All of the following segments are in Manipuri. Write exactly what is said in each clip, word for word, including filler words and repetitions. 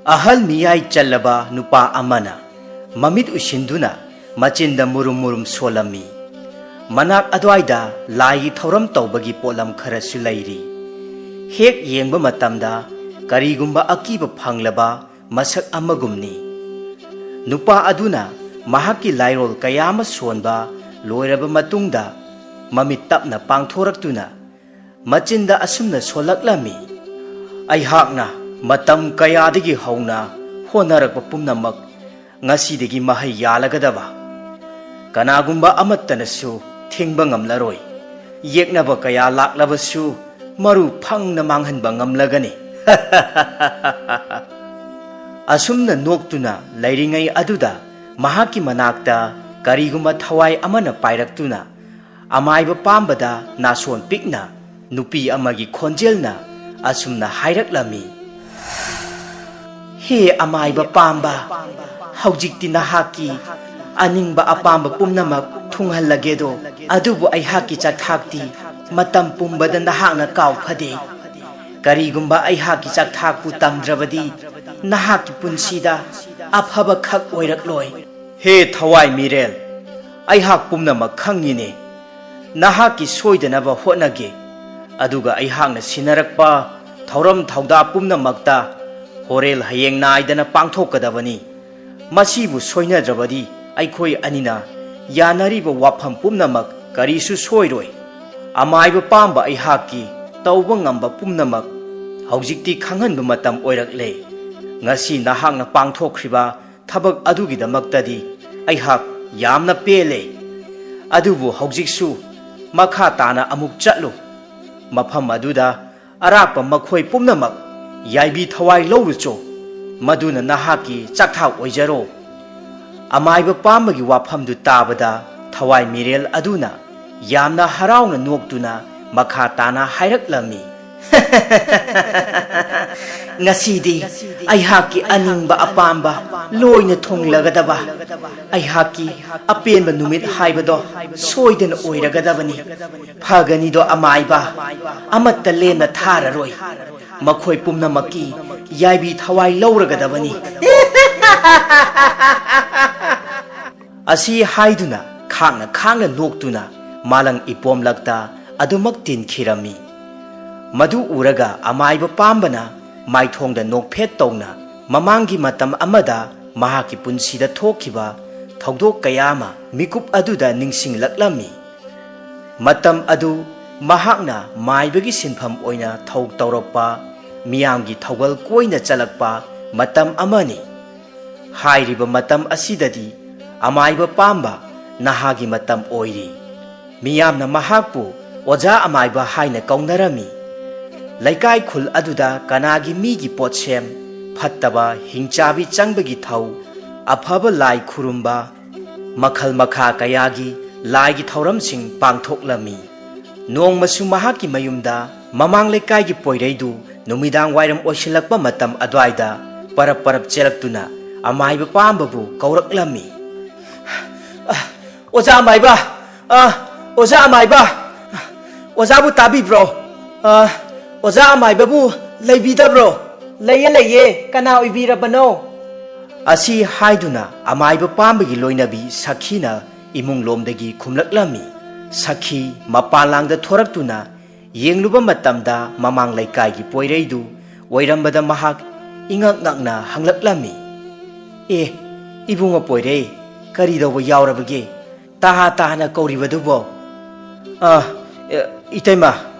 ꯑꯍꯜ ꯃꯤꯌꯥꯏ ꯆꯜꯂꯕ ꯅꯨꯄꯥ ꯑꯃꯅ ꯃꯃꯤꯠ ꯎꯏꯁꯤꯟꯗꯨꯅ ꯃꯆꯤꯟꯗ ꯃꯨꯔꯨꯝ ꯃꯨꯔꯨꯝ ꯁꯣꯜꯂꯝꯃꯤ꯫ ꯃꯅꯥꯛ ꯑꯗꯨꯋꯥꯏꯗ ꯂꯥꯏꯒꯤ ꯊꯧꯔꯝ ꯇꯧꯕꯒꯤ ꯄꯣꯠꯂꯝ ꯈꯔꯁꯨ ꯂꯩꯔꯤ꯫ ꯍꯦꯛ ꯌꯦꯡꯕ ꯃꯇꯝꯗ ꯀꯔꯤꯒꯨꯝꯕ ꯑꯀꯤꯕ ꯐꯪꯂꯕ ꯃꯁꯛ ꯑꯃꯒꯨꯝꯅꯤ꯫ ꯅꯨꯄꯥ ꯑꯗꯨꯅ ꯃꯍꯥꯛꯀꯤ ꯂꯥꯏꯔꯣꯜ ꯀꯌꯥ ꯑꯃ ꯁꯣꯟꯕ ꯂꯣꯏꯔꯕ ꯃꯇꯨꯡꯗ ꯃꯃꯤꯠ ꯇꯞꯅ ꯄꯥꯡꯊꯣꯔꯛꯇꯨꯅ ꯃꯆꯤꯟꯗ ꯑꯁꯨꯝꯅ ꯁꯣꯜꯂꯛꯂꯝꯃꯤ, "ꯑꯩꯍꯥꯛꯅ ꯃꯇꯝ ꯀꯌꯥꯗꯒꯤ ꯍꯧꯅ ꯍꯣꯠꯅꯔꯛꯄ ꯄꯨꯝꯅꯃꯛ ꯉꯁꯤꯗꯒꯤ ꯃꯍꯩ ꯌꯥꯜꯂꯒꯗꯕ꯫ ꯀꯅꯥꯒꯨꯝꯕ ꯑꯃꯠꯇꯅꯁꯨ ꯊꯤꯡꯕ ꯉꯝꯂꯔꯣꯏ꯫ ꯌꯦꯛꯅꯕ ꯀꯌꯥ ꯂꯥꯛꯂꯕꯁꯨ ꯃꯔꯨ ꯐꯪꯅ ꯃꯥꯡꯍꯟꯕ ꯉꯝꯂꯒꯅꯤ꯫" ꯑꯁꯨꯝꯅ ꯅꯣꯛꯇꯨꯅ ꯂꯩꯔꯤꯉꯩ ꯑꯗꯨꯗ ꯃꯍꯥꯛꯀꯤ ꯃꯅꯥꯛꯇ ꯀꯔꯤꯒꯨꯝꯕ ꯊꯋꯥꯏ ꯑꯃꯅ ꯄꯥꯏꯔꯛꯇꯨꯅ ꯑꯃꯥꯏꯕ ꯄꯥꯝꯕꯗ ꯅꯥꯁꯣꯟ ꯄꯤꯛꯅ ꯅꯨꯄꯤ ꯑꯃꯒꯤ ꯈꯣꯟꯖꯦꯜꯅ ꯑꯁꯨꯝꯅ ꯍꯥꯏꯔꯛꯂꯝꯃꯤ, "ꯍꯦ ꯑꯃꯥꯏꯕ ꯄꯥꯝꯕ, ꯍꯧꯖꯤꯛꯇꯤ ꯅꯍꯥꯛꯀꯤ ꯑꯅꯤꯡꯕ ꯑꯄꯥꯝꯕ ꯄꯨꯝꯅꯃꯛ ꯊꯨꯡꯍꯜꯂꯒꯦꯗꯣ, ꯑꯗꯨꯕꯨ ꯑꯩꯍꯥꯛꯀꯤ ꯆꯥꯛꯊꯥꯛꯇꯤ ꯃꯇꯝ ꯄꯨꯝꯕꯗ ꯅꯍꯥꯛꯅ ꯀꯥꯎꯐꯗꯦ꯫ ꯀꯔꯤꯒꯨꯝꯕ ꯑꯩꯍꯥꯛꯀꯤ ꯆꯥꯛꯊꯥꯛꯄꯨ ꯇꯝꯗ꯭ꯔꯕꯗꯤ ꯅꯍꯥꯛꯀꯤ ꯄꯨꯟꯁꯤꯗ ꯑꯐꯕ ꯈꯛ ꯑꯣꯏꯔꯛꯂꯣꯏ꯫" "ꯍꯦ ꯊꯋꯥꯏ ꯃꯤꯔꯦꯜ, ꯑꯩꯍꯥꯛ ꯄꯨꯝꯅꯃꯛ ꯈꯪꯉꯤꯅꯦ꯫ ꯅꯍꯥꯛꯀꯤ ꯁꯣꯏꯗꯅꯕ ꯍꯣꯠꯅꯒꯦ꯫ ꯑꯗꯨꯒ ꯑꯩꯍꯥꯛꯅ ꯁꯤꯟꯅꯔꯛꯄ ꯊꯧꯔꯝ ꯊꯧꯗꯥ ꯄꯨꯝꯅꯃꯛꯇ ꯍꯣꯔꯦꯜ ꯍꯌꯦꯡ ꯅꯥꯏꯗꯅ ꯄꯥꯡꯊꯣꯛꯀꯗꯕꯅꯤ꯫ ꯃꯁꯤꯕꯨ ꯁꯣꯏꯅꯗ꯭ꯔꯕꯗꯤ ꯑꯩꯈꯣꯏ ꯑꯅꯤꯅ ꯌꯥꯅꯔꯤꯕ ꯋꯥꯐꯝ ꯄꯨꯝꯅꯃꯛ ꯀꯔꯤꯁꯨ ꯁꯣꯏꯔꯣꯏ꯫ ꯑꯃꯥꯏꯕ ꯄꯥꯝꯕ ꯑꯩꯍꯥꯛꯀꯤ ꯇꯧꯕ ꯉꯝꯕ ꯄꯨꯝꯅꯃꯛ ꯍꯧꯖꯤꯛꯇꯤ ꯈꯪꯍꯟꯕ ꯃꯇꯝ ꯑꯣꯏꯔꯛꯂꯦ꯫ ꯉꯁꯤ ꯅꯍꯥꯛꯅ ꯄꯥꯡꯊꯣꯛꯈ꯭ꯔꯤꯕ ꯊꯕꯛ ꯑꯗꯨꯒꯤꯗꯃꯛꯇꯗꯤ ꯑꯩꯍꯥꯛ ꯌꯥꯝꯅ ꯄꯦꯜꯂꯦ꯫ ꯑꯗꯨꯕꯨ ꯍꯧꯖꯤꯛꯁꯨ ꯃꯈꯥ ꯇꯥꯅ ꯑꯃꯨꯛ ꯆꯠꯂꯨ꯫ ꯃꯐꯝ ꯑꯗꯨꯗ ꯑꯔꯥꯛꯄ ꯃꯈꯣꯏ ꯄꯨꯝꯅꯃꯛ ꯌꯥꯏꯕꯤ ꯊꯋꯥꯏ ꯂꯧꯔꯨꯆꯣ꯫ ꯃꯗꯨꯅ ꯅꯍꯥꯛꯀꯤ ꯆꯥꯛꯊꯥꯛ ꯑꯣꯏꯖꯔꯣ꯫" ꯑꯃꯥꯏꯕ ꯄꯥꯝꯕꯒꯤ ꯋꯥꯐꯝꯗꯨ ꯇꯥꯕꯗ ꯊꯋꯥꯏ ꯃꯤꯔꯦꯜ ꯑꯗꯨꯅ ꯌꯥꯝꯅ ꯍꯔꯥꯎꯅ ꯅꯣꯛꯇꯨꯅ ꯃꯈꯥ ꯇꯥꯅ ꯍꯥꯏꯔꯛꯂꯝꯃꯤ, "ꯉꯁꯤꯗꯤ ꯑꯩꯍꯥꯛꯀꯤ ꯑꯅꯤꯡꯕ ꯑꯄꯥꯝꯕ ꯂꯣꯏꯅ ꯊꯨꯡꯂꯒꯗꯕ, ꯑꯩꯍꯥꯛꯀꯤ ꯑꯄꯦꯟꯕ ꯅꯨꯃꯤꯠ ꯍꯥꯏꯕꯗꯣ ꯁꯣꯏꯗꯅ ꯑꯣꯏꯔꯒꯗꯕꯅꯤ꯫ ꯐꯒꯅꯤꯗꯣ ꯑꯃꯥꯏꯕ, ꯑꯃꯠꯇ ꯂꯦꯝꯅ ꯊꯥꯔꯔꯣꯏ꯫ ꯃꯈꯣꯏ ꯄꯨꯝꯅꯃꯛꯀꯤ ꯌꯥꯏꯕꯤ ꯊꯋꯥꯏ ꯂꯧꯔꯒꯗꯕꯅꯤ꯫ ꯑꯁꯤ ꯍꯥꯏꯗꯨꯅ ꯈꯥꯡꯅ ꯈꯥꯡꯅ ꯅꯣꯛꯇꯨꯅ ꯃꯥꯂꯪ ꯏꯄꯣꯝꯂꯛꯇ ꯑꯗꯨꯃꯛ ꯇꯤꯟꯈꯤꯔꯝꯃꯤ꯫ ꯃꯗꯨ ꯎꯔꯒ ꯑꯃꯥꯏꯕ ꯄꯥꯝꯕꯅ ꯃꯥꯏꯊꯣꯡꯗ ꯅꯣꯛꯐꯦꯠ ꯇꯧꯅ ꯃꯃꯥꯡꯒꯤ ꯃꯇꯝ ꯑꯃꯗ ꯃꯍꯥꯛꯀꯤ ꯄꯨꯟꯁꯤꯗ ꯊꯣꯛꯈꯤꯕ ꯊꯧꯗꯣꯛ ꯀꯌꯥ ꯑꯃ ꯃꯤꯀꯨꯞ ꯑꯗꯨꯗ ꯅꯤꯡꯁꯤꯡꯂꯛꯂꯝꯃꯤ꯫ ꯃꯇꯝ ꯑꯗꯨ ꯃꯍꯥꯛꯅ ꯃꯥꯏꯕꯒꯤ ꯁꯤꯟꯐꯝ ꯑꯣꯏꯅ ꯊꯧ ꯇꯧꯔꯛꯄ ꯃꯤꯌꯥꯝꯒꯤ ꯊꯧꯒꯜ ꯀꯣꯏꯅ ꯆꯠꯂꯛꯄ ꯃꯇꯝ ꯑꯃꯅꯤ꯫ ꯍꯥꯏꯔꯤꯕ ꯃꯇꯝ ꯑꯁꯤꯗꯗꯤ ꯑꯃꯥꯏꯕ ꯄꯥꯝꯕ ꯅꯍꯥꯒꯤ ꯃꯇꯝ ꯑꯣꯏꯔꯤ꯫ ꯃꯤꯌꯥꯝꯅ ꯃꯍꯥꯛꯄꯨ ꯑꯣꯖꯥ ꯑꯃꯥꯏꯕ ꯍꯥꯏꯅ ꯀꯧꯅꯔꯝꯃꯤ꯫ ꯂꯩꯀꯥꯏ ꯈꯨꯜ ꯑꯗꯨꯗ ꯀꯅꯥꯒꯤ ꯃꯤꯒꯤ ꯄꯣꯠꯁꯦꯝ, ꯐꯠꯇꯕ ꯍꯤꯡꯆꯥꯕꯤ ꯆꯪꯕꯒꯤ ꯊꯧ, ꯑꯐꯕ ꯂꯥꯏ ꯈꯨꯔꯨꯝꯕ, ꯃꯈꯜ ꯃꯈꯥ ꯀꯌꯥꯒꯤ ꯂꯥꯏꯒꯤ ꯊꯧꯔꯝꯁꯤꯡ ꯄꯥꯡꯊꯣꯛꯂꯝꯃꯤ꯫ ꯅꯣꯡꯃꯁꯨ ꯃꯍꯥꯛꯀꯤ ꯃꯌꯨꯝꯗ ꯃꯃꯥꯡ ꯂꯩꯀꯥꯏꯒꯤ ꯄꯣꯏꯔꯩꯗꯨ ꯅꯨꯃꯤꯗꯥꯡ ꯋꯥꯏꯔꯝ ꯑꯣꯏꯁꯤꯜꯂꯛꯄ ꯃꯇꯝ ꯑꯗꯨꯋꯥꯏꯗ ꯄꯔꯞ ꯄꯔꯞ ꯆꯦꯜꯂꯛꯇꯨꯅ ꯑꯃꯥꯏꯕ ꯄꯥꯝꯕꯕꯨ ꯀꯧꯔꯛꯂꯝꯃꯤ꯫ "ꯑ, ꯑꯣꯖꯥ ꯑꯃꯥꯏꯕ! ꯑ, ꯑꯣꯖꯥ ꯑꯃꯥꯏꯕ! ꯑꯣꯖꯥꯕꯨ ꯇꯥꯕꯤꯕ꯭ꯔꯣ? ꯑ, ꯑꯣꯖꯥ ꯑꯃꯥꯏꯕꯕꯨ ꯂꯩꯕꯤꯗꯕ꯭ꯔꯣ?" "ꯂꯩꯌꯦ, ꯂꯩꯌꯦ꯫ ꯀꯅꯥ ꯑꯣꯏꯕꯤꯔꯕꯅꯣ?" ꯑꯁꯤ ꯍꯥꯏꯗꯨꯅ ꯑꯃꯥꯏꯕ ꯄꯥꯝꯕꯒꯤ ꯂꯣꯏꯅꯕꯤ ꯁꯈꯤꯅ ꯏꯃꯨꯡ ꯂꯣꯝꯗꯒꯤ ꯈꯨꯝꯂꯛꯂꯝꯃꯤ꯫ ꯁꯈꯤ ꯃꯄꯥꯟ ꯂꯥꯡꯗ ꯊꯣꯔꯛꯇꯨꯅ ꯌꯦꯡꯂꯨꯕ ꯃꯇꯝꯗ ꯃꯃꯥꯡ ꯂꯩꯀꯥꯏꯒꯤ ꯄꯣꯏꯔꯩꯗꯨ ꯑꯣꯏꯔꯝꯕꯗ ꯃꯍꯥꯛ ꯏꯉꯛ ꯉꯛꯅ ꯍꯪꯂꯛꯂꯝꯃꯤ, "ꯑꯦ, ꯏꯕꯨꯡꯉꯣ ꯄꯣꯏꯔꯩ, ꯀꯔꯤ ꯇꯧꯕ ꯌꯥꯎꯔꯕꯒꯦ? ꯇꯍꯥ ꯇꯍꯥꯅ ꯀꯧꯔꯤꯕꯗꯨꯕꯣ?" "ꯑ, ꯑꯦ, ꯏꯇꯩꯃ,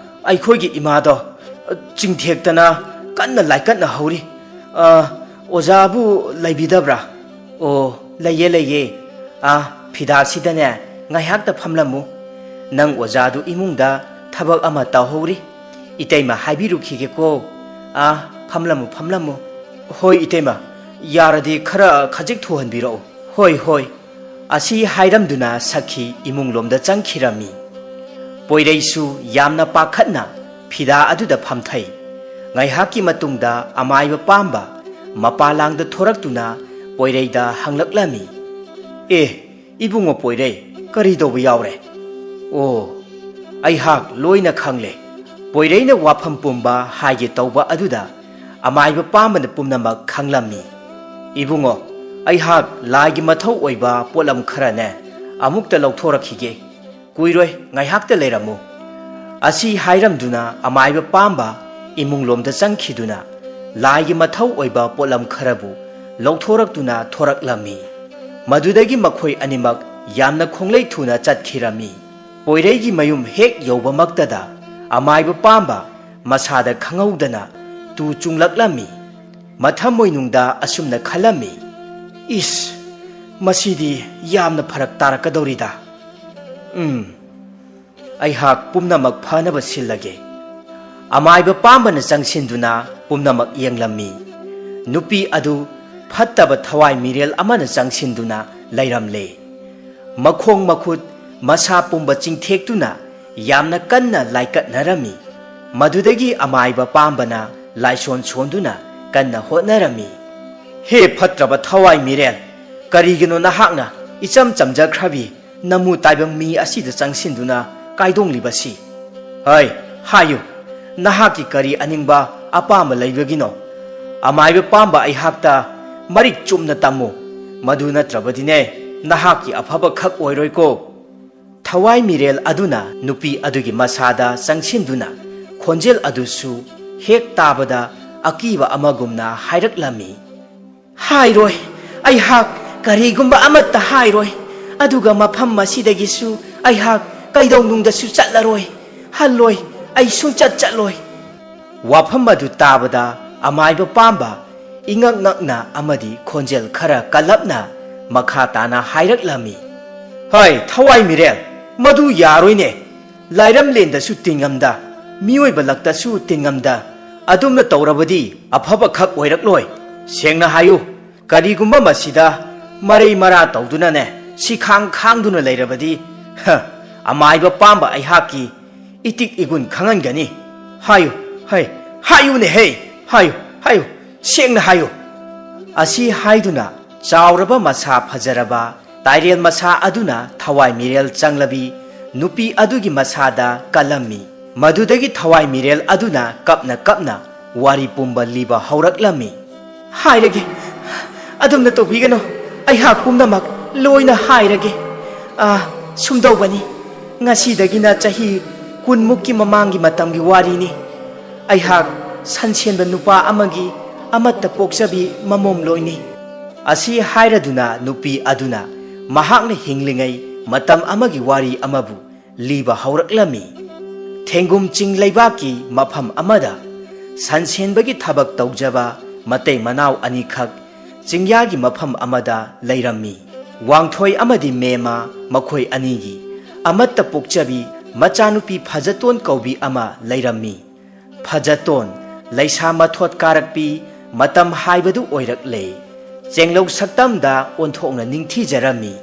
ꯑꯩꯈꯣꯏꯒꯤ ꯏꯃꯥꯗꯣ ꯆꯤꯡꯊꯦꯛꯇꯅ ꯀꯟꯅ ꯂꯥꯏꯀꯠꯅ ꯍꯧꯔꯤ꯫ ꯑ, ꯑꯣꯖꯥꯕꯨ ꯂꯩꯕꯤꯗꯕ꯭ꯔꯥ?" "ꯑꯣ, ꯂꯩꯌꯦ, ꯂꯩꯌꯦ꯫ ꯑ, ꯐꯤꯗꯥꯁꯤꯗꯅꯦ ꯉꯥꯏꯍꯥꯛꯇ ꯐꯝꯂꯝꯃꯨ꯫ ꯅꯪ ꯑꯣꯖꯥꯗꯨ ꯏꯃꯨꯡꯗ ꯊꯕꯛ ꯑꯃ ꯇꯧꯍꯧꯔꯤ꯫ ꯏꯇꯩꯃ ꯍꯥꯏꯕꯤꯔꯨꯈꯤꯒꯦꯀꯣ꯫ ꯑ, ꯐꯝꯂꯝꯃꯨ, ꯐꯝꯂꯝꯃꯨ꯫" "ꯍꯣꯏ ꯏꯇꯩꯃ, ꯌꯥꯔꯗꯤ ꯈꯔ ꯈꯖꯤꯛ ꯊꯨꯍꯟꯕꯤꯔꯛꯎ꯫" "ꯍꯣꯏ, ꯍꯣꯏ꯫" ꯑꯁꯤ ꯍꯥꯏꯔꯝꯗꯨꯅ ꯁꯈꯤ ꯏꯃꯨꯡꯂꯣꯝꯗ ꯆꯪꯈꯤꯔꯝꯃꯤ꯫ ꯄꯣꯏꯔꯩꯁꯨ ꯌꯥꯝꯅ ꯄꯥꯈꯠꯅ ꯐꯤꯗꯥ ꯑꯗꯨꯗ ꯐꯝꯊꯩ꯫ ꯉꯥꯏꯍꯥꯛꯀꯤ ꯃꯇꯨꯡꯗ ꯑꯃꯥꯏꯕ ꯄꯥꯝꯕ ꯃꯄꯥꯂꯥꯡꯗ ꯊꯣꯔꯛꯇꯨꯅ ꯄꯣꯏꯔꯩꯗ ꯍꯪꯂꯛꯂꯝꯃꯤ, "ꯑꯦ, ꯏꯕꯨꯡꯉꯣ ꯄꯣꯏꯔꯩ, ꯀꯔꯤ ꯇꯧꯕ ꯌꯥꯎꯔꯦ?" "ꯑꯣ, ꯑꯩꯍꯥꯛ ꯂꯣꯏꯅ ꯈꯪꯂꯦ꯫ ꯄꯣꯏꯔꯩꯅ ꯋꯥꯐꯝ ꯄꯨꯝꯕ ꯍꯥꯏꯒꯦ ꯇꯧꯕ ꯑꯗꯨꯗ ꯑꯃꯥꯏꯕ ꯄꯥꯝꯕꯅ ꯄꯨꯝꯅꯃꯛ ꯈꯪꯂꯝꯃꯤ꯫ "ꯏꯕꯨꯡꯉꯣ, ꯑꯩꯍꯥꯛ ꯂꯥꯏꯒꯤ ꯃꯊꯧ ꯑꯣꯏꯕ ꯄꯣꯠꯂꯝ ꯈꯔꯅꯦ ꯑꯃꯨꯛꯇ ꯂꯧꯊꯣꯔꯛꯈꯤꯒꯦ꯫ ꯀꯨꯏꯔꯣꯏ, ꯉꯥꯏꯍꯥꯛꯇ ꯂꯩꯔꯝꯃꯨ"꯫ ꯑꯁꯤ ꯍꯥꯏꯔꯝꯗꯨꯅ ꯑꯃꯥꯏꯕ ꯄꯥꯝꯕ ꯏꯃꯨꯡꯂꯣꯝꯗ ꯆꯪꯈꯤꯗꯨꯅ ꯂꯥꯏꯒꯤ ꯃꯊꯧ ꯑꯣꯏꯕ ꯄꯣꯠꯂꯝ ꯈꯔꯕꯨ ꯂꯧꯊꯣꯔꯛꯇꯨꯅ ꯊꯣꯔꯛꯂꯝꯃꯤ꯫ ꯃꯗꯨꯗꯒꯤ ꯃꯈꯣꯏ ꯑꯅꯤꯃꯛ ꯌꯥꯝꯅ ꯈꯣꯡꯂꯩ ꯊꯨꯅ ꯆꯠꯈꯤꯔꯝꯃꯤ꯫ ꯄꯣꯏꯔꯩꯒꯤ ꯃꯌꯨꯝ ꯍꯦꯛ ꯌꯧꯕꯃꯛꯇꯗ ꯑꯃꯥꯏꯕ ꯄꯥꯝꯕ ꯃꯁꯥꯗ ꯈꯪꯍꯧꯗꯅ ꯇꯨ ꯆꯨꯡꯂꯛꯂꯝꯃꯤ꯫ ꯃꯊꯃꯣꯏꯅꯨꯡꯗ ꯑꯁꯨꯝꯅ ꯈꯜꯂꯝꯃꯤ, "ꯏꯁ, ꯃꯁꯤꯗꯤ ꯌꯥꯝꯅ ꯐꯔꯛ ꯇꯥꯔꯛꯀꯗꯧꯔꯤꯗ꯫ ꯎꯝ, ꯑꯩꯍꯥꯛ ꯄꯨꯝꯅꯃꯛ ꯐꯅꯕ ꯁꯤꯜꯂꯒꯦ"꯫ ꯑꯃꯥꯏꯕ ꯄꯥꯝꯕꯅ ꯆꯪꯁꯤꯟꯗꯨꯅ ꯄꯨꯝꯅꯃꯛ ꯌꯦꯡꯂꯝꯃꯤ꯫ ꯅꯨꯄꯤ ꯑꯗꯨ ꯐꯠꯇꯕ ꯊꯋꯥꯏ ꯃꯤꯔꯦꯜ ꯑꯃꯅ ꯆꯪꯁꯤꯟꯗꯨꯅ ꯂꯩꯔꯝꯂꯦ꯫ ꯃꯈꯣꯡ ꯃꯈꯨꯠ ꯃꯁꯥ ꯄꯨꯝꯕ ꯆꯤꯡꯊꯦꯛꯇꯨꯅ ꯌꯥꯝꯅ ꯀꯟꯅ ꯂꯥꯏꯀꯠꯅꯔꯝꯃꯤ꯫ ꯃꯗꯨꯗꯒꯤ ꯑꯃꯥꯏꯕ ꯄꯥꯝꯕꯅ ꯂꯥꯏꯁꯣꯟ ꯁꯣꯟꯗꯨꯅ ꯀꯟꯅ ꯍꯣꯠꯅꯔꯝꯃꯤ꯫ "ꯍꯦ ꯐꯠꯇ꯭ꯔꯕ ꯊꯋꯥꯏ ꯃꯤꯔꯦꯜ, ꯀꯔꯤꯒꯤꯅꯣ ꯅꯍꯥꯛꯅ ꯏꯆꯝ ꯆꯝꯖꯈ꯭ꯔꯕꯤ ꯅꯃꯨ ꯇꯥꯏꯕꯪ ꯃꯤ ꯑꯁꯤꯗ ꯆꯪꯁꯤꯟꯗꯨꯅ ꯀꯥꯏꯗꯣꯡꯂꯤꯕꯁꯤ? ꯍꯩ, ꯍꯥꯏꯌꯨ, ꯅꯍꯥꯛꯀꯤ ꯀꯔꯤ ꯑꯅꯤꯡꯕ ꯑꯄꯥꯝꯕ ꯂꯩꯕꯒꯤꯅꯣ? ꯑꯃꯥꯏꯕ ꯄꯥꯝꯕ ꯑꯩꯍꯥꯛꯇ ꯃꯔꯤꯛ ꯆꯨꯝꯅ ꯇꯝꯃꯨ, ꯃꯗꯨ ꯅꯠꯇ꯭ꯔꯕꯗꯤꯅꯦ ꯅꯍꯥꯛꯀꯤ ꯑꯐꯕ ꯈꯛ ꯑꯣꯏꯔꯣꯏꯀꯣ"꯫ ꯊꯋꯥꯏ ꯃꯤꯔꯦꯜ ꯑꯗꯨꯅ ꯅꯨꯄꯤ ꯑꯗꯨꯒꯤ ꯃꯁꯥꯗ ꯆꯪꯁꯤꯟꯗꯨꯅ ꯈꯣꯟꯖꯦꯜ ꯑꯗꯨꯁꯨ ꯍꯦꯛ ꯇꯥꯕꯗ ꯑꯀꯤꯕ ꯑꯃꯒꯨꯝꯅ ꯍꯥꯏꯔꯛꯂꯝꯃꯤ꯫ "ꯍꯥꯏꯔꯣꯏ, ꯑꯩꯍꯥꯛ ꯀꯔꯤꯒꯨꯝꯕ ꯑꯃꯠꯇ ꯍꯥꯏꯔꯣꯏ, ꯑꯗꯨꯒ ꯃꯐꯝ ꯑꯁꯤꯗꯒꯤꯁꯨ ꯑꯩꯍꯥꯛ ꯀꯩꯗꯧꯅꯨꯡꯗꯁꯨ ꯆꯠꯂꯔꯣꯏ, ꯍꯜꯂꯣꯏ, ꯑꯩ ꯁꯨꯡꯆꯠ ꯆꯠꯂꯣꯏ"꯫ ꯋꯥꯐꯝ ꯑꯗꯨ ꯇꯥꯕꯗ ꯑꯃꯥꯏꯕ ꯄꯥꯝꯕ ꯏꯉꯛ ꯉꯛꯅ ꯑꯃꯗꯤ ꯈꯣꯟꯖꯦꯜ ꯈꯔ ꯀꯜꯂꯞꯅ ꯃꯈꯥ ꯇꯥꯅ ꯍꯥꯏꯔꯛꯂꯝꯃꯤ꯫ "ꯍꯩ, ꯊꯋꯥꯏ ꯃꯤꯔꯦꯜ, ꯃꯗꯨ ꯌꯥꯔꯣꯏꯅꯦ꯫ ꯂꯥꯏꯔꯝꯂꯦꯟꯗꯁꯨ ꯇꯤꯟꯉꯝꯗ, ꯃꯤꯑꯣꯏꯕ ꯂꯛꯇꯁꯨ ꯇꯤꯟꯉꯝꯗ, ꯑꯗꯨꯝꯅ ꯇꯧꯔꯕꯗꯤ ꯑꯐꯕ ꯈꯛ ꯑꯣꯏꯔꯛꯂꯣꯏ꯫ ꯁꯦꯡꯅ ꯍꯥꯏꯌꯨ, ꯀꯔꯤꯒꯨꯝꯕ ꯃꯁꯤꯗ ꯃꯔꯩ ꯃꯔꯥ ꯇꯧꯗꯨꯅꯅꯦ, ꯁꯤꯈꯥꯡ ꯈꯥꯡꯗꯨꯅ ꯂꯩꯔꯕꯗꯤ, ꯍ, ꯑꯃꯥꯏꯕ ꯄꯥꯝꯕ ꯑꯩꯍꯥꯛꯀꯤ ꯏꯇꯤꯛ ꯏꯒꯨꯟ ꯈꯪꯍꯟꯒꯅꯤ꯫ ꯍꯥꯏꯌꯨ, ꯍꯩ, ꯍꯥꯏꯌꯨꯅꯦ ꯍꯦ, ꯍꯥꯏꯌꯨ, ꯍꯥꯏꯌꯨ, ꯁꯦꯡꯅ ꯍꯥꯏꯌꯨ"꯫ ꯑꯁꯤ ꯍꯥꯏꯗꯨꯅ ꯆꯥꯎꯔꯕ ꯃꯁꯥ ꯐꯖꯔꯕ ꯇꯥꯏꯔꯦꯜ ꯃꯁꯥ ꯑꯗꯨꯅ ꯊꯋꯥꯏ ꯃꯤꯔꯦꯜ ꯆꯪꯂꯕꯤ ꯅꯨꯄꯤ ꯑꯗꯨꯒꯤ ꯃꯁꯥꯗ ꯀꯜꯂꯝꯃꯤ꯫ ꯃꯗꯨꯗꯒꯤ ꯊꯋꯥꯏ ꯃꯤꯔꯦꯜ ꯑꯗꯨꯅ ꯀꯞꯅ ꯀꯞꯅ ꯋꯥꯔꯤ ꯄꯨꯝꯕ ꯂꯤꯕ ꯍꯧꯔꯛꯂꯝꯃꯤ꯫ "ꯍꯥꯏꯔꯒꯦ, ꯑꯗꯨꯝꯅ ꯇꯧꯕꯤꯒꯅꯨ, ꯑꯩꯍꯥꯛ ꯄꯨꯝꯅꯃꯛ ꯂꯣꯏꯅ ꯍꯥꯏꯔꯒꯦ꯫ ꯑꯥ, ꯁꯨꯝꯗꯧꯕꯅꯤ, ꯉꯁꯤꯗꯒꯤꯅ ꯆꯍꯤ ꯀꯨꯟꯃꯨꯛꯀꯤ ꯃꯃꯥꯡꯒꯤ ꯃꯇꯝꯒꯤ ꯋꯥꯔꯤꯅꯤ꯫ ꯑꯩꯍꯥꯛ ꯁꯟꯁꯦꯟꯕ ꯅꯨꯄꯥ ꯑꯃꯒꯤ ꯑꯃꯠꯇ ꯄꯣꯛꯆꯕꯤ ꯃꯃꯣꯝꯂꯣꯏꯅꯤ"꯫ ꯑꯁꯤ ꯍꯥꯏꯔꯗꯨꯅ ꯅꯨꯄꯤ ꯑꯗꯨꯅ ꯃꯍꯥꯛꯅ ꯍꯤꯡꯂꯤꯉꯩ ꯃꯇꯝ ꯑꯃꯒꯤ ꯋꯥꯔꯤ ꯑꯃꯕꯨ ꯂꯤꯕ ꯍꯧꯔꯛꯂꯝꯃꯤ꯫ ꯊꯦꯡꯒꯨꯝ ꯆꯤꯡ ꯂꯩꯕꯥꯛꯀꯤ ꯃꯐꯝ ꯑꯃꯗ ꯁꯟꯁꯦꯟꯕꯒꯤ ꯊꯕꯛ ꯇꯧꯖꯕ ꯃꯇꯩ ꯃꯅꯥꯎ ꯑꯅꯤꯈꯛ ꯆꯤꯡꯌꯥꯒꯤ ꯃꯐꯝ ꯑꯃꯗ ꯂꯩꯔꯝꯃꯤ꯫ ꯋꯥꯡꯊꯣꯏ ꯑꯃꯗꯤ ꯃꯦꯝꯃ ꯃꯈꯣꯏ ꯑꯅꯤꯒꯤ ꯑꯃꯠꯇ ꯄꯣꯛꯆꯕꯤ ꯃꯆꯥꯅꯨꯄꯤ ꯐꯖꯇꯣꯟ ꯀꯧꯕꯤ ꯑꯃ ꯂꯩꯔꯝꯃꯤ꯫ ꯐꯖꯇꯣꯟ ꯂꯩꯁꯥ ꯃꯊꯣꯠ ꯀꯥꯔꯛꯄꯤ ꯃꯇꯝ ꯍꯥꯏꯕꯗꯨ ꯑꯣꯏꯔꯛꯂꯦ꯫ ꯆꯦꯡꯂꯧ ꯁꯛꯇꯝꯗ ꯑꯣꯟꯊꯣꯛꯅ ꯅꯤꯡꯊꯤꯖꯔꯝꯃꯤ꯫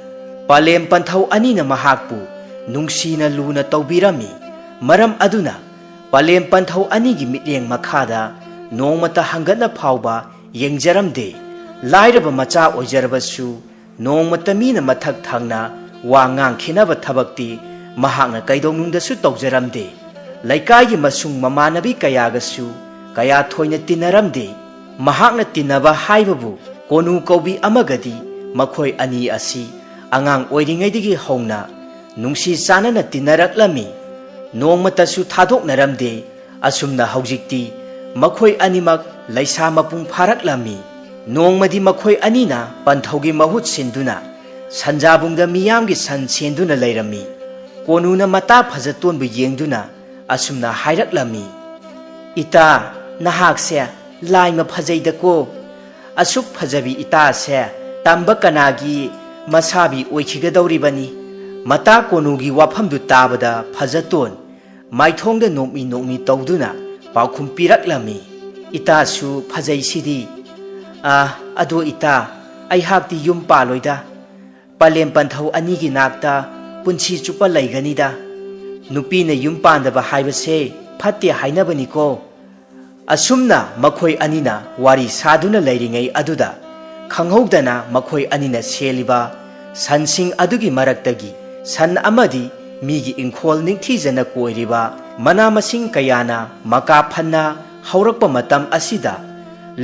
ꯄꯂꯦꯝ ꯄꯟꯊꯧ ꯑꯅꯤꯅ ꯃꯍꯥꯛꯄꯨ ꯅꯨꯡꯁꯤꯅ ꯂꯨꯅ ꯇꯧꯕꯤꯔꯝꯃꯤ꯫ ꯃꯔꯝ ꯑꯗꯨꯅ ꯄꯂꯦꯝ ꯄꯟꯊꯧ ꯑꯅꯤꯒꯤ ꯃꯤꯠꯌꯦꯡ ꯃꯈꯥꯗ ꯅꯣꯡꯃꯇ ꯍꯪꯒꯠꯅ ꯐꯥꯎꯕ ꯌꯦꯡꯖꯔꯝꯗꯦ꯫ ꯂꯥꯏꯔꯕ ꯃꯆꯥ ꯑꯣꯏꯖꯔꯕꯁꯨ ꯅꯣꯡꯃꯇ ꯃꯤꯅ ꯃꯊꯛ ꯊꯪꯅ ꯋꯥ ꯉꯥꯡꯈꯤꯅꯕ ꯊꯕꯛꯇꯤ ꯃꯍꯥꯛꯅ ꯀꯩꯗꯧꯅꯨꯡꯗꯁꯨ ꯇꯧꯖꯔꯝꯗꯦ꯫ ꯂꯩꯀꯥꯏꯒꯤ ꯃꯁꯨꯡ ꯃꯃꯥꯟꯅꯕꯤ ꯀꯌꯥꯒꯁꯨ ꯀꯌꯥ ꯊꯣꯏꯅ ꯇꯤꯟꯅꯔꯝꯗꯦ꯫ ꯃꯍꯥꯛꯅ ꯇꯤꯟꯅꯕ ꯍꯥꯏꯕꯕꯨ ꯀꯣꯅꯨ ꯀꯧꯕꯤ ꯑꯃꯒꯗꯤ꯫ ꯃꯈꯣꯏ ꯑꯅꯤ ꯑꯁꯤ ꯑꯉꯥꯡ ꯑꯣꯏꯔꯤꯉꯩꯗꯒꯤ ꯍꯧꯅ ꯅꯨꯡꯁꯤ ꯆꯥꯟꯅꯅ ꯇꯤꯟꯅꯔꯛꯂꯝꯃꯤ꯫ ꯅꯣꯡꯃꯇꯁꯨ ꯊꯥꯗꯣꯛꯅꯔꯝꯗꯦ꯫ ꯑꯁꯨꯝꯅ ꯍꯧꯖꯤꯛꯇꯤ ꯃꯈꯣꯏ ꯑꯅꯤꯃꯛ ꯂꯩꯁꯥ ꯃꯄꯨꯡ ꯐꯥꯔꯛꯂꯝꯃꯤ꯫ ꯅꯣꯡꯃꯗꯤ ꯃꯈꯣꯏ ꯑꯅꯤꯅ ꯄꯟꯊꯧꯒꯤ ꯃꯍꯨꯠ ꯁꯤꯟꯗꯨꯅ ꯁꯟꯖꯥꯕꯨꯡꯗ ꯃꯤꯌꯥꯝꯒꯤ ꯁꯟ ꯁꯦꯟꯗꯨꯅ ꯂꯩꯔꯝꯃꯤ꯫ ꯀꯣꯅꯨꯅ ꯃꯇꯥ ꯐꯖꯇꯣꯟꯕꯨ ꯌꯦꯡꯗꯨꯅ ꯑꯁꯨꯝꯅ ꯍꯥꯏꯔꯛꯂꯝꯃꯤ, "ꯏꯇꯥ, ꯅꯍꯥꯛꯁꯦ ꯂꯥꯏꯃ ꯐꯖꯩꯗꯀꯣ꯫ ꯑꯁꯨꯛ ꯐꯖꯕꯤ ꯏꯇꯥꯁꯦ ꯇꯝꯕ ꯀꯅꯥꯒꯤ ꯃꯁꯥꯕꯤ ꯑꯣꯏꯈꯤꯒꯗꯧꯔꯤꯕꯅꯤ?" ꯃꯇꯥ ꯀꯣꯅꯨꯒꯤ ꯋꯥꯐꯝꯗꯨ ꯇꯥꯕꯗ ꯐꯖꯇꯣꯟ ꯃꯥꯏꯊꯣꯡꯗ ꯅꯣꯛꯃꯤ ꯅꯣꯛꯃꯤ ꯇꯧꯗꯨꯅ ꯄꯥꯎꯈꯨꯝ ꯄꯤꯔꯛꯂꯝꯃꯤ, "ꯏꯇꯥꯁꯨ ꯐꯖꯩꯁꯤꯗꯤ꯫ ꯑꯥ, ꯑꯗꯣ ꯏꯇꯥ, ꯑꯩꯍꯥꯛꯇꯤ ꯌꯨꯝ ꯄꯥꯜꯂꯣꯏꯗ꯫ ꯄꯂꯦꯝ ꯄꯟꯊꯧ ꯑꯅꯤꯒꯤ ꯅꯥꯛꯇ ꯄꯨꯟꯁꯤ ꯆꯨꯞꯄ ꯂꯩꯒꯅꯤꯗ꯫ ꯅꯨꯄꯤꯅ ꯌꯨꯝ ꯄꯥꯟꯗꯕ ꯍꯥꯏꯕꯁꯦ ꯐꯠꯇꯦ ꯍꯥꯏꯅꯕꯅꯤꯀꯣ"꯫ ꯑꯁꯨꯝꯅ ꯃꯈꯣꯏ ꯑꯅꯤꯅ ꯋꯥꯔꯤ ꯁꯥꯗꯨꯅ ꯂꯩꯔꯤꯉꯩ ꯑꯗꯨꯗ ꯈꯪꯍꯧꯗꯅ ꯃꯈꯣꯏ ꯑꯅꯤꯅ ꯁꯦꯜꯂꯤꯕ ꯁꯟꯁꯤꯡ ꯑꯗꯨꯒꯤ ꯃꯔꯛꯇꯒꯤ ꯁꯟ ꯑꯃꯗꯤ ꯃꯤꯒꯤ ꯏꯪꯈꯣꯜ ꯅꯤꯡꯊꯤꯖꯅ ꯀꯣꯏꯔꯤꯕ ꯃꯅꯥ ꯃꯁꯤꯡ ꯀꯌꯥꯅ ꯃꯀꯥ ꯐꯟꯅ ꯍꯧꯔꯛꯄ ꯃꯇꯝ ꯑꯁꯤꯗ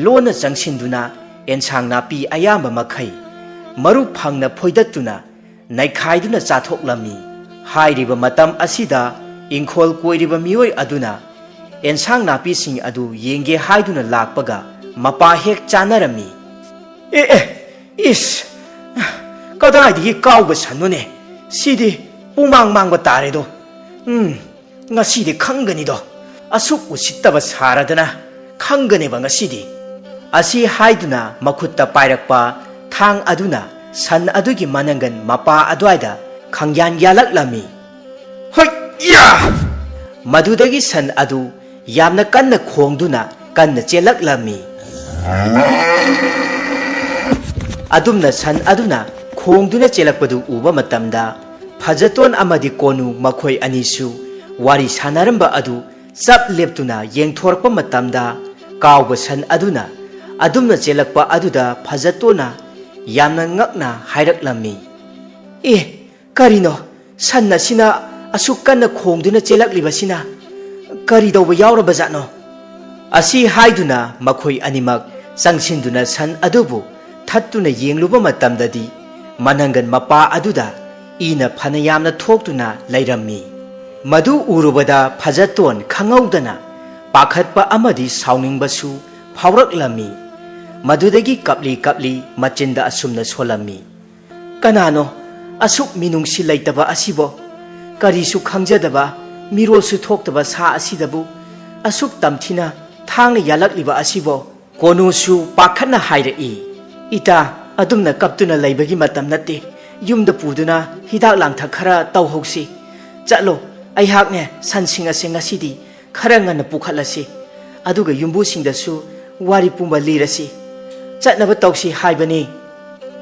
ꯂꯣꯟꯅ ꯆꯪꯁꯤꯟꯗꯨꯅ ꯑꯦꯟꯁꯥꯡ ꯅꯥꯄꯤ ꯑꯌꯥꯝꯕ ꯃꯈꯩ ꯃꯔꯨ ꯐꯪꯅ ꯐꯣꯏꯗꯠꯇꯨꯅ ꯅꯩꯈꯥꯏꯗꯨꯅ ꯆꯥꯊꯣꯛꯂꯝꯃꯤ꯫ ꯍꯥꯏꯔꯤꯕ ꯃꯇꯝ ꯑꯁꯤꯗ ꯏꯪꯈꯣꯜ ꯀꯣꯏꯔꯤꯕ ꯃꯤꯑꯣꯏ ꯑꯗꯨꯅ ꯑꯦꯟꯁꯥꯡ ꯅꯥꯄꯤꯁꯤꯡ ꯑꯗꯨ ꯌꯦꯡꯒꯦ ꯍꯥꯏꯗꯨꯅ ꯂꯥꯛꯄꯒ ꯃꯄꯥ ꯍꯦꯛ ꯆꯥꯅꯔꯝꯃꯤ꯫ "ꯑꯦ ꯑꯦ, ꯏꯁ, ꯀꯗꯥꯏꯗꯒꯤ ꯀꯥꯎꯕ ꯁꯟꯅꯣꯅꯦ? ꯁꯤꯗꯤ ꯄꯨꯃꯥꯡ ꯃꯥꯡꯕ ꯇꯥꯔꯦꯗꯣ꯫ ꯎꯝ, ꯉꯁꯤꯗꯤ ꯈꯪꯒꯅꯤꯗꯣ꯫ ꯑꯁꯨꯛ ꯎꯁꯤꯠꯇꯕ ꯁꯥꯔꯗꯅ ꯈꯪꯒꯅꯦꯕ ꯉꯁꯤꯗꯤ"꯫ ꯑꯁꯤ ꯍꯥꯏꯗꯨꯅ ꯃꯈꯨꯠꯇ ꯄꯥꯏꯔꯛꯄ ꯊꯥꯡ ꯑꯗꯨꯅ ꯁꯟ ꯑꯗꯨꯒꯤ ꯃꯅꯪꯒꯟ ꯃꯄꯥ ꯑꯗꯨꯋꯥꯏꯗ ꯈꯪꯌꯥꯟ ꯌꯥꯜꯂꯛꯂꯝꯃꯤ꯫ "ꯍꯣꯏ, ꯌꯥ!" ꯃꯗꯨꯗꯒꯤ ꯁꯟ ꯑꯗꯨ ꯌꯥꯝꯅ ꯀꯟꯅ ꯈꯣꯡꯗꯨꯅ ꯀꯟꯅ ꯆꯦꯜꯂꯛꯂꯝꯃꯤ꯫ ꯑꯗꯨꯝꯅ ꯁꯟ ꯑꯗꯨꯅ ꯈꯣꯡꯗꯨꯅ ꯆꯦꯜꯂꯛꯄꯗꯨ ꯎꯕ ꯃꯇꯝꯗ, ꯐꯖꯇꯣꯟ ꯑꯃꯗꯤ ꯀꯣꯅꯨ ꯃꯈꯣꯏ ꯑꯅꯤꯁꯨ ꯋꯥꯔꯤ ꯁꯥꯟꯅꯔꯝꯕ ꯑꯗꯨ ꯆꯞ ꯂꯦꯞꯇꯨꯅ ꯌꯦꯡꯊꯣꯔꯛꯄ ꯃꯇꯝꯗ, ꯀꯥꯎꯕ ꯁꯟ ꯑꯗꯨꯅ ꯑꯗꯨꯝꯅ ꯆꯦꯜꯂꯛꯄ ꯑꯗꯨꯗ ꯐꯖꯇꯣꯟꯅ ꯌꯥꯝꯅ ꯉꯛꯅ ꯍꯥꯏꯔꯛꯂꯝꯃꯤ, "ꯑꯦ, ꯀꯔꯤꯅꯣ? ꯁꯟ ꯑꯁꯤꯅ ꯑꯁꯨꯛ ꯀꯟꯅ ꯈꯣꯡꯗꯨꯅ ꯆꯦꯜꯂꯛꯂꯤꯕꯁꯤꯅ ꯀꯔꯤ ꯇꯧꯕ ꯌꯥꯎꯔꯕꯖꯥꯠꯅꯣ?" ꯑꯁꯤ ꯍꯥꯏꯗꯨꯅ ꯃꯈꯣꯏ ꯑꯅꯤꯃꯛ ꯆꯪꯁꯤꯟꯗꯨꯅ ꯁꯟ ꯑꯗꯨꯕꯨ ꯊꯠꯇꯨꯅ ꯌꯦꯡꯂꯨꯕ ꯃꯇꯝꯗꯗꯤ, ꯃꯅꯪꯒꯟ ꯃꯄꯥ ꯑꯗꯨꯗ ꯏꯅ ꯐꯅ ꯌꯥꯝꯅ ꯊꯣꯛꯇꯨꯅ ꯂꯩꯔꯝꯃꯤ꯫ ꯃꯗꯨ ꯎꯔꯨꯕꯗ ꯐꯖꯇꯣꯟ ꯈꯪꯍꯧꯗꯅ ꯄꯥꯈꯠꯄ ꯑꯃꯗꯤ ꯁꯥꯎꯅꯤꯡꯕꯁꯨ ꯐꯥꯎꯔꯛꯂꯝꯃꯤ꯫ ꯃꯗꯨꯗꯒꯤ ꯀꯞꯂꯤ ꯀꯞꯂꯤ ꯃꯆꯤꯟꯗ ꯑꯁꯨꯝꯅ ꯁꯣꯜꯂꯝꯃꯤ, "ꯀꯅꯥꯅꯣ ꯑꯁꯨꯛ ꯃꯤꯅꯨꯡꯁꯤ ꯂꯩꯇꯕ ꯑꯁꯤꯕꯣ? ꯀꯔꯤꯁꯨ ꯈꯪꯖꯗꯕ, ꯃꯤꯔꯣꯜꯁꯨ ꯊꯣꯛꯇꯕ ꯁꯥ ꯑꯁꯤꯗꯕꯨ ꯑꯁꯨꯛ ꯇꯝꯊꯤꯅ ꯊꯥꯡꯅ ꯌꯥꯜꯂꯛꯂꯤꯕ ꯑꯁꯤꯕꯣ?" ꯀꯣꯅꯨꯁꯨ ꯄꯥꯈꯠꯅ ꯍꯥꯏꯔꯛꯏ, "ꯏꯇꯥ, ꯑꯗꯨꯝꯅ ꯀꯞꯇꯨꯅ ꯂꯩꯕꯒꯤ ꯃꯇꯝ ꯅꯠꯇꯦ꯫ ꯌꯨꯝꯗ ꯄꯨꯗꯨꯅ ꯍꯤꯗꯥꯛ ꯂꯥꯡꯊꯛ ꯈꯔ ꯇꯧꯍꯧꯁꯤ꯫ ꯆꯠꯂꯣ, ꯑꯩꯍꯥꯛꯅꯦ ꯁꯟꯁꯤꯡ ꯑꯁꯦ ꯉꯁꯤꯗꯤ ꯈꯔ ꯉꯟꯅ ꯄꯨꯈꯠꯂꯁꯤ꯫ ꯑꯗꯨꯒ ꯌꯨꯝꯕꯨꯁꯤꯡꯗꯁꯨ ꯋꯥꯔꯤ ꯄꯨꯝꯕ ꯂꯤꯔꯁꯤ꯫ ꯆꯠꯅꯕ ꯇꯧꯁꯤ ꯍꯥꯏꯕꯅꯤ"꯫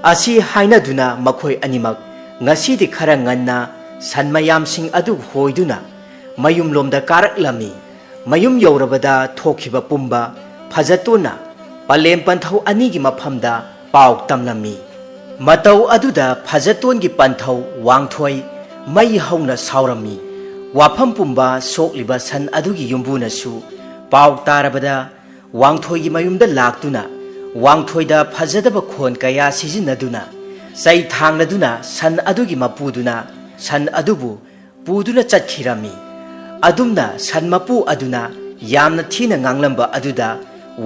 ꯑꯁꯤ ꯍꯥꯏꯅꯗꯨꯅ ꯃꯈꯣꯏ ꯑꯅꯤꯃꯛ ꯉꯁꯤꯗꯤ ꯈꯔ ꯉꯟꯅ ꯁꯟ ꯃꯌꯥꯝꯁꯤꯡ ꯑꯗꯨ ꯍꯣꯏꯗꯨꯅ ꯃꯌꯨꯝꯂꯣꯝꯗ ꯀꯥꯔꯛꯂꯝꯃꯤ꯫ ꯃꯌꯨꯝ ꯌꯧꯔꯕꯗ ꯊꯣꯛꯈꯤꯕ ꯄꯨꯝꯕ ꯐꯖꯇꯣꯟꯅ ꯄꯂꯦꯝ ꯄꯟꯊꯧ ꯑꯅꯤꯒꯤ ꯃꯐꯝꯗ ꯄꯥꯎ ꯇꯝꯂꯝꯃꯤ꯫ ꯃꯇꯧ ꯑꯗꯨꯗ ꯐꯖꯇꯣꯟꯒꯤ ꯄꯟꯊꯧ ꯋꯥꯡꯊꯣꯏ ꯃꯩ ꯍꯧꯅ ꯁꯥꯎꯔꯝꯃꯤ꯫ ꯋꯥꯐꯝ ꯄꯨꯝꯕ ꯁꯣꯛꯂꯤꯕ ꯁꯟ ꯑꯗꯨꯒꯤ ꯌꯨꯝꯕꯨꯅꯁꯨ ꯄꯥꯎ ꯇꯥꯔꯕꯗ ꯋꯥꯡꯊꯣꯏꯒꯤ ꯃꯌꯨꯝꯗ ꯂꯥꯛꯇꯨꯅ ꯋꯥꯡꯊꯣꯏꯗ ꯐꯖꯗꯕ ꯈꯣꯟ ꯀꯌꯥ ꯁꯤꯖꯤꯟꯅꯗꯨꯅ ꯆꯩ ꯊꯥꯡꯂꯗꯨꯅ ꯁꯟ ꯑꯗꯨꯒꯤ ꯃꯄꯨꯗꯨꯅ ꯁꯟ ꯑꯗꯨꯕꯨ ꯄꯨꯗꯨꯅ ꯆꯠꯈꯤꯔꯝꯃꯤ꯫ ꯑꯗꯨꯝꯅ ꯁꯟ ꯃꯄꯨ ꯑꯗꯨꯅ ꯌꯥꯝꯅ ꯊꯤꯅ ꯉꯥꯡꯂꯝꯕ ꯑꯗꯨꯗ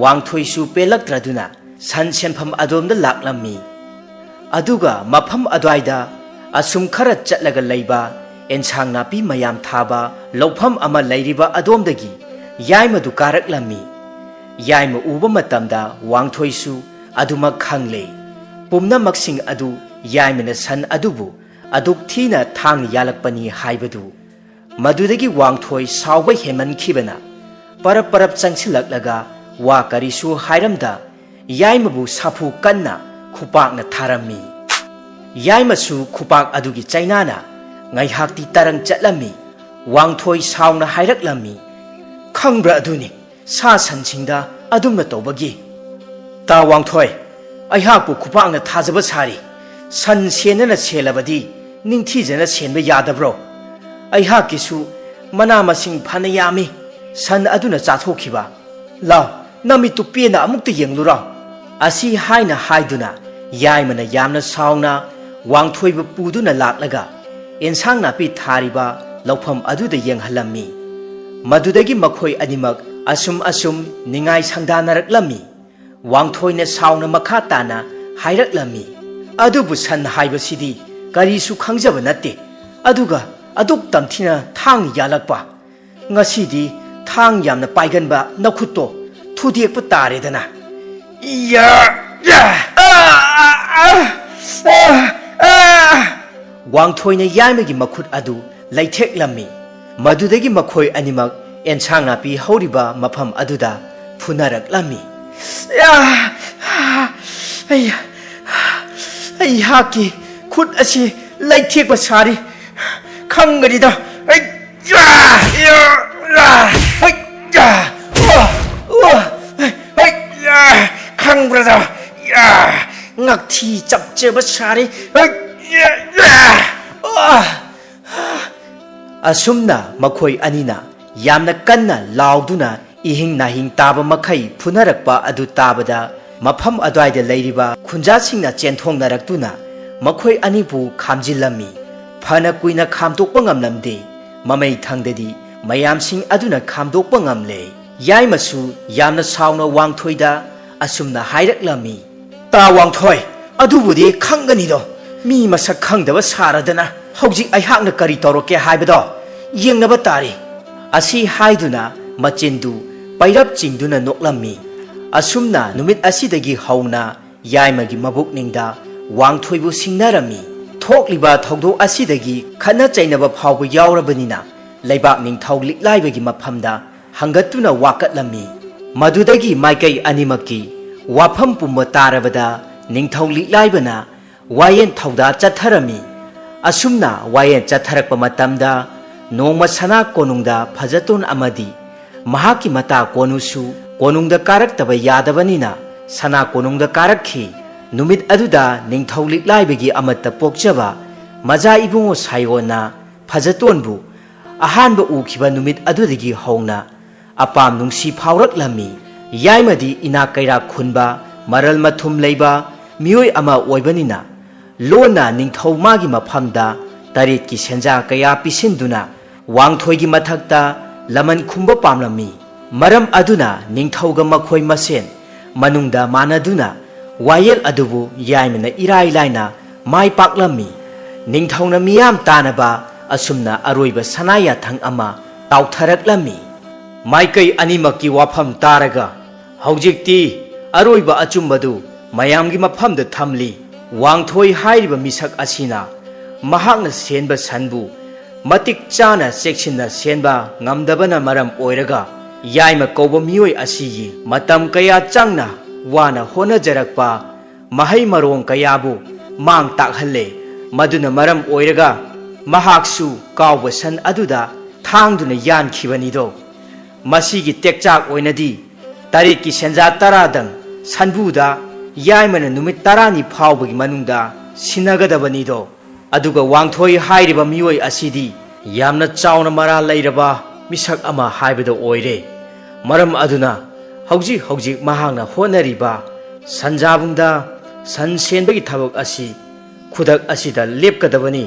ꯋꯥꯡꯊꯣꯏꯁꯨ ꯄꯦꯜꯂꯛꯇ꯭ꯔꯗꯨꯅ ꯁꯟ ꯁꯦꯟꯐꯝ ꯑꯗꯣꯝꯗ ꯂꯥꯛꯂꯝꯃꯤ꯫ ꯑꯗꯨꯒ ꯃꯐꯝ ꯑꯗꯨꯋꯥꯏꯗ ꯑꯁꯨꯝ ꯈꯔ ꯆꯠꯂꯒ ꯂꯩꯕ ꯑꯦꯟꯁꯥꯡ ꯅꯥꯄꯤ ꯃꯌꯥꯝ ꯊꯥꯕ ꯂꯧꯐꯝ ꯑꯃ ꯂꯩꯔꯤꯕ ꯑꯗꯣꯝꯗꯒꯤ ꯌꯥꯏꯃꯗꯨ ꯀꯥꯔꯛꯂꯝꯃꯤ꯫ ꯌꯥꯏꯃ ꯎꯕ ꯃꯇꯝꯗ ꯋꯥꯡꯊꯣꯏꯁꯨ ꯑꯗꯨꯃꯛ ꯈꯪꯂꯦ꯫ ꯄꯨꯝꯅꯃꯛꯁꯤꯡ ꯑꯗꯨ ꯌꯥꯏꯃꯅ ꯁꯟ ꯑꯗꯨꯕꯨ ꯑꯗꯨꯛ ꯊꯤꯅ ꯊꯥꯡ ꯌꯥꯜꯂꯛꯄꯅꯤ ꯍꯥꯏꯕꯗꯨ꯫ ꯃꯗꯨꯗꯒꯤ ꯋꯥꯡꯊꯣꯏ ꯁꯥꯎꯕ ꯍꯦꯟꯃꯟꯈꯤꯕꯅ ꯄꯔꯞ ꯄꯔꯞ ꯆꯪꯁꯤꯜꯂꯛꯂꯒ ꯋꯥ ꯀꯔꯤꯁꯨ ꯍꯥꯏꯔꯝꯗ ꯌꯥꯏꯃꯕꯨ ꯁꯥꯐꯨ ꯀꯟꯅ ꯈꯨꯄꯥꯛꯅ ꯊꯥꯔꯝꯃꯤ꯫ ꯌꯥꯏꯃꯁꯨ ꯈꯨꯄꯥꯛ ꯑꯗꯨꯒꯤ ꯆꯩꯅꯥꯅ ꯉꯥꯏꯍꯥꯛꯇꯤ ꯇꯔꯪ ꯆꯠꯂꯝꯃꯤ꯫ ꯋꯥꯡꯊꯣꯏ ꯁꯥꯎꯅ ꯍꯥꯏꯔꯛꯂꯝꯃꯤ, "ꯈꯪꯕ꯭ꯔꯥ ꯑꯗꯨꯅꯤ, ꯁꯥ ꯁꯟꯁꯤꯡꯗ ꯑꯗꯨꯝꯅ ꯇꯧꯕꯒꯤ?" "ꯇꯥ ꯋꯥꯡꯊꯣꯏ, ꯑꯩꯍꯥꯛꯄꯨ ꯈꯨꯄꯥꯛꯅ ꯊꯥꯖꯕ ꯁꯥꯔꯤ꯫ ꯁꯟ ꯁꯦꯟꯅꯅ ꯁꯦꯜꯂꯕꯗꯤ ꯅꯤꯡꯊꯤꯖꯅ ꯁꯦꯟꯕ ꯌꯥꯗꯕ꯭ꯔꯣ? ꯑꯩꯍꯥꯛꯀꯤꯁꯨ ꯃꯅꯥ ꯃꯁꯤꯡ ꯐꯅ ꯌꯥꯝꯃꯤ ꯁꯟ ꯑꯗꯨꯅ ꯆꯥꯊꯣꯛꯈꯤꯕ꯫ ꯂꯥꯎ, ꯅꯃꯤꯠꯇꯨ ꯄꯦꯟꯅ ꯑꯃꯨꯛꯇ ꯌꯦꯡꯂꯨꯔꯣ꯫" ꯑꯁꯤ ꯍꯥꯏꯅ ꯍꯥꯏꯗꯨꯅ ꯌꯥꯏꯃꯅ ꯌꯥꯝꯅ ꯁꯥꯎꯅ ꯋꯥꯡꯊꯣꯏꯕꯨ ꯄꯨꯗꯨꯅ ꯂꯥꯛꯂꯒ ꯑꯦꯟꯁꯥꯡ ꯅꯥꯄꯤ ꯊꯥꯔꯤꯕ ꯂꯧꯐꯝ ꯑꯗꯨꯗ ꯌꯦꯡꯍꯜꯂꯝꯃꯤ꯫ ꯃꯗꯨꯗꯒꯤ ꯃꯈꯣꯏ ꯑꯅꯤꯃꯛ ꯑꯁꯨꯝ ꯑꯁꯨꯝ ꯅꯤꯡꯉꯥꯏ ꯁꯪꯗꯥꯅꯔꯛꯂꯝꯃꯤ꯫ ꯋꯥꯡꯊꯣꯏꯅ ꯁꯥꯎꯅ ꯃꯈꯥ ꯇꯥꯅ ꯍꯥꯏꯔꯛꯂꯝꯃꯤ, "ꯑꯗꯨꯕꯨ ꯁꯟ ꯍꯥꯏꯕꯁꯤꯗꯤ ꯀꯔꯤꯁꯨ ꯈꯪꯖꯕ ꯅꯠꯇꯦ, ꯑꯗꯨꯒ ꯑꯗꯨꯛ ꯇꯝꯊꯤꯅ ꯊꯥꯡ ꯌꯥꯜꯂꯛꯄ꯫ ꯉꯁꯤꯗꯤ ꯊꯥꯡ ꯌꯥꯝꯅ ꯄꯥꯏꯒꯟꯕ ꯅꯈꯨꯠꯇꯣ ꯊꯨꯗꯦꯛꯄ ꯇꯥꯔꯦꯗꯅ꯫" ꯏꯌꯥ! ꯌꯥ! ꯑꯥ! ꯑꯥ! ꯑꯥ! ꯑꯥ! ꯋꯥꯡꯊꯣꯏꯅ ꯌꯥꯏꯃꯒꯤ ꯃꯈꯨꯠ ꯑꯗꯨ ꯂꯩꯊꯦꯛꯂꯝꯃꯤ꯫ ꯃꯗꯨꯗꯒꯤ ꯃꯈꯣꯏ ꯑꯅꯤꯃꯛ ꯑꯦꯟꯁꯥꯡ ꯅꯥꯄꯤ ꯍꯧꯔꯤꯕ ꯃꯐꯝ ꯑꯗꯨꯗ ꯐꯨꯅꯔꯛꯂꯝꯃꯤ꯫ ꯑꯩ, ꯑꯩꯍꯥꯛꯀꯤ ꯈꯨꯠ ꯑꯁꯤ ꯂꯩꯊꯦꯛꯄ ꯁꯥꯔꯤ꯫ ꯈꯪꯒꯅꯤꯗ꯫ ꯑꯩ, ꯈꯪꯕ꯭ꯔꯗ? ꯉꯛꯊꯤ ꯆꯞꯆꯕ ꯁꯥꯔꯤ꯫ ꯑꯁꯨꯝꯅ ꯃꯈꯣꯏ ꯑꯅꯤꯅ ꯌꯥꯝꯅ ꯀꯟꯅ ꯂꯥꯎꯗꯨꯅ ꯏꯍꯤꯡ ꯅꯥꯍꯤꯡ ꯇꯥꯕ ꯃꯈꯩ ꯐꯨꯅꯔꯛꯄ ꯑꯗꯨ ꯇꯥꯕꯗ, ꯃꯐꯝ ꯑꯗꯨꯋꯥꯏꯗ ꯂꯩꯔꯤꯕ ꯈꯨꯟꯖꯥꯁꯤꯡꯅ ꯆꯦꯟꯊꯣꯛꯅꯔꯛꯇꯨꯅ ꯃꯈꯣꯏ ꯑꯅꯤꯕꯨ ꯈꯥꯝꯖꯤꯜꯂꯝꯃꯤ꯫ ꯐꯅ ꯀꯨꯏꯅ ꯈꯥꯝꯗꯣꯛꯄ ꯉꯝꯂꯝꯗꯦ꯫ ꯃꯃꯩ ꯊꯪꯗꯗꯤ ꯃꯌꯥꯝꯁꯤꯡ ꯑꯗꯨꯅ ꯈꯥꯝꯗꯣꯛꯄ ꯉꯝꯂꯦ꯫ ꯌꯥꯏꯃꯁꯨ ꯌꯥꯝꯅ ꯁꯥꯎꯅ ꯋꯥꯡꯊꯣꯏꯗ ꯑꯁꯨꯝꯅ ꯍꯥꯏꯔꯛꯂꯝꯃꯤ, "ꯇꯥ ꯋꯥꯡꯊꯣꯏ, ꯑꯗꯨꯕꯨꯗꯤ ꯈꯪꯒꯅꯤꯗꯣ꯫ ꯃꯤ ꯃꯁꯛ ꯈꯪꯗꯕ ꯁꯥꯔꯗꯅ ꯍꯧꯖꯤꯛ ꯑꯩꯍꯥꯛꯅ ꯀꯔꯤ ꯇꯧꯔꯛꯀꯦ ꯍꯥꯏꯕꯗꯣ ꯌꯦꯡꯅꯕ ꯇꯥꯔꯤ"꯫ ꯑꯁꯤ ꯍꯥꯏꯗꯨꯅ ꯃꯆꯤꯟꯗꯨ ꯄꯩꯔꯞ ꯆꯤꯡꯗꯨꯅ ꯅꯣꯛꯂꯝꯃꯤ꯫ ꯑꯁꯨꯝꯅ ꯅꯨꯃꯤꯠ ꯑꯁꯤꯗꯒꯤ ꯍꯧꯅ ꯌꯥꯏꯃꯒꯤ ꯃꯕꯨꯛꯅꯤꯡꯗ ꯋꯥꯡꯊꯣꯏꯕꯨ ꯁꯤꯡꯅꯔꯝꯃꯤ꯫ ꯊꯣꯛꯂꯤꯕ ꯊꯧꯗꯣꯛ ꯑꯁꯤꯗꯒꯤ ꯈꯠꯅ ꯆꯩꯅꯕ ꯐꯥꯎꯕ ꯌꯥꯎꯔꯕꯅꯤꯅ, ꯂꯩꯕꯥꯛ ꯅꯤꯡꯊꯧ ꯂꯤꯛꯂꯥꯏꯕꯒꯤ ꯃꯐꯝꯗ ꯍꯪꯒꯠꯇꯨꯅ ꯋꯥꯀꯠꯂꯝꯃꯤ꯫ ꯃꯗꯨꯗꯒꯤ ꯃꯥꯏꯀꯩ ꯑꯅꯤꯃꯛꯀꯤ ꯋꯥꯐꯝ ꯄꯨꯝꯕ ꯇꯥꯔꯕꯗ ꯅꯤꯡꯊꯧ ꯂꯤꯛꯂꯥꯏꯕꯅ ꯋꯥꯌꯦꯟ ꯊꯧꯗꯥ ꯆꯠꯊꯔꯝꯃꯤ꯫ ꯑꯁꯨꯝꯅ ꯋꯥꯌꯦꯟ ꯆꯠꯊꯔꯛꯄ ꯃꯇꯝꯗ ꯅꯣꯡꯃ ꯁꯅꯥ ꯀꯣꯅꯨꯡꯗ ꯐꯖꯇꯣꯟ ꯑꯃꯗꯤ ꯃꯍꯥꯛꯀꯤ ꯃꯇꯥ ꯀꯣꯅꯨꯁꯨ ꯀꯣꯅꯨꯡꯗ ꯀꯥꯔꯛꯇꯕ ꯌꯥꯗꯕꯅꯤꯅ ꯁꯅꯥ ꯀꯣꯅꯨꯡꯗ ꯀꯥꯔꯛꯈꯤ꯫ ꯅꯨꯃꯤꯠ ꯑꯗꯨꯗ ꯅꯤꯡꯊꯧ ꯂꯤꯛꯂꯥꯏꯕꯒꯤ ꯑꯃꯠꯇ ꯄꯣꯛꯆꯕ ꯃꯖꯥ ꯏꯕꯨꯡꯉꯣ ꯁꯥꯌꯣꯟꯅ ꯐꯖꯇꯣꯟꯕꯨ ꯑꯍꯥꯟꯕ ꯎꯈꯤꯕ ꯅꯨꯃꯤꯠ ꯑꯗꯨꯗꯒꯤ ꯍꯧꯅ ꯑꯄꯥꯝ ꯅꯨꯡꯁꯤ ꯐꯥꯎꯔꯛꯂꯝꯃꯤ꯫ ꯌꯥꯏꯃꯗꯤ ꯏꯅꯥꯛ ꯀꯩꯔꯥꯛ ꯈꯨꯟꯕ, ꯃꯔꯜ ꯃꯊꯨꯝ ꯂꯩꯕ ꯃꯤꯑꯣꯏ ꯑꯃ ꯑꯣꯏꯕꯅꯤꯅ, ꯂꯣꯟꯅ ꯅꯤꯡꯊꯧ ꯃꯥꯒꯤ ꯃꯐꯝꯗ ꯇꯔꯦꯠꯀꯤ ꯁꯦꯟꯖꯥ ꯀꯌꯥ ꯄꯤꯁꯤꯟꯗꯨꯅ ꯋꯥꯡꯊꯣꯏꯒꯤ ꯃꯊꯛꯇ ꯂꯃꯟ ꯈꯨꯝꯕ ꯄꯥꯝꯂꯝꯃꯤ꯫ ꯃꯔꯝ ꯑꯗꯨꯅ ꯅꯤꯡꯊꯧꯒ ꯃꯈꯣꯏ ꯃꯁꯦꯟ ꯃꯅꯨꯡꯗ ꯃꯥꯟꯅꯗꯨꯅ ꯋꯥꯌꯦꯜ ꯑꯗꯨꯕꯨ ꯌꯥꯏꯃꯅ ꯏꯔꯥꯏ ꯂꯥꯏꯅ ꯃꯥꯏ ꯄꯥꯛꯂꯝꯃꯤ꯫ ꯅꯤꯡꯊꯧꯅ ꯃꯤꯌꯥꯝ ꯇꯥꯅꯕ ꯑꯁꯨꯝꯅ ꯑꯔꯣꯏꯕ ꯁꯅꯥ ꯌꯥꯊꯪ ꯑꯃ ꯇꯥꯎꯊꯔꯛꯂꯝꯃꯤ꯫ ꯃꯥꯏꯀꯩ ꯑꯅꯤꯃꯛꯀꯤ ꯋꯥꯐꯝ ꯇꯥꯔꯒ ꯍꯧꯖꯤꯛꯇꯤ ꯑꯔꯣꯏꯕ ꯑꯆꯨꯝꯕꯗꯨ ꯃꯌꯥꯝꯒꯤ ꯃꯐꯝꯗ ꯊꯝꯂꯤ꯫ ꯋꯥꯡꯊꯣꯏ ꯍꯥꯏꯔꯤꯕ ꯃꯤꯁꯛ ꯑꯁꯤꯅ ꯃꯍꯥꯛꯅ ꯁꯦꯟꯕ ꯁꯟꯕꯨ ꯃꯇꯤꯛ ꯆꯥꯅ ꯆꯦꯛꯁꯤꯟꯅ ꯁꯦꯟꯕ ꯉꯝꯗꯕꯅ ꯃꯔꯝ ꯑꯣꯏꯔꯒ, ꯌꯥꯏꯃ ꯀꯧꯕ ꯃꯤꯑꯣꯏ ꯑꯁꯤꯒꯤ ꯃꯇꯝ ꯀꯌꯥ ꯆꯪꯅ ꯋꯥꯅ ꯍꯣꯠꯅꯖꯔꯛꯄ ꯃꯍꯩ ꯃꯔꯣꯡ ꯀꯌꯥꯕꯨ ꯃꯥꯡ ꯇꯥꯛꯍꯜꯂꯦ꯫ ꯃꯗꯨꯅ ꯃꯔꯝ ꯑꯣꯏꯔꯒ ꯃꯍꯥꯛꯁꯨ ꯀꯥꯎꯕ ꯁꯟ ꯑꯗꯨꯗ ꯊꯥꯡꯗꯨꯅ ꯌꯥꯟꯈꯤꯕꯅꯤꯗꯣ꯫ ꯃꯁꯤꯒꯤ ꯇꯦꯛꯆꯥꯛ ꯑꯣꯏꯅꯗꯤ ꯇꯔꯦꯠꯀꯤ ꯁꯦꯟꯖꯥ ꯇꯔꯥꯗꯪ ꯁꯟꯕꯨꯗ ꯌꯥꯏꯃꯅ ꯅꯨꯃꯤꯠ ꯇꯔꯥꯅꯤ ꯐꯥꯎꯕꯒꯤ ꯃꯅꯨꯡꯗ ꯁꯤꯟꯅꯒꯗꯕꯅꯤꯗꯣ꯫ ꯑꯗꯨꯒ ꯋꯥꯡꯊꯣꯏ ꯍꯥꯏꯔꯤꯕ ꯃꯤꯑꯣꯏ ꯑꯁꯤꯗꯤ ꯌꯥꯝꯅ ꯆꯥꯎꯅ ꯃꯔꯥꯜ ꯂꯩꯔꯕ ꯃꯤꯁꯛ ꯑꯃ ꯍꯥꯏꯕꯗꯨ ꯑꯣꯏꯔꯦ꯫ ꯃꯔꯝ ꯑꯗꯨꯅ ꯍꯧꯖꯤꯛ ꯍꯧꯖꯤꯛ ꯃꯍꯥꯛꯅ ꯍꯣꯠꯅꯔꯤꯕ ꯁꯟꯖꯥꯕꯨꯡꯗ ꯁꯟ ꯁꯦꯟꯕꯒꯤ ꯊꯕꯛ ꯑꯁꯤ ꯈꯨꯗꯛ ꯑꯁꯤꯗ ꯂꯦꯞꯀꯗꯕꯅꯤ꯫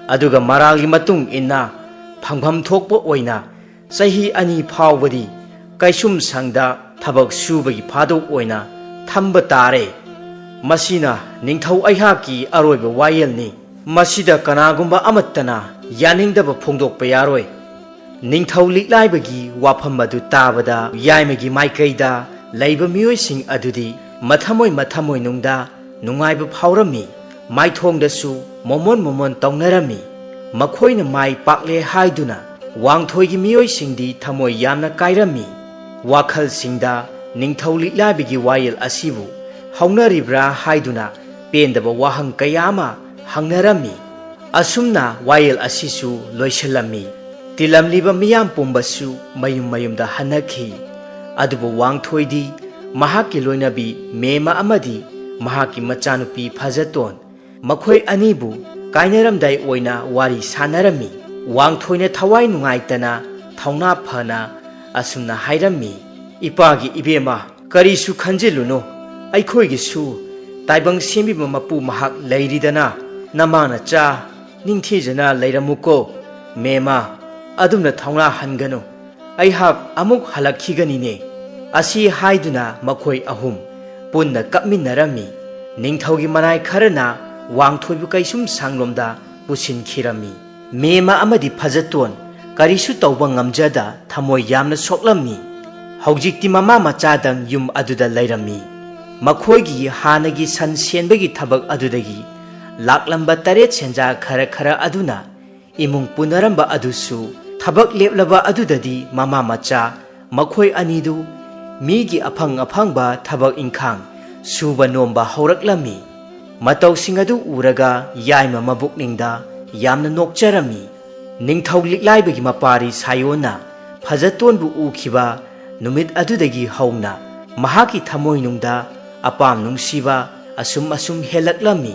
ꯑꯗꯨꯒ ꯃꯔꯥꯜꯒꯤ ꯃꯇꯨꯡ ꯏꯟꯅ ꯐꯪꯐꯝ ꯊꯣꯛꯄ ꯑꯣꯏꯅ ꯆꯍꯤ ꯑꯅꯤ ꯐꯥꯎꯕꯗꯤ ꯀꯩꯁꯨꯝ ꯁꯪꯗ ꯊꯕꯛ ꯁꯨꯕꯒꯤ ꯐꯥꯗꯣꯛ ꯑꯣꯏꯅ ꯊꯝꯕ ꯇꯥꯔꯦ꯫ ꯃꯁꯤꯅ ꯅꯤꯡꯊꯧ ꯑꯩꯍꯥꯛꯀꯤ ꯑꯔꯣꯏꯕ ꯋꯥꯌꯦꯜꯅꯤ꯫ ꯃꯁꯤꯗ ꯀꯅꯥꯒꯨꯝꯕ ꯑꯃꯠꯇꯅ ꯌꯥꯅꯤꯡꯗꯕ ꯐꯣꯡꯗꯣꯛꯄ ꯌꯥꯔꯣꯏ꯫ ꯅꯤꯡꯊꯧ ꯂꯤꯛꯂꯥꯏꯕꯒꯤ ꯋꯥꯐꯝ ꯑꯗꯨ ꯇꯥꯕꯗ ꯌꯥꯏꯃꯒꯤ ꯃꯥꯏꯀꯩꯗ ꯂꯩꯕ ꯃꯤꯑꯣꯏꯁꯤꯡ ꯑꯗꯨꯗꯤ ꯃꯊꯃꯣꯏ ꯃꯊꯃꯣꯏꯅꯨꯡꯗ ꯅꯨꯡꯉꯥꯏꯕ ꯐꯥꯎꯔꯝꯃꯤ꯫ ꯃꯥꯏꯊꯣꯡꯗꯁꯨ ꯃꯣꯃꯣꯟ ꯃꯣꯃꯣꯟ ꯇꯧꯅꯔꯝꯃꯤ꯫ ꯃꯈꯣꯏꯅ ꯃꯥꯏ ꯄꯥꯛꯂꯦ ꯍꯥꯏꯗꯨꯅ ꯋꯥꯡꯊꯣꯏꯒꯤ ꯃꯤꯑꯣꯏꯁꯤꯡꯗꯤ ꯊꯃꯣꯏ ꯌꯥꯝꯅ ꯀꯥꯏꯔꯝꯃꯤ꯫ ꯋꯥꯈꯜꯁꯤꯡꯗ ꯅꯤꯡꯊꯧ ꯂꯤꯛꯂꯥꯏꯕꯒꯤ ꯋꯥꯌꯦꯜ ꯑꯁꯤꯕꯨ ꯍꯧꯅꯔꯤꯕ꯭ꯔꯥ ꯍꯥꯏꯗꯨꯅ ꯄꯦꯟꯗꯕ ꯋꯥꯍꯪ ꯀꯌꯥ ꯑꯃ ꯍꯪꯅꯔꯝꯃꯤ꯫ ꯑꯁꯨꯝꯅ ꯋꯥꯌꯦꯜ ꯑꯁꯤꯁꯨ ꯂꯣꯏꯁꯤꯜꯂꯝꯃꯤ꯫ ꯇꯤꯜꯂꯝꯂꯤꯕ ꯃꯤꯌꯥꯝ ꯄꯨꯝꯕꯁꯨ ꯃꯌꯨꯝ ꯃꯌꯨꯝꯗ ꯍꯟꯅꯈꯤ꯫ ꯑꯗꯨꯕꯨ ꯋꯥꯡꯊꯣꯏꯗꯤ ꯃꯍꯥꯛꯀꯤ ꯂꯣꯏꯅꯕꯤ ꯃꯦꯃ ꯑꯃꯗꯤ ꯃꯍꯥꯛꯀꯤ ꯃꯆꯥꯅꯨꯄꯤ ꯐꯖꯇꯣꯟ, ꯃꯈꯣꯏ ꯑꯅꯤꯕꯨ ꯀꯥꯏꯅꯔꯝꯗꯥꯏ ꯑꯣꯏꯅ ꯋꯥꯔꯤ ꯁꯥꯟꯅꯔꯝꯃꯤ꯫ ꯋꯥꯡꯊꯣꯏꯅ ꯊꯋꯥꯏ ꯅꯨꯡꯉꯥꯏꯇꯅ ꯊꯧꯅꯥ ꯐꯅ ꯑꯁꯨꯝꯅ ꯍꯥꯏꯔꯝꯃꯤ, "ꯏꯄꯥꯒꯤ ꯏꯕꯦꯝꯃ, ꯀꯔꯤꯁꯨ ꯈꯟꯖꯤꯜꯂꯨꯅꯨ꯫ ꯑꯩꯈꯣꯏꯒꯤꯁꯨ ꯇꯥꯏꯕꯪ ꯁꯦꯝꯕꯤꯕ ꯃꯄꯨ ꯃꯍꯥꯛ ꯂꯩꯔꯤꯗꯅ꯫ ꯅꯃꯥ ꯅꯆꯥ ꯅꯤꯡꯊꯤꯖꯅ ꯂꯩꯔꯝꯃꯨꯀꯣ꯫ ꯃꯦꯃ, ꯑꯗꯨꯝꯅ ꯊꯧꯅꯥ ꯍꯟꯒꯅꯨ꯫ ꯑꯩꯍꯥꯛ ꯑꯃꯨꯛ ꯍꯜꯂꯛꯈꯤꯒꯅꯤꯅꯦ"꯫ ꯑꯁꯤ ꯍꯥꯏꯗꯨꯅ ꯃꯈꯣꯏ ꯑꯍꯨꯝ ꯄꯨꯟꯅ ꯀꯞꯃꯤꯟꯅꯔꯝꯃꯤ꯫ ꯅꯤꯡꯊꯧꯒꯤ ꯃꯅꯥꯏ ꯈꯔꯅ ꯋꯥꯡꯊꯣꯏꯕꯨ ꯀꯩꯁꯨꯝ ꯁꯥꯡꯂꯣꯝꯗ ꯄꯨꯁꯤꯟꯈꯤꯔꯝꯃꯤ꯫ ꯃꯦꯃ ꯑꯃꯗꯤ ꯐꯖꯇꯣꯟ ꯀꯔꯤꯁꯨ ꯇꯧꯕ ꯉꯝꯖꯗ ꯊꯃꯣꯏ ꯌꯥꯝꯅ ꯁꯣꯛꯂꯝꯃꯤ꯫ ꯍꯧꯖꯤꯛꯇꯤ ꯃꯃꯥ ꯃꯆꯥꯗꯪ ꯌꯨꯝ ꯑꯗꯨꯗ ꯂꯩꯔꯝꯃꯤ꯫ ꯃꯈꯣꯏꯒꯤ ꯍꯥꯟꯅꯒꯤ ꯁꯟ ꯁꯦꯟꯕꯒꯤ ꯊꯕꯛ ꯑꯗꯨꯗꯒꯤ ꯂꯥꯛꯂꯝꯕ ꯇꯔꯦꯠ ꯁꯦꯟꯖꯥ ꯈꯔ ꯈꯔ ꯑꯗꯨꯅ ꯏꯃꯨꯡ ꯄꯨꯅꯔꯝꯕ ꯑꯗꯨꯁꯨ ꯊꯕꯛ ꯂꯦꯞꯂꯕ ꯑꯗꯨꯗꯗꯤ ꯃꯃꯥ ꯃꯆꯥ ꯃꯈꯣꯏ ꯑꯅꯤꯗꯨ ꯃꯤꯒꯤ ꯑꯐꯪ ꯑꯐꯪꯕ ꯊꯕꯛ ꯏꯪꯈꯥꯡ ꯁꯨꯕ ꯅꯣꯝꯕ ꯍꯧꯔꯛꯂꯝꯃꯤ꯫ ꯃꯇꯧꯁꯤꯡ ꯑꯗꯨ ꯎꯔꯒ ꯌꯥꯏꯃ ꯃꯕꯨꯛꯅꯤꯡꯗ ꯌꯥꯝꯅ ꯅꯣꯛꯆꯔꯝꯃꯤ꯫ ꯅꯤꯡꯊꯧ ꯂꯤꯛꯂꯥꯏꯕꯒꯤ ꯃꯄꯥꯔꯤ ꯁꯥꯌꯣꯟꯅ ꯐꯖꯇꯣꯟꯕꯨ ꯎꯈꯤꯕ ꯅꯨꯃꯤꯠ ꯑꯗꯨꯗꯒꯤ ꯍꯧꯅ ꯃꯍꯥꯛꯀꯤ ꯊꯃꯣꯏꯅꯨꯡꯗ ꯑꯄꯥꯝ ꯅꯨꯡꯁꯤꯕ ꯑꯁꯨꯝ ꯑꯁꯨꯝ ꯍꯦꯜꯂꯛꯂꯝꯃꯤ꯫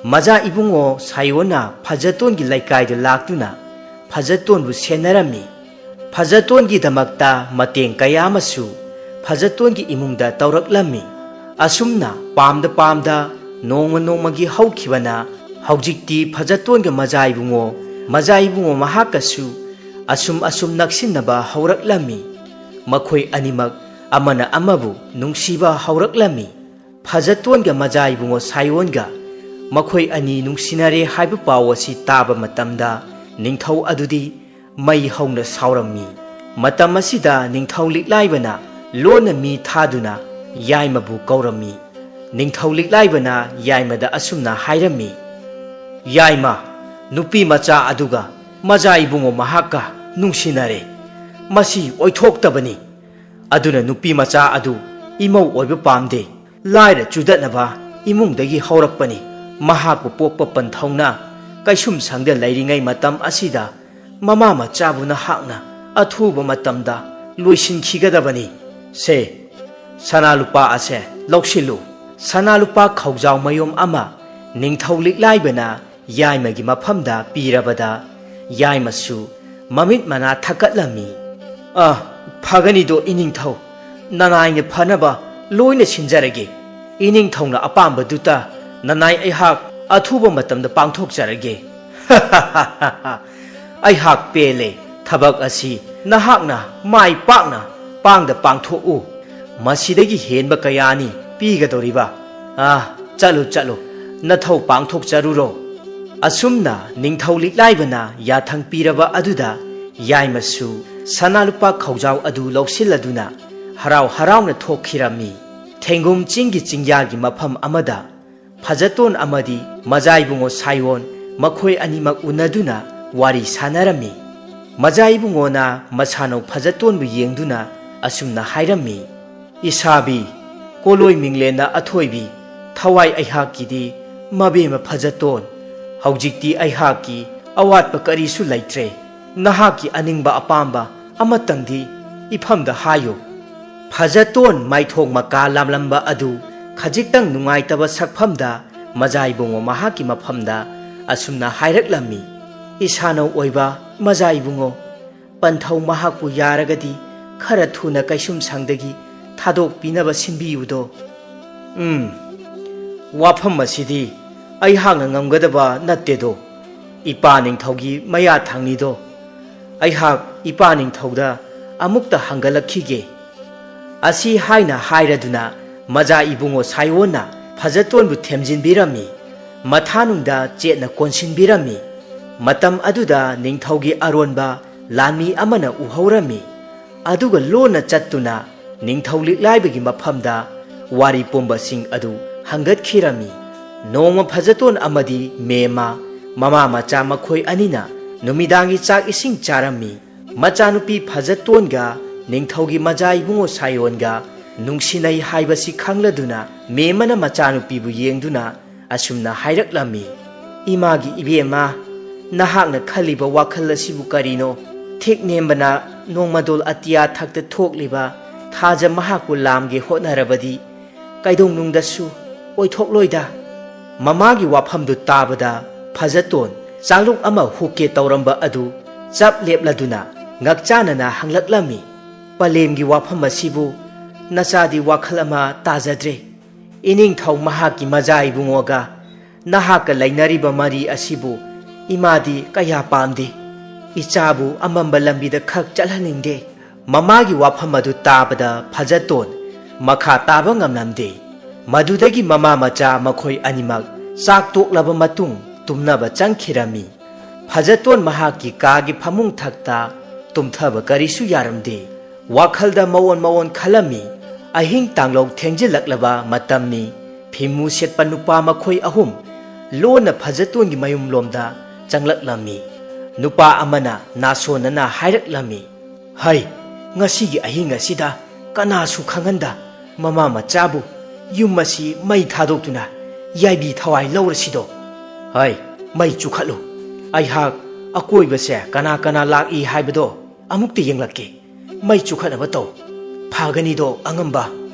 ꯃꯖꯥ ꯏꯕꯨꯡꯉꯣ ꯁꯥꯌꯣꯟꯅ ꯐꯖꯇꯣꯟꯒꯤ ꯂꯩꯀꯥꯏꯗ ꯂꯥꯛꯇꯨꯅ ꯐꯖꯇꯣꯟꯕꯨ ꯁꯦꯟꯅꯔꯝꯃꯤ꯫ ꯐꯖꯇꯣꯟꯒꯤꯗꯃꯛꯇ ꯃꯇꯦꯡ ꯀꯌꯥ ꯑꯃꯁꯨ ꯐꯖꯇꯣꯟꯒꯤ ꯏꯃꯨꯡꯗ ꯇꯧꯔꯛꯂꯝꯃꯤ꯫ ꯑꯁꯨꯝꯅ ꯄꯥꯝꯗ ꯄꯥꯝꯗ ꯅꯣꯡꯃ ꯅꯣꯡꯃꯒꯤ ꯍꯧꯈꯤꯕꯅ ꯍꯧꯖꯤꯛꯇꯤ ꯐꯖꯇꯣꯟꯒ ꯃꯖꯥ ꯏꯕꯨꯡꯉꯣ, ꯃꯖꯥ ꯏꯕꯨꯡꯉꯣ ꯃꯍꯥꯛꯀꯁꯨ ꯑꯁꯨꯝ ꯑꯁꯨꯝ ꯅꯛꯁꯤꯟꯅꯕ ꯍꯧꯔꯛꯂꯝꯃꯤ꯫ ꯃꯈꯣꯏ ꯑꯅꯤꯃꯛ ꯑꯃꯅ ꯑꯃꯕꯨ ꯅꯨꯡꯁꯤꯕ ꯍꯧꯔꯛꯂꯝꯃꯤ꯫ ꯐꯖꯇꯣꯟꯒ ꯃꯖꯥ ꯏꯕꯨꯡꯉꯣ ꯁꯥꯏꯑꯣꯟꯒ ꯃꯈꯣꯏ ꯑꯅꯤ ꯅꯨꯡꯁꯤꯅꯔꯦ ꯍꯥꯏꯕ ꯄꯥꯎ ꯑꯁꯤ ꯇꯥꯕ ꯃꯇꯝꯗ ꯅꯤꯡꯊꯧ ꯑꯗꯨꯗꯤ ꯃꯩ ꯍꯧꯅ ꯁꯥꯎꯔꯝꯃꯤ꯫ ꯃꯇꯝ ꯑꯁꯤꯗ ꯅꯤꯡꯊꯧ ꯂꯤꯛꯂꯥꯏꯕꯅ ꯂꯣꯟꯅ ꯃꯤ ꯊꯥꯗꯨꯅ ꯌꯥꯏꯃꯕꯨ ꯀꯧꯔꯝꯃꯤ꯫ ꯅꯤꯡꯊꯧ ꯂꯤꯛꯂꯥꯏꯕꯅ ꯌꯥꯏꯃꯗ ꯑꯁꯨꯝꯅ ꯍꯥꯏꯔꯝꯃꯤ, "ꯌꯥꯏꯃ, ꯅꯨꯄꯤ ꯃꯆꯥ ꯑꯗꯨꯒ ꯃꯖꯥ ꯏꯕꯨꯡꯉꯣ ꯃꯍꯥꯛꯀ ꯅꯨꯡꯁꯤꯅꯔꯦ꯫ ꯃꯁꯤ ꯑꯣꯏꯊꯣꯛꯇꯕꯅꯤ꯫ ꯑꯗꯨꯅ ꯅꯨꯄꯤ ꯃꯆꯥ ꯑꯗꯨ ꯏꯃꯧ ꯑꯣꯏꯕ ꯄꯥꯝꯗꯦ꯫ ꯂꯥꯏꯔ ꯆꯨꯗꯠꯅꯕ ꯏꯃꯨꯡꯗꯒꯤ ꯍꯧꯔꯛꯄꯅꯤ꯫ ꯃꯍꯥꯛꯄꯨ ꯄꯣꯛꯄ ꯄꯟꯊꯧꯅ ꯀꯩꯁꯨꯝꯁꯪꯗ ꯂꯩꯔꯤꯉꯩ ꯃꯇꯝ ꯑꯁꯤꯗ ꯃꯃꯥ ꯃꯆꯥꯕꯨ ꯅꯍꯥꯛꯅ ꯑꯊꯨꯕ ꯃꯇꯝꯗ ꯂꯣꯏꯁꯤꯟꯈꯤꯒꯗꯕꯅꯤ꯫ ꯁꯦ, ꯁꯅꯥ ꯂꯨꯄꯥ ꯑꯁꯦ ꯂꯧꯁꯤꯜꯂꯨ꯫" ꯁꯅꯥ ꯂꯨꯄꯥ ꯈꯧꯖꯥꯎ ꯃꯌꯣꯝ ꯑꯃ ꯅꯤꯡꯊꯧ ꯂꯤꯛꯂꯥꯏꯕꯅ ꯌꯥꯏꯃꯒꯤ ꯃꯐꯝꯗ ꯄꯤꯔꯕꯗ ꯌꯥꯏꯃꯁꯨ ꯃꯃꯤꯠ ꯃꯅꯥ ꯊꯛꯀꯠꯂꯝꯃꯤ꯫ "ꯑ, ꯐꯒꯅꯤꯗꯣ ꯏꯅꯤꯡꯊꯧ, ꯅꯅꯥꯏꯅ ꯐꯅꯕ ꯂꯣꯏꯅ ꯁꯤꯟꯖꯔꯒꯦ꯫ ꯏꯅꯤꯡꯊꯧꯅ ꯑꯄꯥꯝꯕꯗꯨꯇ ꯅꯅꯥꯏ ꯑꯩꯍꯥꯛ ꯑꯊꯨꯕ ꯃꯇꯝꯗ ꯄꯥꯡꯊꯣꯛꯆꯔꯒꯦ꯫" "ꯑꯩꯍꯥꯛ ꯄꯦꯜꯂꯦ꯫ ꯊꯕꯛ ꯑꯁꯤ ꯅꯍꯥꯛꯅ ꯃꯥꯏ ꯄꯥꯛꯅ ꯄꯥꯡꯗ ꯄꯥꯡꯊꯣꯛꯎ꯫ ꯃꯁꯤꯗꯒꯤ ꯍꯦꯟꯕ ꯀꯌꯥꯅꯤ ꯄꯤꯒꯗꯧꯔꯤꯕ꯫ ꯑꯥ, ꯆꯠꯂꯨ, ꯆꯠꯂꯨ, ꯅꯊꯧ ꯄꯥꯡꯊꯣꯛꯆꯔꯨꯔꯣ꯫" ꯑꯁꯨꯝꯅ ꯅꯤꯡꯊꯧ ꯂꯤꯛꯂꯥꯏꯕꯅ ꯌꯥꯊꯪ ꯄꯤꯔꯕ ꯑꯗꯨꯗ ꯌꯥꯏꯃꯁꯨ ꯁꯅꯥ ꯂꯨꯄꯥ ꯈꯧꯖꯥꯎ ꯑꯗꯨ ꯂꯧꯁꯤꯜꯂꯗꯨꯅ ꯍꯔꯥꯎ ꯍꯔꯥꯎꯅ ꯊꯣꯛꯈꯤꯔꯝꯃꯤ꯫ ꯊꯦꯡꯒꯨꯝ ꯆꯤꯡꯒꯤ ꯆꯤꯡꯌꯥꯒꯤ ꯃꯐꯝ ꯑꯃꯗ ꯐꯖꯇꯣꯟ ꯑꯃꯗꯤ ꯃꯖꯥ ꯏꯕꯨꯡꯉꯣ ꯁꯥꯏꯑꯣꯟ ꯃꯈꯣꯏ ꯑꯅꯤꯃꯛ ꯎꯅꯗꯨꯅ ꯋꯥꯔꯤ ꯁꯥꯟꯅꯔꯝꯃꯤ꯫ ꯃꯖꯥ ꯏꯕꯨꯡꯉꯣꯅ ꯃꯁꯥꯅꯧ ꯐꯖꯇꯣꯟꯕꯨ ꯌꯦꯡꯗꯨꯅ ꯑꯁꯨꯝꯅ ꯍꯥꯏꯔꯝꯃꯤ, "ꯏꯁꯥꯕꯤ, ꯀꯣꯂꯣꯏ ꯃꯤꯡꯂꯦꯟꯅ ꯑꯊꯣꯏꯕꯤ, ꯊꯋꯥꯏ ꯑꯩꯍꯥꯛꯀꯤꯗꯤ ꯃꯕꯦꯝꯃ ꯐꯖꯇꯣꯟ, ꯍꯧꯖꯤꯛꯇꯤ ꯑꯩꯍꯥꯛꯀꯤ ꯑꯋꯥꯠꯄ ꯀꯔꯤꯁꯨ ꯂꯩꯇ꯭ꯔꯦ꯫ ꯅꯍꯥꯛꯀꯤ ꯑꯅꯤꯡꯕ ꯑꯄꯥꯝꯕ ꯑꯃꯇꯪꯗꯤ ꯏꯐꯝꯗ ꯍꯥꯏꯌꯨ꯫" ꯐꯖꯇꯣꯟ ꯃꯥꯏꯊꯣꯡ ꯃꯀꯥ ꯂꯥꯝꯂꯝꯕ ꯑꯗꯨ ꯈꯖꯤꯛꯇꯪ ꯅꯨꯡꯉꯥꯏꯇꯕ ꯁꯛꯐꯝꯗ ꯃꯖꯥ ꯏꯕꯨꯡꯉꯣ ꯃꯍꯥꯛꯀꯤ ꯃꯐꯝꯗ ꯑꯁꯨꯝꯅ ꯍꯥꯏꯔꯛꯂꯝꯃꯤ, "ꯏꯁꯥꯅꯧ ꯑꯣꯏꯕ ꯃꯖꯥ ꯏꯕꯨꯡꯉꯣ, ꯄꯟꯊꯧ ꯃꯍꯥꯛꯄꯨ ꯌꯥꯔꯒꯗꯤ ꯈꯔ ꯊꯨꯅ ꯀꯩꯁꯨꯝꯁꯪꯗꯒꯤ ꯊꯥꯗꯣꯛꯄꯤꯅꯕ ꯁꯤꯟꯕꯤꯌꯨꯗꯣ꯫ ꯎꯝ, ꯋꯥꯐꯝ ꯑꯁꯤꯗꯤ ꯑꯩꯍꯥꯛꯅ ꯉꯝꯒꯗꯕ ꯅꯠꯇꯦꯗꯣ꯫ ꯏꯄꯥ ꯅꯤꯡꯊꯧꯒꯤ ꯃꯌꯥ ꯊꯪꯂꯤꯗꯣ꯫ ꯑꯩꯍꯥꯛ ꯏꯄꯥ ꯅꯤꯡꯊꯧꯗ ꯑꯃꯨꯛꯇ ꯍꯪꯒꯠꯂꯛꯈꯤꯒꯦ꯫ ꯑꯁꯤ ꯍꯥꯏꯅ ꯍꯥꯏꯔꯗꯨꯅ ꯃꯖꯥ ꯏꯕꯨꯡꯉꯣ ꯁꯥꯏꯑꯣꯟꯅ ꯐꯖꯇꯣꯟꯕꯨ ꯊꯦꯝꯖꯤꯟꯕꯤꯔꯝꯃꯤ꯫ ꯃꯊꯥꯅꯨꯡꯗ ꯆꯦꯠꯅ ꯀꯣꯟꯁꯤꯟꯕꯤꯔꯝꯃꯤ꯫ ꯃꯇꯝ ꯑꯗꯨꯗ ꯅꯤꯡꯊꯧꯒꯤ ꯑꯔꯣꯟꯕ ꯂꯥꯟꯃꯤ ꯑꯃꯅ ꯎꯍꯧꯔꯝꯃꯤ꯫ ꯑꯗꯨꯒ ꯂꯣꯟꯅ ꯆꯠꯇꯨꯅ ꯅꯤꯡꯊꯧ ꯂꯤꯛꯂꯥꯏꯕꯒꯤ ꯃꯐꯝꯗ ꯋꯥꯔꯤ ꯄꯨꯝꯕꯁꯤꯡ ꯑꯗꯨ ꯍꯪꯒꯠꯈꯤꯔꯝꯃꯤ꯫ ꯅꯣꯡꯃ ꯐꯖꯇꯣꯟ ꯑꯃꯗꯤ ꯃꯦꯝꯃ, ꯃꯃꯥ ꯃꯆꯥ ꯃꯈꯣꯏ ꯑꯅꯤꯅ ꯅꯨꯃꯤꯗꯥꯡꯒꯤ ꯆꯥꯛ ꯏꯁꯤꯡ ꯆꯥꯔꯝꯃꯤ꯫ ꯃꯆꯥꯅꯨꯄꯤ ꯐꯖꯇꯣꯟꯒ ꯅꯤꯡꯊꯧꯒꯤ ꯃꯖꯥ ꯏꯕꯨꯡꯉꯣ ꯁꯥꯏꯑꯣꯟꯒ ꯅꯨꯡꯁꯤꯅꯩ ꯍꯥꯏꯕꯁꯤ ꯈꯪꯂꯗꯨꯅ ꯃꯦꯝꯃꯅ ꯃꯆꯥꯅꯨꯄꯤꯕꯨ ꯌꯦꯡꯗꯨꯅ ꯑꯁꯨꯝꯅ ꯍꯥꯏꯔꯛꯂꯝꯃꯤ, "ꯏꯃꯥꯒꯤ ꯏꯕꯦꯝꯃ, ꯅꯍꯥꯛꯅ ꯈꯜꯂꯤꯕ ꯋꯥꯈꯜ ꯑꯁꯤꯕꯨ ꯀꯔꯤꯅꯣ? ꯊꯦꯛ ꯅꯦꯝꯕꯅ ꯅꯣꯡꯃꯗꯣꯜ ꯑꯇꯤꯌꯥ ꯊꯛꯇ ꯊꯣꯛꯂꯤꯕ ꯊꯥꯖ ꯃꯍꯥꯛꯄꯨ ꯂꯥꯝꯒꯦ ꯍꯣꯠꯅꯔꯕꯗꯤ ꯀꯩꯗꯧꯅꯨꯡꯗꯁꯨ ꯑꯣꯏꯊꯣꯛꯂꯣꯏꯗ꯫" ꯃꯃꯥꯒꯤ ꯋꯥꯐꯝꯗꯨ ꯇꯥꯕꯗ ꯐꯖꯇꯣꯟ ꯆꯥꯂꯨꯛ ꯑꯃ ꯍꯨꯛꯀꯦ ꯇꯧꯔꯝꯕ ꯑꯗꯨ ꯆꯞ ꯂꯦꯞꯂꯗꯨꯅ ꯉꯛꯆꯥꯅꯅ ꯍꯪꯂꯛꯂꯝꯃꯤ, "ꯄꯂꯦꯝꯒꯤ ꯋꯥꯐꯝ ꯑꯁꯤꯕꯨ ꯅꯆꯥꯗꯤ ꯋꯥꯈꯜ ꯑꯃ ꯇꯥꯖꯗ꯭ꯔꯦ꯫ ꯏꯅꯤꯡꯊꯧ ꯃꯍꯥꯛꯀꯤ ꯃꯖꯥ ꯏꯕꯨꯡꯉꯣꯒ ꯅꯍꯥꯛꯀ ꯂꯩꯅꯔꯤꯕ ꯃꯔꯤ ꯑꯁꯤꯕꯨ ꯏꯃꯥꯗꯤ ꯀꯌꯥ ꯄꯥꯝꯗꯦ꯫ ꯏꯆꯥꯕꯨ ꯑꯃꯝꯕ ꯂꯝꯕꯤꯗ ꯈꯛ ꯆꯠꯍꯟꯅꯤꯡꯗꯦ꯫" ꯃꯃꯥꯒꯤ ꯋꯥꯐꯝ ꯑꯗꯨ ꯇꯥꯕꯗ ꯐꯖꯇꯣꯟ ꯃꯈꯥ ꯇꯥꯕ ꯉꯝꯂꯝꯗꯦ꯫ ꯃꯗꯨꯗꯒꯤ ꯃꯃꯥ ꯃꯆꯥ ꯃꯈꯣꯏ ꯑꯅꯤꯃꯛ ꯆꯥꯛ ꯇꯣꯛꯂꯕ ꯃꯇꯨꯡ ꯇꯨꯝꯅꯕ ꯆꯪꯈꯤꯔꯝꯃꯤ꯫ ꯐꯖꯇꯣꯟ ꯃꯍꯥꯛꯀꯤ ꯀꯥꯒꯤ ꯐꯃꯨꯡ ꯊꯛꯇ ꯇꯨꯝꯊꯕ ꯀꯔꯤꯁꯨ ꯌꯥꯔꯝꯗꯦ꯫ ꯋꯥꯈꯜꯗ ꯃꯑꯣꯟ ꯃꯑꯣꯟ ꯈꯜꯂꯝꯃꯤ꯫ ꯑꯍꯤꯡ ꯇꯥꯡꯂꯧ ꯊꯦꯡꯖꯤꯜꯂꯛꯂꯕ ꯃꯇꯝꯅꯤ꯫ ꯐꯤꯃꯨ ꯁꯦꯠꯄ ꯅꯨꯄꯥ ꯃꯈꯣꯏ ꯑꯍꯨꯝ ꯂꯣꯟꯅ ꯐꯖꯇꯣꯟꯒꯤ ꯃꯌꯨꯝꯂꯣꯝꯗ ꯆꯪꯂꯛꯂꯝꯃꯤ꯫ ꯅꯨꯄꯥ ꯑꯃꯅ ꯅꯥꯁꯣꯟꯅꯅ ꯍꯥꯏꯔꯛꯂꯝꯃꯤ, "ꯍꯩ, ꯉꯁꯤꯒꯤ ꯑꯍꯤꯡ ꯑꯁꯤꯗ ꯀꯅꯥꯁꯨ ꯈꯪꯍꯟꯗ ꯃꯃꯥ ꯃꯆꯥꯕꯨ ꯌꯨꯝ ꯑꯁꯤ ꯃꯩ ꯊꯥꯗꯣꯛꯇꯨꯅ ꯌꯥꯏꯕꯤ ꯊꯋꯥꯏ ꯂꯧꯔꯁꯤꯗꯣ꯫" "ꯍꯩ, ꯃꯩ ꯆꯨꯈꯠꯂꯨ꯫ ꯑꯩꯍꯥꯛ ꯑꯀꯣꯏꯕꯁꯦ ꯀꯅꯥ ꯀꯅꯥ ꯂꯥꯛꯏ ꯍꯥꯏꯕꯗꯣ ꯑꯃꯨꯛꯇ ꯌꯦꯡꯂꯛꯀꯦ꯫ ꯃꯩ ꯆꯨꯈꯠꯅꯕ ꯇꯧ꯫ ꯐꯒꯅꯤꯗꯣ ꯑꯉꯝꯕ꯫"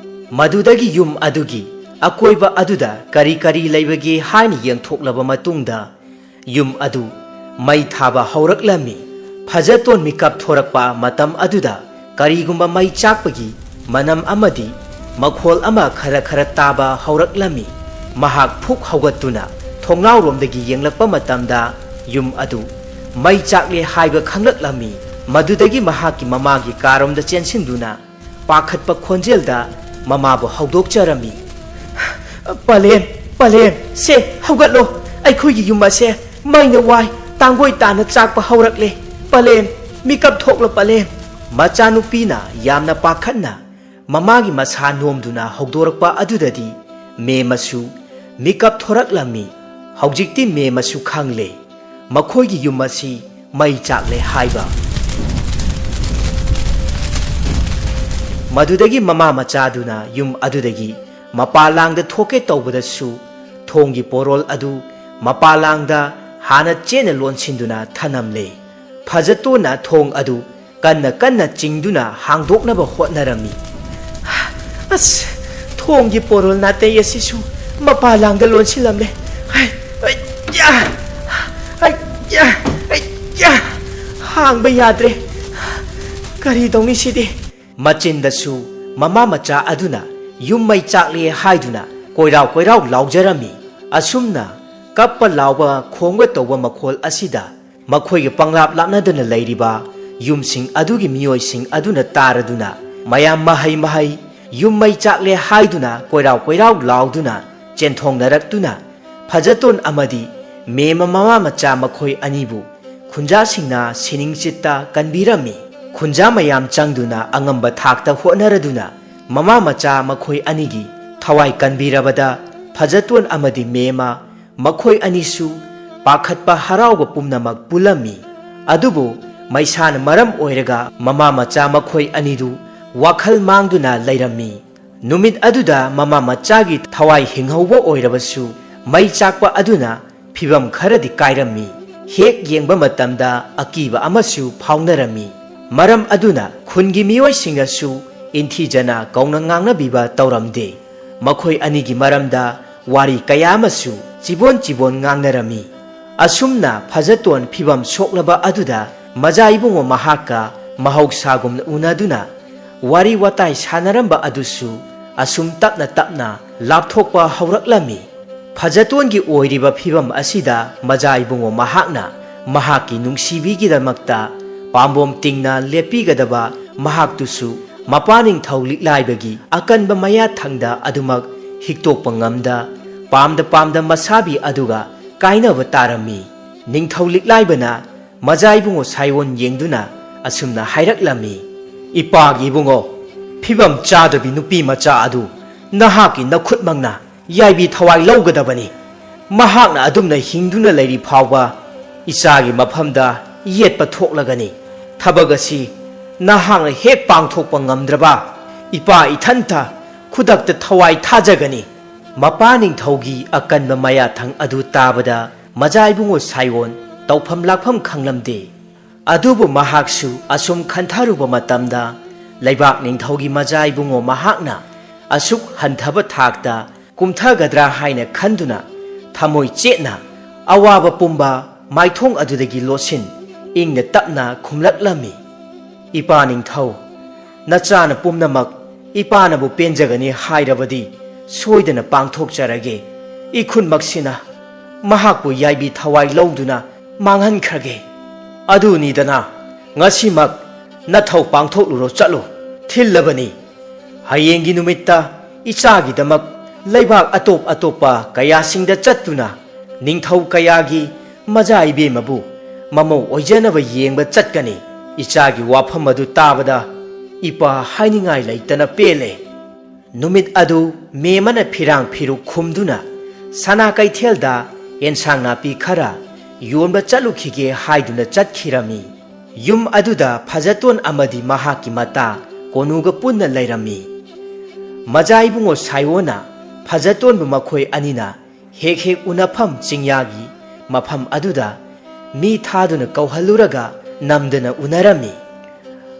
ꯃꯗꯨꯗꯒꯤ ꯌꯨꯝ ꯑꯗꯨꯒꯤ ꯑꯀꯣꯏꯕ ꯑꯗꯨꯗ ꯀꯔꯤ ꯀꯔꯤ ꯂꯩꯕꯒꯦ ꯍꯥꯏꯅ ꯌꯦꯡꯊꯣꯛꯂꯕ ꯃꯇꯨꯡꯗ ꯌꯨꯝ ꯑꯗꯨ ꯃꯩ ꯊꯥꯕ ꯍꯧꯔꯛꯂꯝꯃꯤ꯫ ꯐꯖꯇꯣꯟ ꯃꯤꯀꯞ ꯊꯣꯔꯛꯄ ꯃꯇꯝ ꯑꯗꯨꯗ ꯀꯔꯤꯒꯨꯝꯕ ꯃꯩ ꯆꯥꯛꯄꯒꯤ ꯃꯅꯝ ꯑꯃꯗꯤ ꯃꯈꯣꯜ ꯑꯃ ꯈꯔ ꯈꯔ ꯇꯥꯕ ꯍꯧꯔꯛꯂꯝꯃꯤ꯫ ꯃꯍꯥꯛ ꯐꯨꯛ ꯍꯧꯒꯠꯇꯨꯅ ꯊꯣꯡꯅꯥꯎꯔꯣꯝꯗꯒꯤ ꯌꯦꯡꯂꯛꯄ ꯃꯇꯝꯗ ꯌꯨꯝ ꯑꯗꯨ ꯃꯩ ꯆꯥꯛꯂꯦ ꯍꯥꯏꯕ ꯈꯪꯂꯛꯂꯝꯃꯤ꯫ ꯃꯗꯨꯗꯒꯤ ꯃꯍꯥꯛꯀꯤ ꯃꯃꯥꯒꯤ ꯀꯥꯔꯣꯝꯗ ꯆꯦꯟꯁꯤꯟꯗꯨꯅ ꯄꯥꯈꯠꯄ ꯈꯣꯟꯖꯦꯜꯗ ꯃꯃꯥꯕꯨ ꯍꯧꯗꯣꯛꯆꯔꯝꯃꯤ꯫ "ꯄꯂꯦꯝ, ꯄꯂꯦꯝ, ꯁꯦ, ꯍꯧꯒꯠꯂꯣ꯫ ꯑꯩꯈꯣꯏꯒꯤ ꯌꯨꯝ ꯑꯁꯦ ꯃꯩꯅ ꯋꯥꯏ, ꯇꯥꯡꯒꯣꯏ ꯇꯥꯅ ꯆꯥꯛꯄ ꯍꯧꯔꯛꯂꯦ꯫ ꯄꯂꯦꯝ, ꯃꯤꯀꯞ ꯊꯣꯛꯂꯣ, ꯄꯂꯦꯝ!" ꯃꯆꯥꯅꯨꯄꯤꯅ ꯌꯥꯝꯅ ꯄꯥꯈꯠꯅ ꯃꯃꯥꯒꯤ ꯃꯁꯥ ꯅꯣꯝꯗꯨꯅ ꯍꯧꯗꯣꯔꯛꯄ ꯑꯗꯨꯗꯗꯤ ꯃꯦꯃꯁꯨ ꯃꯤꯀꯞ ꯊꯣꯔꯛꯂꯝꯃꯤ꯫ ꯍꯧꯖꯤꯛꯇꯤ ꯃꯦꯃꯁꯨ ꯈꯪꯂꯦ, ꯃꯈꯣꯏꯒꯤ ꯌꯨꯝ ꯑꯁꯤ ꯃꯩ ꯆꯥꯛꯂꯦ ꯍꯥꯏꯕ꯫ ꯃꯗꯨꯗꯒꯤ ꯃꯃꯥ ꯃꯆꯥꯗꯨꯅ ꯌꯨꯝ ꯑꯗꯨꯗꯒꯤ ꯃꯄꯥꯂꯥꯡꯗ ꯊꯣꯛꯀꯦ ꯇꯧꯕꯗꯁꯨ ꯊꯣꯡꯒꯤ ꯄꯣꯔꯣꯜ ꯑꯗꯨ ꯃꯄꯥꯂꯥꯡꯗ ꯍꯥꯟꯅ ꯆꯦꯠꯅ ꯂꯣꯟꯁꯤꯟꯗꯨꯅ ꯊꯅꯝꯂꯦ꯫ ꯐꯖꯇꯣꯟꯅ ꯊꯣꯡ ꯑꯗꯨ ꯀꯟꯅ ꯀꯟꯅ ꯆꯤꯡꯗꯨꯅ ꯍꯥꯡꯗꯣꯛꯅꯕ ꯍꯣꯠꯅꯔꯝꯃꯤ꯫ "ꯑꯁ, ꯊꯣꯡꯒꯤ ꯄꯣꯔꯣꯜ ꯅꯥꯇꯩ ꯑꯁꯤꯁꯨ ꯃꯄꯥꯂꯥꯡꯗ ꯂꯣꯟꯁꯤꯜꯂꯝꯂꯦ꯫ ꯍꯩ, ꯑꯩꯌꯥ! ꯑꯩꯌꯥ! ꯑꯩꯌꯥ! ꯍꯥꯡꯕ ꯌꯥꯗ꯭ꯔꯦ꯫ ꯀꯔꯤ ꯇꯧꯅꯤ ꯁꯤꯗꯤ?" ꯃꯆꯤꯟꯗꯁꯨ ꯃꯃꯥ ꯃꯆꯥ ꯑꯗꯨꯅ ꯌꯨꯝ ꯃꯩ ꯆꯥꯛꯂꯦ ꯍꯥꯏꯗꯨꯅ ꯀꯣꯏꯔꯥꯎ ꯀꯣꯏꯔꯥꯎ ꯂꯥꯎꯖꯔꯝꯃꯤ꯫ ꯑꯁꯨꯝꯅ ꯀꯞꯄ ꯂꯥꯎꯕ ꯈꯣꯡꯕ ꯇꯧꯕ ꯃꯈꯣꯜ ꯑꯁꯤꯗ ꯃꯈꯣꯏꯒ ꯄꯪꯂꯥꯞ ꯂꯥꯞꯅꯗꯅ ꯂꯩꯔꯤꯕ ꯌꯨꯝꯁꯤꯡ ꯑꯗꯨꯒꯤ ꯃꯤꯑꯣꯏꯁꯤꯡ ꯑꯗꯨꯅ ꯇꯥꯔꯗꯨꯅ ꯃꯌꯥꯝ ꯃꯍꯩ ꯃꯍꯩ ꯌꯨꯝ ꯃꯩ ꯆꯥꯛꯂꯦ ꯍꯥꯏꯗꯨꯅ ꯀꯣꯏꯔꯥꯎ ꯀꯣꯏꯔꯥꯎ ꯂꯥꯎꯗꯨꯅ ꯆꯦꯟꯊꯣꯡꯅꯔꯛꯇꯨꯅ ꯐꯖꯇꯣꯟ ꯑꯃꯗꯤ ꯃꯦꯃ ꯃꯃꯥ ꯃꯆꯥ ꯃꯈꯣꯏ ꯑꯅꯤꯕꯨ ꯈꯨꯟꯖꯥꯁꯤꯡꯅ ꯁꯤꯅꯤꯡꯆꯤꯠꯇ ꯀꯟꯕꯤꯔꯝꯃꯤ꯫ ꯈꯨꯟꯖꯥ ꯃꯌꯥꯝ ꯆꯪꯗꯨꯅ ꯑꯉꯝꯕ ꯊꯥꯛꯇ ꯍꯣꯠꯅꯔꯗꯨꯅ ꯃꯃꯥ ꯃꯆꯥ ꯃꯈꯣꯏ ꯑꯅꯤꯒꯤ ꯊꯋꯥꯏ ꯀꯟꯕꯤꯔꯕꯗ ꯐꯖꯇꯣꯟ ꯑꯃꯗꯤ ꯃꯦꯃ ꯃꯈꯣꯏ ꯑꯅꯤꯁꯨ ꯄꯥꯈꯠꯄ ꯍꯔꯥꯎꯕ ꯄꯨꯝꯅꯃꯛ ꯄꯨꯜꯂꯝꯃꯤ꯫ ꯑꯗꯨꯕꯨ ꯃꯩꯁꯥꯅ ꯃꯔꯝ ꯑꯣꯏꯔꯒ ꯃꯃꯥ ꯃꯆꯥ ꯃꯈꯣꯏ ꯑꯅꯤꯗꯨ ꯋꯥꯈꯜ ꯃꯥꯡꯗꯨꯅ ꯂꯩꯔꯝꯃꯤ꯫ ꯅꯨꯃꯤꯠ ꯑꯗꯨꯗ ꯃꯃꯥ ꯃꯆꯥꯒꯤ ꯊꯋꯥꯏ ꯍꯤꯡꯍꯧꯕ ꯑꯣꯏꯔꯕꯁꯨ ꯃꯩ ꯆꯥꯛꯄ ꯑꯗꯨꯅ ꯐꯤꯚꯝ ꯈꯔꯗꯤ ꯀꯥꯏꯔꯝꯃꯤ꯫ ꯍꯦꯛ ꯌꯦꯡꯕ ꯃꯇꯝꯗ ꯑꯀꯤꯕ ꯑꯃꯁꯨ ꯐꯥꯎꯅꯔꯝꯃꯤ꯫ ꯃꯔꯝ ꯑꯗꯨꯅ ꯈꯨꯟꯒꯤ ꯃꯤꯑꯣꯏꯁꯤꯡꯅꯁꯨ ꯏꯟꯊꯤꯖꯅ ꯀꯧꯅ ꯉꯥꯡꯅꯕꯤꯕ ꯇꯧꯔꯝꯗꯦ꯫ ꯃꯈꯣꯏ ꯑꯅꯤꯒꯤ ꯃꯔꯝꯗ ꯋꯥꯔꯤ ꯀꯌꯥ ꯑꯃꯁꯨ ꯆꯤꯕꯣꯟ ꯆꯤꯕꯣꯟ ꯉꯥꯡꯅꯔꯝꯃꯤ꯫ ꯑꯁꯨꯝꯅ ꯐꯖꯇꯣꯟ ꯐꯤꯚꯝ ꯁꯣꯛꯂꯕ ꯑꯗꯨꯗ ꯃꯖꯥ ꯏꯕꯨꯡꯉꯣ ꯃꯍꯥꯛꯀ ꯃꯍꯧꯁꯥꯒꯨꯝꯅ ꯎꯅꯗꯨꯅ ꯋꯥꯔꯤ ꯋꯥꯇꯥꯏ ꯁꯥꯟꯅꯔꯝꯕ ꯑꯗꯨꯁꯨ ꯑꯁꯨꯝ ꯇꯞꯅ ꯇꯞꯅ ꯂꯥꯞꯊꯣꯛꯄ ꯍꯧꯔꯛꯂꯝꯃꯤ꯫ ꯐꯖꯇꯣꯟꯒꯤ ꯑꯣꯏꯔꯤꯕ ꯐꯤꯚꯝ ꯑꯁꯤꯗ ꯃꯖꯥ ꯏꯕꯨꯡꯉꯣ ꯃꯍꯥꯛꯅ ꯃꯍꯥꯛꯀꯤ ꯅꯨꯡꯁꯤꯕꯤꯒꯤꯗꯃꯛꯇ ꯄꯥꯝꯕꯣꯝ ꯇꯤꯡꯅ ꯂꯦꯞꯄꯤꯒꯗꯕ ꯃꯍꯥꯛꯇꯨꯁꯨ ꯃꯄꯥ ꯅꯤꯡꯊꯧ ꯂꯤꯛꯂꯥꯏꯕꯒꯤ ꯑꯀꯟꯕ ꯃꯌꯥꯊꯪꯗ ꯑꯗꯨꯃꯛ ꯍꯤꯛꯇꯣꯛꯄ ꯉꯝꯗ, ꯄꯥꯝꯗ ꯄꯥꯝꯗ ꯃꯁꯥꯕꯤ ꯑꯗꯨꯒ ꯀꯥꯏꯅꯕ ꯇꯥꯔꯝꯃꯤ꯫ ꯅꯤꯡꯊꯧ ꯂꯤꯛꯂꯥꯏꯕꯅ ꯃꯖꯥ ꯏꯕꯨꯡꯉꯣ ꯁꯥꯏꯑꯣꯟ ꯌꯦꯡꯗꯨꯅ ꯑꯁꯨꯝꯅ ꯍꯥꯏꯔꯛꯂꯝꯃꯤ, "ꯏꯄꯥꯒꯤ ꯏꯕꯨꯡꯉꯣ, ꯐꯤꯕꯝ ꯆꯥꯗꯕꯤ ꯅꯨꯄꯤ ꯃꯆꯥ ꯑꯗꯨ ꯅꯍꯥꯛꯀꯤ ꯅꯈꯨꯠꯃꯛꯅ ꯌꯥꯏꯕꯤ ꯊꯋꯥꯏ ꯂꯧꯒꯗꯕꯅꯤ꯫ ꯃꯍꯥꯛꯅ ꯑꯗꯨꯝꯅ ꯍꯤꯡꯗꯨꯅ ꯂꯩꯔꯤ ꯐꯥꯎꯕ ꯏꯆꯥꯒꯤ ꯃꯐꯝꯗ ꯌꯦꯠꯄ ꯊꯣꯛꯂꯒꯅꯤ꯫ ꯊꯕꯛ ꯑꯁꯤ ꯅꯍꯥꯛꯅ ꯍꯦꯛ ꯄꯥꯡꯊꯣꯛꯄ ꯉꯝꯗ꯭ꯔꯕ ꯏꯄꯥ ꯏꯊꯟꯇ ꯈꯨꯗꯛꯇ ꯊꯋꯥꯏ ꯊꯥꯖꯒꯅꯤ꯫" ꯃꯄꯥ ꯅꯤꯡꯊꯧꯒꯤ ꯑꯀꯟꯕ ꯃꯌꯥꯊꯪ ꯑꯗꯨ ꯇꯥꯕꯗ ꯃꯖꯥ ꯏꯕꯨꯡꯉꯣ ꯁꯥꯏꯑꯣꯟ ꯇꯧꯐꯝ ꯂꯥꯛꯐꯝ ꯈꯪꯂꯝꯗꯦ꯫ ꯑꯗꯨꯕꯨ ꯃꯍꯥꯛꯁꯨ ꯑꯁꯨꯝ ꯈꯟꯊꯔꯨꯕ ꯃꯇꯝꯗ ꯂꯩꯕꯥꯛ ꯅꯤꯡꯊꯧꯒꯤ ꯃꯖꯥ ꯏꯕꯨꯡꯉꯣ ꯃꯍꯥꯛꯅ ꯑꯁꯨꯛ ꯍꯟꯊꯕ ꯊꯥꯛꯇ ꯀꯨꯝꯊꯒꯗ꯭ꯔꯥ ꯍꯥꯏꯅ ꯈꯟꯗꯨꯅ ꯊꯃꯣꯏ ꯆꯦꯠꯅ ꯑꯋꯥꯕ ꯄꯨꯝꯕ ꯃꯥꯏꯊꯣꯡ ꯑꯗꯨꯗꯒꯤ ꯂꯣꯠꯁꯤꯟ ꯏꯪꯅ ꯇꯞꯅ ꯈꯨꯝꯂꯛꯂꯝꯃꯤ, "ꯏꯄꯥ ꯅꯤꯡꯊꯧ, ꯅꯆꯥꯅ ꯄꯨꯝꯅꯃꯛ ꯏꯄꯥꯅꯕꯨ ꯄꯦꯟꯖꯒꯅꯤ ꯍꯥꯏꯔꯕꯗꯤ ꯁꯣꯏꯗꯅ ꯄꯥꯡꯊꯣꯛꯆꯔꯒꯦ꯫ ꯏꯈꯨꯟꯃꯛꯁꯤꯅ ꯃꯍꯥꯛꯄꯨ ꯌꯥꯏꯕꯤ ꯊꯋꯥꯏ ꯂꯧꯗꯨꯅ ꯃꯥꯡꯍꯟꯈ꯭ꯔꯒꯦ꯫ ꯑꯗꯨꯅꯤꯗꯅ ꯉꯁꯤꯃꯛ ꯅꯊꯧ ꯄꯥꯡꯊꯣꯛꯂꯨꯔꯣ, ꯆꯠꯂꯨ꯫ ꯊꯤꯜꯂꯕꯅꯤ꯫ ꯍꯌꯦꯡꯒꯤ ꯅꯨꯃꯤꯠꯇ ꯏꯆꯥꯒꯤꯗꯃꯛ ꯂꯩꯕꯥꯛ ꯑꯇꯣꯞ ꯑꯇꯣꯞꯄ ꯀꯌꯥꯁꯤꯡꯗ ꯆꯠꯇꯨꯅ ꯅꯤꯡꯊꯧ ꯀꯌꯥꯒꯤ ꯃꯖꯥ ꯏꯕꯦꯝꯃꯕꯨ ꯃꯃꯧ ꯑꯣꯏꯖꯅꯕ ꯌꯦꯡꯕ ꯆꯠꯀꯅꯤ꯫" ꯏꯆꯥꯒꯤ ꯋꯥꯐꯝ ꯑꯗꯨ ꯇꯥꯕꯗ ꯏꯄꯥ ꯍꯥꯏꯅꯤꯡꯉꯥꯏ ꯂꯩꯇꯅ ꯄꯦꯜꯂꯦ꯫ ꯅꯨꯃꯤꯠ ꯑꯗꯨ ꯃꯦꯝꯃꯅ ꯐꯤꯔꯥꯡ ꯐꯤꯔꯨꯛ ꯈꯨꯝꯗꯨꯅ ꯁꯅꯥ ꯀꯩꯊꯦꯜꯗ ꯑꯦꯟꯁꯥꯡ ꯅꯥꯄꯤ ꯈꯔ ꯌꯣꯟꯕ ꯆꯠꯂꯨꯈꯤꯒꯦ ꯍꯥꯏꯗꯨꯅ ꯆꯠꯈꯤꯔꯝꯃꯤ꯫ ꯌꯨꯝ ꯑꯗꯨꯗ ꯐꯖꯇꯣꯟ ꯑꯃꯗꯤ ꯃꯍꯥꯛꯀꯤ ꯃꯇꯥ ꯀꯣꯅꯨꯒ ꯄꯨꯟꯅ ꯂꯩꯔꯝꯃꯤ꯫ ꯃꯖꯥ ꯏꯕꯨꯡꯉꯣ ꯁꯥꯏꯑꯣꯟꯅ ꯐꯖꯇꯣꯟꯕꯨ ꯃꯈꯣꯏ ꯑꯅꯤꯅ ꯍꯦꯛ ꯍꯦꯛ ꯎꯅꯐꯝ ꯆꯤꯡꯌꯥꯒꯤ ꯃꯐꯝ ꯑꯗꯨꯗ ꯃꯤ ꯊꯥꯗꯨꯅ ꯀꯧꯍꯜꯂꯨꯔꯒ ꯅꯝꯗꯅ ꯎꯅꯔꯝꯃꯤ꯫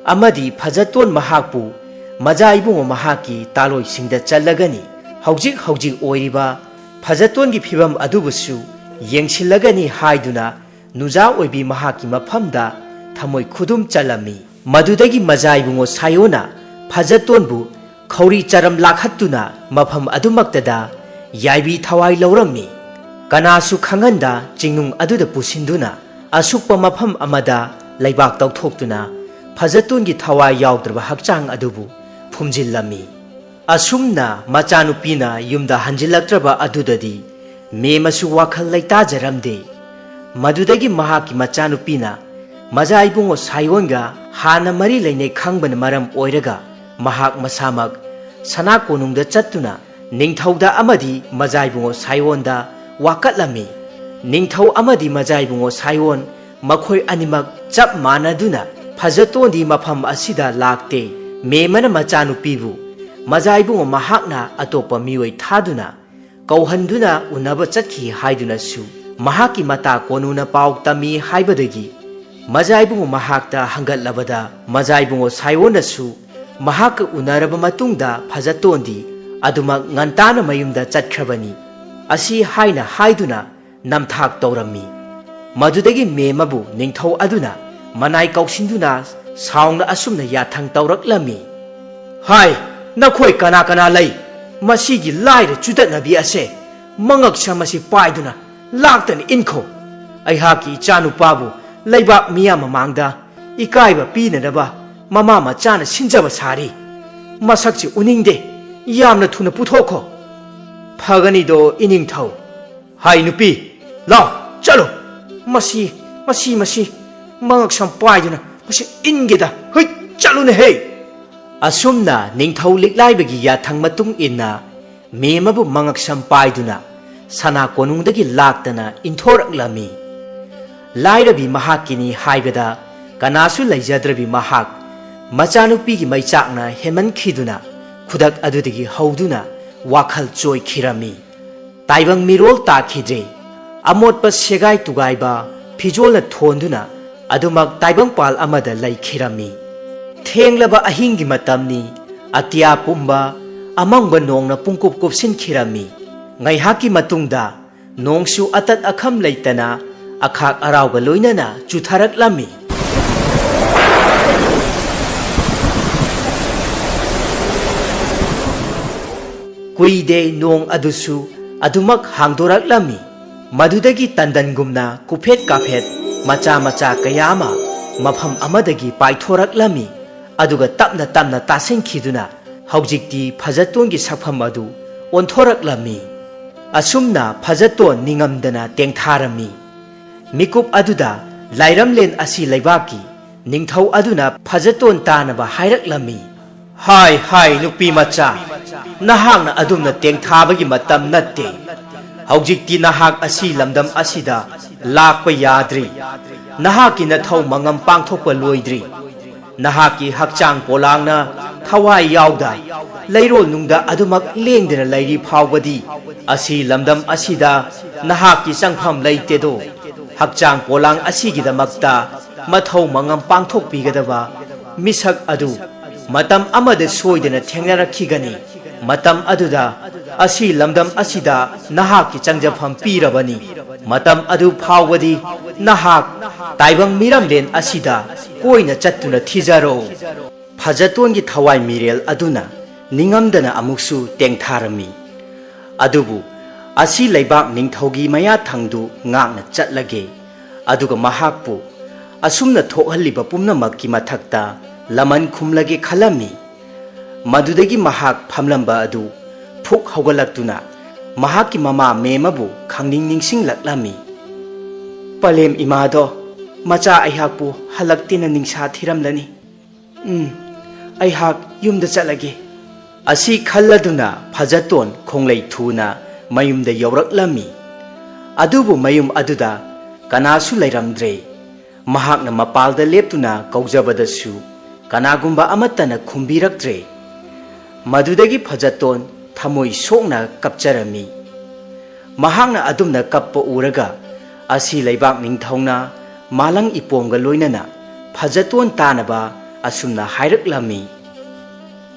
ꯑꯃꯗꯤ ꯐꯖꯇꯣꯟ ꯃꯍꯥꯛꯄꯨ ꯃꯖꯥ ꯏꯕꯨꯡꯉꯣ ꯃꯍꯥꯛꯀꯤ ꯇꯥꯂꯣꯏꯁꯤꯡꯗ ꯆꯜꯂꯒꯅꯤ, ꯍꯧꯖꯤꯛ ꯍꯧꯖꯤꯛ ꯑꯣꯏꯔꯤꯕ ꯐꯖꯇꯣꯟꯒꯤ ꯐꯤꯕꯝ ꯑꯗꯨꯕꯨꯁꯨ ꯌꯦꯡꯁꯤꯜꯂꯒꯅꯤ ꯍꯥꯏꯗꯨꯅ ꯅꯨꯖꯥ ꯑꯣꯏꯕꯤ ꯃꯍꯥꯛꯀꯤ ꯃꯐꯝꯗ ꯊꯃꯣꯏ ꯈꯨꯗꯨꯝ ꯆꯜꯂꯝꯃꯤ꯫ ꯃꯗꯨꯗꯒꯤ ꯃꯖꯥ ꯏꯕꯨꯡꯉꯣ ꯁꯥꯏꯑꯣꯟꯅ ꯐꯖꯇꯣꯟꯕꯨ ꯈꯧꯔꯤ ꯆꯔꯝ ꯂꯥꯛꯍꯠꯇꯨꯅ ꯃꯐꯝ ꯑꯗꯨꯃꯛꯇꯗ ꯌꯥꯏꯕꯤ ꯊꯋꯥꯏ ꯂꯧꯔꯝꯃꯤ꯫ ꯀꯅꯥꯁꯨ ꯈꯪꯍꯟꯗ ꯆꯤꯡꯅꯨꯡ ꯑꯗꯨꯗ ꯄꯨꯁꯤꯟꯗꯨꯅ ꯑꯁꯨꯛꯄ ꯃꯐꯝ ꯑꯃꯗ ꯂꯩꯕꯥꯛ ꯇꯧꯊꯣꯛꯇꯨꯅ ꯐꯖꯇꯣꯟꯒꯤ ꯊꯋꯥꯏ ꯌꯥꯎꯗ꯭ꯔꯕ ꯍꯛꯆꯥꯡ ꯑꯗꯨꯕꯨ ꯐꯨꯝꯖꯤꯜꯂꯝꯃꯤ꯫ ꯑꯁꯨꯝꯅ ꯃꯆꯥꯅꯨꯄꯤꯅ ꯌꯨꯝꯗ ꯍꯟꯖꯤꯜꯂꯛꯇ꯭ꯔꯕ ꯑꯗꯨꯗꯗꯤ ꯃꯦꯝꯃꯁꯨ ꯋꯥꯈꯜ ꯂꯩꯇꯥꯖꯔꯝꯗꯦ꯫ ꯃꯗꯨꯗꯒꯤ ꯃꯍꯥꯛꯀꯤ ꯃꯆꯥꯅꯨꯄꯤꯅ ꯃꯖꯥ ꯏꯕꯨꯡꯉꯣ ꯁꯥꯏꯑꯣꯟꯒ ꯍꯥꯟꯅ ꯃꯔꯤ ꯂꯩꯅꯩ ꯈꯪꯕꯅ ꯃꯔꯝ ꯑꯣꯏꯔꯒ ꯃꯍꯥꯛ ꯃꯁꯥꯃꯛ ꯁꯅꯥ ꯀꯣꯅꯨꯡꯗ ꯆꯠꯇꯨꯅ ꯅꯤꯡꯊꯧꯗ ꯑꯃꯗꯤ ꯃꯖꯥ ꯏꯕꯨꯡꯉꯣ ꯁꯥꯏꯑꯣꯟꯗ ꯋꯥꯀꯠꯂꯝꯃꯤ꯫ ꯅꯤꯡꯊꯧ ꯑꯃꯗꯤ ꯃꯖꯥ ꯏꯕꯨꯡꯉꯣ ꯁꯥꯏꯑꯣꯟ ꯃꯈꯣꯏ ꯑꯅꯤꯃꯛ ꯆꯞ ꯃꯥꯟꯅꯗꯨꯅ ꯐꯖꯇꯣꯟꯗꯤ ꯃꯐꯝ ꯑꯁꯤꯗ ꯂꯥꯛꯇꯦ꯫ ꯃꯦꯝꯃꯅ ꯃꯆꯥꯅꯨꯄꯤꯕꯨ ꯃꯖꯥ ꯏꯕꯨꯡꯉꯣ ꯃꯍꯥꯛꯅ ꯑꯇꯣꯞꯄ ꯃꯤꯑꯣꯏ ꯊꯥꯗꯨꯅ ꯀꯧꯍꯟꯗꯨꯅ ꯎꯅꯕ ꯆꯠꯈꯤ ꯍꯥꯏꯗꯨꯅꯁꯨ ꯃꯍꯥꯛꯀꯤ ꯃꯇꯥ ꯀꯣꯅꯨꯅ ꯄꯥꯎ ꯇꯝꯃꯤ ꯍꯥꯏꯕꯗꯒꯤ ꯃꯖꯥ ꯏꯕꯨꯡꯉꯣ ꯃꯍꯥꯛꯇ ꯍꯪꯒꯠꯂꯕꯗ ꯃꯖꯥ ꯏꯕꯨꯡꯉꯣ ꯁꯥꯏꯑꯣꯟꯅꯁꯨ ꯃꯍꯥꯛꯀ ꯎꯅꯔꯕ ꯃꯇꯨꯡꯗ ꯐꯖꯇꯣꯟꯗꯤ ꯑꯗꯨꯃꯛ ꯉꯟꯇꯥꯅ ꯃꯌꯨꯝꯗ ꯆꯠꯈ꯭ꯔꯕꯅꯤ꯫ ꯑꯁꯤ ꯍꯥꯏꯅ ꯍꯥꯏꯗꯨꯅ ꯅꯝꯊꯥꯛ ꯇꯧꯔꯝꯃꯤ꯫ ꯃꯗꯨꯗꯒꯤ ꯃꯦꯝꯃꯕꯨ ꯅꯤꯡꯊꯧ ꯑꯗꯨꯅ ꯃꯅꯥꯏ ꯀꯧꯁꯤꯟꯗꯨꯅ ꯁꯥꯎꯅ ꯑꯁꯨꯝꯅ ꯌꯥꯊꯪ ꯇꯧꯔꯛꯂꯝꯃꯤ꯫ ꯍꯥꯏ, ꯅꯈꯣꯏ ꯀꯅꯥ ꯀꯅꯥ ꯂꯩ? ꯃꯁꯤꯒꯤ ꯂꯥꯏꯔ ꯆꯨꯗꯠꯅꯕꯤ ꯑꯁꯦ ꯃꯉꯛꯁꯝ ꯑꯁꯤ ꯄꯥꯏꯗꯨꯅ ꯂꯥꯛꯇꯅ ꯏꯟꯈꯣ꯫ ꯑꯩꯍꯥꯛꯀꯤ ꯏꯆꯥꯅꯨꯄꯥꯕꯨ ꯂꯩꯕꯥꯛ ꯃꯤꯌꯥꯝ ꯃꯃꯥꯡꯗ ꯏꯀꯥꯏꯕ ꯄꯤꯅꯅꯕ ꯃꯃꯥ ꯃꯆꯥꯅ ꯁꯤꯟꯖꯕ ꯁꯥꯔꯤ꯫ ꯃꯁꯛꯁꯤ ꯎꯅꯤꯡꯗꯦ꯫ ꯌꯥꯝꯅ ꯊꯨꯅ ꯄꯨꯊꯣꯛꯈꯣ꯫ ꯐꯒꯅꯤꯗꯣ ꯏꯅꯤꯡꯊꯧ꯫ ꯍꯥꯏ ꯅꯨꯄꯤ, ꯂꯥꯎ, ꯆꯠꯂꯣ꯫ ꯃꯁꯤ, ꯃꯁꯤ, ꯃꯁꯤ, ꯃꯉꯛꯁꯝ ꯄꯥꯏꯗꯨꯅ ꯃꯁꯤ ꯏꯟꯒꯦꯗ꯫ ꯍꯨꯏ, ꯆꯠꯂꯨꯅꯦꯍꯦ꯫ ꯑꯁꯨꯝꯅ ꯅꯤꯡꯊꯧ ꯂꯤꯛꯂꯥꯏꯕꯒꯤ ꯌꯥꯊꯪ ꯃꯇꯨꯡ ꯏꯟꯅ ꯃꯦꯝꯃꯕꯨ ꯃꯉꯛꯁꯝ ꯄꯥꯏꯗꯨꯅ ꯁꯅꯥ ꯀꯣꯅꯨꯡꯗꯒꯤ ꯂꯥꯛꯇꯅ ꯏꯟꯊꯣꯔꯛꯂꯝꯃꯤ꯫ ꯂꯥꯏꯔꯕꯤ ꯃꯍꯥꯛꯀꯤꯅꯤ ꯍꯥꯏꯕꯗ ꯀꯅꯥꯁꯨ ꯂꯩꯖꯗ꯭ꯔꯕꯤ ꯃꯍꯥꯛ ꯃꯆꯥꯅꯨꯄꯤꯒꯤ ꯃꯩꯆꯥꯛꯅ ꯍꯦꯟꯃꯟꯈꯤꯗꯨꯅ ꯈꯨꯗꯛ ꯑꯗꯨꯗꯒꯤ ꯍꯧꯗꯨꯅ ꯋꯥꯈꯜ ꯆꯣꯏꯈꯤꯔꯝꯃꯤ꯫ ꯇꯥꯏꯕꯪ ꯃꯤꯔꯣꯜ ꯇꯥꯈꯤꯗ꯭ꯔꯦ꯫ ꯑꯃꯣꯠꯄ ꯁꯦꯒꯥꯏ ꯇꯨꯒꯥꯏꯕ ꯐꯤꯖꯣꯜꯅ ꯊꯣꯟꯗꯨꯅ ꯑꯗꯨꯃꯛ ꯇꯥꯏꯕꯪꯄꯥꯜ ꯑꯃꯗ ꯂꯩꯈꯤꯔꯝꯃꯤ꯫ ꯊꯦꯡꯂꯕ ꯑꯍꯤꯡꯒꯤ ꯃꯇꯝꯅꯤ꯫ ꯑꯇꯤꯌꯥ ꯄꯨꯝꯕ ꯑꯃꯪꯕ ꯅꯣꯡꯅ ꯄꯨꯡꯀꯨꯞ ꯀꯨꯞꯁꯤꯟꯈꯤꯔꯝꯃꯤ꯫ ꯉꯥꯏꯍꯥꯛꯀꯤ ꯃꯇꯨꯡꯗ ꯅꯣꯡꯁꯨ ꯑꯇꯠ ꯑꯈꯝ ꯂꯩꯇꯅ ꯑꯈꯥꯛ ꯑꯔꯥꯎꯒ ꯂꯣꯏꯅꯅ ꯆꯨꯊꯔꯛꯂꯝꯃꯤ꯫ ꯀꯨꯏꯗꯦ, ꯅꯣꯡ ꯑꯗꯨꯁꯨ ꯑꯗꯨꯃꯛ ꯍꯥꯡꯗꯣꯔꯛꯂꯝꯃꯤ꯫ ꯃꯗꯨꯗꯒꯤ ꯇꯟꯗꯟꯒꯨꯝꯅ ꯀꯨꯐꯦꯠ ꯀꯥꯐꯦꯠ ꯃꯆꯥ ꯃꯆꯥ ꯀꯌꯥ ꯑꯃ ꯃꯐꯝ ꯑꯃꯗꯒꯤ ꯄꯥꯏꯊꯣꯔꯛꯂꯝꯃꯤ꯫ ꯑꯗꯨꯒ ꯇꯞꯅ ꯇꯞꯅ ꯇꯥꯁꯤꯟꯈꯤꯗꯨꯅ ꯍꯧꯖꯤꯛꯇꯤ ꯐꯖꯇꯣꯟꯒꯤ ꯁꯛꯐꯝ ꯑꯗꯨ ꯑꯣꯟꯊꯣꯔꯛꯂꯝꯃꯤ꯫ ꯑꯁꯨꯝꯅ ꯐꯖꯇꯣꯟ ꯅꯤꯡꯉꯝꯗꯅ ꯇꯦꯡꯊꯥꯔꯝꯃꯤ꯫ ꯃꯤꯀꯨꯞ ꯑꯗꯨꯗ ꯂꯥꯏꯔꯝꯂꯦꯟ ꯑꯁꯤ ꯂꯩꯕꯥꯛꯀꯤ ꯅꯤꯡꯊꯧ ꯑꯗꯨꯅ ꯐꯖꯇꯣꯟ ꯇꯥꯅꯕ ꯍꯥꯏꯔꯛꯂꯝꯃꯤ꯫ "ꯍꯥꯏ, ꯍꯥꯏ, ꯅꯨꯄꯤ ꯃꯆꯥ, ꯅꯍꯥꯛꯅ ꯑꯗꯨꯝꯅ ꯇꯦꯡꯊꯥꯕꯒꯤ ꯃꯇꯝ ꯅꯠꯇꯦ꯫ ꯍꯧꯖꯤꯛꯇꯤ ꯅꯍꯥꯛ ꯑꯁꯤ ꯂꯝꯗꯝ ꯑꯁꯤꯗ ꯂꯥꯛꯄ ꯌꯥꯗ꯭ꯔꯤ꯫ ꯅꯍꯥꯛꯀꯤ ꯅꯊꯧ ꯃꯉꯝ ꯄꯥꯡꯊꯣꯛꯄ ꯂꯣꯏꯗ꯭ꯔꯤ꯫ ꯅꯍꯥꯛꯀꯤ ꯍꯛꯆꯥꯡ ꯄꯣꯂꯥꯡꯅ ꯊꯋꯥꯏ ꯌꯥꯎꯗ ꯂꯩꯔꯣꯜ ꯅꯨꯡꯗ ꯑꯗꯨꯃꯛ ꯂꯦꯡꯗꯅ ꯂꯩꯔꯤ ꯐꯥꯎꯕꯗꯤ ꯑꯁꯤ ꯂꯝꯗꯝ ꯑꯁꯤꯗ ꯅꯍꯥꯛꯀꯤ ꯆꯪꯐꯝ ꯂꯩꯇꯦꯗꯣ꯫ ꯍꯛꯆꯥꯡ ꯄꯣꯂꯥꯡ ꯑꯁꯤꯒꯤꯗꯃꯛꯇ ꯃꯊꯧ ꯃꯉꯝ ꯄꯥꯡꯊꯣꯛꯄꯤꯒꯗꯕ ꯃꯤꯁꯛ ꯑꯗꯨ ꯃꯇꯝ ꯑꯃꯗ ꯁꯣꯏꯗꯅ ꯊꯦꯡꯅꯔꯛꯈꯤꯒꯅꯤ꯫ ꯃꯇꯝ ꯑꯗꯨꯗ ꯑꯁꯤ ꯂꯝꯗꯝ ꯑꯁꯤꯗ ꯅꯍꯥꯛꯀꯤ ꯆꯪꯖꯐꯝ ꯄꯤꯔꯕꯅꯤ꯫ ꯃꯇꯝ ꯑꯗꯨ ꯐꯥꯎꯕꯗꯤ ꯅꯍꯥꯛ ꯇꯥꯏꯕꯪ ꯃꯤꯔꯝꯂꯦꯟ ꯑꯁꯤꯗ ꯀꯣꯏꯅ ꯆꯠꯇꯨꯅ ꯊꯤꯖꯔꯣ꯫" ꯐꯖꯇꯣꯟꯒꯤ ꯊꯋꯥꯏ ꯃꯤꯔꯦꯜ ꯑꯗꯨꯅ ꯅꯤꯡꯉꯝꯗꯅ ꯑꯃꯨꯛꯁꯨ ꯇꯦꯡꯊꯥꯔꯝꯃꯤ꯫ ꯑꯗꯨꯕꯨ ꯑꯁꯤ ꯂꯩꯕꯥꯛ ꯅꯤꯡꯊꯧꯒꯤ ꯃꯌꯥꯊꯪꯗꯨ ꯉꯥꯛꯅ ꯆꯠꯂꯒꯦ, ꯑꯗꯨꯒ ꯃꯍꯥꯛꯄꯨ ꯑꯁꯨꯝꯅ ꯊꯣꯛꯍꯜꯂꯤꯕ ꯄꯨꯝꯅꯃꯛꯀꯤ ꯃꯊꯛꯇ ꯂꯃꯟ ꯈꯨꯝꯂꯒꯦ ꯈꯜꯂꯝꯃꯤ꯫ ꯃꯗꯨꯗꯒꯤ ꯃꯍꯥꯛ ꯐꯝꯂꯝꯕ ꯑꯗꯨ ꯐꯨꯛ ꯍꯧꯒꯠꯂꯛꯇꯨꯅ ꯃꯍꯥꯛꯀꯤ ꯃꯃꯥ ꯃꯦꯃꯕꯨ ꯈꯪꯅꯤꯡ ꯅꯤꯡꯁꯤꯡꯂꯛꯂꯝꯃꯤ꯫ "ꯄꯂꯦꯝ ꯏꯃꯥꯗꯣ, ꯃꯆꯥ ꯑꯩꯍꯥꯛꯄꯨ ꯍꯜꯂꯛꯇꯦꯅ ꯅꯤꯡꯁꯥ ꯊꯤꯔꯝꯂꯅꯤ꯫ ꯎꯝ, ꯑꯩꯍꯥꯛ ꯌꯨꯝꯗ ꯆꯠꯂꯒꯦ꯫" ꯑꯁꯤ ꯈꯜꯂꯗꯨꯅ ꯐꯖꯇꯣꯟ ꯈꯣꯡꯂꯩ ꯊꯨꯅ ꯃꯌꯨꯝꯗ ꯌꯧꯔꯛꯂꯝꯃꯤ꯫ ꯑꯗꯨꯕꯨ ꯃꯌꯨꯝ ꯑꯗꯨꯗ ꯀꯅꯥꯁꯨ ꯂꯩꯔꯝꯗ꯭ꯔꯦ꯫ ꯃꯍꯥꯛꯅ ꯃꯄꯥꯜꯗ ꯂꯦꯞꯇꯨꯅ ꯀꯧꯖꯕꯗꯁꯨ ꯀꯅꯥꯒꯨꯝꯕ ꯑꯃꯠꯇꯅ ꯈꯨꯝꯕꯤꯔꯛꯇ꯭ꯔꯦ꯫ ꯃꯗꯨꯗꯒꯤ ꯐꯖꯇꯣꯟ ꯊꯃꯣꯏ ꯁꯣꯛꯅ ꯀꯞꯆꯔꯝꯃꯤ꯫ ꯃꯍꯥꯛꯅ ꯑꯗꯨꯝꯅ ꯀꯞꯄ ꯎꯔꯒ ꯑꯁꯤ ꯂꯩꯕꯥꯛ ꯅꯤꯡꯊꯧꯅ ꯃꯥꯂꯪ ꯏꯄꯣꯝꯒ ꯂꯣꯏꯅꯅ ꯐꯖꯇꯣꯟ ꯇꯥꯅꯕ ꯑꯁꯨꯝꯅ ꯍꯥꯏꯔꯛꯂꯝꯃꯤ: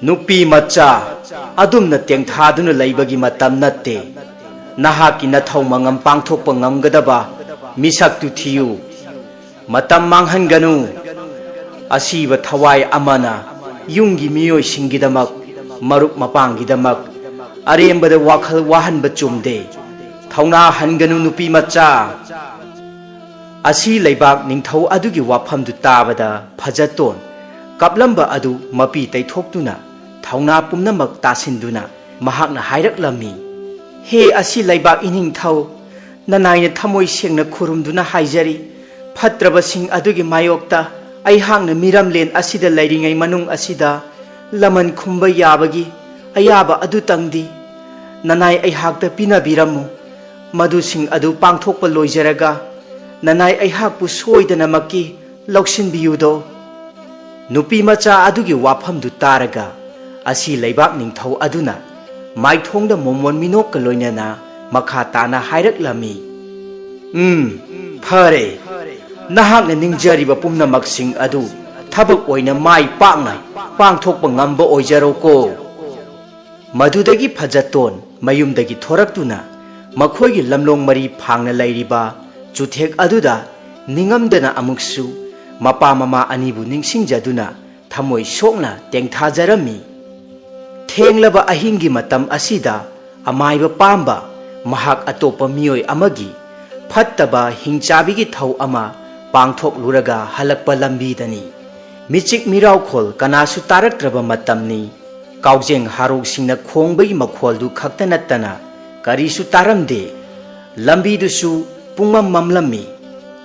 "ꯅꯨꯄꯤ ꯃꯆꯥ, ꯑꯗꯨꯝꯅ ꯇꯦꯡꯊꯥꯗꯨꯅ ꯂꯩꯕꯒꯤ ꯃꯇꯝ ꯅꯠꯇꯦ꯫ ꯅꯍꯥꯛꯀꯤ ꯅꯊꯧ ꯃꯉꯝ ꯄꯥꯡꯊꯣꯛꯄ ꯉꯝꯒꯗꯕ ꯃꯤꯁꯛꯇꯨ ꯊꯤꯌꯨ꯫ ꯃꯇꯝ ꯃꯥꯡꯍꯟꯒꯅꯨ꯫ ꯑꯁꯤꯕ ꯊꯋꯥꯏ ꯑꯃꯅ ꯌꯨꯝꯒꯤ ꯃꯤꯑꯣꯏꯁꯤꯡꯒꯤꯗꯃꯛ, ꯃꯔꯨꯞ ꯃꯄꯥꯡꯒꯤꯗꯃꯛ, ꯑꯔꯦꯝꯕꯗ ꯋꯥꯈꯜ ꯋꯥꯍꯟꯕ ꯆꯨꯝꯗꯦ꯫ ꯊꯧꯅꯥ ꯍꯟꯒꯅꯨ, ꯅꯨꯄꯤ ꯃꯆꯥ꯫ ꯑꯁꯤ ꯂꯩꯕꯥꯛ ꯅꯤꯡꯊꯧ ꯑꯗꯨꯒꯤ ꯋꯥꯐꯝꯗꯨ ꯇꯥꯕꯗ ꯐꯖꯇꯣꯟ ꯀꯞꯂꯝꯕ ꯑꯗꯨ ꯃꯄꯤ ꯇꯩꯊꯣꯛꯇꯨꯅ, ꯊꯧꯅꯥ ꯄꯨꯝꯅꯃꯛ ꯇꯥꯁꯤꯟꯗꯨꯅ ꯃꯍꯥꯛꯅ ꯍꯥꯏꯔꯛꯂꯝꯃꯤ, "ꯍꯦ ꯑꯁꯤ ꯂꯩꯕꯥꯛ ꯏꯅꯤꯡꯊꯧ, ꯅꯅꯥꯏꯅ ꯊꯃꯣꯏ ꯁꯦꯡꯅ ꯈꯨꯔꯨꯝꯗꯨꯅ ꯍꯥꯏꯖꯔꯤ, ꯐꯠꯇ꯭ꯔꯕꯁꯤꯡ ꯑꯗꯨꯒꯤ ꯃꯥꯌꯣꯛꯇ ꯑꯩꯍꯥꯛꯅ ꯃꯤꯔꯝꯂꯦꯟ ꯑꯁꯤꯗ ꯂꯩꯔꯤꯉꯩ ꯃꯅꯨꯡ ꯑꯁꯤꯗ ꯂꯃꯟ ꯈꯨꯝꯕ ꯌꯥꯕꯒꯤ ꯑꯌꯥꯕ ꯑꯗꯨꯇꯪꯗꯤ ꯅꯅꯥꯏ ꯑꯩꯍꯥꯛꯇ ꯄꯤꯅꯕꯤꯔꯝꯃꯨ꯫ ꯃꯗꯨꯁꯤꯡ ꯑꯗꯨ ꯄꯥꯡꯊꯣꯛꯄ ꯂꯣꯏꯖꯔꯒ ꯅꯅꯥꯏ ꯑꯩꯍꯥꯛꯄꯨ ꯁꯣꯏꯗꯅꯃꯛꯀꯤ ꯂꯧꯁꯤꯟꯕꯤꯌꯨꯗꯣ꯫" ꯅꯨꯄꯤ ꯃꯆꯥ ꯑꯗꯨꯒꯤ ꯋꯥꯐꯝꯗꯨ ꯇꯥꯔꯒ ꯑꯁꯤ ꯂꯩꯕꯥꯛ ꯅꯤꯡꯊꯧ ꯑꯗꯨꯅ ꯃꯥꯏꯊꯣꯡꯗ ꯃꯣꯃꯣꯟ ꯃꯤꯅꯣꯛꯀ ꯂꯣꯏꯅꯅ ꯃꯈꯥ ꯇꯥꯅ ꯍꯥꯏꯔꯛꯂꯝꯃꯤ, "ꯎꯝ, ꯐꯔꯦ, ꯅꯍꯥꯛꯅ ꯅꯤꯡꯖꯔꯤꯕ ꯄꯨꯝꯅꯃꯛꯁꯤꯡ ꯑꯗꯨ ꯊꯕꯛ ꯑꯣꯏꯅ ꯃꯥꯏ ꯄꯥꯛꯅ ꯄꯥꯡꯊꯣꯛꯄ ꯉꯝꯕ ꯑꯣꯏꯖꯔꯣꯀꯣ꯫" ꯃꯗꯨꯗꯒꯤ ꯐꯖꯇꯣꯟ ꯃꯌꯨꯝꯗꯒꯤ ꯊꯣꯔꯛꯇꯨꯅ ꯃꯈꯣꯏꯒꯤ ꯂꯝꯂꯣꯡ ꯃꯔꯤ ꯐꯥꯡꯅ ꯂꯩꯔꯤꯕ ꯆꯨꯊꯦꯛ ꯑꯗꯨꯗ ꯅꯤꯡꯉꯝꯗꯅ ꯑꯃꯨꯛꯁꯨ ꯃꯄꯥ ꯃꯃꯥ ꯑꯅꯤꯕꯨ ꯅꯤꯡꯁꯤꯡꯖꯗꯨꯅ ꯊꯃꯣꯏ ꯁꯣꯛꯅ ꯇꯦꯡꯊꯥꯖꯔꯝꯃꯤ꯫ ꯊꯦꯡꯂꯕ ꯑꯍꯤꯡꯒꯤ ꯃꯇꯝ ꯑꯁꯤꯗ ꯑꯃꯥꯏꯕ ꯄꯥꯝꯕ ꯃꯍꯥꯛ ꯑꯇꯣꯞꯄ ꯃꯤꯑꯣꯏ ꯑꯃꯒꯤ ꯐꯠꯇꯕ ꯍꯤꯡꯆꯥꯕꯤꯒꯤ ꯊꯧ ꯑꯃ ꯄꯥꯡꯊꯣꯛꯂꯨꯔꯒ ꯍꯜꯂꯛꯄ ꯂꯝꯕꯤꯗꯅꯤ꯫ ꯃꯤꯆꯤꯛ ꯃꯤꯔꯥꯎꯈꯣꯜ ꯀꯅꯥꯁꯨ ꯇꯥꯔꯛꯇ꯭ꯔꯕ ꯃꯇꯝꯅꯤ꯫ ꯀꯥꯎꯖꯦꯡ ꯍꯥꯔꯧꯁꯤꯡꯅ ꯈꯣꯡꯕꯒꯤ ꯃꯈꯣꯜꯗꯨ ꯈꯛꯇ ꯅꯠꯇꯅ ꯀꯔꯤꯁꯨ ꯇꯥꯔꯝꯗꯦ꯫ ꯂꯝꯕꯤꯗꯨꯁꯨ ꯄꯨꯡꯃꯝ ꯃꯝꯂꯝꯃꯤ꯫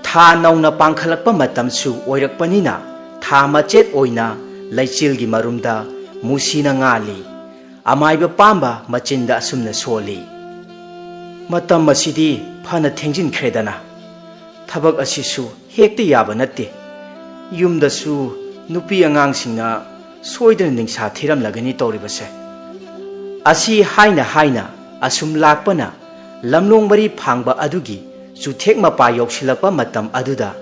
ꯊꯥ ꯅꯧꯅ ꯄꯥꯡꯈꯠꯂꯛꯄ ꯃꯇꯝꯁꯨ ꯑꯣꯏꯔꯛꯄꯅꯤꯅ ꯊꯥ ꯃꯆꯦꯠ ꯑꯣꯏꯅ ꯂꯩꯆꯤꯜꯒꯤ ꯃꯔꯨꯝꯗ ꯃꯨꯁꯤꯅ ꯉꯥꯜꯂꯤ꯫ ꯑꯃꯥꯏꯕ ꯄꯥꯝꯕ ꯃꯆꯤꯟꯗ ꯑꯁꯨꯝꯅ ꯁꯣꯜꯂꯤ, "ꯃꯇꯝ ꯑꯁꯤꯗꯤ ꯐꯅ ꯊꯦꯡꯖꯤꯟꯈ꯭ꯔꯦꯗꯅ꯫ ꯊꯕꯛ ꯑꯁꯤꯁꯨ ꯍꯦꯛꯇ ꯌꯥꯕ ꯅꯠꯇꯦ꯫ ꯌꯨꯝꯗꯁꯨ ꯅꯨꯄꯤ ꯑꯉꯥꯡꯁꯤꯡꯅ ꯁꯣꯏꯗꯅ ꯅꯤꯡꯁꯥ ꯊꯤꯔꯝꯂꯒꯅꯤ ꯇꯧꯔꯤꯕꯁꯦ꯫" ꯑꯁꯤ ꯍꯥꯏꯅ ꯍꯥꯏꯅ ꯑꯁꯨꯝ ꯂꯥꯛꯄꯅ ꯂꯝꯂꯣꯡ ꯃꯔꯤ ꯐꯥꯡꯕ ꯑꯗꯨꯒꯤ ꯆꯨꯊꯦꯛ ꯃꯄꯥ ꯌꯧꯁꯤꯜꯂꯛꯄ ꯃꯇꯝ ꯑꯗꯨꯗ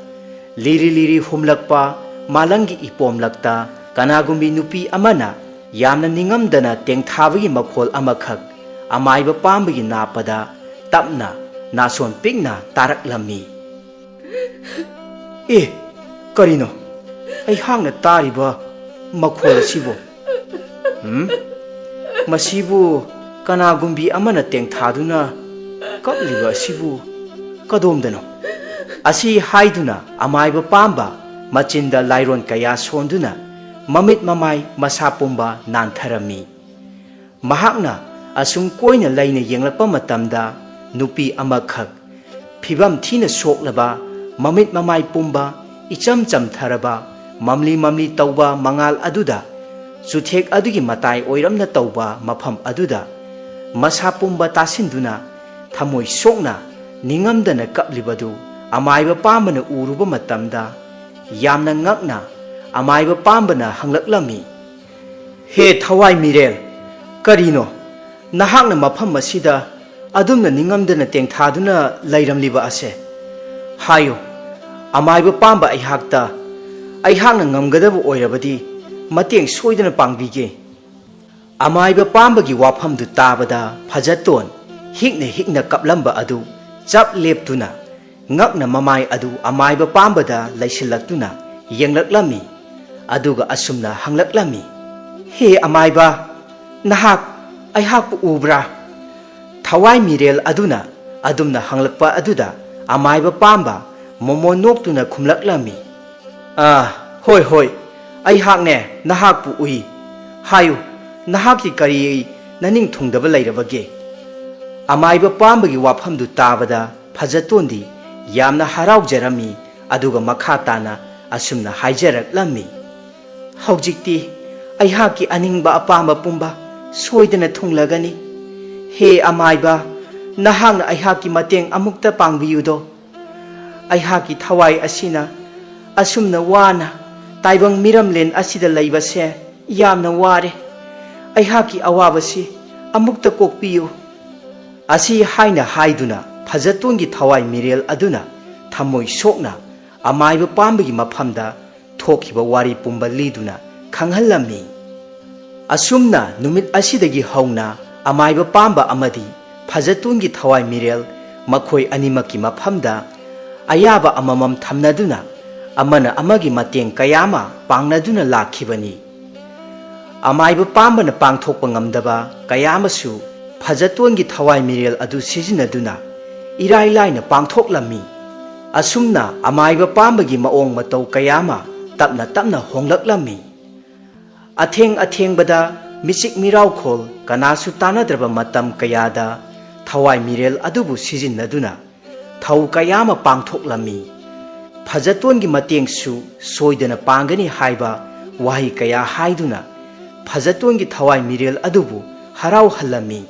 ꯂꯤꯔꯤ ꯂꯤꯔꯤ ꯍꯨꯝꯂꯛꯄ ꯃꯥꯂꯪꯒꯤ ꯏꯄꯣꯝꯂꯛꯇ ꯀꯅꯥꯒꯨꯝꯕꯤ ꯅꯨꯄꯤ ꯑꯃꯅ ꯌꯥꯝꯅ ꯅꯤꯡꯉꯝꯗꯅ ꯇꯦꯡꯊꯥꯕꯒꯤ ꯃꯈꯣꯜ ꯑꯃꯈꯛ ꯑꯃꯥꯏꯕ ꯄꯥꯝꯕꯒꯤ ꯅꯥꯞꯄꯗ ꯇꯞꯅ ꯅꯥꯁꯣꯟ ꯄꯤꯛꯅ ꯇꯥꯔꯛꯂꯝꯃꯤ꯫ "ꯑꯦ, ꯀꯔꯤꯅꯣ ꯑꯩꯍꯥꯛꯅ ꯇꯥꯔꯤꯕ ꯃꯈꯣꯜ ꯑꯁꯤꯕꯨ? ꯎꯝ? ꯃꯁꯤꯕꯨ ꯀꯅꯥꯒꯨꯝꯕꯤ ꯑꯃꯅ ꯇꯦꯡꯊꯥꯗꯨꯅ ꯀꯞꯂꯤꯕ ꯑꯁꯤꯕꯨ ꯀꯗꯣꯝꯗꯅꯣ?" ꯑꯁꯤ ꯍꯥꯏꯗꯨꯅ ꯑꯃꯥꯏꯕ ꯄꯥꯝꯕ ꯃꯆꯤꯟꯗ ꯂꯥꯏꯔꯣꯟ ꯀꯌꯥ ꯁꯣꯟꯗꯨꯅ ꯃꯃꯤꯠ ꯃꯃꯥꯏ ꯃꯁꯥ ꯄꯨꯝꯕ ꯅꯥꯟꯊꯔꯝꯃꯤ꯫ ꯃꯍꯥꯛꯅ ꯑꯁꯨꯝ ꯀꯣꯏꯅ ꯂꯩꯅ ꯌꯦꯡꯂꯛꯄ ꯃꯇꯝꯗ, ꯅꯨꯄꯤ ꯑꯃꯈꯛ, ꯐꯤꯕꯝ ꯊꯤꯅ ꯁꯣꯛꯂꯕ, ꯃꯃꯤꯠ ꯃꯃꯥꯏ ꯄꯨꯝꯕ, ꯏꯆꯝ ꯆꯝꯊꯔꯕ, ꯃꯝꯂꯤ ꯃꯝꯂꯤ ꯇꯧꯕ ꯃꯉꯥꯜ ꯑꯗꯨꯗ, ꯆꯨꯊꯦꯛ ꯑꯗꯨꯒꯤ ꯃꯇꯥꯏ ꯑꯣꯏꯔꯝꯅ ꯇꯧꯕ ꯃꯐꯝ ꯑꯗꯨꯗ, ꯃꯁꯥ ꯄꯨꯝꯕ ꯇꯥꯁꯤꯟꯗꯨꯅ, ꯊꯃꯣꯏ ꯁꯣꯛꯅ, ꯅꯤꯡꯉꯝꯗꯅ ꯀꯞꯂꯤꯕꯗꯨ ꯑꯃꯥꯏꯕ ꯄꯥꯝꯕꯅ ꯎꯔꯨꯕ ꯃꯇꯝꯗ, ꯌꯥꯝꯅ ꯉꯛꯅ ꯑꯃꯥꯏꯕ ꯄꯥꯝꯕꯅ ꯍꯪꯂꯛꯂꯝꯃꯤ, "ꯍꯦ ꯊꯋꯥꯏ ꯃꯤꯔꯦꯜ, ꯀꯔꯤꯅꯣ ꯅꯍꯥꯛꯅ ꯃꯐꯝ ꯑꯁꯤꯗ ꯑꯗꯨꯝꯅ ꯅꯤꯡꯉꯝꯗꯅ ꯇꯦꯡꯊꯥꯗꯨꯅ ꯂꯩꯔꯝꯂꯤꯕ ꯑꯁꯦ? ꯍꯥꯏꯌꯨ, ꯑꯃꯥꯏꯕ ꯄꯥꯝꯕ ꯑꯩꯍꯥꯛꯇ, ꯑꯩꯍꯥꯛꯅ ꯉꯝꯒꯗꯕ ꯑꯣꯏꯔꯕꯗꯤ ꯃꯇꯦꯡ ꯁꯣꯏꯗꯅ ꯄꯥꯡꯕꯤꯒꯦ꯫" ꯑꯃꯥꯏꯕ ꯄꯥꯝꯕꯒꯤ ꯋꯥꯐꯝꯗꯨ ꯇꯥꯕꯗ ꯐꯖꯇꯣꯟ ꯍꯤꯛꯅ ꯍꯤꯛꯅ ꯀꯞꯂꯝꯕ ꯑꯗꯨ ꯆꯞ ꯂꯦꯞꯇꯨꯅ, ꯉꯛꯅ ꯃꯃꯥꯏ ꯑꯗꯨ ꯑꯃꯥꯏꯕ ꯄꯥꯝꯕꯗ ꯂꯩꯁꯤꯜꯂꯛꯇꯨꯅ ꯌꯦꯡꯂꯛꯂꯝꯃꯤ꯫ ꯑꯗꯨꯒ ꯑꯁꯨꯝꯅ ꯍꯪꯂꯛꯂꯝꯃꯤ, "ꯍꯦ ꯑꯃꯥꯏꯕ, ꯅꯍꯥꯛ ꯑꯩꯍꯥꯛꯄꯨ ꯎꯕ꯭ꯔꯥ?" ꯊꯋꯥꯏ ꯃꯤꯔꯦꯜ ꯑꯗꯨꯅ ꯑꯗꯨꯝꯅ ꯍꯪꯂꯛꯄ ꯑꯗꯨꯗ ꯑꯃꯥꯏꯕ ꯄꯥꯝꯕ ꯃꯣꯃꯣꯟ ꯅꯣꯛꯇꯨꯅ ꯈꯨꯝꯂꯛꯂꯝꯃꯤ, "ꯑꯥ, ꯍꯣꯏ, ꯍꯣꯏ, ꯑꯩꯍꯥꯛꯅꯦ, ꯅꯍꯥꯛꯄꯨ ꯎꯏ꯫ ꯍꯥꯏꯌꯨ, ꯅꯍꯥꯛꯀꯤ ꯀꯔꯤ ꯅꯅꯤꯡ ꯊꯨꯡꯗꯕ ꯂꯩꯔꯕꯒꯦ?" ꯑꯃꯥꯏꯕ ꯄꯥꯝꯕꯒꯤ ꯋꯥꯐꯝꯗꯨ ꯇꯥꯕꯗ ꯐꯖꯇꯣꯟꯗꯤ ꯌꯥꯝꯅ ꯍꯔꯥꯎꯖꯔꯝꯃꯤ, ꯑꯗꯨꯒ ꯃꯈꯥ ꯇꯥꯅ ꯑꯁꯨꯝꯅ ꯍꯥꯏꯖꯔꯛꯂꯝꯃꯤ, "ꯍꯧꯖꯤꯛꯇꯤ ꯑꯩꯍꯥꯛꯀꯤ ꯑꯅꯤꯡꯕ ꯑꯄꯥꯝꯕ ꯄꯨꯝꯕ ꯁꯣꯏꯗꯅ ꯊꯨꯡꯂꯒꯅꯤ꯫ ꯍꯦ ꯑꯃꯥꯏꯕ, ꯅꯍꯥꯛꯅ ꯑꯩꯍꯥꯛꯀꯤ ꯃꯇꯦꯡ ꯑꯃꯨꯛꯇ ꯄꯥꯡꯕꯤꯌꯨꯗꯣ꯫ ꯑꯩꯍꯥꯛꯀꯤ ꯊꯋꯥꯏ ꯑꯁꯤꯅ ꯑꯁꯨꯝꯅ ꯋꯥꯅ ꯇꯥꯏꯕꯪ ꯃꯤꯔꯝꯂꯦꯟ ꯑꯁꯤꯗ ꯂꯩꯕꯁꯦ ꯌꯥꯝꯅ ꯋꯥꯔꯦ꯫ ꯑꯩꯍꯥꯛꯀꯤ ꯑꯋꯥꯕꯁꯤ ꯑꯃꯨꯛꯇ ꯀꯣꯛꯄꯤꯌꯨ꯫" ꯑꯁꯤ ꯍꯥꯏꯅ ꯍꯥꯏꯗꯨꯅ ꯐꯖꯇꯣꯟꯒꯤ ꯊꯋꯥꯏ ꯃꯤꯔꯦꯜ ꯑꯗꯨꯅ ꯊꯃꯣꯏ ꯁꯣꯛꯅ ꯑꯃꯥꯏꯕ ꯄꯥꯝꯕꯒꯤ ꯃꯐꯝꯗ ꯊꯣꯛꯈꯤꯕ ꯋꯥꯔꯤ ꯄꯨꯝꯕ ꯂꯤꯗꯨꯅ ꯈꯪꯍꯜꯂꯝꯃꯤ꯫ ꯑꯁꯨꯝꯅ ꯅꯨꯃꯤꯠ ꯑꯁꯤꯗꯒꯤ ꯍꯧꯅ ꯑꯃꯥꯏꯕ ꯄꯥꯝꯕ ꯑꯃꯗꯤ ꯐꯖꯇꯣꯟꯒꯤ ꯊꯋꯥꯏ ꯃꯤꯔꯦꯜ ꯃꯈꯣꯏ ꯑꯅꯤꯃꯛꯀꯤ ꯃꯐꯝꯗ ꯑꯌꯥꯕ ꯑꯃꯃꯝ ꯊꯝꯅꯗꯨꯅ ꯑꯃꯅ ꯑꯃꯒꯤ ꯃꯇꯦꯡ ꯀꯌꯥ ꯑꯃ ꯄꯥꯡꯅꯗꯨꯅ ꯂꯥꯛꯈꯤꯕꯅꯤ꯫ ꯑꯃꯥꯏꯕ ꯄꯥꯝꯕꯅ ꯄꯥꯡꯊꯣꯛꯄ ꯉꯝꯗꯕ ꯀꯌꯥ ꯑꯃꯁꯨ ꯐꯖꯇꯣꯟꯒꯤ ꯊꯋꯥꯏ ꯃꯤꯔꯦꯜ ꯑꯗꯨ ꯁꯤꯖꯤꯟꯅꯗꯨꯅ ꯏꯔꯥꯏ ꯂꯥꯏꯅ ꯄꯥꯡꯊꯣꯛꯂꯝꯃꯤ꯫ ꯑꯁꯨꯝꯅ ꯑꯃꯥꯏꯕ ꯄꯥꯝꯕꯒꯤ ꯃꯑꯣꯡ ꯃꯇꯧ ꯀꯌꯥ ꯑꯃ ꯇꯞꯅ ꯇꯞꯅ ꯍꯣꯡꯂꯛꯂꯝꯃꯤ꯫ ꯑꯊꯦꯡ ꯑꯊꯦꯡꯕꯗ ꯃꯤꯆꯤꯛ ꯃꯤꯔꯥꯎꯈꯣꯜ ꯀꯅꯥꯁꯨ ꯇꯥꯅꯗ꯭ꯔꯕ ꯃꯇꯝ ꯀꯌꯥꯗ ꯊꯋꯥꯏ ꯃꯤꯔꯦꯜ ꯑꯗꯨꯕꯨ ꯁꯤꯖꯤꯟꯅꯗꯨꯅ ꯊꯧ ꯀꯌꯥ ꯑꯃ ꯄꯥꯡꯊꯣꯛꯂꯝꯃꯤ꯫ ꯐꯖꯇꯣꯟꯒꯤ ꯃꯇꯦꯡꯁꯨ ꯁꯣꯏꯗꯅ ꯄꯥꯡꯒꯅꯤ ꯍꯥꯏꯕ ꯋꯥꯍꯩ ꯀꯌꯥ ꯍꯥꯏꯗꯨꯅ ꯐꯖꯇꯣꯟꯒꯤ ꯊꯋꯥꯏ ꯃꯤꯔꯦꯜ ꯑꯗꯨꯕꯨ ꯍꯔꯥꯎꯍꯜꯂꯝꯃꯤ꯫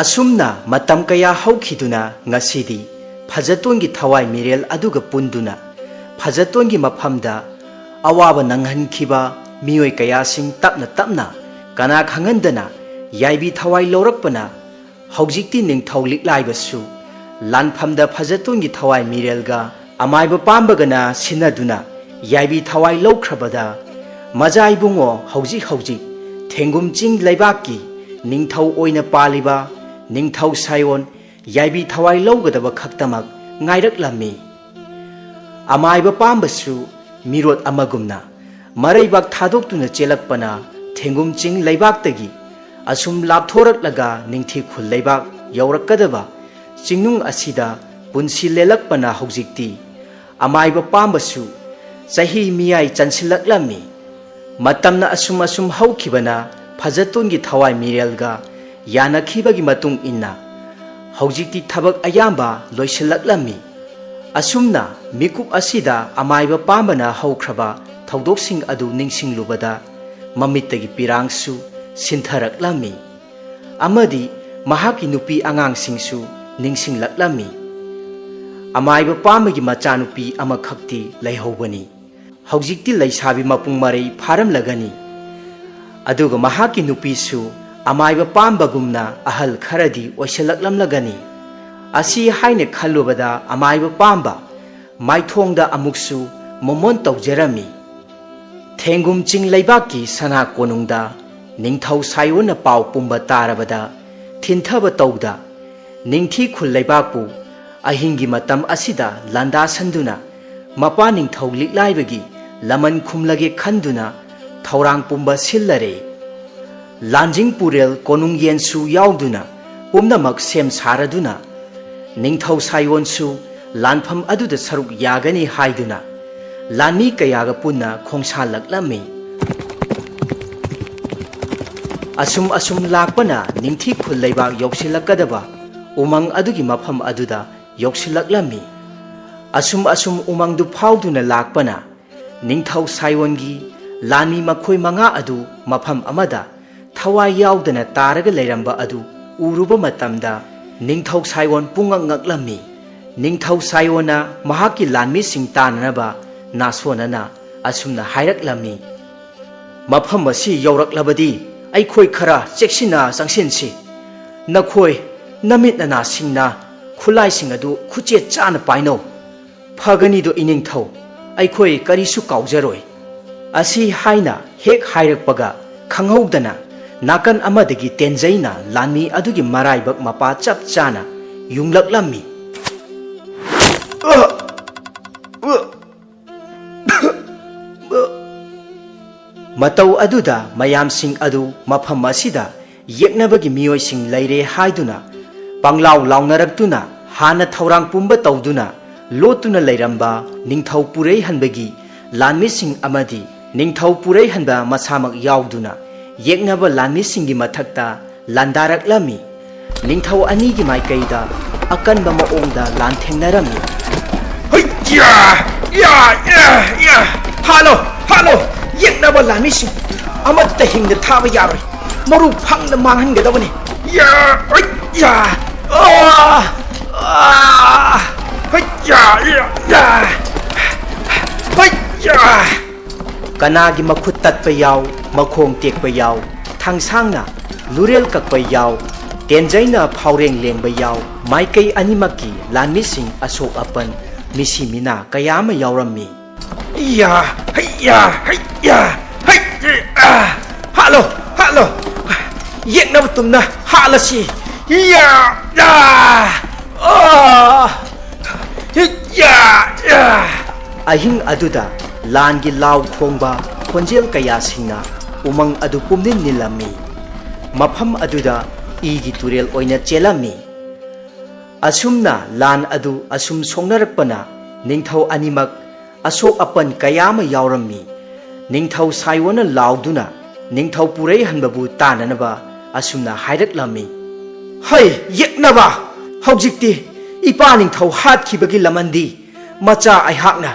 ꯑꯁꯨꯝꯅ ꯃꯇꯝ ꯀꯌꯥ ꯍꯧꯈꯤꯗꯨꯅ ꯉꯁꯤꯗꯤ ꯐꯖꯇꯣꯟꯒꯤ ꯊꯋꯥꯏ ꯃꯤꯔꯦꯜ ꯑꯗꯨꯒ ꯄꯨꯟꯗꯨꯅ ꯐꯖꯇꯣꯟꯒꯤ ꯃꯐꯝꯗ ꯑꯋꯥꯕ ꯅꯪꯍꯟꯈꯤꯕ ꯃꯤꯑꯣꯏ ꯀꯌꯥꯁꯤꯡ ꯇꯞꯅ ꯇꯞꯅ ꯀꯅꯥ ꯈꯪꯍꯟꯗꯅ ꯌꯥꯏꯕꯤ ꯊꯋꯥꯏ ꯂꯧꯔꯛꯄꯅ ꯍꯧꯖꯤꯛꯇꯤ ꯅꯤꯡꯊꯧ ꯂꯤꯛꯂꯥꯏꯕꯁꯨ ꯂꯥꯟꯐꯝꯗ ꯐꯖꯇꯣꯟꯒꯤ ꯊꯋꯥꯏ ꯃꯤꯔꯦꯜꯒ ꯑꯃꯥꯏꯕ ꯄꯥꯝꯕꯒꯅ ꯁꯤꯟꯅꯗꯨꯅ ꯌꯥꯏꯕꯤ ꯊꯋꯥꯏ ꯂꯧꯈ꯭ꯔꯕꯗ ꯃꯖꯥ ꯏꯕꯨꯡꯉꯣ ꯍꯧꯖꯤꯛ ꯍꯧꯖꯤꯛ ꯊꯦꯡꯒꯨꯝ ꯆꯤꯡ ꯂꯩꯕꯥꯛꯀꯤ ꯅꯤꯡꯊꯧ ꯑꯣꯏꯅ ꯄꯥꯜꯂꯤꯕ ꯅꯤꯡꯊꯧ ꯁꯥꯏꯑꯣꯟ ꯌꯥꯏꯕꯤ ꯊꯋꯥꯏ ꯂꯧꯒꯗꯕ ꯈꯛꯇꯃꯛ ꯉꯥꯏꯔꯛꯂꯝꯃꯤ꯫ ꯑꯃꯥꯏꯕ ꯄꯥꯝꯕꯁꯨ ꯃꯤꯔꯣꯠ ꯑꯃꯒꯨꯝꯅ ꯃꯔꯩꯕꯥꯛ ꯊꯥꯗꯣꯛꯇꯨꯅ ꯆꯦꯜꯂꯛꯄꯅ ꯊꯦꯡꯒꯨꯝ ꯆꯤꯡ ꯂꯩꯕꯥꯛꯇꯒꯤ ꯑꯁꯨꯝ ꯂꯥꯞꯊꯣꯔꯛꯂꯒ ꯅꯤꯡꯊꯤ ꯈꯨꯜ ꯂꯩꯕꯥꯛ ꯌꯧꯔꯛꯀꯗꯕ ꯆꯤꯡꯅꯨꯡ ꯑꯁꯤꯗ ꯄꯨꯟꯁꯤ ꯂꯦꯜꯂꯛꯄꯅ ꯍꯧꯖꯤꯛꯇꯤ ꯑꯃꯥꯏꯕ ꯄꯥꯝꯕꯁꯨ ꯆꯍꯤ ꯃꯤꯌꯥꯏ ꯆꯟꯁꯤꯜꯂꯛꯂꯝꯃꯤ꯫ ꯃꯇꯝꯅ ꯑꯁꯨꯝ ꯑꯁꯨꯝ ꯍꯧꯈꯤꯕꯅ ꯐꯖꯇꯣꯟꯒꯤ ꯊꯋꯥꯏ ꯃꯤꯔꯦꯜꯒ ꯌꯥꯅꯈꯤꯕꯒꯤ ꯃꯇꯨꯡ ꯏꯟꯅ ꯍꯧꯖꯤꯛꯇꯤ ꯊꯕꯛ ꯑꯌꯥꯝꯕ ꯂꯣꯏꯁꯤꯜꯂꯛꯂꯝꯃꯤ꯫ ꯑꯁꯨꯝꯅ ꯃꯤꯀꯨꯞ ꯑꯁꯤꯗ ꯑꯃꯥꯏꯕ ꯄꯥꯝꯕꯅ ꯍꯧꯈ꯭ꯔꯕ ꯊꯧꯗꯣꯛꯁꯤꯡ ꯑꯗꯨ ꯅꯤꯡꯁꯤꯡꯂꯨꯕꯗ ꯃꯃꯤꯠꯇꯒꯤ ꯄꯤꯔꯥꯡꯁꯨ ꯁꯤꯟꯊꯔꯛꯂꯝꯃꯤ ꯑꯃꯗꯤ ꯃꯍꯥꯛꯀꯤ ꯅꯨꯄꯤ ꯑꯉꯥꯡꯁꯤꯡꯁꯨ ꯅꯤꯡꯁꯤꯡꯂꯛꯂꯝꯃꯤ꯫ ꯑꯃꯥꯏꯕ ꯄꯥꯝꯕꯒꯤ ꯃꯆꯥꯅꯨꯄꯤ ꯑꯃꯈꯛꯇꯤ ꯂꯩꯍꯧꯕꯅꯤ꯫ ꯍꯧꯖꯤꯛꯇꯤ ꯂꯩꯁꯥꯕꯤ ꯃꯄꯨꯡ ꯃꯔꯩ ꯐꯥꯔꯝꯂꯒꯅꯤ꯫ ꯑꯗꯨꯒ ꯃꯍꯥꯛꯀꯤ ꯅꯨꯄꯤꯁꯨ ꯑꯃꯥꯏꯕ ꯄꯥꯝꯕꯒꯨꯝꯅ ꯑꯍꯜ ꯈꯔꯗꯤ ꯑꯣꯏꯁꯤꯜꯂꯛꯂꯝꯂꯒꯅꯤ꯫ ꯑꯁꯤ ꯍꯥꯏꯅ ꯈꯜꯂꯨꯕꯗ ꯑꯃꯥꯏꯕ ꯄꯥꯝꯕ ꯃꯥꯏꯊꯣꯡꯗ ꯑꯃꯨꯛꯁꯨ ꯃꯣꯃꯣꯟ ꯇꯧꯖꯔꯝꯃꯤ꯫ ꯊꯦꯡꯒꯨꯝ ꯆꯤꯡ ꯂꯩꯕꯥꯛꯀꯤ ꯁꯅꯥ ꯀꯣꯅꯨꯡꯗ ꯅꯤꯡꯊꯧ ꯁꯥꯏꯑꯣꯟꯅ ꯄꯥꯎ ꯄꯨꯝꯕ ꯇꯥꯔꯕꯗ ꯊꯤꯟꯊꯕ ꯇꯧꯗ ꯅꯤꯡꯊꯤ ꯈꯨꯜ ꯂꯩꯕꯥꯛꯄꯨ ꯑꯍꯤꯡꯒꯤ ꯃꯇꯝ ꯑꯁꯤꯗ ꯂꯥꯟꯗꯥꯁꯟꯗꯨꯅ ꯃꯄꯥ ꯅꯤꯡꯊꯧ ꯂꯤꯛꯂꯥꯏꯕꯒꯤ ꯂꯃꯟ ꯈꯨꯝꯂꯒꯦ ꯈꯟꯗꯨꯅ ꯊꯧꯔꯥꯡ ꯄꯨꯝꯕ ꯁꯤꯜꯂꯔꯦ꯫ ꯂꯥꯟꯖꯤꯡ ꯄꯨꯔꯦꯜ ꯀꯣꯅꯨꯡ ꯌꯦꯟꯁꯨ ꯌꯥꯎꯗꯨꯅ ꯄꯨꯝꯅꯃꯛ ꯁꯦꯝ ꯁꯥꯔꯗꯨꯅ ꯅꯤꯡꯊꯧ ꯁꯥꯏꯑꯣꯟꯁꯨ ꯂꯥꯟꯐꯝ ꯑꯗꯨꯗ ꯁꯔꯨꯛ ꯌꯥꯒꯅꯤ ꯍꯥꯏꯗꯨꯅ ꯂꯥꯟꯃꯤ ꯀꯌꯥꯒ ꯄꯨꯟꯅ ꯈꯣꯡꯁꯥꯜꯂꯛꯂꯝꯃꯤ꯫ ꯑꯁꯨꯝ ꯑꯁꯨꯝ ꯂꯥꯛꯄꯅ ꯅꯤꯡꯊꯤ ꯈꯨꯜ ꯂꯩꯕꯥꯛ ꯌꯧꯁꯤꯜꯂꯛꯀꯗꯕ ꯎꯃꯪ ꯑꯗꯨꯒꯤ ꯃꯐꯝ ꯑꯗꯨꯗ ꯌꯧꯁꯤꯜꯂꯛꯂꯝꯃꯤ꯫ ꯑꯁꯨꯝ ꯑꯁꯨꯝ ꯎꯃꯪꯗꯨ ꯐꯥꯎꯗꯨꯅ ꯂꯥꯛꯄꯅ ꯅꯤꯡꯊꯧ ꯁꯥꯏꯑꯣꯟꯒꯤ ꯂꯥꯟꯃꯤ ꯃꯈꯣꯏ ꯃꯉꯥ ꯑꯗꯨ ꯃꯐꯝ ꯑꯃꯗ ꯊꯋꯥꯏ ꯌꯥꯎꯗꯅ ꯇꯥꯔꯒ ꯂꯩꯔꯝꯕ ꯑꯗꯨ ꯎꯔꯨꯕ ꯃꯇꯝꯗ ꯅꯤꯡꯊꯧ ꯁꯥꯏꯑꯣꯟ ꯄꯨꯡꯉꯛ ꯉꯛꯂꯝꯃꯤ꯫ ꯅꯤꯡꯊꯧ ꯁꯥꯏꯑꯣꯟꯅ ꯃꯍꯥꯛꯀꯤ ꯂꯥꯟꯃꯤꯁꯤꯡ ꯇꯥꯅꯅꯕ ꯅꯥꯁꯣꯟꯅꯅ ꯑꯁꯨꯝꯅ ꯍꯥꯏꯔꯛꯂꯝꯃꯤ, "ꯃꯐꯝ ꯑꯁꯤ ꯌꯧꯔꯛꯂꯕꯗꯤ ꯑꯩꯈꯣꯏ ꯈꯔ ꯆꯦꯛꯁꯤꯟꯅ ꯆꯪꯁꯤꯟꯁꯤ꯫ ꯅꯈꯣꯏ ꯅꯃꯤꯠ ꯅꯅꯥꯁꯤꯡꯅ ꯈꯨꯠꯂꯥꯏꯁꯤꯡ ꯑꯗꯨ ꯈꯨꯆꯦꯠ ꯆꯥꯅ ꯄꯥꯏꯅꯧ꯫ ꯐꯒꯅꯤꯗꯣ ꯏꯅꯤꯡꯊꯧ, ꯑꯩꯈꯣꯏ ꯀꯔꯤꯁꯨ ꯀꯥꯎꯖꯔꯣꯏ"꯫ ꯑꯁꯤ ꯍꯥꯏꯅ ꯍꯦꯛ ꯍꯥꯏꯔꯛꯄꯒ ꯈꯪꯍꯧꯗꯅ ꯅꯥꯀꯟ ꯑꯃꯗꯒꯤ ꯇꯦꯟꯖꯩꯅ ꯂꯥꯟꯃꯤ ꯑꯗꯨꯒꯤ ꯃꯔꯥꯏꯕꯛ ꯃꯄꯥ ꯆꯞ ꯆꯥꯅ ꯌꯨꯡꯂꯛꯂꯝꯃꯤ꯫ ꯃꯇꯧ ꯑꯗꯨꯗ ꯃꯌꯥꯝꯁꯤꯡ ꯑꯗꯨ ꯃꯐꯝ ꯑꯁꯤꯗ ꯌꯦꯛꯅꯕꯒꯤ ꯃꯤꯑꯣꯏꯁꯤꯡ ꯂꯩꯔꯦ ꯍꯥꯏꯗꯨꯅ ꯄꯪꯂꯥꯎ ꯂꯥꯎꯅꯔꯛꯇꯨꯅ ꯍꯥꯟꯅ ꯊꯧꯔꯥꯡ ꯄꯨꯝꯕ ꯇꯧꯗꯨꯅ ꯂꯣꯠꯇꯨꯅ ꯂꯩꯔꯝꯕ ꯅꯤꯡꯊꯧ ꯄꯨꯔꯩꯍꯟꯕꯒꯤ ꯂꯥꯟꯃꯤꯁꯤꯡ ꯑꯃꯗꯤ ꯅꯤꯡꯊꯧ ꯄꯨꯔꯩꯍꯟꯕ ꯃꯁꯥꯃꯛ ꯌꯥꯎꯗꯨꯅ ꯌꯦꯛꯅꯕ ꯂꯥꯟꯃꯤꯁꯤꯡꯒꯤ ꯃꯊꯛꯇ ꯂꯥꯟꯗꯥꯔꯛꯂꯝꯃꯤ꯫ ꯅꯤꯡꯊꯧ ꯑꯅꯤꯒꯤ ꯃꯥꯏꯀꯩꯗ ꯑꯀꯟꯕ ꯃꯑꯣꯡꯗ ꯂꯥꯟꯊꯦꯡꯅꯔꯝꯃꯤ꯫ ꯍꯩꯌꯥ! ꯌꯥ! ꯌꯥ! ꯌꯥ! ꯍꯥꯠꯂꯣ! ꯍꯥꯠꯂꯣ! ꯌꯦꯛꯅꯕ ꯂꯥꯟꯃꯤꯁꯤꯡ ꯑꯃꯠꯇ ꯍꯤꯡꯅ ꯊꯥꯕ ꯌꯥꯔꯣꯏ꯫ ꯃꯔꯨ ꯐꯪꯅ ꯃꯥꯡꯍꯟꯒꯗꯕꯅꯤ꯫ ꯌꯥ! ꯍꯩꯌꯥ! ꯑꯥ! ꯑꯥ! ꯍꯩꯌꯥ! ꯌꯥ! ꯌꯥ! ꯍꯩꯌꯥ! ꯀꯅꯥꯒꯤ ꯃꯈꯨꯠ ꯇꯠꯄ ꯌꯥꯎ, ꯃꯈꯣꯡ ꯇꯦꯛꯄ ꯌꯥꯎ, ꯊꯥꯡꯁꯥꯡꯅ ꯂꯨꯔꯦꯜ ꯀꯛꯄ ꯌꯥꯎ, ꯇꯦꯟꯖꯩꯅ ꯐꯥꯎꯔꯦꯡ ꯂꯦꯡꯕ ꯌꯥꯎ, ꯃꯥꯏꯀꯩ ꯑꯅꯤꯃꯛꯀꯤ ꯂꯥꯟꯃꯤꯁꯤꯡ ꯑꯁꯣꯛ ꯑꯄꯟ, ꯃꯤꯁꯤ ꯃꯤꯅꯥ ꯀꯌꯥ ꯑꯃ ꯌꯥꯎꯔꯝꯃꯤ꯫ ꯏꯌꯥ! ꯍꯩꯌꯥ! ꯍꯩꯌꯥ! ꯍꯩ! ꯑꯥ! ꯍꯥꯠꯂꯣ! ꯍꯥꯠꯂꯣ! ꯌꯦꯛꯅꯕ ꯇꯨꯝꯅ ꯍꯥꯠꯂꯁꯤ! ꯏꯌꯥ! ꯑꯥ! ꯑꯥ! ꯏꯌꯥ! ꯑꯥ! ꯑꯍꯤꯡ ꯑꯗꯨꯗ ꯂꯥꯟꯒꯤ ꯂꯥꯎ ꯈꯣꯡꯕ ꯈꯣꯟꯖꯦꯜ ꯀꯌꯥꯁꯤꯡꯅ ꯎꯃꯪ ꯑꯗꯨ ꯄꯨꯝꯅꯤꯜ ꯅꯤꯜꯂꯝꯃꯤ꯫ ꯃꯐꯝ ꯑꯗꯨꯗ ꯏꯒꯤ ꯇꯨꯔꯦꯜ ꯑꯣꯏꯅ ꯆꯦꯜꯂꯝꯃꯤ꯫ ꯑꯁꯨꯝꯅ ꯂꯥꯟ ꯑꯗꯨ ꯑꯁꯨꯝ ꯁꯣꯛꯅꯔꯛꯄꯅ ꯅꯤꯡꯊꯧ ꯑꯅꯤꯃꯛ ꯑꯁꯣꯛ ꯑꯄꯟ ꯀꯌꯥ ꯑꯃ ꯌꯥꯎꯔꯝꯃꯤ꯫ ꯅꯤꯡꯊꯧ ꯁꯥꯏꯑꯣꯟꯅ ꯂꯥꯎꯗꯨꯅ ꯅꯤꯡꯊꯧ ꯄꯨꯔꯩꯍꯟꯕꯕꯨ ꯇꯥꯟꯅꯅꯕ ꯑꯁꯨꯝꯅ ꯍꯥꯏꯔꯛꯂꯝꯃꯤ, "ꯍꯩ ꯌꯦꯛꯅꯕ! ꯍꯧꯖꯤꯛꯇꯤ ꯏꯄꯥ ꯅꯤꯡꯊꯧ ꯍꯥꯠꯈꯤꯕꯒꯤ ꯂꯃꯟꯗꯤ ꯃꯆꯥ ꯑꯩꯍꯥꯛꯅ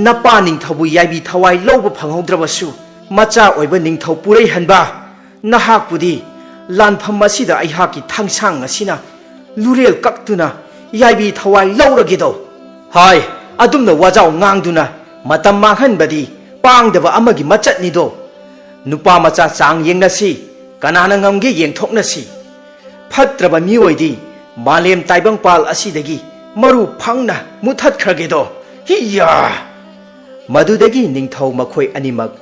ꯅꯄꯥ ꯅꯤꯡꯊꯧꯕꯨ ꯌꯥꯏꯕꯤ ꯊꯋꯥꯏ ꯂꯧꯕ ꯐꯪꯍꯧꯗ꯭ꯔꯕꯁꯨ, ꯃꯆꯥ ꯑꯣꯏꯕ ꯅꯤꯡꯊꯧ ꯄꯨꯔꯩꯍꯟꯕ, ꯅꯍꯥꯛꯄꯨꯗꯤ ꯂꯥꯟꯐꯝ ꯑꯁꯤꯗ ꯑꯩꯍꯥꯛꯀꯤ ꯊꯥꯡꯁꯥꯡ ꯑꯁꯤꯅ ꯂꯨꯔꯦꯜ ꯀꯛꯇꯨꯅ ꯌꯥꯏꯕꯤ ꯊꯋꯥꯏ ꯂꯧꯔꯒꯦꯗꯣ꯫ ꯍꯥꯏ, ꯑꯗꯨꯝꯅ ꯋꯥꯖꯥꯎ ꯉꯥꯡꯗꯨꯅ ꯃꯇꯝ ꯃꯥꯡꯍꯟꯕꯗꯤ ꯄꯥꯡꯗꯕ ꯑꯃꯒꯤ ꯃꯆꯠꯅꯤꯗꯣ꯫ ꯅꯨꯄꯥ ꯃꯆꯥ ꯆꯥꯡ ꯌꯦꯡꯅꯁꯤ, ꯀꯅꯥꯅ ꯉꯝꯒꯦ ꯌꯦꯡꯊꯣꯛꯅꯁꯤ꯫ ꯐꯠꯇ꯭ꯔꯕ ꯃꯤꯑꯣꯏꯗꯤ ꯃꯥꯂꯦꯝ ꯇꯥꯏꯕꯪꯄꯥꯜ ꯑꯁꯤꯗꯒꯤ ꯃꯔꯨ ꯐꯪꯅ ꯃꯨꯊꯠꯈ꯭ꯔꯒꯦꯗꯣ꯫ ꯍꯤꯌꯥ!" ꯃꯗꯨꯗꯒꯤ ꯅꯤꯡꯊꯧ ꯃꯈꯣꯏ ꯑꯅꯤꯃꯛ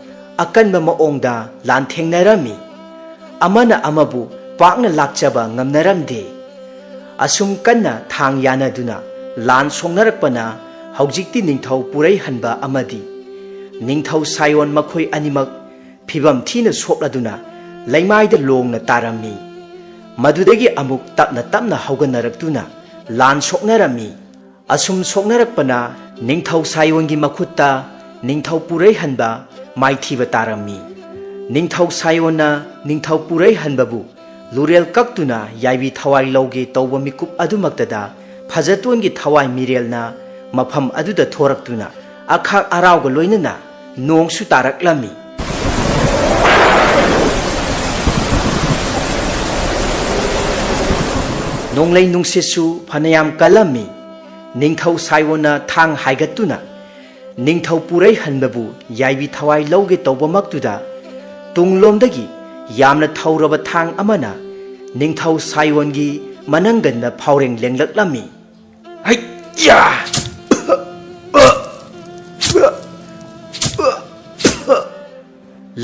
ꯑꯀꯟꯕ ꯃꯑꯣꯡꯗ ꯂꯥꯟꯊꯦꯡꯅꯔꯝꯃꯤ꯫ ꯑꯃꯅ ꯑꯃꯕꯨ ꯄꯥꯛꯅ ꯂꯥꯛꯆꯕ ꯉꯝꯅꯔꯝꯗꯦ꯫ ꯑꯁꯨꯝ ꯀꯟꯅ ꯊꯥꯡ ꯌꯥꯅꯗꯨꯅ ꯂꯥꯟ ꯁꯣꯛꯅꯔꯛꯄꯅ ꯍꯧꯖꯤꯛꯇꯤ ꯅꯤꯡꯊꯧ ꯄꯨꯔꯩꯍꯟꯕ ꯑꯃꯗꯤ ꯅꯤꯡꯊꯧ ꯁꯥꯏꯑꯣꯟ ꯃꯈꯣꯏ ꯑꯅꯤꯃꯛ ꯐꯤꯕꯝ ꯊꯤꯅ ꯁꯣꯛꯂꯗꯨꯅ ꯂꯩꯃꯥꯏꯗ ꯂꯣꯡꯅ ꯇꯥꯔꯝꯃꯤ꯫ ꯃꯗꯨꯗꯒꯤ ꯑꯃꯨꯛ ꯇꯞꯅ ꯇꯞꯅ ꯍꯧꯒꯠꯅꯔꯛꯇꯨꯅ ꯂꯥꯟ ꯁꯣꯛꯅꯔꯝꯃꯤ꯫ ꯑꯁꯨꯝ ꯁꯣꯛꯅꯔꯛꯄꯅ ꯅꯤꯡꯊꯧ ꯁꯥꯏꯑꯣꯟꯒꯤ ꯃꯈꯨꯠꯇ ꯅꯤꯡꯊꯧ ꯄꯨꯔꯩꯍꯟꯕ ꯃꯥꯏꯊꯤꯕ ꯇꯥꯔꯝꯃꯤ꯫ ꯅꯤꯡꯊꯧ ꯁꯥꯏꯑꯣꯟꯅ ꯅꯤꯡꯊꯧ ꯄꯨꯔꯩꯍꯟꯕꯕꯨ ꯂꯨꯔꯦꯜ ꯀꯛꯇꯨꯅ ꯌꯥꯏꯕꯤ ꯊꯋꯥꯏ ꯂꯧꯒꯦ ꯇꯧꯕ ꯃꯤꯀꯨꯞ ꯑꯗꯨꯃꯛꯇꯗ ꯐꯖꯇꯣꯟꯒꯤ ꯊꯋꯥꯏ ꯃꯤꯔꯦꯜꯅ ꯃꯐꯝ ꯑꯗꯨꯗ ꯊꯣꯔꯛꯇꯨꯅ ꯑꯈꯥꯛ ꯑꯔꯥꯎꯒ ꯂꯣꯏꯅꯅ ꯅꯣꯡꯁꯨ ꯇꯥꯔꯛꯂꯝꯃꯤ꯫ ꯅꯣꯡꯂꯩ ꯅꯨꯡꯁꯤꯠꯁꯨ ꯐꯅꯌꯥꯝ ꯀꯜꯂꯝꯃꯤ꯫ ꯅꯤꯡꯊꯧ ꯁꯥꯏꯑꯣꯟꯅ ꯊꯥꯡ ꯍꯥꯏꯒꯠꯇꯨꯅ ꯅꯤꯡꯊꯧ ꯄꯨꯔꯩꯍꯟꯕꯕꯨ ꯌꯥꯏꯕꯤ ꯊꯋꯥꯏ ꯂꯧꯒꯦ ꯇꯧꯕꯃꯛꯇꯨꯗ ꯇꯨꯡꯂꯣꯝꯗꯒꯤ ꯌꯥꯝꯅ ꯊꯧꯔꯕ ꯊꯥꯡ ꯑꯃꯅ ꯅꯤꯡꯊꯧ ꯁꯥꯏꯑꯣꯟꯒꯤ ꯃꯅꯪꯒꯟꯗ ꯐꯥꯎꯔꯦꯡ ꯂꯦꯡꯂꯛꯂꯝꯃꯤ꯫ ꯍꯩꯌꯥ!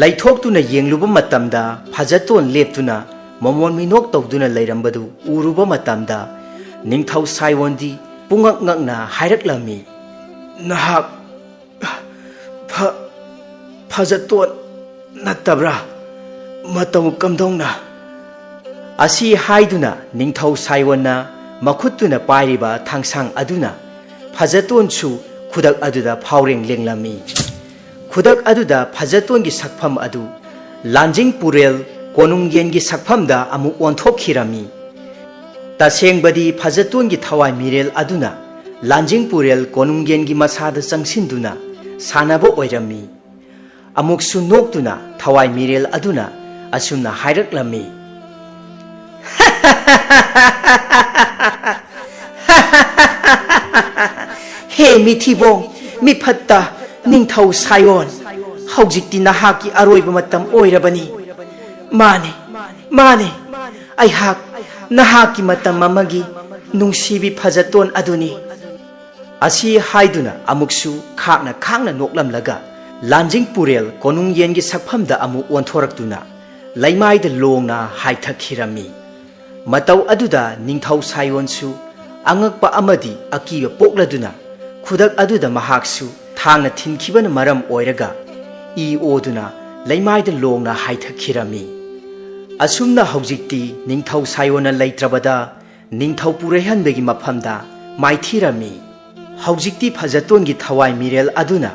ꯂꯩꯊꯣꯛꯇꯨꯅ ꯌꯦꯡꯂꯨꯕ ꯃꯇꯝꯗ ꯐꯖꯇꯣꯟ ꯂꯦꯞꯇꯨꯅ ꯃꯃꯣꯟ ꯃꯤꯅꯣꯛ ꯇꯧꯗꯨꯅ ꯂꯩꯔꯝꯕꯗꯨ ꯎꯔꯨꯕ ꯃꯇꯝꯗ ꯅꯤꯡꯊꯧ ꯁꯥꯏꯑꯣꯟꯗꯤ ꯄꯨꯡꯉꯛ ꯉꯛꯅ ꯍꯥꯏꯔꯛꯂꯝꯃꯤ, "ꯅꯍꯥꯛ ꯐ-, ꯐꯖꯇꯣꯟ ꯅꯠꯇꯕ꯭ꯔꯥ? ꯃꯇꯧ ꯀꯝꯗꯧꯅ?" ꯑꯁꯤ ꯍꯥꯏꯗꯨꯅ ꯅꯤꯡꯊꯧ ꯁꯥꯏꯑꯣꯟꯅ ꯃꯈꯨꯠꯇꯨꯅ ꯄꯥꯏꯔꯤꯕ ꯊꯥꯡꯁꯥꯡ ꯑꯗꯨꯅ ꯐꯖꯇꯣꯟꯁꯨ ꯈꯨꯗꯛ ꯑꯗꯨꯗ ꯐꯥꯎꯔꯦꯡ ꯂꯦꯡꯂꯝꯃꯤ꯫ ꯈꯨꯗꯛ ꯑꯗꯨꯗ ꯐꯖꯇꯣꯟꯒꯤ ꯁꯛꯐꯝ ꯑꯗꯨ ꯂꯥꯟꯖꯤꯡ ꯄꯨꯔꯦꯜ ꯀꯣꯅꯨꯡ ꯌꯦꯟꯒꯤ ꯁꯛꯐꯝꯗ ꯑꯃꯨꯛ ꯑꯣꯟꯊꯣꯛꯈꯤꯔꯝꯃꯤ꯫ ꯇꯁꯦꯡꯕꯗꯤ ꯐꯖꯇꯣꯟꯒꯤ ꯊꯋꯥꯏ ꯃꯤꯔꯦꯜ ꯑꯗꯨꯅ ꯂꯥꯟꯖꯤꯡ ꯄꯨꯔꯦꯜ ꯀꯣꯅꯨꯡ ꯌꯦꯟꯒꯤ ꯃꯁꯥꯗ ꯆꯪꯁꯤꯟꯗꯨꯅ ꯁꯥꯟꯅꯕ ꯑꯣꯏꯔꯝꯃꯤ꯫ ꯑꯃꯨꯛꯁꯨ ꯅꯣꯛꯇꯨꯅ ꯊꯋꯥꯏ ꯃꯤꯔꯦꯜ ꯑꯗꯨꯅ ꯑꯁꯨꯝꯅ ꯍꯥꯏꯔꯛꯂꯝꯃꯤ꯫ ꯍꯦ ꯃꯤꯊꯤꯕꯣꯡ, ꯃꯤꯐꯠꯇ, ꯅꯤꯡꯊꯧ ꯁꯥꯏꯑꯣꯟ, ꯍꯧꯖꯤꯛꯇꯤ ꯅꯍꯥꯛꯀꯤ ꯑꯔꯣꯏꯕ ꯃꯇꯝ ꯑꯣꯏꯔꯕꯅꯤ꯫ ꯃꯥꯅꯦ, ꯃꯥꯅꯦ, ꯑꯩꯍꯥꯛ ꯅꯍꯥꯛꯀꯤ ꯃꯇꯝ ꯑꯃꯒꯤ ꯅꯨꯡꯁꯤꯕꯤ ꯐꯖꯇꯣꯟ ꯑꯗꯨꯅꯤ꯫ ꯑꯁꯤ ꯍꯥꯏꯗꯨꯅ ꯑꯃꯨꯛꯁꯨ ꯈꯥꯛꯅ ꯈꯥꯛꯅ ꯅꯣꯛꯂꯝꯂꯒ ꯂꯥꯟꯖꯤꯡ ꯄꯨꯔꯦꯜ ꯀꯣꯅꯨꯡ ꯌꯦꯟꯒꯤ ꯁꯛꯐꯝꯗ ꯑꯃꯨꯛ ꯑꯣꯟꯊꯣꯔꯛꯇꯨꯅ ꯂꯩꯃꯥꯏꯗ ꯂꯣꯡꯅ ꯍꯥꯏꯊꯈꯤꯔꯝꯃꯤ꯫ ꯃꯇꯧ ꯑꯗꯨꯗ ꯅꯤꯡꯊꯧ ꯁꯥꯏꯑꯣꯟꯁꯨ ꯑꯉꯛꯄ ꯑꯃꯗꯤ ꯑꯀꯤꯕ ꯄꯣꯛꯂꯗꯨꯅ ꯈꯨꯗꯛ ꯑꯗꯨꯗ ꯃꯍꯥꯛꯁꯨ ꯊꯥꯡꯅ ꯊꯤꯟꯈꯤꯕꯅ ꯃꯔꯝ ꯑꯣꯏꯔꯒ ꯏ ꯑꯣꯗꯨꯅ ꯂꯩꯃꯥꯏꯗ ꯂꯣꯡꯅ ꯍꯥꯏꯊꯈꯤꯔꯝꯃꯤ꯫ ꯑꯁꯨꯝꯅ ꯍꯧꯖꯤꯛꯇꯤ ꯅꯤꯡꯊꯧ ꯁꯥꯏꯑꯣꯟꯅ ꯂꯩꯇ꯭ꯔꯕꯗ ꯅꯤꯡꯊꯧ ꯄꯨꯔꯩꯍꯟꯕꯒꯤ ꯃꯐꯝꯗ ꯃꯥꯏꯊꯤꯔꯝꯃꯤ꯫ ꯍꯧꯖꯤꯛꯇꯤ ꯐꯖꯇꯣꯟꯒꯤ ꯊꯋꯥꯏ ꯃꯤꯔꯦꯜ ꯑꯗꯨꯅ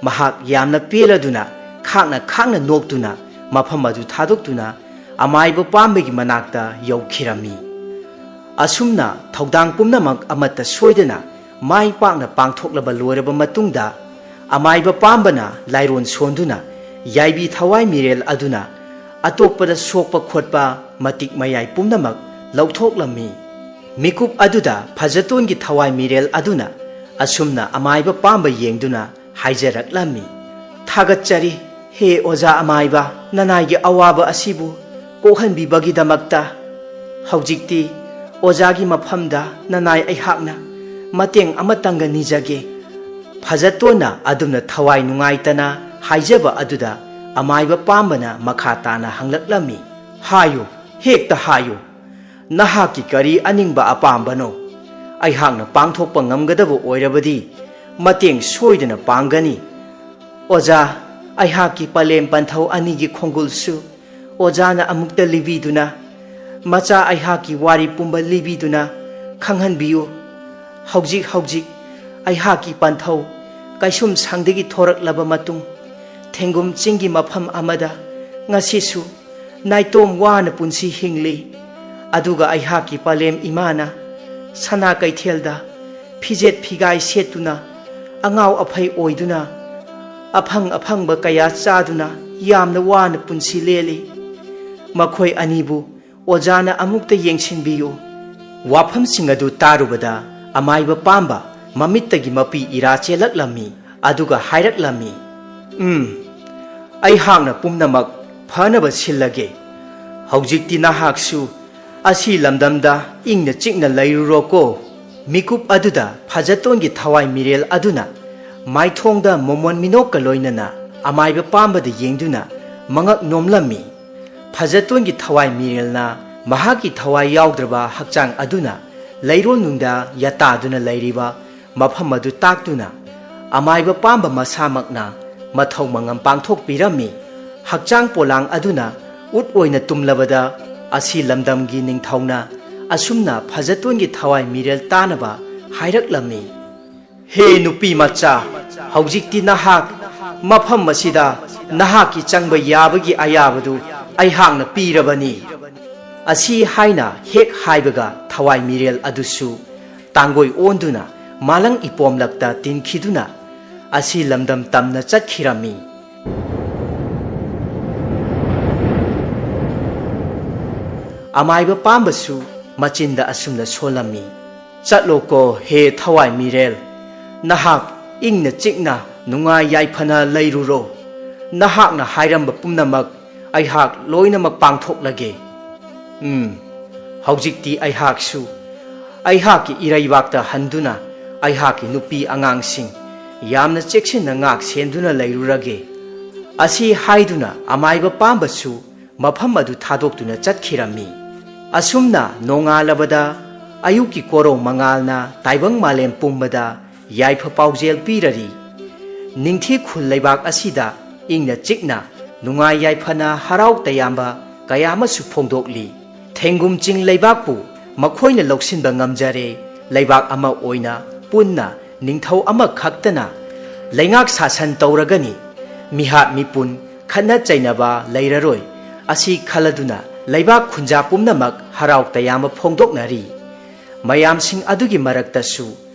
ꯃꯍꯥꯛ ꯌꯥꯝꯅ ꯄꯦꯜꯂꯗꯨꯅ ꯈꯥꯛꯅ ꯈꯥꯛꯅ ꯅꯣꯛꯇꯨꯅ ꯃꯐꯝ ꯑꯗꯨ ꯊꯥꯗꯣꯛꯇꯨꯅ ꯑꯃꯥꯏꯕ ꯄꯥꯝꯕꯒꯤ ꯃꯅꯥꯛꯇ ꯌꯧꯈꯤꯔꯝꯃꯤ꯫ ꯑꯁꯨꯝꯅ ꯊꯧꯗꯥꯡ ꯄꯨꯝꯅꯃꯛ ꯑꯃꯠꯇ ꯁꯣꯏꯗꯅ ꯃꯥꯏ ꯄꯥꯛꯅ ꯄꯥꯡꯊꯣꯛꯂꯕ ꯂꯣꯏꯔꯕ ꯃꯇꯨꯡꯗ ꯑꯃꯥꯏꯕ ꯄꯥꯝꯕꯅ ꯂꯥꯏꯔꯣꯟ ꯁꯣꯟꯗꯨꯅ ꯌꯥꯏꯕꯤ ꯊꯋꯥꯏ ꯃꯤꯔꯦꯜ ꯑꯗꯨꯅ ꯑꯇꯣꯞꯄꯗ ꯁꯣꯛꯄ ꯈꯣꯠꯄ ꯃꯇꯤꯛ ꯃꯌꯥꯏ ꯄꯨꯝꯅꯃꯛ ꯂꯧꯊꯣꯛꯂꯝꯃꯤ꯫ ꯃꯤꯀꯨꯞ ꯑꯗꯨꯗ ꯐꯖꯇꯣꯟꯒꯤ ꯊꯋꯥꯏ ꯃꯤꯔꯦꯜ ꯑꯗꯨꯅ ꯑꯁꯨꯝꯅ ꯑꯃꯥꯏꯕ ꯄꯥꯝꯕ ꯌꯦꯡꯗꯨꯅ ꯍꯥꯏꯖꯔꯛꯂꯝꯃꯤ꯫ ꯊꯥꯒꯠꯆꯔꯤ, ꯍꯦ ꯑꯣꯖꯥ ꯑꯃꯥꯏꯕ, ꯅꯅꯥꯏꯒꯤ ꯑꯋꯥꯕ ꯑꯁꯤꯕꯨ ꯀꯣꯛꯍꯟꯕꯤꯕꯒꯤꯗꯃꯛꯇ꯫ ꯍꯧꯖꯤꯛꯇꯤ ꯑꯣꯖꯥꯒꯤ ꯃꯐꯝꯗ ꯅꯅꯥꯏ ꯑꯩꯍꯥꯛꯅ ꯃꯇꯦꯡ ꯑꯃꯇꯪꯒ ꯅꯤꯖꯒꯦ꯫ ꯐꯖꯇꯣꯟꯅ ꯑꯗꯨꯝꯅ ꯊꯋꯥꯏ ꯅꯨꯡꯉꯥꯏꯇꯅ ꯍꯥꯏꯖꯕ ꯑꯗꯨꯗ ꯑꯃꯥꯏꯕ ꯄꯥꯝꯕꯅ ꯃꯈꯥ ꯇꯥꯅ ꯍꯪꯂꯛꯂꯝꯃꯤ꯫ ꯍꯥꯏꯌꯨ, ꯍꯦꯛꯇ ꯍꯥꯏꯌꯨ, ꯅꯍꯥꯛꯀꯤ ꯀꯔꯤ ꯑꯅꯤꯡꯕ ꯑꯄꯥꯝꯕꯅꯣ? ꯑꯩꯍꯥꯛꯅ ꯄꯥꯡꯊꯣꯛꯄ ꯉꯝꯒꯗꯕ ꯑꯣꯏꯔꯕꯗꯤ ꯃꯇꯦꯡ ꯁꯣꯏꯗꯅ ꯄꯥꯡꯒꯅꯤ꯫ ꯑꯣꯖꯥ, ꯑꯩꯍꯥꯛꯀꯤ ꯄꯂꯦꯝ ꯄꯟꯊꯧ ꯑꯅꯤꯒꯤ ꯈꯣꯡꯒꯨꯜꯁꯨ ꯑꯣꯖꯥꯅ ꯑꯃꯨꯛꯇ ꯂꯤꯕꯤꯗꯨꯅ ꯃꯆꯥ, ꯑꯩꯍꯥꯛꯀꯤ ꯋꯥꯔꯤ ꯄꯨꯝꯕ ꯂꯤꯕꯤꯗꯨꯅ ꯈꯪꯍꯟꯕꯤꯌꯨ꯫ ꯍꯧꯖꯤꯛ ꯍꯧꯖꯤꯛ ꯑꯩꯍꯥꯛꯀꯤ ꯄꯟꯊꯧ ꯀꯩꯁꯨꯝꯁꯪꯗꯒꯤ ꯊꯣꯔꯛꯂꯕ ꯃꯇꯨꯡ, ꯊꯦꯡꯒꯨꯝ ꯆꯤꯡꯒꯤ ꯃꯐꯝ ꯑꯃꯗ ꯉꯁꯤꯁꯨ ꯅꯥꯏꯇꯣꯝ ꯋꯥꯅ ꯄꯨꯟꯁꯤ ꯍꯤꯡꯂꯤ꯫ ꯑꯗꯨꯒ ꯑꯩꯍꯥꯛꯀꯤ ꯄꯂꯦꯝ ꯏꯃꯥꯅ ꯁꯅꯥ ꯀꯩꯊꯦꯜꯗ ꯐꯤꯖꯦꯠ ꯐꯤꯒꯥꯏ ꯁꯦꯠꯇꯨꯅ, ꯑꯉꯥꯎ ꯑꯐꯩ ꯑꯣꯏꯗꯨꯅ, ꯑꯐꯪ ꯑꯐꯪꯕ ꯀꯌꯥ ꯆꯥꯗꯨꯅ ꯌꯥꯝꯅ ꯋꯥꯅ ꯄꯨꯟꯁꯤ ꯂꯦꯜꯂꯤ꯫ ꯃꯈꯣꯏ ꯑꯅꯤꯕꯨ ꯑꯣꯖꯥꯅ ꯑꯃꯨꯛꯇ ꯌꯦꯡꯁꯤꯟꯕꯤꯌꯨ꯫ ꯋꯥꯐꯝꯁꯤꯡ ꯑꯗꯨ ꯇꯥꯔꯨꯕꯗ ꯑꯃꯥꯏꯕ ꯄꯥꯝꯕ ꯃꯃꯤꯠꯇꯒꯤ ꯃꯄꯤ ꯏꯔꯥ ꯆꯦꯜꯂꯛꯂꯝꯃꯤ꯫ ꯑꯗꯨꯒ ꯍꯥꯏꯔꯛꯂꯝꯃꯤ, "ꯎꯝ, ꯑꯩꯍꯥꯛꯅ ꯄꯨꯝꯅꯃꯛ ꯐꯅꯕ ꯁꯤꯜꯂꯒꯦ꯫ ꯍꯧꯖꯤꯛꯇꯤ ꯅꯍꯥꯛꯁꯨ ꯑꯁꯤ ꯂꯝꯗꯝꯗ ꯏꯪꯅ ꯆꯤꯛꯅ ꯂꯩꯔꯨꯔꯣꯀꯣ꯫" ꯃꯤꯀꯨꯞ ꯑꯗꯨꯗ ꯐꯖꯇꯣꯟꯒꯤ ꯊꯋꯥꯏ ꯃꯤꯔꯦꯜ ꯑꯗꯨꯅ ꯃꯥꯏꯊꯣꯡꯗ ꯃꯣꯃꯣꯟ ꯃꯤꯅꯣꯛꯀ ꯂꯣꯏꯅꯅ ꯑꯃꯥꯏꯕ ꯄꯥꯝꯕꯗ ꯌꯦꯡꯗꯨꯅ ꯃꯉꯛ ꯅꯣꯝꯂꯝꯃꯤ꯫ ꯐꯖꯇꯣꯟꯒꯤ ꯊꯋꯥꯏ ꯃꯤꯔꯦꯜꯅ ꯃꯍꯥꯛꯀꯤ ꯊꯋꯥꯏ ꯌꯥꯎꯗ꯭ꯔꯕ ꯍꯛꯆꯥꯡ ꯑꯗꯨꯅ ꯂꯩꯔꯣꯟꯅꯨꯡꯗ ꯌꯥꯇꯥꯗꯨꯅ ꯂꯩꯔꯤꯕ ꯃꯐꯝ ꯑꯗꯨ ꯇꯥꯛꯇꯨꯅ, ꯑꯃꯥꯏꯕ ꯄꯥꯝꯕ ꯃꯁꯥꯃꯛꯅ ꯃꯊꯧ ꯃꯉꯝ ꯄꯥꯡꯊꯣꯛꯄꯤꯔꯝꯃꯤ꯫ ꯍꯛꯆꯥꯡ ꯄꯣꯂꯥꯡ ꯑꯗꯨꯅ ꯎꯠ ꯑꯣꯏꯅ ꯇꯨꯝꯂꯕꯗ, ꯑꯁꯤ ꯂꯝꯗꯝꯒꯤ ꯅꯤꯡꯊꯧꯅ ꯑꯁꯨꯝꯅ ꯐꯖꯇꯣꯟꯒꯤ ꯊꯋꯥꯏ ꯃꯤꯔꯦꯜ ꯇꯥꯅꯕ ꯍꯥꯏꯔꯛꯂꯝꯃꯤ, "ꯍꯦ ꯅꯨꯄꯤ ꯃꯆꯥ, ꯍꯧꯖꯤꯛꯇꯤ ꯅꯍꯥꯛ ꯃꯐꯝ ꯑꯁꯤꯗ ꯅꯍꯥꯛꯀꯤ ꯆꯪꯕ ꯌꯥꯕꯒꯤ ꯑꯌꯥꯕꯗꯨ ꯑꯩꯍꯥꯛꯅ ꯄꯤꯔꯕꯅꯤ꯫" ꯑꯁꯤ ꯍꯥꯏꯅ ꯍꯦꯛ ꯍꯥꯏꯕꯒ, ꯊꯋꯥꯏ ꯃꯤꯔꯦꯜ ꯑꯗꯨꯁꯨ ꯇꯥꯡꯒꯣꯏ ꯑꯣꯟꯗꯨꯅ ꯃꯥꯂꯪ ꯏꯄꯣꯝꯂꯛꯇ ꯇꯤꯟꯈꯤꯗꯨꯅ ꯑꯁꯤ ꯂꯝꯗꯝ ꯇꯝꯅ ꯆꯠꯈꯤꯔꯝꯃꯤ꯫ ꯑꯃꯥꯏꯕ ꯄꯥꯝꯕꯁꯨ ꯃꯆꯤꯟꯗ ꯑꯁꯨꯝꯅ ꯁꯣꯜꯂꯝꯃꯤ, "ꯆꯠꯂꯣꯀꯣ ꯍꯦ ꯊꯋꯥꯏ ꯃꯤꯔꯦꯜ, ꯅꯍꯥꯛ ꯏꯪꯅ ꯆꯤꯛꯅ ꯅꯨꯡꯉꯥꯏ ꯌꯥꯏꯐꯅ ꯂꯩꯔꯨꯔꯣ꯫ ꯅꯍꯥꯛꯅ ꯍꯥꯏꯔꯝꯕ ꯄꯨꯝꯅꯃꯛ ꯑꯩꯍꯥꯛ ꯂꯣꯏꯅꯃꯛ ꯄꯥꯡꯊꯣꯛꯂꯒꯦ꯫ ꯎꯝ, ꯍꯧꯖꯤꯛꯇꯤ ꯑꯩꯍꯥꯛꯁꯨ ꯑꯩꯍꯥꯛꯀꯤ ꯏꯔꯩꯕꯥꯛꯇ ꯍꯟꯗꯨꯅ ꯑꯩꯍꯥꯛꯀꯤ ꯅꯨꯄꯤ ꯑꯉꯥꯡꯁꯤꯡ ꯌꯥꯝꯅ ꯆꯦꯛꯁꯤꯟꯅ ꯉꯥꯛ ꯁꯦꯟꯗꯨꯅ ꯂꯩꯔꯨꯔꯒꯦ꯫" ꯑꯁꯤ ꯍꯥꯏꯗꯨꯅ ꯑꯃꯥꯏꯕ ꯄꯥꯝꯕꯁꯨ ꯃꯐꯝ ꯑꯗꯨ ꯊꯥꯗꯣꯛꯇꯨꯅ ꯆꯠꯈꯤꯔꯝꯃꯤ꯫ ꯑꯁꯨꯝꯅ ꯅꯣꯡꯉꯥꯜꯂꯕꯗ ꯑꯌꯨꯛꯀꯤ ꯀꯣꯔꯧ ꯃꯉꯥꯜꯅ ꯇꯥꯏꯕꯪ ꯃꯥꯂꯦꯝ ꯄꯨꯝꯕꯗ ꯌꯥꯏꯐ ꯄꯥꯎꯖꯦꯜ ꯄꯤꯔꯔꯤ꯫ ꯅꯤꯡꯊꯤ ꯈꯨꯜ ꯂꯩꯕꯥꯛ ꯑꯁꯤꯗ ꯏꯪꯅ ꯆꯤꯛꯅ ꯅꯨꯡꯉꯥꯏ ꯌꯥꯏꯐꯅ ꯍꯔꯥꯎ ꯇꯌꯥꯝꯕ ꯀꯌꯥ ꯑꯃꯁꯨ ꯐꯣꯡꯗꯣꯛꯂꯤ꯫ ꯊꯦꯡꯒꯨꯝ ꯆꯤꯡ ꯂꯩꯕꯥꯛꯄꯨ ꯃꯈꯣꯏꯅ ꯂꯧꯁꯤꯟꯕ ꯉꯝꯖꯔꯦ꯫ ꯂꯩꯕꯥꯛ ꯑꯃ ꯑꯣꯏꯅ ꯄꯨꯟꯅ ꯅꯤꯡꯊꯧ ꯑꯃꯈꯛꯇꯅ ꯂꯩꯉꯥꯛ ꯁꯥꯁꯟ ꯇꯧꯔꯒꯅꯤ꯫ ꯃꯤꯍꯥꯠ ꯃꯤꯄꯨꯟ, ꯈꯠꯅ ꯆꯩꯅꯕ ꯂꯩꯔꯔꯣꯏ꯫ ꯑꯁꯤ ꯈꯜꯂꯗꯨꯅ ꯂꯩꯕꯥꯛ ꯈꯨꯟꯖꯥ ꯄꯨꯝꯅꯃꯛ ꯍꯔꯥꯎ ꯇꯌꯥꯝꯕ ꯐꯣꯡꯗꯣꯛꯅꯔꯤ꯫ ꯃꯌꯥꯝꯁꯤꯡ ꯑꯗꯨꯒꯤ ꯃꯔꯛꯇꯁꯨ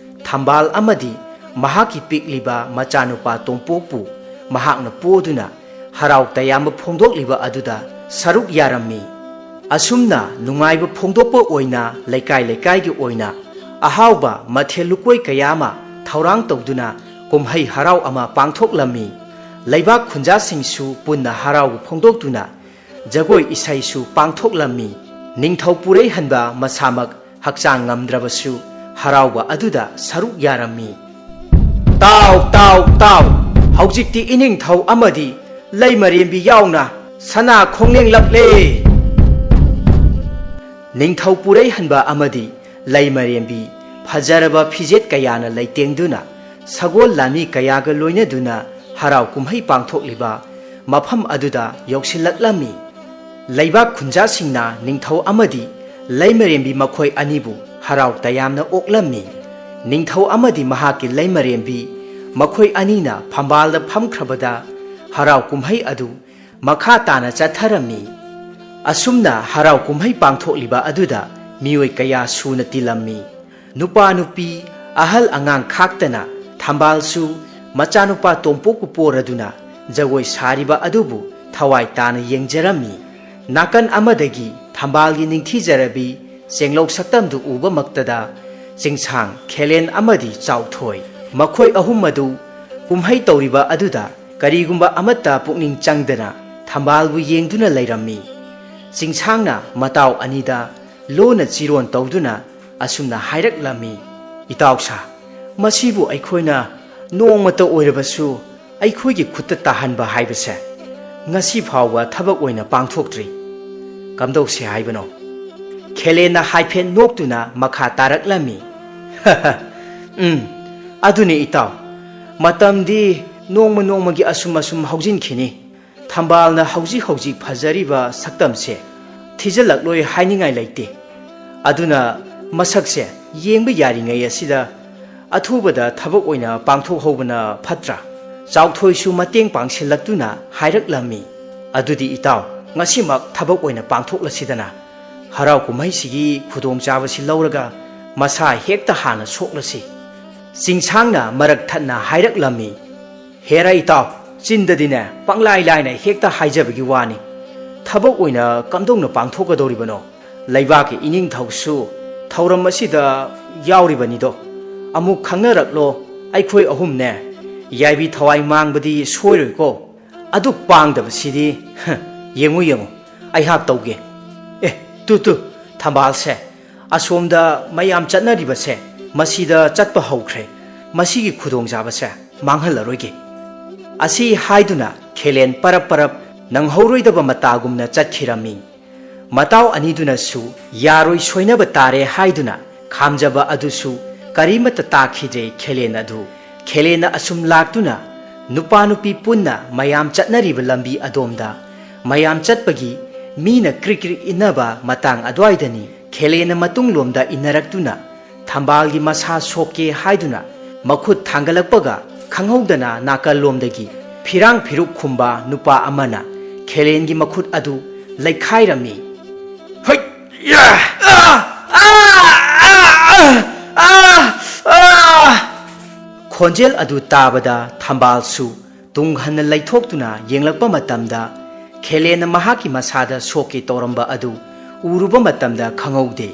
ꯊꯝꯕꯥꯜ ꯑꯃꯗꯤ ꯃꯍꯥꯛꯀꯤ ꯄꯤꯛꯂꯤꯕ ꯃꯆꯥꯅꯨꯄꯥ ꯇꯣꯝꯄꯣꯛꯄꯨ ꯃꯍꯥꯛꯅ ꯄꯣꯗꯨꯅ ꯍꯔꯥꯎ ꯇꯌꯥꯝꯕ ꯐꯣꯡꯗꯣꯛꯂꯤꯕ ꯑꯗꯨꯗ ꯁꯔꯨꯛ ꯌꯥꯔꯝꯃꯤ꯫ ꯑꯁꯨꯝꯅ ꯅꯨꯡꯉꯥꯏꯕ ꯐꯣꯡꯗꯣꯛꯄ ꯑꯣꯏꯅ ꯂꯩꯀꯥꯏ ꯂꯩꯀꯥꯏꯒꯤ ꯑꯣꯏꯅ ꯑꯍꯥꯎꯕ ꯃꯊꯦꯜ ꯂꯨꯀꯣꯏ ꯀꯌꯥ ꯑꯃ ꯊꯧꯔꯥꯡ ꯇꯧꯗꯨꯅ ꯀꯨꯝꯍꯩ ꯍꯔꯥꯎ ꯑꯃ ꯄꯥꯡꯊꯣꯛꯂꯝꯃꯤ꯫ ꯂꯩꯕꯥꯛ ꯈꯨꯟꯖꯥꯁꯤꯡꯁꯨ ꯄꯨꯟꯅ ꯍꯔꯥꯎꯕ ꯐꯣꯡꯗꯣꯛꯇꯨꯅ ꯖꯒꯣꯏ ꯏꯁꯩꯁꯨ ꯄꯥꯡꯊꯣꯛꯂꯝꯃꯤ꯫ ꯅꯤꯡꯊꯧ ꯄꯨꯔꯩꯍꯟꯕ ꯃꯁꯥꯃꯛ ꯍꯛꯆꯥꯡ ꯉꯝꯗ꯭ꯔꯕꯁꯨ ꯍꯔꯥꯎꯕ ꯑꯗꯨꯗ ꯁꯔꯨꯛ ꯌꯥꯔꯝꯃꯤ꯫ "ꯇꯥꯎ, ꯇꯥꯎ, ꯇꯥꯎ! ꯍꯧꯖꯤꯛꯇꯤ ꯏꯅꯤꯡꯊꯧ ꯑꯃꯗꯤ ꯂꯩꯃꯔꯦꯝꯕꯤ ꯌꯥꯎꯅ ꯁꯅꯥ ꯈꯣꯡꯂꯦꯡꯂꯛꯂꯦ!" ꯅꯤꯡꯊꯧ ꯄꯨꯔꯩꯍꯟꯕ ꯑꯃꯗꯤ ꯂꯩꯃꯔꯦꯝꯕꯤ ꯐꯖꯔꯕ ꯐꯤꯖꯦꯠ ꯀꯌꯥꯅ ꯂꯩꯇꯦꯡꯗꯨꯅ ꯁꯒꯣꯜ ꯂꯥꯟꯃꯤ ꯀꯌꯥꯒ ꯂꯣꯏꯅꯗꯨꯅ ꯍꯔꯥꯎ ꯀꯨꯝꯍꯩ ꯄꯥꯡꯊꯣꯛꯂꯤꯕ ꯃꯐꯝ ꯑꯗꯨꯗ ꯌꯧꯁꯤꯜꯂꯛꯂꯝꯃꯤ꯫ ꯂꯩꯕꯥꯛ ꯈꯨꯟꯖꯥꯁꯤꯡꯅ ꯅꯤꯡꯊꯧ ꯑꯃꯗꯤ ꯂꯩꯃꯔꯦꯝꯕꯤ ꯃꯈꯣꯏ ꯑꯅꯤꯕꯨ ꯍꯔꯥꯎ ꯇꯌꯥꯝꯅ ꯑꯣꯛꯂꯝꯃꯤ꯫ ꯅꯤꯡꯊꯧ ꯑꯃꯗꯤ ꯃꯍꯥꯛꯀꯤ ꯂꯩꯃꯔꯦꯝꯕꯤ ꯃꯈꯣꯏ ꯑꯅꯤꯅ ꯐꯝꯕꯥꯜꯗ ꯐꯝꯈ꯭ꯔꯕꯗ ꯍꯔꯥꯎ ꯀꯨꯝꯍꯩ ꯑꯗꯨ ꯃꯈꯥ ꯇꯥꯅ ꯆꯠꯊꯔꯝꯃꯤ꯫ ꯑꯁꯨꯝꯅ ꯍꯔꯥꯎ ꯀꯨꯝꯍꯩ ꯄꯥꯡꯊꯣꯛꯂꯤꯕ ꯑꯗꯨꯗ ꯃꯤꯑꯣꯏ ꯀꯌꯥ ꯁꯨꯅ ꯇꯤꯜꯂꯝꯃꯤ꯫ ꯅꯨꯄꯥ ꯅꯨꯄꯤ, ꯑꯍꯜ ꯑꯉꯥꯡ ꯈꯥꯛꯇꯅ ꯊꯝꯕꯥꯜꯁꯨ ꯃꯆꯥꯅꯨꯄꯥ ꯇꯣꯝꯄꯣꯛꯄꯨ ꯄꯣꯔꯗꯨꯅ ꯖꯒꯣꯏ ꯁꯥꯔꯤꯕ ꯑꯗꯨꯕꯨ ꯊꯋꯥꯏ ꯇꯥꯅ ꯌꯦꯡꯖꯔꯝꯃꯤ꯫ ꯅꯥꯀꯟ ꯑꯃꯗꯒꯤ ꯊꯝꯕꯥꯜꯒꯤ ꯅꯤꯡꯊꯤꯖꯔꯕꯤ ꯆꯦꯡꯂꯧ ꯁꯛꯇꯝꯗꯨ ꯎꯕꯃꯛꯇꯗ ꯆꯤꯡꯁꯥꯡ, ꯈꯦꯂꯦꯟ ꯑꯃꯗꯤ ꯆꯥꯎꯊꯣꯏ, ꯃꯈꯣꯏ ꯑꯍꯨꯝ ꯑꯗꯨ ꯀꯨꯝꯍꯩ ꯇꯧꯔꯤꯕ ꯑꯗꯨꯗ ꯀꯔꯤꯒꯨꯝꯕ ꯑꯃꯠꯇ ꯄꯨꯛꯅꯤꯡ ꯆꯪꯗꯅ ꯊꯝꯕꯥꯜꯕꯨ ꯌꯦꯡꯗꯨꯅ ꯂꯩꯔꯝꯃꯤ꯫ ꯆꯤꯡꯁꯥꯡꯅ ꯃꯇꯥꯎ ꯑꯅꯤꯗ ꯂꯣꯟꯅ ꯆꯤꯔꯣꯟ ꯇꯧꯗꯨꯅ ꯑꯁꯨꯝꯅ ꯍꯥꯏꯔꯛꯂꯝꯃꯤ, "ꯏꯇꯥꯎꯁꯥ, ꯃꯁꯤꯕꯨ ꯑꯩꯈꯣꯏꯅ ꯅꯣꯡꯃꯇ ꯑꯣꯏꯔꯕꯁꯨ ꯑꯩꯈꯣꯏꯒꯤ ꯈꯨꯠꯇ ꯇꯥꯍꯟꯕ ꯍꯥꯏꯕꯁꯦ ꯉꯁꯤ ꯐꯥꯎꯕ ꯊꯕꯛ ꯑꯣꯏꯅ ꯄꯥꯡꯊꯣꯛꯇ꯭ꯔꯤ꯫ ꯀꯝꯗꯧꯁꯦ ꯍꯥꯏꯕꯅꯣ?" ꯈꯦꯂꯦꯟꯅ ꯍꯥꯏꯐꯦꯠ ꯅꯣꯛꯇꯨꯅ ꯃꯈꯥ ꯇꯥꯔꯛꯂꯝꯃꯤ, "ꯎꯝ, ꯑꯗꯨꯅꯤ ꯏꯇꯥꯎ, ꯃꯇꯝꯗꯤ ꯅꯣꯡꯃ ꯅꯣꯡꯃꯒꯤ ꯑꯁꯨꯝ ꯑꯁꯨꯝ ꯍꯧꯖꯤꯟꯈꯤꯅꯤ꯫ ꯊꯝꯕꯥꯜꯅ ꯍꯧꯖꯤꯛ ꯍꯧꯖꯤꯛ ꯐꯖꯔꯤꯕ ꯁꯛꯇꯝꯁꯦ ꯊꯤꯖꯤꯜꯂꯛꯂꯣꯏ ꯍꯥꯏꯅꯤꯡꯉꯥꯏ ꯂꯩꯇꯦ꯫ ꯑꯗꯨꯅ ꯃꯁꯛꯁꯦ ꯌꯦꯡꯕ ꯌꯥꯔꯤꯉꯩ ꯑꯁꯤꯗ ꯑꯊꯨꯕꯗ ꯊꯕꯛ ꯑꯣꯏꯅ ꯄꯥꯡꯊꯣꯛꯍꯧꯕꯅ ꯐꯠꯇ꯭ꯔꯥ? ꯆꯥꯎꯊꯣꯏꯁꯨ ꯃꯇꯦꯡ ꯄꯥꯡꯁꯤꯜꯂꯛꯇꯨꯅ ꯍꯥꯏꯔꯛꯂꯝꯃꯤ, "ꯑꯗꯨꯗꯤ ꯏꯇꯥꯎ, ꯉꯁꯤꯃꯛ ꯊꯕꯛ ꯑꯣꯏꯅ ꯄꯥꯡꯊꯣꯛꯂꯁꯤꯗꯅ꯫ ꯍꯔꯥꯎ ꯀꯨꯝꯍꯩꯁꯤꯒꯤ ꯈꯨꯗꯣꯡꯆꯥꯕꯁꯤ ꯂꯧꯔꯒ ꯃꯁꯥ ꯍꯦꯛꯇ ꯍꯥꯟꯅ ꯁꯣꯛꯂꯁꯤ"꯫ ꯆꯤꯡꯁꯥꯡꯅ ꯃꯔꯛ ꯊꯠꯅ ꯍꯥꯏꯔꯛꯂꯝꯃꯤ, "ꯍꯦꯔꯥ ꯏꯇꯥꯎ, ꯆꯤꯟꯗꯗꯤꯅꯦ ꯄꯪꯂꯥꯏ ꯂꯥꯏꯅ ꯍꯦꯛꯇ ꯍꯥꯏꯖꯕꯒꯤ ꯋꯥꯅꯤ꯫ ꯊꯕꯛ ꯑꯣꯏꯅ ꯀꯝꯗꯧꯅ ꯄꯥꯡꯊꯣꯛꯀꯗꯧꯔꯤꯕꯅꯣ? ꯂꯩꯕꯥꯛꯀꯤ ꯏꯅꯤꯡꯊꯧꯁꯨ ꯊꯧꯔꯝ ꯑꯁꯤꯗ ꯌꯥꯎꯔꯤꯕꯅꯤꯗꯣ꯫ ꯑꯃꯨꯛ ꯈꯪꯅꯔꯛꯂꯣ, ꯑꯩꯈꯣꯏ ꯑꯍꯨꯝꯅꯦ꯫ ꯌꯥꯏꯕꯤ ꯊꯋꯥꯏ ꯃꯥꯡꯕꯗꯤ ꯁꯣꯏꯔꯣꯏꯀꯣ꯫ ꯑꯗꯨ ꯄꯥꯡꯗꯕꯁꯤꯗꯤ, ꯍ, ꯌꯦꯡꯉꯨ, ꯌꯦꯡꯉꯨ, ꯑꯩꯍꯥꯛ ꯇꯧꯒꯦ꯫ ꯑꯦ, ꯇꯨ, ꯇꯨ, ꯊꯝꯕꯥꯜꯁꯦ, ꯑꯁꯣꯝꯗ ꯃꯌꯥꯝ ꯆꯠꯅꯔꯤꯕꯁꯦ, ꯃꯁꯤꯗ ꯆꯠꯄ ꯍꯧꯈ꯭ꯔꯦ꯫ ꯃꯁꯤꯒꯤ ꯈꯨꯗꯣꯡꯆꯥꯕꯁꯦ ꯃꯥꯡꯍꯜꯂꯔꯣꯏꯒꯦ"꯫ ꯑꯁꯤ ꯍꯥꯏꯗꯨꯅ ꯈꯦꯂꯦꯟ ꯄꯔꯞ ꯄꯔꯞ ꯅꯪꯍꯧꯔꯣꯏꯗꯕ ꯃꯇꯥꯒꯨꯝꯅ ꯆꯠꯈꯤꯔꯝꯃꯤ꯫ ꯃꯇꯥꯎ ꯑꯅꯤꯗꯨꯅꯁꯨ ꯌꯥꯔꯣꯏ, ꯁꯣꯏꯅꯕ ꯇꯥꯔꯦ ꯍꯥꯏꯗꯨꯅ ꯈꯥꯝꯖꯕ ꯑꯗꯨꯁꯨ ꯀꯔꯤꯃꯠꯇ ꯇꯥꯈꯤꯗ꯭ꯔꯦ ꯈꯦꯂꯦꯟ ꯑꯗꯨ꯫ ꯈꯦꯂꯦꯟꯅ ꯑꯁꯨꯝ ꯂꯥꯛꯇꯨꯅ ꯅꯨꯄꯥ ꯅꯨꯄꯤ ꯄꯨꯟꯅ ꯃꯌꯥꯝ ꯆꯠꯅꯔꯤꯕ ꯂꯝꯕꯤ ꯑꯗꯣꯝꯗ, ꯃꯌꯥꯝ ꯆꯠꯄꯒꯤ ꯃꯤꯅ ꯀ꯭ꯔꯤꯛ ꯀ꯭ꯔꯤꯛ ꯏꯟꯅꯕ ꯃꯇꯥꯡ ꯑꯗꯨꯋꯥꯏꯗꯅꯤ꯫ ꯈꯦꯂꯦꯟꯅ ꯃꯇꯨꯡꯂꯣꯝꯗ ꯏꯟꯅꯔꯛꯇꯨꯅ ꯊꯝꯕꯥꯜꯒꯤ ꯃꯁꯥ ꯁꯣꯛꯀꯦ ꯍꯥꯏꯗꯨꯅ ꯃꯈꯨꯠ ꯊꯥꯡꯒꯠꯂꯛꯄꯒ, ꯈꯪꯍꯧꯗꯅ ꯅꯥꯀꯜꯂꯣꯝꯗꯒꯤ ꯐꯤꯔꯥꯡ ꯐꯤꯔꯨꯛ ꯈꯨꯝꯕ ꯅꯨꯄꯥ ꯑꯃꯅ ꯈꯦꯂꯦꯟꯒꯤ ꯃꯈꯨꯠ ꯑꯗꯨ ꯂꯩꯈꯥꯏꯔꯝꯃꯤ꯫ ꯍꯩ! ꯌꯥ! ꯑꯥ! ꯑꯥ! ꯑꯥ! ꯑꯥ! ꯑꯥ! ꯈꯣꯟꯖꯦꯜ ꯑꯗꯨ ꯇꯥꯕꯗ ꯊꯝꯕꯥꯜꯁꯨ ꯇꯨꯡ ꯍꯟꯅ ꯂꯩꯊꯣꯛꯇꯨꯅ ꯌꯦꯡꯂꯛꯄ ꯃꯇꯝꯗ, ꯈꯦꯂꯦꯟꯅ ꯃꯍꯥꯛꯀꯤ ꯃꯁꯥꯗ ꯁꯣꯛꯀꯦ ꯇꯧꯔꯝꯕ ꯑꯗꯨ ꯎꯔꯨꯕ ꯃꯇꯝꯗ ꯈꯪꯍꯧꯗꯦ꯫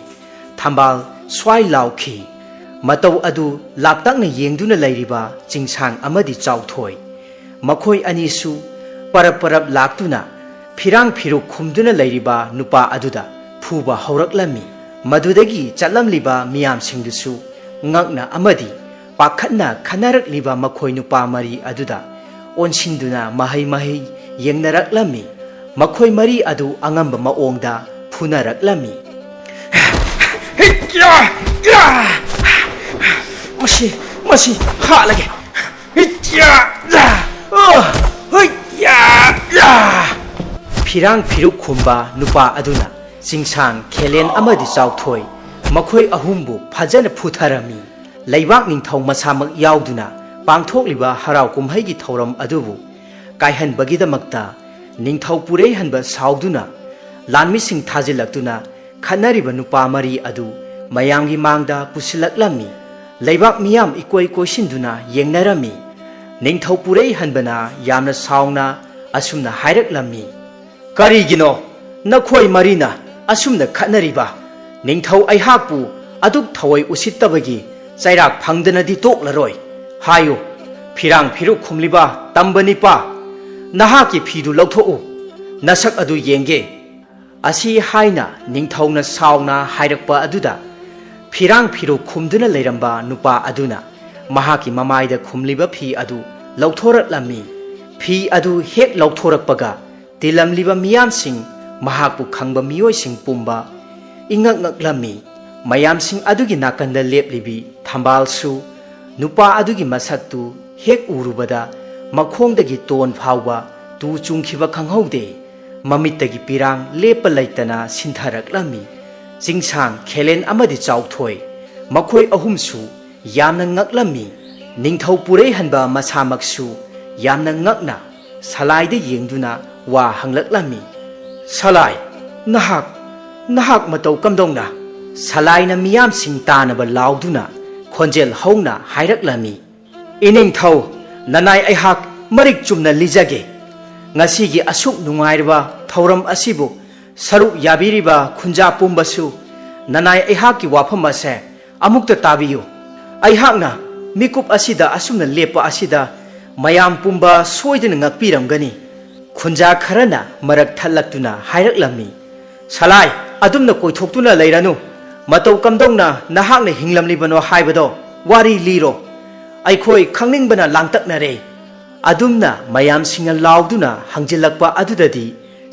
ꯊꯝꯕꯥꯜ ꯁ꯭ꯋꯥꯏ ꯂꯥꯎꯈꯤ꯫ ꯃꯇꯧ ꯑꯗꯨ ꯂꯥꯞꯇꯛꯅ ꯌꯦꯡꯗꯨꯅ ꯂꯩꯔꯤꯕ ꯆꯤꯡꯁꯥꯡ ꯑꯃꯗꯤ ꯆꯥꯎꯊꯣꯏ, ꯃꯈꯣꯏ ꯑꯅꯤꯁꯨ ꯄꯔꯞ ꯄꯔꯞ ꯂꯥꯛꯇꯨꯅ ꯐꯤꯔꯥꯡ ꯐꯤꯔꯨꯛ ꯈꯨꯝꯗꯨꯅ ꯂꯩꯔꯤꯕ ꯅꯨꯄꯥ ꯑꯗꯨꯗ ꯐꯨꯕ ꯍꯧꯔꯛꯂꯝꯃꯤ꯫ ꯃꯗꯨꯗꯒꯤ ꯆꯠꯂꯝꯂꯤꯕ ꯃꯤꯌꯥꯝꯁꯤꯡꯗꯨꯁꯨ ꯉꯛꯅ ꯑꯃꯗꯤ ꯄꯥꯈꯠꯅ ꯈꯟꯅꯔꯛꯂꯤꯕ ꯃꯈꯣꯏ ꯅꯨꯄꯥ ꯃꯔꯤ ꯑꯗꯨꯗ ꯑꯣꯟꯁꯤꯟꯗꯨꯅ ꯃꯍꯩ ꯃꯍꯩ ꯌꯦꯡꯅꯔꯛꯂꯝꯃꯤ꯫ ꯃꯈꯣꯏ ꯃꯔꯤ ꯑꯗꯨ ꯑꯉꯝꯕ ꯃꯑꯣꯡꯗ ꯐꯨꯅꯔꯛꯂꯝꯃꯤ꯫ ꯃꯁꯤ, ꯃꯁꯤ ꯍꯥꯠꯂꯒꯦ꯫ ꯐꯤꯔꯥꯡ ꯐꯤꯔꯨꯛ ꯈꯨꯝꯕ ꯅꯨꯄꯥ ꯑꯗꯨꯅ ꯆꯤꯡꯁꯥꯡ, ꯈꯦꯂꯦꯟ ꯑꯃꯗꯤ ꯆꯥꯎꯊꯣꯏ, ꯃꯈꯣꯏ ꯑꯍꯨꯝꯕꯨ ꯐꯖꯅ ꯐꯨꯊꯔꯝꯃꯤ꯫ ꯂꯩꯕꯥꯛ ꯅꯤꯡꯊꯧ ꯃꯁꯥꯃꯛ ꯌꯥꯎꯗꯨꯅ ꯄꯥꯡꯊꯣꯛꯂꯤꯕ ꯍꯔꯥꯎ ꯀꯨꯝꯍꯩꯒꯤ ꯊꯧꯔꯝ ꯑꯗꯨꯕꯨ ꯀꯥꯏꯍꯟꯕꯒꯤꯗꯃꯛꯇ ꯅꯤꯡꯊꯧ ꯄꯨꯔꯩꯍꯟꯕ ꯁꯥꯎꯗꯨꯅ ꯂꯥꯟꯃꯤꯁꯤꯡ ꯊꯥꯖꯤꯜꯂꯛꯇꯨꯅ ꯈꯠꯅꯔꯤꯕ ꯅꯨꯄꯥ ꯃꯔꯤ ꯑꯗꯨ ꯃꯌꯥꯝꯒꯤ ꯃꯥꯡꯗ ꯄꯨꯁꯤꯜꯂꯛꯂꯝꯃꯤ꯫ ꯂꯩꯕꯥꯛ ꯃꯤꯌꯥꯝ ꯏꯀꯣꯏ ꯀꯣꯏꯁꯤꯟꯗꯨꯅ ꯌꯦꯡꯅꯔꯝꯃꯤ꯫ ꯅꯤꯡꯊꯧ ꯄꯨꯔꯩꯍꯟꯕꯅ ꯌꯥꯝꯅ ꯁꯥꯎꯅ ꯑꯁꯨꯝꯅ ꯍꯥꯏꯔꯛꯂꯝꯃꯤ, "ꯀꯔꯤꯒꯤꯅꯣ ꯅꯈꯣꯏ ꯃꯔꯤꯅ ꯑꯁꯨꯝꯅ ꯈꯠꯅꯔꯤꯕ? ꯅꯤꯡꯊꯧ ꯑꯩꯍꯥꯛꯄꯨ ꯑꯗꯨꯛ ꯊꯑꯣꯏ ꯎꯁꯤꯠꯇꯕꯒꯤ ꯆꯩꯔꯥꯛ ꯐꯪꯗꯅꯗꯤ ꯇꯣꯛꯂꯔꯣꯏ꯫ ꯍꯥꯏꯌꯨ, ꯐꯤꯔꯥꯡ ꯐꯤꯔꯨꯛ ꯈꯨꯝꯂꯤꯕ ꯇꯝꯕ ꯅꯤꯄꯥ, ꯅꯍꯥꯛꯀꯤ ꯐꯤꯗꯨ ꯂꯧꯊꯣꯛꯎ, ꯅꯁꯛ ꯑꯗꯨ ꯌꯦꯡꯒꯦ"꯫ ꯑꯁꯤ ꯍꯥꯏꯅ ꯅꯤꯡꯊꯧꯅ ꯁꯥꯎꯅ ꯍꯥꯏꯔꯛꯄ ꯑꯗꯨꯗ ꯐꯤꯔꯥꯡ ꯐꯤꯔꯨꯛ ꯈꯨꯝꯗꯨꯅ ꯂꯩꯔꯝꯕ ꯅꯨꯄꯥ ꯑꯗꯨꯅ ꯃꯍꯥꯛꯀꯤ ꯃꯃꯥꯏꯗ ꯈꯨꯝꯂꯤꯕ ꯐꯤ ꯑꯗꯨ ꯂꯧꯊꯣꯔꯛꯂꯝꯃꯤ꯫ ꯐꯤ ꯑꯗꯨ ꯍꯦꯛ ꯂꯧꯊꯣꯔꯛꯄꯒ ꯇꯤꯜꯂꯝꯂꯤꯕ ꯃꯤꯌꯥꯝꯁꯤꯡ, ꯃꯍꯥꯛꯄꯨ ꯈꯪꯕ ꯃꯤꯑꯣꯏꯁꯤꯡ ꯄꯨꯝꯕ ꯏꯉꯛ ꯉꯛꯂꯝꯃꯤ꯫ ꯃꯌꯥꯝꯁꯤꯡ ꯑꯗꯨꯒꯤ ꯅꯥꯀꯟꯗ ꯂꯦꯞꯂꯤꯕꯤ ꯊꯝꯕꯥꯜꯁꯨ ꯅꯨꯄꯥ ꯑꯗꯨꯒꯤ ꯃꯁꯛꯇꯨ ꯍꯦꯛ ꯎꯔꯨꯕꯗ ꯃꯈꯣꯡꯗꯒꯤ ꯇꯣꯟ ꯐꯥꯎꯕ ꯇꯨ ꯆꯨꯡꯈꯤꯕ ꯈꯪꯍꯧꯗꯦ꯫ ꯃꯃꯤꯠꯇꯒꯤ ꯄꯤꯔꯥꯡ ꯂꯦꯞꯄ ꯂꯩꯇꯅ ꯁꯤꯟꯊꯔꯛꯂꯝꯃꯤ꯫ ꯆꯤꯡꯁꯥꯡ, ꯈꯦꯂꯦꯟ ꯑꯃꯗꯤ ꯆꯥꯎꯊꯣꯏ, ꯃꯈꯣꯏ ꯑꯍꯨꯝꯁꯨ ꯌꯥꯝꯅ ꯉꯛꯂꯝꯃꯤ꯫ ꯅꯤꯡꯊꯧ ꯄꯨꯔꯩꯍꯟꯕ ꯃꯁꯥꯃꯛꯁꯨ ꯌꯥꯝꯅ ꯉꯛꯅ ꯁꯂꯥꯏꯗ ꯌꯦꯡꯗꯨꯅ ꯋꯥ ꯍꯪꯂꯛꯂꯝꯃꯤ꯫ "ꯁꯂꯥꯏ, ꯅꯍꯥꯛ, ꯅꯍꯥꯛ ꯃꯇꯧ ꯀꯝꯗꯧꯅ?" ꯁꯂꯥꯏꯅ ꯃꯤꯌꯥꯝꯁꯤꯡ ꯇꯥꯅꯕ ꯂꯥꯎꯗꯨꯅ ꯈꯣꯟꯖꯦꯜ ꯍꯧꯅ ꯍꯥꯏꯔꯛꯂꯝꯃꯤ, "ꯏꯅꯤꯡꯊꯧ, ꯅꯅꯥꯏ ꯑꯩꯍꯥꯛ ꯃꯔꯤꯛ ꯆꯨꯝꯅ ꯂꯤꯖꯒꯦ꯫ ꯉꯁꯤꯒꯤ ꯑꯁꯨꯛ ꯅꯨꯡꯉꯥꯏꯔꯕ ꯊꯧꯔꯝ ꯑꯁꯤꯕꯨ ꯁꯔꯨꯛ ꯌꯥꯕꯤꯔꯤꯕ ꯈꯨꯟꯖꯥ ꯄꯨꯝꯕꯁꯨ ꯅꯅꯥꯏ ꯑꯩꯍꯥꯛꯀꯤ ꯋꯥꯐꯝ ꯑꯁꯦ ꯑꯃꯨꯛꯇ ꯇꯥꯕꯤꯌꯨ꯫ ꯑꯩꯍꯥꯛꯅ ꯃꯤꯀꯨꯞ ꯑꯁꯤꯗ ꯑꯁꯨꯝꯅ ꯂꯦꯞꯄ ꯑꯁꯤꯗ ꯃꯌꯥꯝ ꯄꯨꯝꯕ ꯁꯣꯏꯗꯅ ꯉꯛꯄꯤꯔꯝꯒꯅꯤ"꯫ ꯈꯨꯟꯖꯥ ꯈꯔꯅ ꯃꯔꯛ ꯊꯠꯂꯛꯇꯨꯅ ꯍꯥꯏꯔꯛꯂꯝꯃꯤ, "ꯁꯂꯥꯏ, ꯑꯗꯨꯝꯅ ꯀꯣꯏꯊꯣꯛꯇꯨꯅ ꯂꯩꯔꯅꯨ꯫ ꯃꯇꯧ ꯀꯝꯗꯧꯅ ꯅꯍꯥꯛꯅ ꯍꯤꯡꯂꯝꯂꯤꯕꯅꯣ ꯍꯥꯏꯕꯗꯣ ꯋꯥꯔꯤ ꯂꯤꯔꯣ꯫ ꯑꯩꯈꯣꯏ ꯈꯪꯅꯤꯡꯕꯅ ꯂꯥꯡꯇꯛꯅꯔꯦ"꯫ ꯑꯗꯨꯝꯅ ꯃꯌꯥꯝꯁꯤꯡꯅ ꯂꯥꯎꯗꯨꯅ ꯍꯪꯖꯤꯜꯂꯛꯄ ꯑꯗꯨꯗꯗꯤ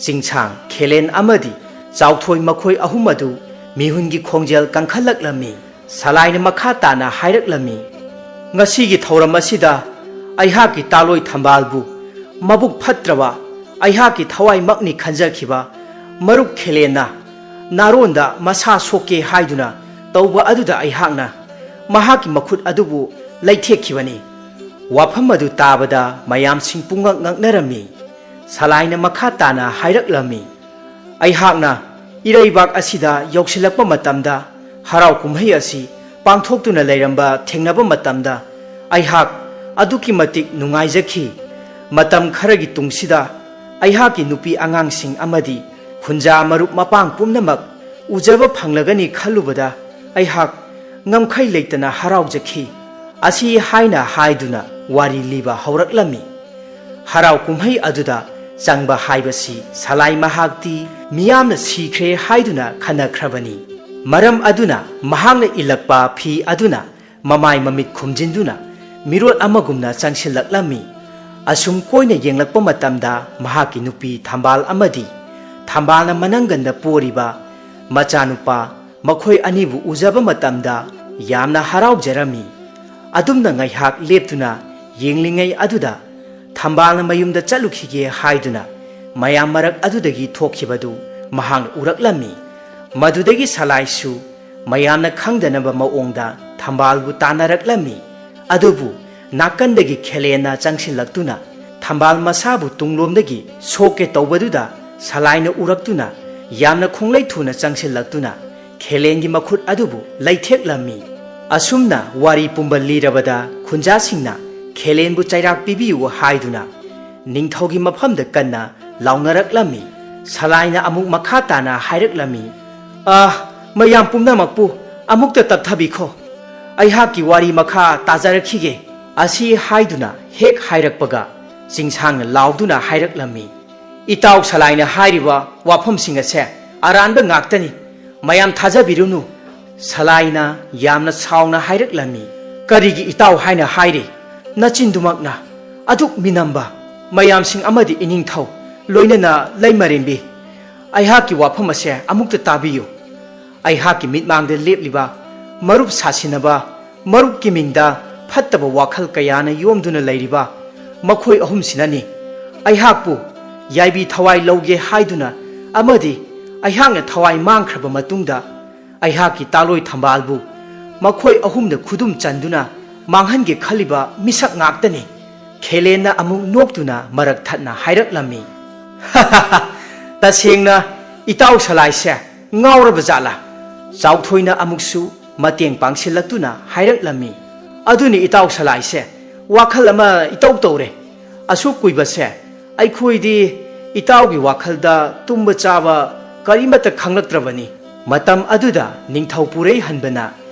ꯆꯤꯡꯁꯥꯡ, ꯈꯦꯂꯦꯟ ꯑꯃꯗꯤ ꯆꯥꯎꯊꯣꯏ ꯃꯈꯣꯏ ꯑꯍꯨꯝ ꯑꯗꯨ ꯃꯤꯍꯨꯟꯒꯤ ꯈꯣꯡꯖꯦꯜ ꯀꯟꯈꯠꯂꯛꯂꯝꯃꯤ꯫ ꯁꯂꯥꯏꯅ ꯃꯈꯥ ꯇꯥꯅ ꯍꯥꯏꯔꯛꯂꯝꯃꯤ, "ꯉꯁꯤꯒꯤ ꯊꯧꯔꯝ ꯑꯁꯤꯗ ꯑꯩꯍꯥꯛꯀꯤ ꯇꯥꯂꯣꯏ ꯊꯝꯕꯥꯜꯕꯨ ꯃꯕꯨꯛ ꯐꯠꯇ꯭ꯔꯕ, ꯑꯩꯍꯥꯛꯀꯤ ꯊꯋꯥꯏꯃꯛꯅꯤ ꯈꯟꯖꯈꯤꯕ ꯃꯔꯨꯞ ꯈꯦꯂꯦꯟꯅ ꯅꯥꯔꯣꯟꯗ ꯃꯁꯥ ꯁꯣꯛꯀꯦ ꯍꯥꯏꯗꯨꯅ ꯇꯧꯕ ꯑꯗꯨꯗ ꯑꯩꯍꯥꯛꯅ ꯃꯍꯥꯛꯀꯤ ꯃꯈꯨꯠ ꯑꯗꯨꯕꯨ ꯂꯩꯊꯦꯛꯈꯤꯕꯅꯤ꯫ ꯋꯥꯐꯝ ꯑꯗꯨ ꯇꯥꯕꯗ ꯃꯌꯥꯝꯁꯤꯡ ꯄꯨꯡꯉꯛ ꯉꯛꯅꯔꯝꯃꯤ꯫ ꯁꯂꯥꯏꯅ ꯃꯈꯥ ꯇꯥꯅ ꯍꯥꯏꯔꯛꯂꯝꯃꯤ, ꯑꯩꯍꯥꯛꯅ ꯏꯔꯩꯕꯥꯛ ꯑꯁꯤꯗ ꯌꯧꯁꯤꯜꯂꯛꯄ ꯃꯇꯝꯗ ꯍꯔꯥꯎ ꯀꯨꯝꯍꯩ ꯑꯁꯤ ꯄꯥꯡꯊꯣꯛꯇꯨꯅ ꯂꯩꯔꯝꯕ ꯊꯦꯡꯅꯕ ꯃꯇꯝꯗ ꯑꯩꯍꯥꯛ ꯑꯗꯨꯛꯀꯤ ꯃꯇꯤꯛ ꯅꯨꯡꯉꯥꯏꯖꯈꯤ꯫ ꯃꯇꯝ ꯈꯔꯒꯤ ꯇꯨꯡꯁꯤꯗ ꯑꯩꯍꯥꯛꯀꯤ ꯅꯨꯄꯤ ꯑꯉꯥꯡꯁꯤꯡ ꯑꯃꯗꯤ ꯈꯨꯟꯖꯥ ꯃꯔꯨꯞ ꯃꯄꯥꯡ ꯄꯨꯝꯅꯃꯛ ꯎꯖꯕ ꯐꯪꯂꯒꯅꯤ ꯈꯜꯂꯨꯕꯗ ꯑꯩꯍꯥꯛ ꯉꯝꯈꯩ ꯂꯩꯇꯅ ꯍꯔꯥꯎꯖꯈꯤ꯫ ꯑꯁꯤ ꯍꯥꯏꯅ ꯍꯥꯏꯗꯨꯅ ꯋꯥꯔꯤ ꯂꯤꯕ ꯍꯧꯔꯛꯂꯝꯃꯤ꯫ ꯍꯔꯥꯎ ꯀꯨꯝꯍꯩ ꯑꯗꯨꯗ ꯆꯪꯕ ꯍꯥꯏꯕꯁꯤ ꯁꯂꯥꯏ ꯃꯍꯥꯛꯇꯤ ꯃꯤꯌꯥꯝꯅ ꯁꯤꯈ꯭ꯔꯦ ꯍꯥꯏꯗꯨꯅ ꯈꯟꯅꯈ꯭ꯔꯕꯅꯤ꯫ ꯃꯔꯝ ꯑꯗꯨꯅ ꯃꯍꯥꯛꯅ ꯏꯜꯂꯛꯄ ꯐꯤ ꯑꯗꯨꯅ ꯃꯃꯥꯏ ꯃꯃꯤꯠ ꯈꯨꯝꯖꯤꯟꯗꯨꯅ ꯃꯤꯔꯣꯠ ꯑꯃꯒꯨꯝꯅ ꯆꯪꯁꯤꯜꯂꯛꯂꯝꯃꯤ꯫ ꯑꯁꯨꯝ ꯀꯣꯏꯅ ꯌꯦꯡꯂꯛꯄ ꯃꯇꯝꯗ ꯃꯍꯥꯛꯀꯤ ꯅꯨꯄꯤ ꯊꯝꯕꯥꯜ ꯑꯃꯗꯤ ꯊꯝꯕꯥꯜꯅ ꯃꯅꯪꯒꯟꯗ ꯄꯣꯔꯤꯕ ꯃꯆꯥꯅꯨꯄꯥ, ꯃꯈꯣꯏ ꯑꯅꯤꯕꯨ ꯎꯖꯕ ꯃꯇꯝꯗ ꯌꯥꯝꯅ ꯍꯔꯥꯎꯖꯔꯝꯃꯤ꯫ ꯑꯗꯨꯝꯅ ꯉꯥꯏꯍꯥꯛ ꯂꯦꯞꯇꯨꯅ ꯌꯦꯡꯂꯤꯉꯩ ꯑꯗꯨꯗ ꯊꯝꯕꯥꯜꯅ ꯃꯌꯨꯝꯗ ꯆꯠꯂꯨꯈꯤꯒꯦ ꯍꯥꯏꯗꯨꯅ ꯃꯌꯥꯝ ꯃꯔꯛ ꯑꯗꯨꯗꯒꯤ ꯊꯣꯛꯈꯤꯕꯗꯨ ꯃꯍꯥꯛꯅ ꯎꯔꯛꯂꯝꯃꯤ꯫ ꯃꯗꯨꯗꯒꯤ ꯁꯂꯥꯏꯁꯨ ꯃꯌꯥꯝꯅ ꯈꯪꯗꯅꯕ ꯃꯑꯣꯡꯗ ꯊꯝꯕꯥꯜꯕꯨ ꯇꯥꯟꯅꯔꯛꯂꯝꯃꯤ꯫ ꯑꯗꯨꯕꯨ ꯅꯥꯀꯟꯗꯒꯤ ꯈꯦꯂꯦꯟꯅ ꯆꯪꯁꯤꯜꯂꯛꯇꯨꯅ ꯊꯝꯕꯥꯜ ꯃꯁꯥꯕꯨ ꯇꯨꯡꯂꯣꯝꯗꯒꯤ ꯁꯣꯛꯀꯦ ꯇꯧꯕꯗꯨꯗ ꯁꯂꯥꯏꯅ ꯎꯔꯛꯇꯨꯅ ꯌꯥꯝꯅ ꯈꯣꯡꯂꯩ ꯊꯨꯅ ꯆꯪꯁꯤꯜꯂꯛꯇꯨꯅ ꯈꯦꯂꯦꯟꯒꯤ ꯃꯈꯨꯠ ꯑꯗꯨꯕꯨ ꯂꯩꯊꯦꯛꯂꯝꯃꯤ꯫ ꯑꯁꯨꯝꯅ ꯋꯥꯔꯤ ꯄꯨꯝꯕ ꯂꯤꯔꯕꯗ ꯈꯨꯟꯖꯥꯁꯤꯡꯅ ꯈꯦꯂꯦꯟꯕꯨ ꯆꯩꯔꯥꯛ ꯄꯤꯕꯤꯌꯨ ꯍꯥꯏꯗꯨꯅ ꯅꯤꯡꯊꯧꯒꯤ ꯃꯐꯝꯗ ꯀꯟꯅ ꯂꯥꯎꯅꯔꯛꯂꯝꯃꯤ꯫ ꯁꯂꯥꯏꯅ ꯑꯃꯨꯛ ꯃꯈꯥ ꯇꯥꯅ ꯍꯥꯏꯔꯛꯂꯝꯃꯤ, "ꯑꯥ, ꯃꯌꯥꯝ ꯄꯨꯝꯅꯃꯛꯄꯨ ꯑꯃꯨꯛꯇ ꯇꯞꯊꯕꯤꯈꯣ꯫ ꯑꯩꯍꯥꯛꯀꯤ ꯋꯥꯔꯤ ꯃꯈꯥ ꯇꯥꯖꯔꯛꯈꯤꯒꯦ"꯫ ꯑꯁꯤ ꯍꯥꯏꯗꯨꯅ ꯍꯦꯛ ꯍꯥꯏꯔꯛꯄꯒ ꯆꯤꯡꯁꯥꯡꯅ ꯂꯥꯎꯗꯨꯅ ꯍꯥꯏꯔꯛꯂꯝꯃꯤ, "ꯏꯇꯥꯎ ꯁꯂꯥꯏꯅ ꯍꯥꯏꯔꯤꯕ ꯋꯥꯐꯝꯁꯤꯡ ꯑꯁꯦ ꯑꯔꯥꯟꯕ ꯉꯥꯛꯇꯅꯤ꯫ ꯃꯌꯥꯝ ꯊꯥꯖꯕꯤꯔꯨꯅꯨ"꯫ ꯁꯂꯥꯏꯅ ꯌꯥꯝꯅ ꯁꯥꯎꯅ ꯍꯥꯏꯔꯛꯂꯝꯃꯤ, "ꯀꯔꯤꯒꯤ ꯏꯇꯥꯎ ꯍꯥꯏꯅ ꯍꯥꯏꯔꯤ? ꯅꯆꯤꯟꯗꯨꯃꯛꯅ ꯑꯗꯨꯛ ꯃꯤꯅꯝꯕ ꯃꯌꯥꯝꯁꯤꯡ ꯑꯃꯗꯤ ꯏꯅꯤꯡꯊꯧ, ꯂꯣꯏꯅꯅ ꯂꯩꯃꯔꯦꯝꯕꯤ, ꯑꯩꯍꯥꯛꯀꯤ ꯋꯥꯐꯝ ꯑꯁꯦ ꯑꯃꯨꯛꯇ ꯇꯥꯕꯤꯌꯨ꯫ ꯑꯩꯍꯥꯛꯀꯤ ꯃꯤꯠꯃꯥꯡꯗ ꯂꯦꯞꯂꯤꯕ ꯃꯔꯨꯞ ꯁꯥꯁꯤꯟꯅꯕ, ꯃꯔꯨꯞꯀꯤ ꯃꯤꯡꯗ ꯐꯠꯇꯕ ꯋꯥꯈꯜ ꯀꯌꯥꯅ ꯌꯣꯝꯗꯨꯅ ꯂꯩꯔꯤꯕ ꯃꯈꯣꯏ ꯑꯍꯨꯝꯁꯤꯅꯅꯤ꯫ ꯑꯩꯍꯥꯛꯄꯨ ꯌꯥꯏꯕꯤ ꯊꯋꯥꯏ ꯂꯧꯒꯦ ꯍꯥꯏꯗꯨꯅ ꯑꯃꯗꯤ ꯑꯩꯍꯥꯛꯅ ꯊꯋꯥꯏ ꯃꯥꯡꯈ꯭ꯔꯕ ꯃꯇꯨꯡꯗ ꯑꯩꯍꯥꯛꯀꯤ ꯇꯥꯂꯣꯏ ꯊꯝꯕꯥꯜꯕꯨ ꯃꯈꯣꯏ ꯑꯍꯨꯝꯅ ꯈꯨꯗꯨꯝ ꯆꯟꯗꯨꯅ ꯃꯥꯡꯍꯟꯒꯦ ꯈꯜꯂꯤꯕ ꯃꯤꯁꯛ ꯉꯥꯛꯇꯅꯤ꯫ ꯈꯦꯂꯦꯟꯅ ꯑꯃꯨꯛ ꯅꯣꯛꯇꯨꯅ ꯃꯔꯛ ꯊꯠꯅ ꯍꯥꯏꯔꯛꯂꯝꯃꯤ, "ꯇꯁꯦꯡꯅ ꯏꯇꯥꯎ ꯁꯂꯥꯏꯁꯦ ꯉꯥꯎꯔꯕ ꯖꯥꯠꯂꯥ?" ꯆꯥꯎꯊꯣꯏꯅ ꯑꯃꯨꯛꯁꯨ ꯃꯇꯦꯡ ꯄꯥꯡꯁꯤꯜꯂꯛꯇꯨꯅ ꯍꯥꯏꯔꯛꯂꯝꯃꯤ, "ꯑꯗꯨꯅꯤ ꯏꯇꯥꯎ ꯁꯂꯥꯏꯁꯦ ꯋꯥꯈꯜ ꯑꯃ ꯏꯇꯧ ꯇꯧꯔꯦ꯫ ꯑꯁꯨꯛ ꯀꯨꯏꯕꯁꯦ ꯑꯩꯈꯣꯏꯗꯤ ꯏꯇꯥꯎꯒꯤ ꯋꯥꯈꯜꯗ ꯇꯨꯝꯕ ꯆꯥꯕ ꯀꯔꯤꯃꯠꯇ ꯈꯪꯂꯛꯇ꯭ꯔꯕꯅꯤ꯫" ꯃꯇꯝ ꯑꯗꯨꯗ ꯅꯤꯡꯊꯧ ꯄꯨꯔꯩꯍꯟꯕꯅ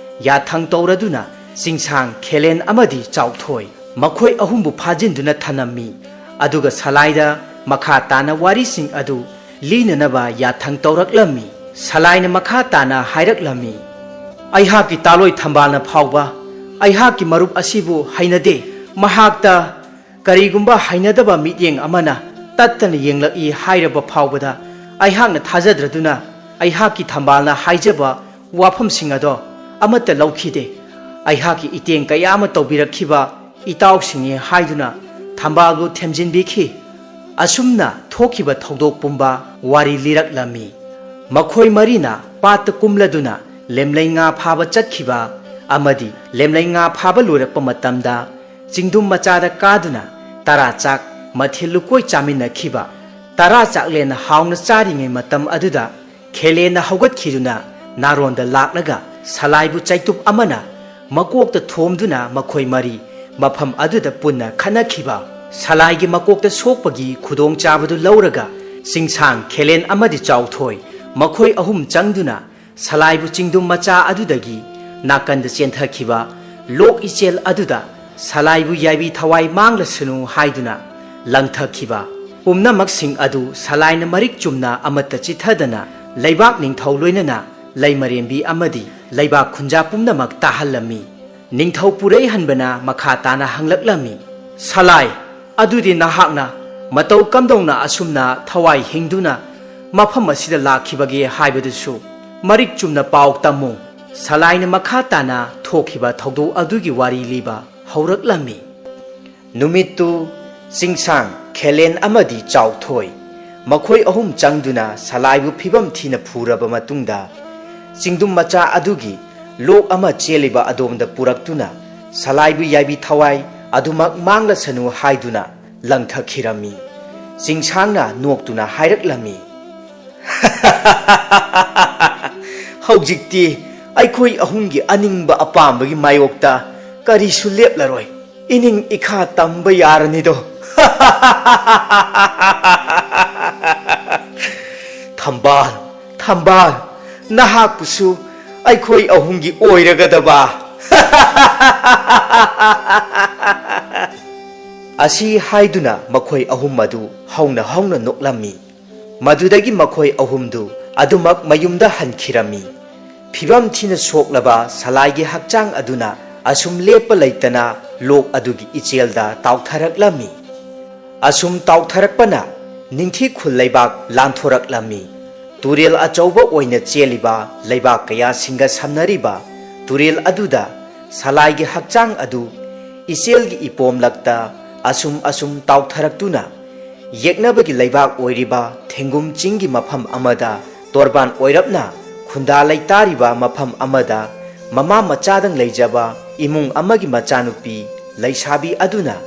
ꯌꯥꯊꯪ ꯇꯧꯔꯗꯨꯅ ꯆꯤꯡꯁꯥꯡ, ꯈꯦꯂꯦꯟ ꯑꯃꯗꯤ ꯆꯥꯎꯊꯣꯏ ꯃꯈꯣꯏ ꯑꯍꯨꯝꯕꯨ ꯐꯥꯖꯤꯟꯗꯨꯅ ꯊꯅꯝꯃꯤ꯫ ꯑꯗꯨꯒ ꯁꯂꯥꯏꯗ ꯃꯈꯥ ꯇꯥꯅ ꯋꯥꯔꯤꯁꯤꯡ ꯑꯗꯨ ꯂꯤꯅꯅꯕ ꯌꯥꯊꯪ ꯇꯧꯔꯛꯂꯝꯃꯤ꯫ ꯁꯂꯥꯏꯅ ꯃꯈꯥ ꯇꯥꯅ ꯍꯥꯏꯔꯛꯂꯝꯃꯤ, "ꯑꯩꯍꯥꯛꯀꯤ ꯇꯥꯂꯣꯏ ꯊꯝꯕꯥꯜꯅ ꯐꯥꯎꯕ ꯑꯩꯍꯥꯛꯀꯤ ꯃꯔꯨꯞ ꯑꯁꯤꯕꯨ ꯍꯩꯅꯗꯦ꯫ ꯃꯍꯥꯛꯇ ꯀꯔꯤꯒꯨꯝꯕ ꯍꯩꯅꯗꯕ ꯃꯤꯠꯌꯦꯡ ꯑꯃꯅ ꯇꯠꯇꯅ ꯌꯦꯡꯂꯛꯏ ꯍꯥꯏꯔꯕ ꯐꯥꯎꯕꯗ ꯑꯩꯍꯥꯛꯅ ꯊꯥꯖꯗ꯭ꯔꯗꯨꯅ ꯑꯩꯍꯥꯛꯀꯤ ꯊꯝꯕꯥꯜꯅ ꯍꯥꯏꯖꯕ ꯋꯥꯐꯝꯁꯤꯡ ꯑꯗꯣ ꯑꯃꯠꯇ ꯂꯧꯈꯤꯗꯦ꯫ ꯑꯩꯍꯥꯛꯀꯤ ꯏꯇꯦꯡ ꯀꯌꯥ ꯑꯃ ꯇꯧꯕꯤꯔꯛꯈꯤꯕ ꯏꯇꯥꯎꯁꯤꯡꯅꯤ" ꯍꯥꯏꯗꯨꯅ ꯊꯝꯕꯥꯜꯕꯨ ꯊꯦꯝꯖꯤꯟꯕꯤꯈꯤ꯫ ꯑꯁꯨꯝꯅ ꯊꯣꯛꯈꯤꯕ ꯊꯧꯗꯣꯛ ꯄꯨꯝꯕ ꯋꯥꯔꯤ ꯂꯤꯔꯛꯂꯝꯃꯤ꯫ ꯃꯈꯣꯏ ꯃꯔꯤꯅ ꯄꯥꯠꯇ ꯀꯨꯝꯂꯗꯨꯅ ꯂꯦꯝꯂꯩ ꯉꯥ ꯐꯥꯕ ꯆꯠꯈꯤꯕ ꯑꯃꯗꯤ ꯂꯦꯝꯂꯩ ꯉꯥ ꯐꯥꯕ ꯂꯣꯏꯔꯛꯄ ꯃꯇꯝꯗ ꯆꯤꯡꯗꯨꯝ ꯃꯆꯥꯗ ꯀꯥꯗꯨꯅ ꯇꯔꯥ ꯆꯥꯛ ꯃꯊꯦꯜ ꯂꯨꯀꯣꯏ ꯆꯥꯃꯤꯟꯅꯈꯤꯕ꯫ ꯇꯔꯥ ꯆꯥꯛꯂꯦꯟ ꯍꯥꯎꯅ ꯆꯥꯔꯤꯉꯩ ꯃꯇꯝ ꯑꯗꯨꯗ ꯈꯦꯂꯦꯟꯅ ꯍꯧꯒꯠꯈꯤꯗꯨꯅ ꯅꯥꯔꯣꯟꯗ ꯂꯥꯛꯂꯒ ꯁꯂꯥꯏꯕꯨ ꯆꯩꯇꯨꯞ ꯑꯃꯅ ꯃꯀꯣꯛꯇ ꯊꯣꯝꯗꯨꯅ ꯃꯈꯣꯏ ꯃꯔꯤ ꯃꯐꯝ ꯑꯗꯨꯗ ꯄꯨꯟꯅ ꯈꯠꯅꯈꯤꯕ꯫ ꯁꯂꯥꯏꯒꯤ ꯃꯀꯣꯛꯇ ꯁꯣꯛꯄꯒꯤ ꯈꯨꯗꯣꯡꯆꯥꯕꯗꯨ ꯂꯧꯔꯒ ꯆꯤꯡꯁꯥꯡ, ꯈꯦꯂꯦꯟ ꯑꯃꯗꯤ ꯆꯥꯎꯊꯣꯏ ꯃꯈꯣꯏ ꯑꯍꯨꯝ ꯆꯪꯗꯨꯅ ꯁꯂꯥꯏꯕꯨ ꯆꯤꯡꯗꯨꯝ ꯃꯆꯥ ꯑꯗꯨꯗꯒꯤ ꯅꯥꯀꯟꯗ ꯆꯦꯟꯊꯈꯤꯕ ꯂꯣꯛ ꯏꯆꯦꯜ ꯑꯗꯨꯗ ꯁꯂꯥꯏꯕꯨ ꯌꯥꯏꯕꯤ ꯊꯋꯥꯏ ꯃꯥꯡꯂꯁꯅꯨ ꯍꯥꯏꯗꯨꯅ ꯂꯪꯊꯈꯤꯕ꯫ ꯄꯨꯝꯅꯃꯛꯁꯤꯡ ꯑꯗꯨ ꯁꯂꯥꯏꯅ ꯃꯔꯤꯛ ꯆꯨꯝꯅ ꯑꯃꯠꯇ ꯆꯤꯠꯊꯗꯅ ꯂꯩꯕꯥꯛ ꯅꯤꯡꯊꯧ ꯂꯣꯏꯅꯅ ꯂꯩꯃꯔꯦꯝꯕꯤ ꯑꯃꯗꯤ ꯂꯩꯕꯥꯛ ꯈꯨꯟꯖꯥ ꯄꯨꯝꯅꯃꯛ ꯇꯥꯍꯜꯂꯝꯃꯤ꯫ ꯅꯤꯡꯊꯧ ꯄꯨꯔꯩꯍꯟꯕꯅ ꯃꯈꯥ ꯇꯥꯅ ꯍꯪꯂꯛꯂꯝꯃꯤ, "ꯁꯂꯥꯏ, ꯑꯗꯨꯗꯤ ꯅꯍꯥꯛꯅ ꯃꯇꯧ ꯀꯝꯗꯧꯅ ꯑꯁꯨꯝꯅ ꯊꯋꯥꯏ ꯍꯤꯡꯗꯨꯅ ꯃꯐꯝ ꯑꯁꯤꯗ ꯂꯥꯛꯈꯤꯕꯒꯦ ꯍꯥꯏꯕꯗꯨꯁꯨ ꯃꯔꯤꯛ ꯆꯨꯝꯅ ꯄꯥꯎ ꯇꯝꯃꯨ꯫" ꯁꯂꯥꯏꯅ ꯃꯈꯥ ꯇꯥꯅ ꯊꯣꯛꯈꯤꯕ ꯊꯧꯗꯣꯛ ꯑꯗꯨꯒꯤ ꯋꯥꯔꯤ ꯂꯤꯕ ꯍꯧꯔꯛꯂꯝꯃꯤ꯫ ꯅꯨꯃꯤꯠꯇꯨ ꯆꯤꯡꯁꯥꯡ, ꯈꯦꯂꯦꯟ ꯑꯃꯗꯤ ꯆꯥꯎꯊꯣꯏ ꯃꯈꯣꯏ ꯑꯍꯨꯝ ꯆꯪꯗꯨꯅ ꯁꯂꯥꯏꯕꯨ ꯐꯤꯕꯝ ꯊꯤꯅ ꯐꯨꯔꯕ ꯃꯇꯨꯡꯗ, ꯆꯤꯡꯗꯨꯝ ꯃꯆꯥ ꯑꯗꯨꯒꯤ ꯂꯣꯛ ꯑꯃ ꯆꯦꯜꯂꯤꯕ ꯑꯗꯣꯝꯗ ꯄꯨꯔꯛꯇꯨꯅ, ꯁꯂꯥꯏꯕꯨ ꯌꯥꯏꯕꯤ ꯊꯋꯥꯏ ꯑꯗꯨꯃꯛ ꯃꯥꯡꯂꯁꯅꯨ ꯍꯥꯏꯗꯨꯅ ꯂꯪꯊꯈꯤꯔꯝꯃꯤ꯫ ꯆꯤꯡꯁꯥꯡꯅ ꯅꯣꯛꯇꯨꯅ ꯍꯥꯏꯔꯛꯂꯝꯃꯤ, "ꯍꯧꯖꯤꯛꯇꯤ ꯑꯩꯈꯣꯏ ꯑꯍꯨꯝꯒꯤ ꯑꯅꯤꯡꯕ ꯑꯄꯥꯝꯕꯒꯤ ꯃꯥꯌꯣꯛꯇ ꯀꯔꯤꯁꯨ ꯂꯦꯞꯂꯔꯣꯏ꯫ ꯏꯅꯤꯡ ꯏꯈꯥ ꯇꯝꯕ ꯌꯥꯔꯅꯤꯗꯣ꯫" "ꯊꯝꯕꯥꯜ, ꯊꯝꯕꯥꯜ, ꯅꯍꯥꯛꯄꯨꯁꯨ ꯑꯩꯈꯣꯏ ꯑꯍꯨꯝꯒꯤ ꯑꯣꯏꯔꯒꯗꯕ꯫" ꯑꯁꯤ ꯍꯥꯏꯗꯨꯅ ꯃꯈꯣꯏ ꯑꯍꯨꯝ ꯑꯗꯨ ꯍꯧꯅ ꯍꯧꯅ ꯅꯣꯛꯂꯝꯃꯤ꯫ ꯃꯗꯨꯗꯒꯤ ꯃꯈꯣꯏ ꯑꯍꯨꯝꯗꯨ ꯑꯗꯨꯃꯛ ꯃꯌꯨꯝꯗ ꯍꯟꯈꯤꯔꯝꯃꯤ꯫ ꯐꯤꯕꯝ ꯊꯤꯅ ꯁꯣꯛꯂꯕ ꯁꯂꯥꯏꯒꯤ ꯍꯛꯆꯥꯡ ꯑꯗꯨꯅ ꯑꯁꯨꯝ ꯂꯦꯞꯄ ꯂꯩꯇꯅ ꯂꯣꯛ ꯑꯗꯨꯒꯤ ꯏꯆꯦꯜꯗ ꯇꯥꯎꯊꯔꯛꯂꯝꯃꯤ꯫ ꯑꯁꯨꯝ ꯇꯥꯎꯊꯔꯛꯄꯅ ꯅꯤꯡꯊꯤ ꯈꯨꯜ ꯂꯩꯕꯥꯛ ꯂꯥꯟꯊꯣꯔꯛꯂꯝꯃꯤ꯫ ꯇꯨꯔꯦꯜ ꯑꯆꯧꯕ ꯑꯣꯏꯅ ꯆꯦꯜꯂꯤꯕ ꯂꯩꯕꯥꯛ ꯀꯌꯥꯁꯤꯡꯒ ꯁꯝꯅꯔꯤꯕ ꯇꯨꯔꯦꯜ ꯑꯗꯨꯗ ꯁꯂꯥꯏꯒꯤ ꯍꯛꯆꯥꯡ ꯑꯗꯨ ꯏꯆꯦꯜꯒꯤ ꯏꯄꯣꯝꯂꯛꯇ ꯑꯁꯨꯝ ꯑꯁꯨꯝ ꯇꯥꯎꯊꯔꯛꯇꯨꯅ, ꯌꯦꯛꯅꯕꯒꯤ ꯂꯩꯕꯥꯛ ꯑꯣꯏꯔꯤꯕ ꯊꯦꯡꯒꯨꯝ ꯆꯤꯡꯒꯤ ꯃꯐꯝ ꯑꯃꯗ ꯇꯣꯔꯕꯥꯟ ꯑꯣꯏꯔꯞꯅ ꯈꯨꯟꯗꯥ ꯂꯩꯇꯥꯔꯤꯕ ꯃꯐꯝ ꯑꯃꯗ ꯃꯃꯥ ꯃꯆꯥꯗꯪ ꯂꯩꯖꯕ ꯏꯃꯨꯡ ꯑꯃꯒꯤ ꯃꯆꯥꯅꯨꯄꯤ ꯂꯩꯁꯥꯕꯤ ꯑꯗꯨꯅ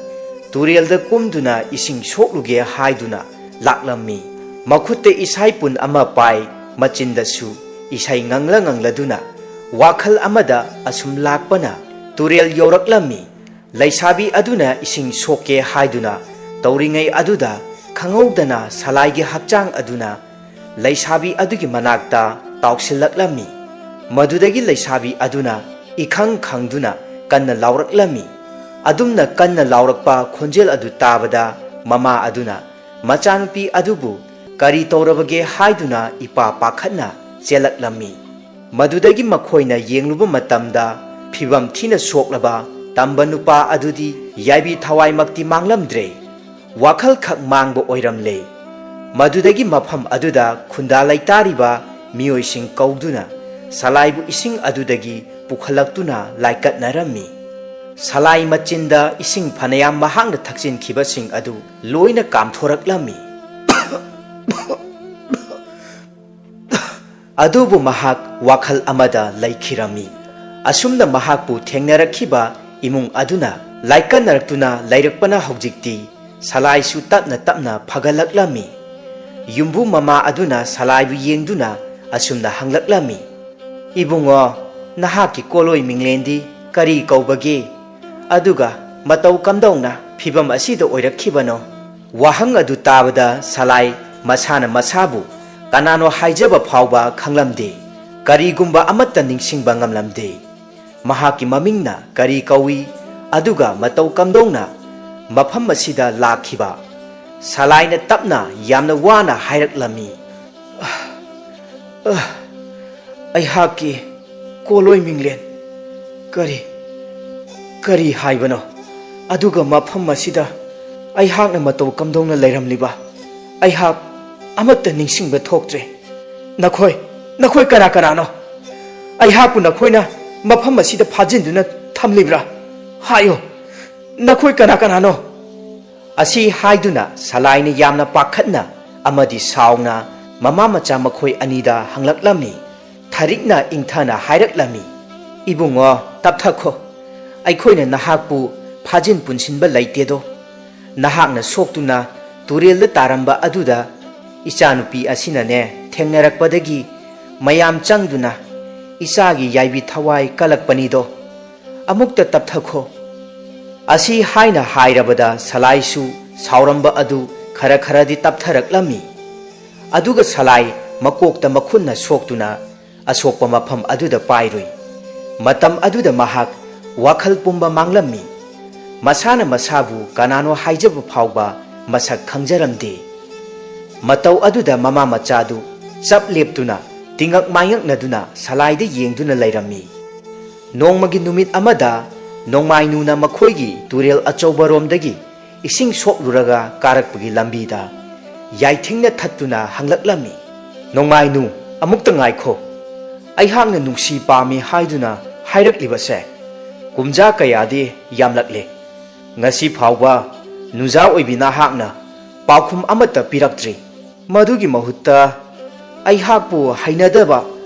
ꯇꯨꯔꯦꯜꯗ ꯀꯨꯝꯗꯨꯅ ꯏꯁꯤꯡ ꯁꯣꯛꯂꯨꯒꯦ ꯍꯥꯏꯗꯨꯅ ꯂꯥꯛꯂꯝꯃꯤ꯫ ꯃꯈꯨꯠꯇ ꯏꯁꯥꯏꯄꯨꯟ ꯑꯃ ꯄꯥꯏ, ꯃꯆꯤꯟꯗꯁꯨ ꯏꯁꯩ ꯉꯪꯂ ꯉꯪꯂꯗꯨꯅ ꯋꯥꯈꯜ ꯑꯃꯗ ꯑꯁꯨꯝ ꯂꯥꯛꯄꯅ ꯇꯨꯔꯦꯜ ꯌꯧꯔꯛꯂꯝꯃꯤ꯫ ꯂꯩꯁꯥꯕꯤ ꯑꯗꯨꯅ ꯏꯁꯤꯡ ꯁꯣꯛꯀꯦ ꯍꯥꯏꯗꯨꯅ ꯇꯧꯔꯤꯉꯩ ꯑꯗꯨꯗ ꯈꯪꯍꯧꯗꯅ ꯁꯂꯥꯏꯒꯤ ꯍꯛꯆꯥꯡ ꯑꯗꯨꯅ ꯂꯩꯁꯥꯕꯤ ꯑꯗꯨꯒꯤ ꯃꯅꯥꯛꯇ ꯇꯥꯎꯁꯤꯜꯂꯛꯂꯝꯃꯤ꯫ ꯃꯗꯨꯗꯒꯤ ꯂꯩꯁꯥꯕꯤ ꯑꯗꯨꯅ ꯏꯈꯪ ꯈꯪꯗꯨꯅ ꯀꯟꯅ ꯂꯥꯎꯔꯛꯂꯝꯃꯤ꯫ ꯑꯗꯨꯝꯅ ꯀꯟꯅ ꯂꯥꯎꯔꯛꯄ ꯈꯣꯟꯖꯦꯜ ꯑꯗꯨ ꯇꯥꯕꯗ ꯃꯃꯥ ꯑꯗꯨꯅ ꯃꯆꯥꯅꯨꯄꯤ ꯑꯗꯨꯕꯨ ꯀꯔꯤ ꯇꯧꯔꯕꯒꯦ ꯍꯥꯏꯗꯨꯅ ꯏꯄꯥ ꯄꯥꯈꯠꯅ ꯆꯦꯜꯂꯛꯂꯝꯃꯤ꯫ ꯃꯗꯨꯗꯒꯤ ꯃꯈꯣꯏꯅ ꯌꯦꯡꯂꯨꯕ ꯃꯇꯝꯗ ꯐꯤꯕꯝ ꯊꯤꯅ ꯁꯣꯛꯂꯕ ꯇꯝꯕ ꯅꯨꯄꯥ ꯑꯗꯨꯗꯤ ꯌꯥꯏꯕꯤ ꯊꯋꯥꯏꯃꯛꯇꯤ ꯃꯥꯡꯂꯝꯗ꯭ꯔꯦ, ꯋꯥꯈꯜꯈꯛ ꯃꯥꯡꯕ ꯑꯣꯏꯔꯝꯂꯦ꯫ ꯃꯗꯨꯗꯒꯤ ꯃꯐꯝ ꯑꯗꯨꯗ ꯈꯨꯟꯗꯥ ꯂꯩꯇꯥꯔꯤꯕ ꯃꯤꯑꯣꯏꯁꯤꯡ ꯀꯧꯗꯨꯅ ꯁꯂꯥꯏꯕꯨ ꯏꯁꯤꯡ ꯑꯗꯨꯗꯒꯤ ꯄꯨꯈꯠꯂꯛꯇꯨꯅ ꯂꯥꯏꯀꯠꯅꯔꯝꯃꯤ꯫ ꯁꯂꯥꯏ ꯃꯆꯤꯟꯗ ꯏꯁꯤꯡ ꯐꯅꯌꯥꯝ ꯃꯍꯥꯛꯅ ꯊꯛꯆꯤꯟꯈꯤꯕꯁꯤꯡ ꯑꯗꯨ ꯂꯣꯏꯅ ꯀꯥꯝꯊꯣꯔꯛꯂꯝꯃꯤ꯫ ꯑꯗꯨꯕꯨ ꯃꯍꯥꯛ ꯋꯥꯈꯜ ꯑꯃꯗ ꯂꯩꯈꯤꯔꯝꯃꯤ꯫ ꯑꯁꯨꯝꯅ ꯃꯍꯥꯛꯄꯨ ꯊꯦꯡꯅꯔꯛꯈꯤꯕ ꯏꯃꯨꯡ ꯑꯗꯨꯅ ꯂꯥꯏꯀꯠꯅꯔꯛꯇꯨꯅ ꯂꯩꯔꯛꯄꯅ ꯍꯧꯖꯤꯛꯇꯤ ꯁꯂꯥꯏꯁꯨ ꯇꯞꯅ ꯇꯞꯅ ꯐꯒꯠꯂꯛꯂꯝꯃꯤ꯫ ꯌꯨꯝꯕꯨ ꯃꯃꯥ ꯑꯗꯨꯅ ꯁꯂꯥꯏꯕꯨ ꯌꯦꯡꯗꯨꯅ ꯑꯁꯨꯝꯅ ꯍꯪꯂꯛꯂꯝꯃꯤ, "ꯏꯕꯨꯡꯉꯣ, ꯅꯍꯥꯛꯀꯤ ꯀꯣꯂꯣꯏ ꯃꯤꯡꯂꯦꯟꯗꯤ ꯀꯔꯤ ꯀꯧꯕꯒꯦ? ꯑꯗꯨꯒ ꯃꯇꯧ ꯀꯝꯗꯧꯅ ꯐꯤꯚꯝ ꯑꯁꯤꯗ ꯑꯣꯏꯔꯛꯈꯤꯕꯅꯣ?" ꯋꯥꯍꯪ ꯑꯗꯨ ꯇꯥꯕꯗ ꯁꯂꯥꯏ ꯃꯁꯥꯅ ꯃꯁꯥꯕꯨ ꯀꯅꯥꯅꯣ ꯍꯥꯏꯖꯕ ꯐꯥꯎꯕ ꯈꯪꯂꯝꯗꯦ꯫ ꯀꯔꯤꯒꯨꯝꯕ ꯑꯃꯠꯇ ꯅꯤꯡꯁꯤꯡꯕ ꯉꯝꯂꯝꯗꯦ꯫ ꯃꯍꯥꯛꯀꯤ ꯃꯃꯤꯡꯅ ꯀꯔꯤ ꯀꯧꯏ, ꯑꯗꯨꯒ ꯃꯇꯧ ꯀꯝꯗꯧꯅ ꯃꯐꯝ ꯑꯁꯤꯗ ꯂꯥꯛꯈꯤꯕ? ꯁꯂꯥꯏꯅ ꯇꯞꯅ ꯌꯥꯝꯅ ꯋꯥꯅ ꯍꯥꯏꯔꯛꯂꯝꯃꯤ, "ꯑ, ꯑ, ꯑꯩꯍꯥꯛꯀꯤ ꯀꯣꯂꯣꯏ ꯃꯤꯡꯂꯦꯟ꯫ ꯀꯔꯤ, ꯀꯔꯤ ꯍꯥꯏꯕꯅꯣ? ꯑꯗꯨꯒ ꯃꯐꯝ ꯑꯁꯤꯗ ꯑꯩꯍꯥꯛꯅ ꯃꯇꯧ ꯀꯝꯗꯧꯅ ꯂꯩꯔꯝꯂꯤꯕ? ꯑꯩꯍꯥꯛ ꯑꯃꯠꯇ ꯅꯤꯡꯁꯤꯡꯕ ꯊꯣꯛꯇ꯭ꯔꯦ꯫ ꯅꯈꯣꯏ, ꯅꯈꯣꯏ ꯀꯅꯥ ꯀꯅꯥꯅꯣ? ꯑꯩꯍꯥꯛꯄꯨ ꯅꯈꯣꯏꯅ ꯃꯐꯝ ꯑꯁꯤꯗ ꯐꯥꯖꯤꯟꯗꯨꯅ ꯊꯝꯂꯤꯕ꯭ꯔꯥ? ꯍꯥꯏꯌꯨ, ꯅꯈꯣꯏ ꯀꯅꯥ ꯀꯅꯥꯅꯣ?" ꯑꯁꯤ ꯍꯥꯏꯗꯨꯅ ꯁꯂꯥꯏꯅ ꯌꯥꯝꯅ ꯄꯥꯈꯠꯅ ꯑꯃꯗꯤ ꯁꯥꯎꯅ ꯃꯃꯥ ꯃꯆꯥ ꯃꯈꯣꯏ ꯑꯅꯤꯗ ꯍꯪꯂꯛꯂꯝꯃꯤ꯫ ꯊꯔꯤꯛꯅ ꯏꯪꯊꯅ ꯍꯥꯏꯔꯛꯂꯝꯃꯤ, "ꯏꯕꯨꯡꯉꯣ, ꯇꯞꯊꯈꯣ꯫ ꯑꯩꯈꯣꯏꯅ ꯅꯍꯥꯛꯄꯨ ꯐꯥꯖꯤꯟ ꯄꯨꯟꯁꯤꯟꯕ ꯂꯩꯇꯦꯗꯣ꯫ ꯅꯍꯥꯛꯅ ꯁꯣꯛꯇꯨꯅ ꯇꯨꯔꯦꯜꯗ ꯇꯥꯔꯝꯕ ꯑꯗꯨꯗ ꯏꯆꯥꯅꯨꯄꯤ ꯑꯁꯤꯅꯅꯦ ꯊꯦꯡꯅꯔꯛꯄꯗꯒꯤ ꯃꯌꯥꯝ ꯆꯪꯗꯨꯅ ꯏꯆꯥꯒꯤ ꯌꯥꯏꯕꯤ ꯊꯋꯥꯏ ꯀꯜꯂꯛꯄꯅꯤꯗꯣ꯫ ꯑꯃꯨꯛꯇ ꯇꯞꯊꯈꯣ꯫" ꯑꯁꯤ ꯍꯥꯏꯅ ꯍꯥꯏꯔꯕꯗ ꯁꯂꯥꯏꯁꯨ ꯁꯥꯎꯔꯝꯕ ꯑꯗꯨ ꯈꯔ ꯈꯔꯗꯤ ꯇꯞꯊꯔꯛꯂꯝꯃꯤ꯫ ꯑꯗꯨꯒ ꯁꯂꯥꯏ ꯃꯀꯣꯛꯇ ꯃꯈꯨꯠꯅ ꯁꯣꯛꯇꯨꯅ ꯑꯁꯣꯛꯄ ꯃꯐꯝ ꯑꯗꯨꯗ ꯄꯥꯏꯔꯨꯏ꯫ ꯃꯇꯝ ꯑꯗꯨꯗ ꯃꯍꯥꯛ ꯋꯥꯈꯜ ꯄꯨꯝꯕ ꯃꯥꯡꯂꯝꯃꯤ꯫ ꯃꯁꯥꯅ ꯃꯁꯥꯕꯨ ꯀꯅꯥꯅꯣ ꯍꯥꯏꯖꯕ ꯐꯥꯎꯕ ꯃꯁꯛ ꯈꯪꯖꯔꯝꯗꯦ꯫ ꯃꯇꯧ ꯑꯗꯨꯗ ꯃꯃꯥ ꯃꯆꯥꯗꯨ ꯆꯞ ꯂꯦꯞꯇꯨꯅ ꯇꯤꯉꯛ ꯃꯥꯏꯉꯛꯅꯗꯨꯅ ꯁꯂꯥꯏꯗ ꯌꯦꯡꯗꯨꯅ ꯂꯩꯔꯝꯃꯤ꯫ ꯅꯣꯡꯃꯒꯤ ꯅꯨꯃꯤꯠ ꯑꯃꯗ ꯅꯣꯡꯃꯥꯏꯅꯨꯅ ꯃꯈꯣꯏꯒꯤ ꯇꯨꯔꯦꯜ ꯑꯆꯧꯕꯔꯣꯝꯗꯒꯤ ꯏꯁꯤꯡ ꯁꯣꯛꯂꯨꯔꯒ ꯀꯥꯔꯛꯄꯒꯤ ꯂꯝꯕꯤꯗ ꯌꯥꯏꯊꯤꯡꯅ ꯊꯠꯇꯨꯅ ꯍꯪꯂꯛꯂꯝꯃꯤ, "ꯅꯣꯡꯃꯥꯏꯅꯨ, ꯑꯃꯨꯛꯇ ꯉꯥꯏꯈꯣ꯫ ꯑꯩꯍꯥꯛꯅ ꯅꯨꯡꯁꯤ ꯄꯥꯝꯃꯤ ꯍꯥꯏꯗꯨꯅ ꯍꯥꯏꯔꯛꯂꯤꯕꯁꯦ ꯀꯨꯝꯖꯥ ꯀꯌꯥꯗꯤ ꯌꯥꯝꯂꯛꯂꯦ꯫ ꯉꯁꯤ ꯐꯥꯎꯕ ꯅꯨꯡꯖꯥ ꯑꯣꯏꯕꯤ ꯅꯍꯥꯛꯅ ꯄꯥꯎꯈꯨꯝ ꯑꯃꯠꯇ ꯄꯤꯔꯛꯇ꯭ꯔꯤ꯫ ꯃꯗꯨꯒꯤ ꯃꯍꯨꯠꯇ ꯑꯩꯍꯥꯛꯄꯨ ꯍꯩꯅꯗꯕ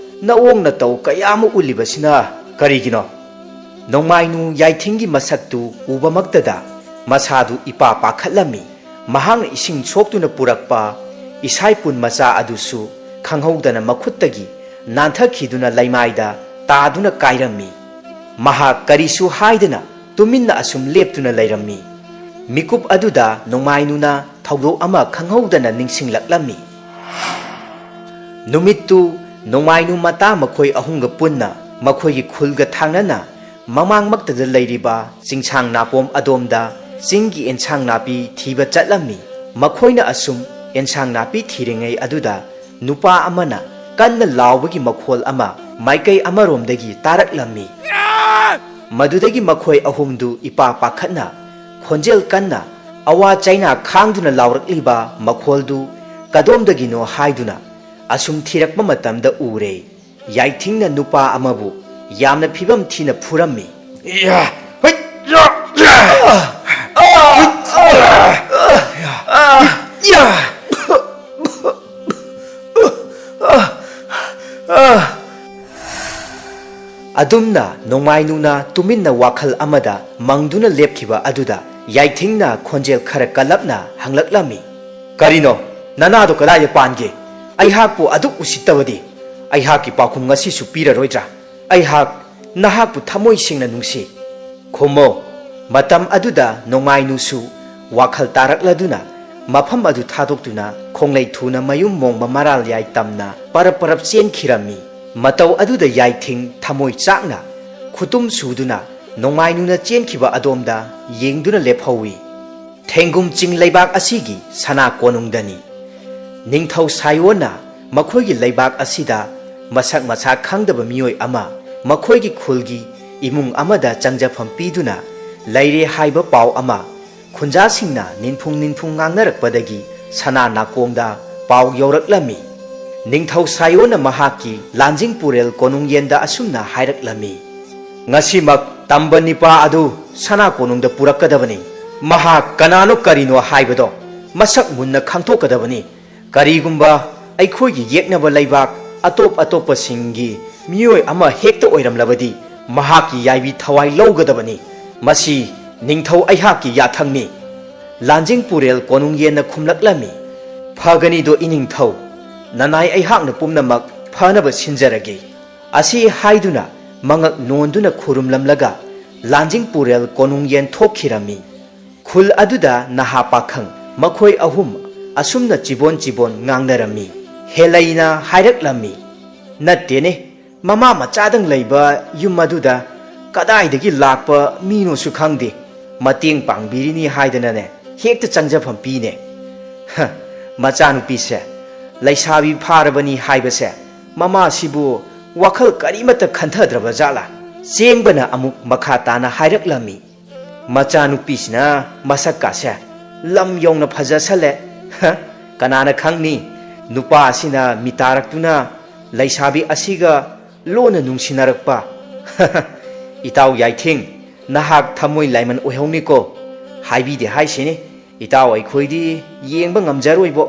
ꯅꯑꯣꯡ ꯅꯇꯧ ꯀꯌꯥ ꯑꯃ ꯎꯠꯂꯤꯕꯁꯤꯅ ꯀꯔꯤꯒꯤꯅꯣ? ꯅꯣꯡꯃꯥꯏꯅꯨ ꯌꯥꯏꯊꯤꯡꯒꯤ ꯃꯁꯛꯇꯨ ꯎꯕꯃꯛꯇꯗ ꯃꯁꯥꯗꯨ ꯏꯄꯥ ꯄꯥꯈꯠꯂꯝꯃꯤ꯫ ꯃꯍꯥꯛꯅ ꯏꯁꯤꯡ ꯁꯣꯛꯇꯨꯅ ꯄꯨꯔꯛꯄ ꯏꯁꯥꯏꯄꯨꯟ ꯃꯆꯥ ꯑꯗꯨꯁꯨ ꯈꯪꯍꯧꯗꯅ ꯃꯈꯨꯠꯇꯒꯤ ꯅꯥꯟꯊꯈꯤꯗꯨꯅ ꯂꯩꯃꯥꯏꯗ ꯇꯥꯗꯨꯅ ꯀꯥꯏꯔꯝꯃꯤ꯫ ꯃꯍꯥꯛ ꯀꯔꯤꯁꯨ ꯍꯥꯏꯗꯅ ꯇꯨꯃꯤꯟꯅ ꯑꯁꯨꯝ ꯂꯦꯞꯇꯨꯅ ꯂꯩꯔꯝꯃꯤ꯫ ꯃꯤꯀꯨꯞ ꯑꯗꯨꯗ ꯅꯣꯡꯃꯥꯏꯅꯨꯅ ꯊꯧꯗꯣꯛ ꯑꯃ ꯈꯪꯍꯧꯗꯅ ꯅꯤꯡꯁꯤꯡꯂꯛꯂꯝꯃꯤ꯫ ꯅꯨꯃꯤꯠꯇꯨ ꯅꯣꯡꯃꯥꯏꯅꯨ ꯃꯇꯥ ꯃꯈꯣꯏ ꯑꯍꯨꯝꯒ ꯄꯨꯟꯅ ꯃꯈꯣꯏꯒꯤ ꯈꯨꯜꯒ ꯊꯥꯡꯅꯅ ꯃꯃꯥꯡꯃꯛꯇꯗ ꯂꯩꯔꯤꯕ ꯆꯤꯡꯁꯥꯡ ꯅꯥꯄꯣꯝ ꯑꯗꯣꯝꯗ ꯆꯤꯡꯒꯤ ꯑꯦꯟꯁꯥꯡ ꯅꯥꯄꯤ ꯊꯤꯕ ꯆꯠꯂꯝꯃꯤ꯫ ꯃꯈꯣꯏꯅ ꯑꯁꯨꯝ ꯑꯦꯟꯁꯥꯡ ꯅꯥꯄꯤ ꯊꯤꯔꯤꯉꯩ ꯑꯗꯨꯗ ꯅꯨꯄꯥ ꯑꯃꯅ ꯀꯟꯅ ꯂꯥꯎꯕꯒꯤ ꯃꯈꯣꯜ ꯑꯃ ꯃꯥꯏꯀꯩ ꯑꯃꯔꯣꯝꯗꯒꯤ ꯇꯥꯔꯛꯂꯝꯃꯤ꯫ ꯃꯗꯨꯗꯒꯤ ꯃꯈꯣꯏ ꯑꯍꯨꯝꯗꯨ ꯏꯄꯥ ꯄꯥꯈꯠꯅ ꯈꯣꯟꯖꯦꯜ ꯀꯟꯅ ꯑꯋꯥ ꯆꯩꯅꯥ ꯈꯥꯡꯗꯨꯅ ꯂꯥꯎꯔꯛꯂꯤꯕ ꯃꯈꯣꯜꯗꯨ ꯀꯗꯣꯝꯗꯒꯤꯅꯣ ꯍꯥꯏꯗꯨꯅ ꯑꯁꯨꯝ ꯊꯤꯔꯛꯄ ꯃꯇꯝꯗ ꯎꯔꯦ꯫ ꯌꯥꯏꯊꯤꯡꯅ ꯅꯨꯄꯥ ꯑꯃꯕꯨ ꯌꯥꯝꯅ ꯐꯤꯕꯝ ꯊꯤꯅ ꯐꯨꯔꯝꯃꯤ꯫ ꯌꯥ! ꯍꯩ! ꯌꯥ! ꯌꯥ! ꯌꯥ! ꯑꯗꯨꯝꯅ ꯅꯣꯡꯃꯥꯏꯅꯨꯅ ꯇꯨꯃꯤꯟꯅ ꯋꯥꯈꯜ ꯑꯃꯗ ꯃꯪꯗꯨꯅ ꯂꯦꯞꯈꯤꯕ ꯑꯗꯨꯗ ꯌꯥꯏꯊꯤꯡꯅ ꯈꯣꯟꯖꯦꯜ ꯈꯔ ꯀꯜꯂꯞꯅ ꯍꯪꯂꯛꯂꯝꯃꯤ꯫ "ꯀꯔꯤꯅꯣ? ꯅꯅꯥꯗꯣ ꯀꯗꯥꯏꯗ ꯄꯥꯟꯒꯦ? ꯑꯩꯍꯥꯛꯄꯨ ꯑꯗꯨꯛ ꯎꯁꯤꯠꯇꯕꯗꯤ? ꯑꯩꯍꯥꯛꯀꯤ ꯄꯥꯎꯈꯨꯝ ꯉꯁꯤꯁꯨ ꯄꯤꯔꯔꯣꯏꯗ꯭ꯔꯥ? ꯑꯩꯍꯥꯛ ꯅꯍꯥꯛꯄꯨ ꯊꯃꯣꯏ ꯁꯦꯡꯅ ꯅꯨꯡꯁꯤ꯫ ꯈꯨꯝꯃꯣ!" ꯃꯇꯝ ꯑꯗꯨꯗ ꯅꯣꯡꯃꯥꯏꯅꯨꯁꯨ ꯋꯥꯈꯜ ꯇꯥꯔꯛꯂꯗꯨꯅ ꯃꯐꯝ ꯑꯗꯨ ꯊꯥꯗꯣꯛꯇꯨꯅ ꯈꯣꯡꯂꯩ ꯊꯨꯅ ꯃꯌꯨꯝ ꯃꯣꯡꯕ ꯃꯔꯥꯜ ꯌꯥꯏ ꯇꯝꯅ ꯄꯔꯞ ꯄꯔꯞ ꯆꯦꯟꯈꯤꯔꯝꯃꯤ꯫ ꯃꯇꯧ ꯑꯗꯨꯗ ꯌꯥꯏꯊꯤꯡ ꯊꯃꯣꯏ ꯆꯥꯛꯅ ꯈꯨꯇꯨꯝ ꯁꯨꯗꯨꯅ ꯅꯣꯡꯃꯥꯏꯅꯨꯅ ꯆꯦꯟꯈꯤꯕ ꯑꯗꯣꯝꯗ ꯌꯦꯡꯗꯨꯅ ꯂꯦꯞꯍꯧꯏ꯫ ꯊꯦꯡꯒꯨꯝ ꯆꯤꯡ ꯂꯩꯕꯥꯛ ꯑꯁꯤꯒꯤ ꯁꯅꯥ ꯀꯣꯅꯨꯡꯗꯅꯤ꯫ ꯅꯤꯡꯊꯧ ꯁꯥꯏꯑꯣꯟꯅ ꯃꯈꯣꯏꯒꯤ ꯂꯩꯕꯥꯛ ꯑꯁꯤꯗ ꯃꯁꯛ ꯃꯁꯥ ꯈꯪꯗꯕ ꯃꯤꯑꯣꯏ ꯑꯃ ꯃꯈꯣꯏꯒꯤ ꯈꯨꯜꯒꯤ ꯏꯃꯨꯡ ꯑꯃꯗ ꯆꯪꯖꯐꯝ ꯄꯤꯗꯨꯅ ꯂꯩꯔꯦ ꯍꯥꯏꯕ ꯄꯥꯎ ꯑꯃ ꯈꯨꯟꯖꯥꯁꯤꯡꯅ ꯅꯤꯟꯐꯨꯡ ꯅꯤꯟꯐꯨꯡ ꯉꯥꯡꯅꯔꯛꯄꯗꯒꯤ ꯁꯅꯥ ꯅꯥꯀꯣꯡꯗ ꯄꯥꯎ ꯌꯧꯔꯛꯂꯝꯃꯤ꯫ ꯅꯤꯡꯊꯧ ꯁꯥꯏꯑꯣꯟꯅ ꯃꯍꯥꯛꯀꯤ ꯂꯥꯟꯖꯤꯡ ꯄꯨꯔꯦꯜ ꯀꯣꯅꯨꯡꯌꯦꯟꯗ ꯑꯁꯨꯝꯅ ꯍꯥꯏꯔꯛꯂꯝꯃꯤ: "ꯉꯁꯤꯃꯛ ꯇꯝꯕ ꯅꯤꯄꯥ ꯑꯗꯨ ꯁꯅꯥ ꯀꯣꯅꯨꯡꯗ ꯄꯨꯔꯛꯀꯗꯕꯅꯤ꯫ ꯃꯍꯥꯛ ꯀꯅꯥꯅꯣ ꯀꯔꯤꯅꯣ ꯍꯥꯏꯕꯗꯣ ꯃꯁꯛ ꯃꯨꯟꯅ ꯈꯪꯗꯣꯛꯀꯗꯕꯅꯤ꯫ ꯀꯔꯤꯒꯨꯝꯕ ꯑꯩꯈꯣꯏꯒꯤ ꯌꯦꯛꯅꯕ ꯂꯩꯕꯥꯛ ꯑꯇꯣꯞ ꯑꯇꯣꯞꯄꯁꯤꯡꯒꯤ ꯃꯤꯑꯣꯏ ꯑꯃ ꯍꯦꯛꯇ ꯑꯣꯏꯔꯝꯂꯕꯗꯤ ꯃꯍꯥꯛꯀꯤ ꯌꯥꯏꯕꯤ ꯊꯋꯥꯏ ꯂꯧꯒꯗꯕꯅꯤ꯫ ꯃꯁꯤ ꯅꯤꯡꯊꯧ ꯑꯩꯍꯥꯛꯀꯤ ꯌꯥꯊꯪꯅꯤ꯫ ꯂꯥꯟꯖꯤꯡ ꯄꯨꯔꯦꯜ ꯀꯣꯅꯨꯡ ꯌꯦꯟꯅ ꯈꯨꯝꯂꯛꯂꯝꯃꯤ, "ꯐꯒꯅꯤꯗꯣ ꯏꯅꯤꯡꯊꯧ, ꯅꯅꯥꯏ ꯑꯩꯍꯥꯛꯅ ꯄꯨꯝꯅꯃꯛ ꯐꯅꯕ ꯁꯤꯟꯖꯔꯒꯦ"꯫ ꯑꯁꯤ ꯍꯥꯏꯗꯨꯅ ꯃꯉꯛ ꯅꯣꯟꯗꯨꯅ ꯈꯨꯔꯨꯝꯂꯝꯂꯒ ꯂꯥꯟꯖꯤꯡ ꯄꯨꯔꯦꯜ ꯀꯣꯅꯨꯡ ꯌꯦꯟ ꯊꯣꯛꯈꯤꯔꯝꯃꯤ꯫ ꯈꯨꯜ ꯑꯗꯨꯗ ꯅꯍꯥ ꯄꯥꯈꯪ ꯃꯈꯣꯏ ꯑꯍꯨꯝ ꯑꯁꯨꯝꯅ ꯆꯤꯕꯣꯟ ꯆꯤꯕꯣꯟ ꯉꯥꯡꯅꯔꯝꯃꯤ꯫ ꯍꯦꯂꯩꯅ ꯍꯥꯏꯔꯛꯂꯝꯃꯤ, "ꯅꯠꯇꯦꯅꯦ, ꯃꯃꯥ ꯃꯆꯥꯗꯪ ꯂꯩꯕ ꯌꯨꯝ ꯑꯗꯨꯗ ꯀꯗꯥꯏꯗꯒꯤ ꯂꯥꯛꯄ ꯃꯤꯅꯣꯁꯨ ꯈꯪꯗꯦ꯫ ꯃꯇꯦꯡ ꯄꯥꯡꯕꯤꯔꯤꯅꯤ ꯍꯥꯏꯗꯅꯅꯦ ꯍꯦꯛꯇ ꯆꯪꯖꯐꯝ ꯄꯤꯅꯦ꯫ ꯍ, ꯃꯆꯥꯅꯨꯄꯤꯁꯦ ꯂꯩꯁꯥꯕꯤ ꯐꯥꯔꯕꯅꯤ ꯍꯥꯏꯕꯁꯦ ꯃꯃꯥꯁꯤꯕꯨ ꯋꯥꯈꯜ ꯀꯔꯤꯃꯠꯇ ꯈꯟꯊꯗ꯭ꯔꯕ ꯖꯥꯠꯂꯥ?" ꯆꯦꯡꯕꯅ ꯑꯃꯨꯛ ꯃꯈꯥ ꯇꯥꯅ ꯍꯥꯏꯔꯛꯂꯝꯃꯤ, "ꯃꯆꯥꯅꯨꯄꯤꯁꯤꯅ ꯃꯁꯛꯀꯥꯁꯦ ꯂꯝ ꯌꯧꯅ ꯐꯖꯁꯜꯂꯦ꯫ ꯍ, ꯀꯅꯥꯅ ꯈꯪꯅꯤ, ꯅꯨꯄꯥ ꯑꯁꯤꯅ ꯃꯤꯇꯥꯔꯛꯇꯨꯅ ꯂꯩꯁꯥꯕꯤ ꯑꯁꯤꯒ ꯂꯣꯟꯅ ꯅꯨꯡꯁꯤꯅꯔꯛꯄ꯫" "ꯏꯇꯥꯎ ꯌꯥꯏꯊꯤꯡ, ꯅꯍꯥꯛ ꯊꯃꯣꯏ ꯂꯥꯏꯃꯟ ꯑꯣꯏꯍꯧꯅꯤꯀꯣ꯫ ꯍꯥꯏꯕꯤꯗꯦ ꯍꯥꯏꯁꯤꯅꯤ, ꯏꯇꯥꯎ ꯑꯩꯈꯣꯏꯗꯤ ꯌꯦꯡꯕ ꯉꯝꯖꯔꯣꯏꯕꯣ꯫"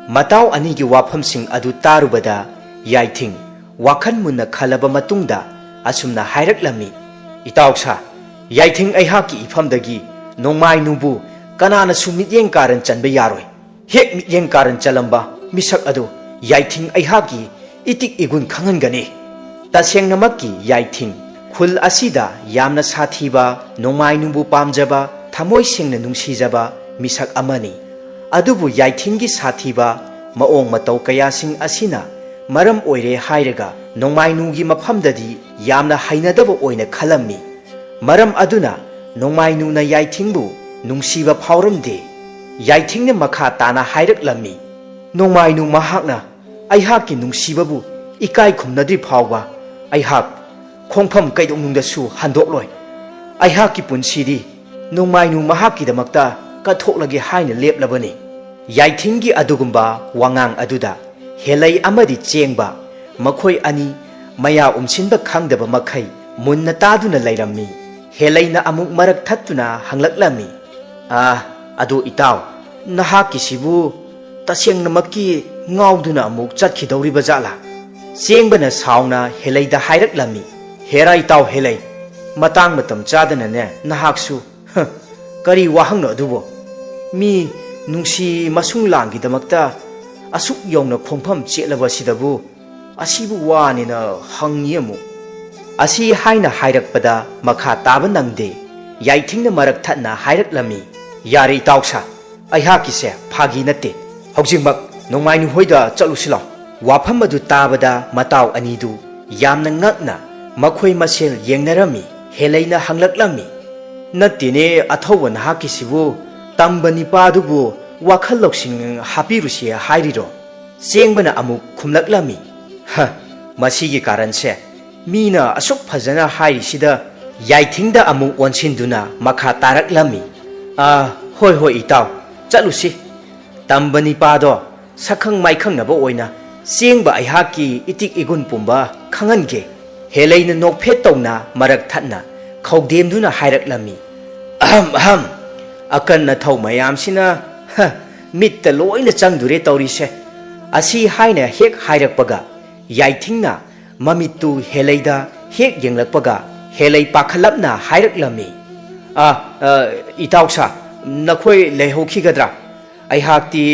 ꯃꯇꯥꯎ ꯑꯅꯤꯒꯤ ꯋꯥꯐꯝꯁꯤꯡ ꯑꯗꯨ ꯇꯥꯔꯨꯕꯗ ꯌꯥꯏꯊꯤꯡ ꯋꯥꯈꯜ ꯃꯨꯟꯅ ꯈꯜꯂꯕ ꯃꯇꯨꯡꯗ ꯑꯁꯨꯝꯅ ꯍꯥꯏꯔꯛꯂꯝꯃꯤ, "ꯏꯇꯥꯎ ꯁꯥ, ꯌꯥꯏꯊꯤꯡ ꯑꯩꯍꯥꯛꯀꯤ ꯏꯐꯝꯗꯒꯤ ꯅꯣꯡꯃꯥꯏꯅꯨꯕꯨ ꯀꯅꯥꯅꯁꯨ ꯃꯤꯠꯌꯦꯡ ꯀꯥꯔꯟ ꯆꯟꯕ ꯌꯥꯔꯣꯏ꯫ ꯍꯦꯛ ꯃꯤꯠꯌꯦꯡ ꯀꯥꯔꯟ ꯆꯜꯂꯝꯕ ꯃꯤꯁꯛ ꯑꯗꯨ ꯌꯥꯏꯊꯤꯡ ꯑꯩꯍꯥꯛꯀꯤ ꯏꯇꯤꯛ ꯏꯒꯨꯟ ꯈꯪꯍꯟꯒꯅꯤ꯫" ꯇꯁꯦꯡꯅꯃꯛꯀꯤ ꯌꯥꯏꯊꯤꯡ ꯈꯨꯜ ꯑꯁꯤꯗ ꯌꯥꯝꯅ ꯁꯥꯊꯤꯕ, ꯅꯣꯡꯃꯥꯏꯅꯨꯕꯨ ꯄꯥꯝꯖꯕ, ꯊꯃꯣꯏ ꯁꯦꯡꯅ ꯅꯨꯡꯁꯤꯖꯕ ꯃꯤꯁꯛ ꯑꯃꯅꯤ꯫ ꯑꯗꯨꯕꯨ ꯌꯥꯏꯊꯤꯡꯒꯤ ꯁꯥꯊꯤꯕ ꯃꯑꯣꯡ ꯃꯇꯧ ꯀꯌꯥꯁꯤꯡ ꯑꯁꯤꯅ ꯃꯔꯝ ꯑꯣꯏꯔꯦ ꯍꯥꯏꯔꯒ ꯅꯣꯡꯃꯥꯏꯅꯨꯒꯤ ꯃꯐꯝꯗꯗꯤ ꯌꯥꯝꯅ ꯍꯩꯅꯗꯕ ꯑꯣꯏꯅ ꯈꯜꯂꯝꯃꯤ꯫ ꯃꯔꯝ ꯑꯗꯨꯅ ꯅꯣꯡꯃꯥꯏꯅꯨꯅ ꯌꯥꯏꯊꯤꯡꯕꯨ ꯅꯨꯡꯁꯤꯕ ꯐꯥꯎꯔꯝꯗꯦ꯫ ꯌꯥꯏꯊꯤꯡꯅ ꯃꯈꯥ ꯇꯥꯅ ꯍꯥꯏꯔꯛꯂꯝꯃꯤ, "ꯅꯣꯡꯃꯥꯏꯅꯨ ꯃꯍꯥꯛꯅ ꯑꯩꯍꯥꯛꯀꯤ ꯅꯨꯡꯁꯤꯕꯕꯨ ꯏꯀꯥꯏ ꯈꯨꯝꯅꯗ꯭ꯔꯤ ꯐꯥꯎꯕ ꯑꯩꯍꯥꯛ ꯈꯣꯡꯐꯝ ꯀꯩꯗꯧꯅꯨꯡꯗꯁꯨ ꯍꯟꯗꯣꯛꯂꯣꯏ꯫ ꯑꯩꯍꯥꯛꯀꯤ ꯄꯨꯟꯁꯤꯗꯤ ꯅꯣꯡꯃꯥꯏꯅꯨ ꯃꯍꯥꯛꯀꯤꯗꯃꯛꯇ ꯀꯠꯊꯣꯛꯂꯒꯦ ꯍꯥꯏꯅ ꯂꯦꯞꯂꯕꯅꯤ꯫" ꯌꯥꯏꯊꯤꯡꯒꯤ ꯑꯗꯨꯒꯨꯝꯕ ꯋꯥꯉꯥꯡ ꯑꯗꯨꯗ ꯍꯦꯂꯩ ꯑꯃꯗꯤ ꯆꯦꯡꯕ, ꯃꯈꯣꯏ ꯑꯅꯤ ꯃꯌꯥ ꯎꯝꯁꯤꯟꯕ ꯈꯪꯗꯕ ꯃꯈꯩ ꯃꯨꯟꯅ ꯇꯥꯗꯨꯅ ꯂꯩꯔꯝꯃꯤ꯫ ꯍꯦꯂꯩꯅ ꯑꯃꯨꯛ ꯃꯔꯛ ꯊꯠꯇꯨꯅ ꯍꯪꯂꯛꯂꯝꯃꯤ, "ꯑꯥ, ꯑꯗꯨ ꯏꯇꯥꯎ, ꯅꯍꯥꯛꯀꯤꯁꯤꯕꯨ ꯇꯁꯦꯡꯅꯃꯛꯀꯤ ꯉꯥꯎꯗꯨꯅ ꯑꯃꯨꯛ ꯆꯠꯈꯤꯗꯧꯔꯤꯕ ꯖꯥꯠꯂꯥ? ꯆꯦꯡꯕꯅ ꯁꯥꯎꯅ ꯍꯦꯂꯩꯗ ꯍꯥꯏꯔꯛꯂꯝꯃꯤ, "ꯍꯦꯔꯥ ꯏꯇꯥꯎ ꯍꯦꯂꯩ, ꯃꯇꯥꯡ ꯃꯇꯝ ꯆꯥꯗꯅꯅꯦ ꯅꯍꯥꯛꯁꯨ, ꯍ, ꯀꯔꯤ ꯋꯥꯍꯪꯅꯣ ꯑꯗꯨꯕꯣ? ꯃꯤ ꯅꯨꯡꯁꯤ ꯃꯁꯨꯡ ꯂꯥꯡꯒꯤꯗꯃꯛꯇ ꯑꯁꯨꯛ ꯌꯧꯅ ꯈꯣꯡꯐꯝ ꯆꯦꯠꯂꯕꯁꯤꯗꯕꯨ ꯑꯁꯤꯕꯨ ꯋꯥꯅꯤꯅ ꯍꯪꯉꯤ ꯑꯃꯨꯛ?" ꯑꯁꯤ ꯍꯥꯏꯅ ꯍꯥꯏꯔꯛꯄꯗ ꯃꯈꯥ ꯇꯥꯕ ꯅꯪꯗꯦ꯫ ꯌꯥꯏꯊꯤꯡꯅ ꯃꯔꯛ ꯊꯠꯅ ꯍꯥꯏꯔꯛꯂꯝꯃꯤ, "ꯌꯥꯔꯦ ꯏꯇꯥꯎꯁꯥ, ꯑꯩꯍꯥꯛꯀꯤꯁꯦ ꯐꯥꯒꯤ ꯅꯠꯇꯦ꯫ ꯍꯧꯖꯤꯛꯃꯛ ꯅꯣꯡꯃꯥꯏꯅꯨ ꯍꯣꯏꯗ ꯆꯠꯂꯨꯁꯤ ꯂꯥꯎ꯫" ꯋꯥꯐꯝ ꯑꯗꯨ ꯇꯥꯕꯗ ꯃꯇꯥꯎ ꯑꯅꯤꯗꯨ ꯌꯥꯝꯅ ꯉꯛꯅ ꯃꯈꯣꯏ ꯃꯁꯦꯜ ꯌꯦꯡꯅꯔꯝꯃꯤ꯫ ꯍꯦꯂꯩꯅ ꯍꯪꯂꯛꯂꯝꯃꯤ, "ꯅꯠꯇꯦꯅꯦ ꯑꯊꯧꯕ ꯅꯍꯥꯛꯀꯤꯁꯤꯕꯨ, ꯇꯝꯕ ꯅꯤꯄꯥꯗꯨꯕꯨ ꯋꯥꯈꯜ ꯂꯧꯁꯤꯡ ꯍꯥꯞꯄꯤꯔꯨꯁꯤ ꯍꯥꯏꯔꯤꯔꯣ?" ꯆꯦꯡꯕꯅ ꯑꯃꯨꯛ ꯈꯨꯝꯂꯛꯂꯝꯃꯤ, "ꯍ, ꯃꯁꯤꯒꯤ ꯀꯥꯔꯟꯁꯦ ꯃꯤꯅ ꯑꯁꯨꯛ ꯐꯖꯅ ꯍꯥꯏꯔꯤꯁꯤꯗ?" ꯌꯥꯏꯊꯤꯡꯗ ꯑꯃꯨꯛ ꯑꯣꯟꯁꯤꯟꯗꯨꯅ ꯃꯈꯥ ꯇꯥꯔꯛꯂꯝꯃꯤ, "ꯑ, ꯍꯣꯏ ꯍꯣꯏ ꯏꯇꯥꯎ, ꯆꯠꯂꯨꯁꯤ꯫ ꯇꯝꯕ ꯅꯤꯄꯥꯗꯣ ꯁꯛꯈꯪ ꯃꯥꯏꯈꯪꯅꯕ ꯑꯣꯏꯅ ꯆꯦꯡꯕ ꯑꯩꯍꯥꯛꯀꯤ ꯏꯇꯤꯛ ꯏꯒꯨꯟ ꯄꯨꯝꯕ ꯈꯪꯍꯟꯒꯦ꯫" ꯍꯦꯂꯩꯅ ꯅꯣꯛꯐꯦꯠ ꯇꯧꯅ ꯃꯔꯛ ꯊꯠꯅ ꯈꯧꯗꯦꯝꯗꯨꯅ ꯍꯥꯏꯔꯛꯂꯝꯃꯤ, "ꯑꯍꯝ ꯑꯍꯝ, ꯑꯀꯟ ꯑꯊꯧ ꯃꯌꯥꯝꯁꯤꯅ, ꯍ, ꯃꯤꯠꯇ ꯂꯣꯏꯅ ꯆꯪꯗꯨꯔꯦ ꯇꯧꯔꯤꯁꯦ꯫" ꯑꯁꯤ ꯍꯥꯏꯅ ꯍꯦꯛ ꯍꯥꯏꯔꯛꯄꯒ ꯌꯥꯏꯊꯤꯡꯅ ꯃꯃꯤꯠꯇꯨ ꯍꯦꯂꯩꯗ ꯍꯦꯛ ꯌꯦꯡꯂꯛꯄꯒ ꯍꯦꯂꯩ ꯄꯥꯈꯠꯂꯞꯅ ꯍꯥꯏꯔꯛꯂꯝꯃꯤ, "ꯑ, ꯑ, ꯏꯇꯥꯎꯁꯥ, ꯅꯈꯣꯏ ꯂꯩꯍꯧꯈꯤꯒꯗ꯭ꯔꯥ? ꯑꯩꯍꯥꯛꯇꯤ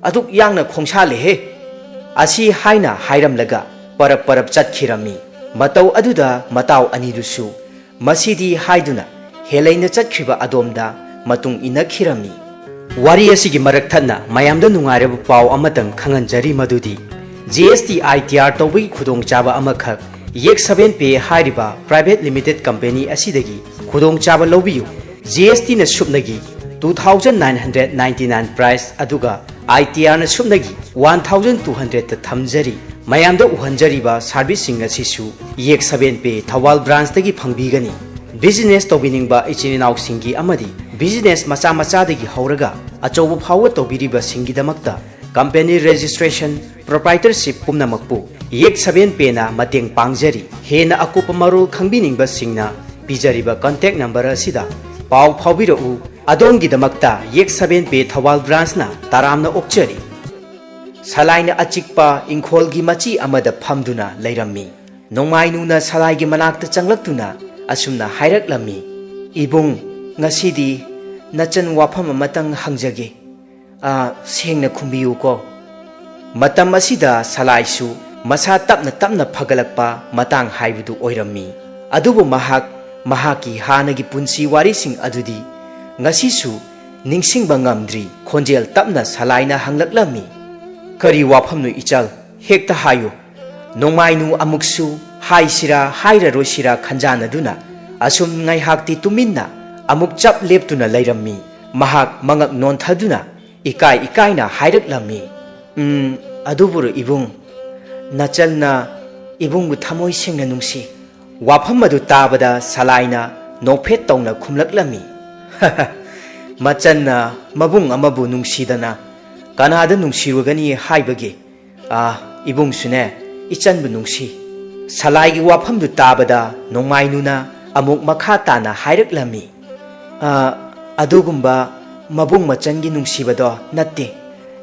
ꯑꯗꯨꯛ ꯌꯥꯡꯅ ꯈꯣꯡꯁꯥꯜꯂꯦꯍꯦ!" ꯑꯁꯤ ꯍꯥꯏꯅ ꯍꯥꯏꯔꯝꯂꯒ ꯄꯔꯞ ꯄꯔꯞ ꯆꯠꯈꯤꯔꯝꯃꯤ꯫ ꯃꯇꯧ ꯑꯗꯨꯗ ꯃꯇꯥꯎ ꯑꯅꯤꯗꯨꯁꯨ ꯃꯁꯤꯗꯤ ꯍꯥꯏꯗꯨꯅ ꯍꯦꯂꯩꯅ ꯆꯠꯈ꯭ꯔꯤꯕ ꯑꯗꯣꯝꯗ ꯃꯇꯨꯡ ꯏꯟꯅꯈꯤꯔꯝꯃꯤ꯫ ꯋꯥꯔꯤ ꯑꯁꯤꯒꯤ ꯃꯔꯛ ꯊꯠꯅ ꯃꯌꯥꯝꯗ ꯅꯨꯡꯉꯥꯏꯔꯕ ꯄꯥꯎ ꯑꯃꯇꯪ ꯈꯪꯍꯟꯖꯔꯤ, ꯃꯗꯨꯗꯤ ꯖꯤ ꯑꯦꯁ ꯇꯤ ꯑꯥꯏ ꯇꯤ ꯑꯥꯔ ꯇꯧꯕꯒꯤ ꯈꯨꯗꯣꯡꯆꯥꯕ ꯑꯃꯈꯛ ꯌꯦꯛ ꯁꯚꯦꯟ ꯄꯦ ꯍꯥꯏꯔꯤꯕ ꯄ꯭ꯔꯥꯏꯚꯦꯠ ꯂꯤꯃꯤꯇꯦꯠ ꯀꯝꯄꯦꯅꯤ ꯑꯁꯤꯗꯒꯤ ꯈꯨꯗꯣꯡꯆꯥꯕ ꯂꯧꯕꯤꯌꯨ꯫ ꯖꯤ ꯑꯦꯁ ꯇꯤꯅ ꯁꯨꯞꯅꯒꯤ two thousand nine hundred ninety nine price, ꯑꯗꯨꯒ ꯑꯥꯏ ꯇꯤ ꯑꯥꯔꯅ ꯁꯨꯞꯅꯒꯤ one thousand two hundredꯇ ꯊꯝꯖꯔꯤ꯫ ꯃꯌꯥꯝꯗ ꯎꯍꯟꯖꯔꯤꯕ ꯁꯥꯔꯚꯤꯁꯁꯤꯡ ꯑꯁꯤꯁꯨ ꯌꯦꯛ ꯁꯚꯦꯟ ꯄꯦ ꯊꯧꯕꯥꯜ ꯕ꯭ꯔꯥꯟꯁꯇꯒꯤ ꯐꯪꯕꯤꯒꯅꯤ꯫ ꯕꯤꯖꯤꯅꯦꯁ ꯇꯧꯕꯤꯅꯤꯡꯕ ꯏꯆꯤꯟ ꯏꯅꯥꯎꯁꯤꯡꯒꯤ ꯑꯃꯗꯤ ꯕꯤꯖꯤꯅꯦꯁ ꯃꯆꯥ ꯃꯆꯥꯗꯒꯤ ꯍꯧꯔꯒ ꯑꯆꯧꯕ ꯐꯥꯎꯕ ꯇꯧꯕꯤꯔꯤꯕꯁꯤꯡꯒꯤꯗꯃꯛꯇ ꯀꯝꯄꯦꯅꯤ ꯔꯦꯖꯤꯁꯇ꯭ꯔꯦꯁꯟ, ꯄ꯭ꯔꯣꯄ꯭ꯔꯥꯏꯇꯔꯁꯤꯞ ꯄꯨꯝꯅꯃꯛꯄꯨ ꯌꯦꯛ ꯁꯚꯦꯟ ꯄꯦꯅ ꯃꯇꯦꯡ ꯄꯥꯡꯖꯔꯤ꯫ ꯍꯦꯟꯅ ꯑꯀꯨꯞꯄ ꯃꯔꯣꯜ ꯈꯪꯕꯤꯅꯤꯡꯕꯁꯤꯡꯅ ꯄꯤꯖꯔꯤꯕ ꯀꯟꯇꯦꯛ ꯅꯝꯕꯔ ꯑꯁꯤꯗ ꯄꯥꯎ ꯐꯥꯎꯕꯤꯔꯛꯎ꯫ ꯑꯗꯣꯝꯒꯤꯗꯃꯛꯇ ꯌꯦꯛ ꯁꯚꯦꯟ ꯄꯦ ꯊꯧꯕꯥꯜ ꯕ꯭ꯔꯥꯟꯁꯅ ꯇꯔꯥꯝꯅ ꯑꯣꯛꯆꯔꯤ꯫ ꯁꯂꯥꯏꯅ ꯑꯆꯤꯛꯄ ꯏꯪꯈꯣꯜꯒꯤ ꯃꯆꯤ ꯑꯃꯗ ꯐꯝꯗꯨꯅ ꯂꯩꯔꯝꯃꯤ꯫ ꯅꯣꯡꯃꯥꯏꯅꯨꯅ ꯁꯂꯥꯏꯒꯤ ꯃꯅꯥꯛꯇ ꯆꯪꯂꯛꯇꯨꯅ ꯑꯁꯨꯝꯅ ꯍꯥꯏꯔꯛꯂꯝꯃꯤ, "ꯏꯕꯨꯡ, ꯉꯁꯤꯗꯤ ꯅꯆꯟ ꯋꯥꯐꯝ ꯑꯃꯇꯪ ꯍꯪꯖꯒꯦ꯫ ꯑꯥ, ꯁꯦꯡꯅ ꯈꯨꯝꯕꯤꯌꯨꯀꯣ꯫" ꯃꯇꯝ ꯑꯁꯤꯗ ꯁꯂꯥꯏꯁꯨ ꯃꯁꯥ ꯇꯞꯅ ꯇꯞꯅ ꯐꯒꯠꯂꯛꯄ ꯃꯇꯥꯡ ꯍꯥꯏꯕꯗꯨ ꯑꯣꯏꯔꯝꯃꯤ꯫ ꯑꯗꯨꯕꯨ ꯃꯍꯥꯛ ꯃꯍꯥꯛꯀꯤ ꯍꯥꯟꯅꯒꯤ ꯄꯨꯟꯁꯤ ꯋꯥꯔꯤꯁꯤꯡ ꯑꯗꯨꯗꯤ ꯉꯁꯤꯁꯨ ꯅꯤꯡꯁꯤꯡꯕ ꯉꯝꯗ꯭ꯔꯤ꯫ ꯈꯣꯟꯖꯦꯜ ꯇꯞꯅ ꯁꯂꯥꯏꯅ ꯍꯪꯂꯛꯂꯝꯃꯤ, "ꯀꯔꯤ ꯋꯥꯐꯝꯅꯣ ꯏꯆꯜ? ꯍꯦꯛꯇ ꯍꯥꯏꯌꯨ꯫" ꯅꯣꯡꯃꯥꯏꯅꯨ ꯑꯃꯨꯛꯁꯨ ꯍꯥꯏꯁꯤꯔꯥ ꯍꯥꯏꯔꯔꯣꯏꯁꯤꯔꯥ ꯈꯟꯖꯥꯟꯅꯗꯨꯅ ꯑꯁꯨꯝ ꯉꯥꯏꯍꯥꯛꯇꯤ ꯇꯨꯃꯤꯟꯅ ꯑꯃꯨꯛ ꯆꯞ ꯂꯦꯞꯇꯨꯅ ꯂꯩꯔꯝꯃꯤ꯫ ꯃꯍꯥꯛ ꯃꯉꯛ ꯅꯣꯟꯊꯗꯨꯅ ꯏꯀꯥꯏ ꯏꯀꯥꯏꯅ ꯍꯥꯏꯔꯛꯂꯝꯃꯤ, "ꯎꯝ, ꯑꯗꯨꯕꯨꯔꯣ ꯏꯕꯨꯡ, ꯅꯆꯜꯅ ꯏꯕꯨꯡꯕꯨ ꯊꯃꯣꯏ ꯁꯦꯡꯅ ꯅꯨꯡꯁꯤ꯫" ꯋꯥꯐꯝ ꯑꯗꯨ ꯇꯥꯕꯗ ꯁꯂꯥꯏꯅ ꯅꯣꯛꯐꯦꯠ ꯇꯧꯅ ꯈꯨꯝꯂꯛꯂꯝꯃꯤ, "ꯃꯆꯟꯅ ꯃꯕꯨꯡ ꯑꯃꯕꯨ ꯅꯨꯡꯁꯤꯗꯅ ꯀꯅꯥꯗ ꯅꯨꯡꯁꯤꯔꯨꯒꯅꯤ ꯍꯥꯏꯕꯒꯦ? ꯑꯥ, ꯏꯕꯨꯡꯁꯨꯅꯦ ꯏꯆꯟꯕꯨ ꯅꯨꯡꯁꯤ꯫" ꯁꯂꯥꯏꯒꯤ ꯋꯥꯐꯝꯗꯨ ꯇꯥꯕꯗ ꯅꯣꯡꯃꯥꯏꯅꯨꯅ ꯑꯃꯨꯛ ꯃꯈꯥ ꯇꯥꯅ ꯍꯥꯏꯔꯛꯂꯝꯃꯤ, "ꯑꯥ, ꯑꯗꯨꯒꯨꯝꯕ ꯃꯕꯨꯡ ꯃꯆꯟꯒꯤ ꯅꯨꯡꯁꯤꯕꯗꯣ ꯅꯠꯇꯦ꯫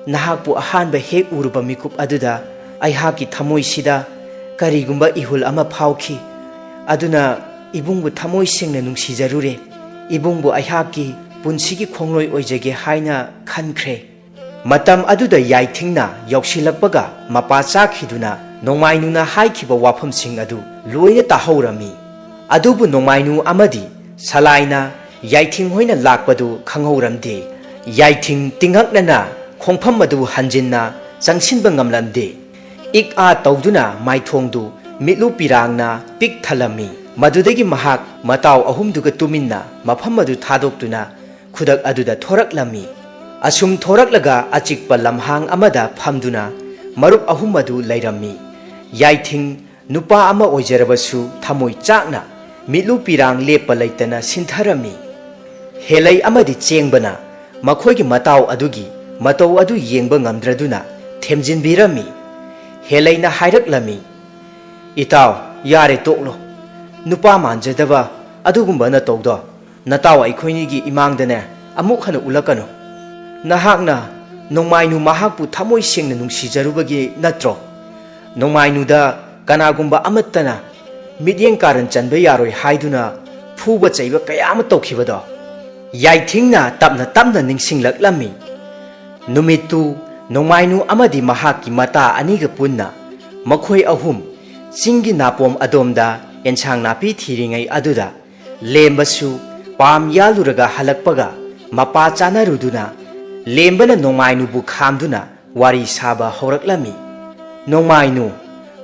ꯅꯍꯥꯛꯄꯨ ꯑꯍꯥꯟꯕ ꯍꯦꯛ ꯎꯔꯨꯕ ꯃꯤꯀꯨꯞ ꯑꯗꯨꯗ ꯑꯩꯍꯥꯛꯀꯤ ꯊꯃꯣꯏꯁꯤꯗ ꯀꯔꯤꯒꯨꯝꯕ ꯏꯍꯨꯜ ꯑꯃ ꯐꯥꯎꯈꯤ꯫ ꯑꯗꯨꯅ ꯏꯕꯨꯡꯕꯨ ꯊꯃꯣꯏ ꯁꯦꯡꯅ ꯅꯨꯡꯁꯤꯖꯔꯨꯔꯦ꯫ ꯏꯕꯨꯡꯕꯨ ꯑꯩꯍꯥꯛꯀꯤ ꯄꯨꯟꯁꯤꯒꯤ ꯈꯣꯡꯂꯣꯏ ꯑꯣꯏꯖꯒꯦ ꯍꯥꯏꯅ ꯈꯟꯈ꯭ꯔꯦ꯫" ꯃꯇꯝ ꯑꯗꯨꯗ ꯌꯥꯏꯊꯤꯡꯅ ꯌꯧꯁꯤꯜꯂꯛꯄꯒ ꯃꯄꯥ ꯆꯥꯈꯤꯗꯨꯅ ꯅꯣꯡꯃꯥꯏꯅꯨꯅ ꯍꯥꯏꯈꯤꯕ ꯋꯥꯐꯝꯁꯤꯡ ꯑꯗꯨ ꯂꯣꯏꯅ ꯇꯥꯍꯧꯔꯝꯃꯤ꯫ ꯑꯗꯨꯕꯨ ꯅꯣꯡꯃꯥꯏꯅꯨ ꯑꯃꯗꯤ ꯁꯂꯥꯏꯅ ꯌꯥꯏꯊꯤꯡ ꯍꯣꯏꯅ ꯂꯥꯛꯄꯗꯨ ꯈꯪꯍꯧꯔꯝꯗꯦ꯫ ꯌꯥꯏꯊꯤꯡ ꯇꯤꯡꯉꯛꯅꯅ ꯈꯣꯡꯐꯝ ꯑꯗꯨ ꯍꯟꯖꯤꯟꯅ ꯆꯪꯁꯤꯟꯕ ꯉꯝꯂꯝꯗꯦ꯫ ꯏꯛ ꯑꯥ ꯇꯧꯗꯨꯅ ꯃꯥꯏꯊꯣꯡꯗꯨ ꯃꯤꯠꯂꯨ ꯄꯤꯔꯥꯡꯅ ꯄꯤꯛ ꯊꯜꯂꯝꯃꯤ꯫ ꯃꯗꯨꯗꯒꯤ ꯃꯍꯥꯛ ꯃꯇꯥꯎ ꯑꯍꯨꯝꯗꯨꯒ ꯇꯨꯃꯤꯟꯅ ꯃꯐꯝ ꯑꯗꯨ ꯊꯥꯗꯣꯛꯇꯨꯅ ꯈꯨꯗꯛ ꯑꯗꯨꯗ ꯊꯣꯔꯛꯂꯝꯃꯤ꯫ ꯑꯁꯨꯝ ꯊꯣꯔꯛꯂꯒ ꯑꯆꯤꯛꯄ ꯂꯝꯍꯥꯡ ꯑꯃꯗ ꯐꯝꯗꯨꯅ ꯃꯔꯨꯞ ꯑꯍꯨꯝ ꯑꯗꯨ ꯂꯩꯔꯝꯃꯤ꯫ ꯌꯥꯏꯊꯤꯡ ꯅꯨꯄꯥ ꯑꯃ ꯑꯣꯏꯖꯔꯕꯁꯨ ꯊꯃꯣꯏ ꯆꯥꯛꯅ ꯃꯤꯠꯂꯨ ꯄꯤꯔꯥꯡ ꯂꯦꯞꯄ ꯂꯩꯇꯅ ꯁꯤꯟꯊꯔꯝꯃꯤ꯫ ꯍꯦꯂꯩ ꯑꯃꯗꯤ ꯆꯦꯡꯕꯅ ꯃꯈꯣꯏꯒꯤ ꯃꯇꯥꯎ ꯑꯗꯨꯒꯤ ꯃꯇꯧ ꯑꯗꯨ ꯌꯦꯡꯕ ꯉꯝꯗ꯭ꯔꯗꯨꯅ ꯊꯦꯝꯖꯤꯟꯕꯤꯔꯝꯃꯤ꯫ ꯍꯦꯂꯩꯅ ꯍꯥꯏꯔꯛꯂꯝꯃꯤ, "ꯏꯇꯥꯎ, ꯌꯥꯔꯦ, ꯇꯣꯛꯂꯣ꯫ ꯅꯨꯄꯥ ꯃꯥꯟꯖꯗꯕ ꯑꯗꯨꯒꯨꯝꯕ ꯅꯇꯧꯗꯣ ꯅꯇꯥꯎ ꯑꯩꯈꯣꯏꯅꯤꯒꯤ ꯏꯃꯥꯡꯗꯅꯦ ꯑꯃꯨꯛ ꯍꯟꯅ ꯎꯠꯂꯛꯀꯅꯨ꯫ ꯅꯍꯥꯛꯅ ꯅꯣꯡꯃꯥꯏꯅꯨ ꯃꯍꯥꯛꯄꯨ ꯊꯃꯣꯏ ꯁꯦꯡꯅ ꯅꯨꯡꯁꯤꯖꯔꯨꯕꯒꯤ ꯅꯠꯇ꯭ꯔꯣ? ꯅꯣꯡꯃꯥꯏꯅꯨꯗ ꯀꯅꯥꯒꯨꯝꯕ ꯑꯃꯠꯇꯅ ꯃꯤꯠꯌꯦꯡ ꯀꯥꯔꯟ ꯆꯟꯕ ꯌꯥꯔꯣꯏ ꯍꯥꯏꯗꯨꯅ ꯐꯨꯕ ꯆꯩꯕ ꯀꯌꯥ ꯑꯃ ꯇꯧꯈꯤꯕꯗꯣ? ꯌꯥꯏꯊꯤꯡꯅ ꯇꯞꯅ ꯇꯞꯅ ꯅꯤꯡꯁꯤꯡꯂꯛꯂꯝꯃꯤ꯫ ꯅꯨꯃꯤꯠꯇꯨ ꯅꯣꯡꯃꯥꯏꯅꯨ ꯑꯃꯗꯤ ꯃꯍꯥꯛꯀꯤ ꯃꯇꯥ ꯑꯅꯤꯒ ꯄꯨꯟꯅ ꯃꯈꯣꯏ ꯑꯍꯨꯝ ꯆꯤꯡꯒꯤ ꯅꯥꯄꯣꯝ ꯑꯗꯣꯝꯗ ꯑꯦꯟꯁꯥꯡ ꯅꯥꯄꯤ ꯊꯤꯔꯤꯉꯩ ꯑꯗꯨꯗ ꯂꯦꯝꯕꯁꯨ ꯄꯥꯝ ꯌꯥꯜꯂꯨꯔꯒ ꯍꯜꯂꯛꯄꯒ ꯃꯄꯥ ꯆꯥꯅꯔꯨꯗꯨꯅ ꯂꯦꯝꯕꯅ ꯅꯣꯡꯃꯥꯏꯅꯨꯕꯨ ꯈꯥꯝꯗꯨꯅ ꯋꯥꯔꯤ ꯁꯥꯕ ꯍꯧꯔꯛꯂꯝꯃꯤ꯫ "ꯅꯣꯡꯃꯥꯏꯅꯨ,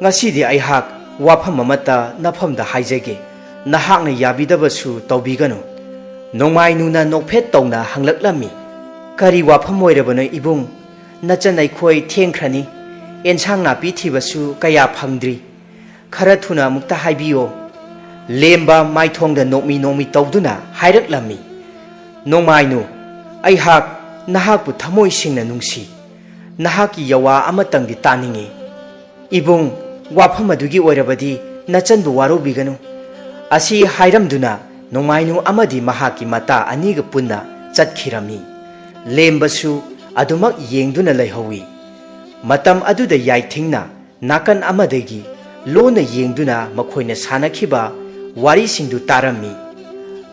ꯉꯁꯤꯗꯤ ꯑꯩꯍꯥꯛ ꯋꯥꯐꯝ ꯑꯃꯠꯇ ꯅꯐꯝꯗ ꯍꯥꯏꯖꯒꯦ, ꯅꯍꯥꯛꯅ ꯌꯥꯕꯤꯗꯕꯁꯨ ꯇꯧꯕꯤꯒꯅꯨ꯫" ꯅꯣꯡꯃꯥꯏꯅꯨꯅ ꯅꯣꯛꯐꯦꯠ ꯇꯧꯅ ꯍꯪꯂꯛꯂꯝꯃꯤ꯫ "ꯀꯔꯤ ꯋꯥꯐꯝ ꯑꯣꯏꯔꯕꯅꯣ ꯏꯕꯨꯡ? ꯅꯆꯟ ꯑꯩꯈꯣꯏ ꯊꯦꯡꯈ꯭ꯔꯅꯤ꯫ ꯑꯦꯟꯁꯥꯡ ꯅꯥꯄꯤ ꯊꯤꯕꯁꯨ ꯀꯌꯥ ꯐꯪꯗ꯭ꯔꯤ꯫ ꯈꯔ ꯊꯨꯅ ꯑꯃꯨꯛꯇ ꯍꯥꯏꯕꯤꯌꯣ꯫" ꯂꯦꯝꯕ ꯃꯥꯏꯊꯣꯡꯗ ꯅꯣꯛꯃꯤ ꯅꯣꯛꯃꯤ ꯇꯧꯗꯨꯅ ꯍꯥꯏꯔꯛꯂꯝꯃꯤ꯫ "ꯅꯣꯡꯃꯥꯏꯅꯨ, ꯑꯩꯍꯥꯛ ꯅꯍꯥꯛꯄꯨ ꯊꯃꯣꯏ ꯁꯦꯡꯅ ꯅꯨꯡꯁꯤ꯫ ꯅꯍꯥꯛꯀꯤ ꯌꯋꯥ ꯑꯃꯇꯪꯗꯤ ꯇꯥꯅꯤꯡꯏ꯫" "ꯏꯕꯨꯡ, ꯋꯥꯐꯝ ꯑꯗꯨꯒꯤ ꯑꯣꯏꯔꯕꯗꯤ ꯅꯆꯟꯕꯨ ꯋꯥꯔꯧꯕꯤꯒꯅꯨ꯫" ꯑꯁꯤ ꯍꯥꯏꯔꯝꯗꯨꯅ ꯅꯣꯡꯃꯥꯏꯅꯨ ꯑꯃꯗꯤ ꯃꯍꯥꯛꯀꯤ ꯃꯇꯥ ꯑꯅꯤꯒ ꯄꯨꯟꯅ ꯆꯠꯈꯤꯔꯝꯃꯤ꯫ ꯂꯦꯝꯕꯁꯨ ꯑꯗꯨꯃꯛ ꯌꯦꯡꯗꯨꯅ ꯂꯩꯍꯧꯏ꯫ ꯃꯇꯝ ꯑꯗꯨꯗ ꯌꯥꯏꯊꯤꯡꯅ ꯅꯥꯀꯟ ꯑꯃꯗꯒꯤ ꯂꯣꯟꯅ ꯌꯦꯡꯗꯨꯅ ꯃꯈꯣꯏꯅ ꯁꯥꯟꯅꯈꯤꯕ ꯋꯥꯔꯤꯁꯤꯡꯗꯨ ꯇꯥꯔꯝꯃꯤ꯫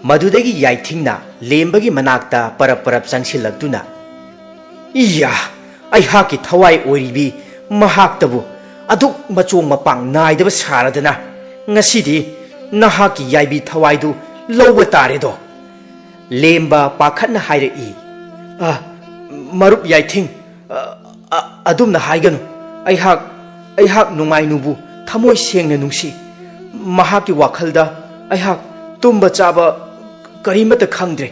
ꯃꯗꯨꯗꯒꯤ ꯌꯥꯏꯊꯤꯡꯅ ꯂꯦꯝꯕꯒꯤ ꯃꯅꯥꯛꯇ ꯄꯔꯞ ꯄꯔꯞ ꯆꯪꯁꯤꯜꯂꯛꯇꯨꯅ, "ꯏꯌꯥ, ꯑꯩꯍꯥꯛꯀꯤ ꯊꯋꯥꯏ ꯑꯣꯏꯔꯤꯕꯤ ꯃꯍꯥꯛꯇꯕꯨ ꯑꯗꯨꯛ ꯃꯆꯣꯡ ꯃꯄꯥꯡ ꯅꯥꯏꯗꯕ ꯁꯥꯔꯗꯅ, ꯉꯁꯤꯗꯤ ꯅꯍꯥꯛꯀꯤ ꯌꯥꯏꯕꯤ ꯊꯋꯥꯏꯗꯨ ꯂꯧꯕ ꯇꯥꯔꯦꯗꯣ꯫" ꯂꯦꯝꯕ ꯄꯥꯈꯠꯅ ꯍꯥꯏꯔꯛꯏ꯫ "ꯑ, ꯃꯔꯨꯞ ꯌꯥꯏꯊꯤꯡ, ꯑ, ꯑ, ꯑꯗꯨꯝꯅ ꯍꯥꯏꯒꯅꯨ꯫ ꯑꯩꯍꯥꯛ, ꯑꯩꯍꯥꯛ ꯅꯣꯡꯃꯥꯏꯅꯨꯕꯨ ꯊꯃꯣꯏ ꯁꯦꯡꯅ ꯅꯨꯡꯁꯤ꯫ ꯃꯍꯥꯛꯀꯤ ꯋꯥꯈꯜꯗ ꯑꯩꯍꯥꯛ ꯇꯨꯝꯕ ꯆꯥꯕ ꯀꯔꯤꯃꯠꯇ ꯈꯪꯗ꯭ꯔꯦ꯫"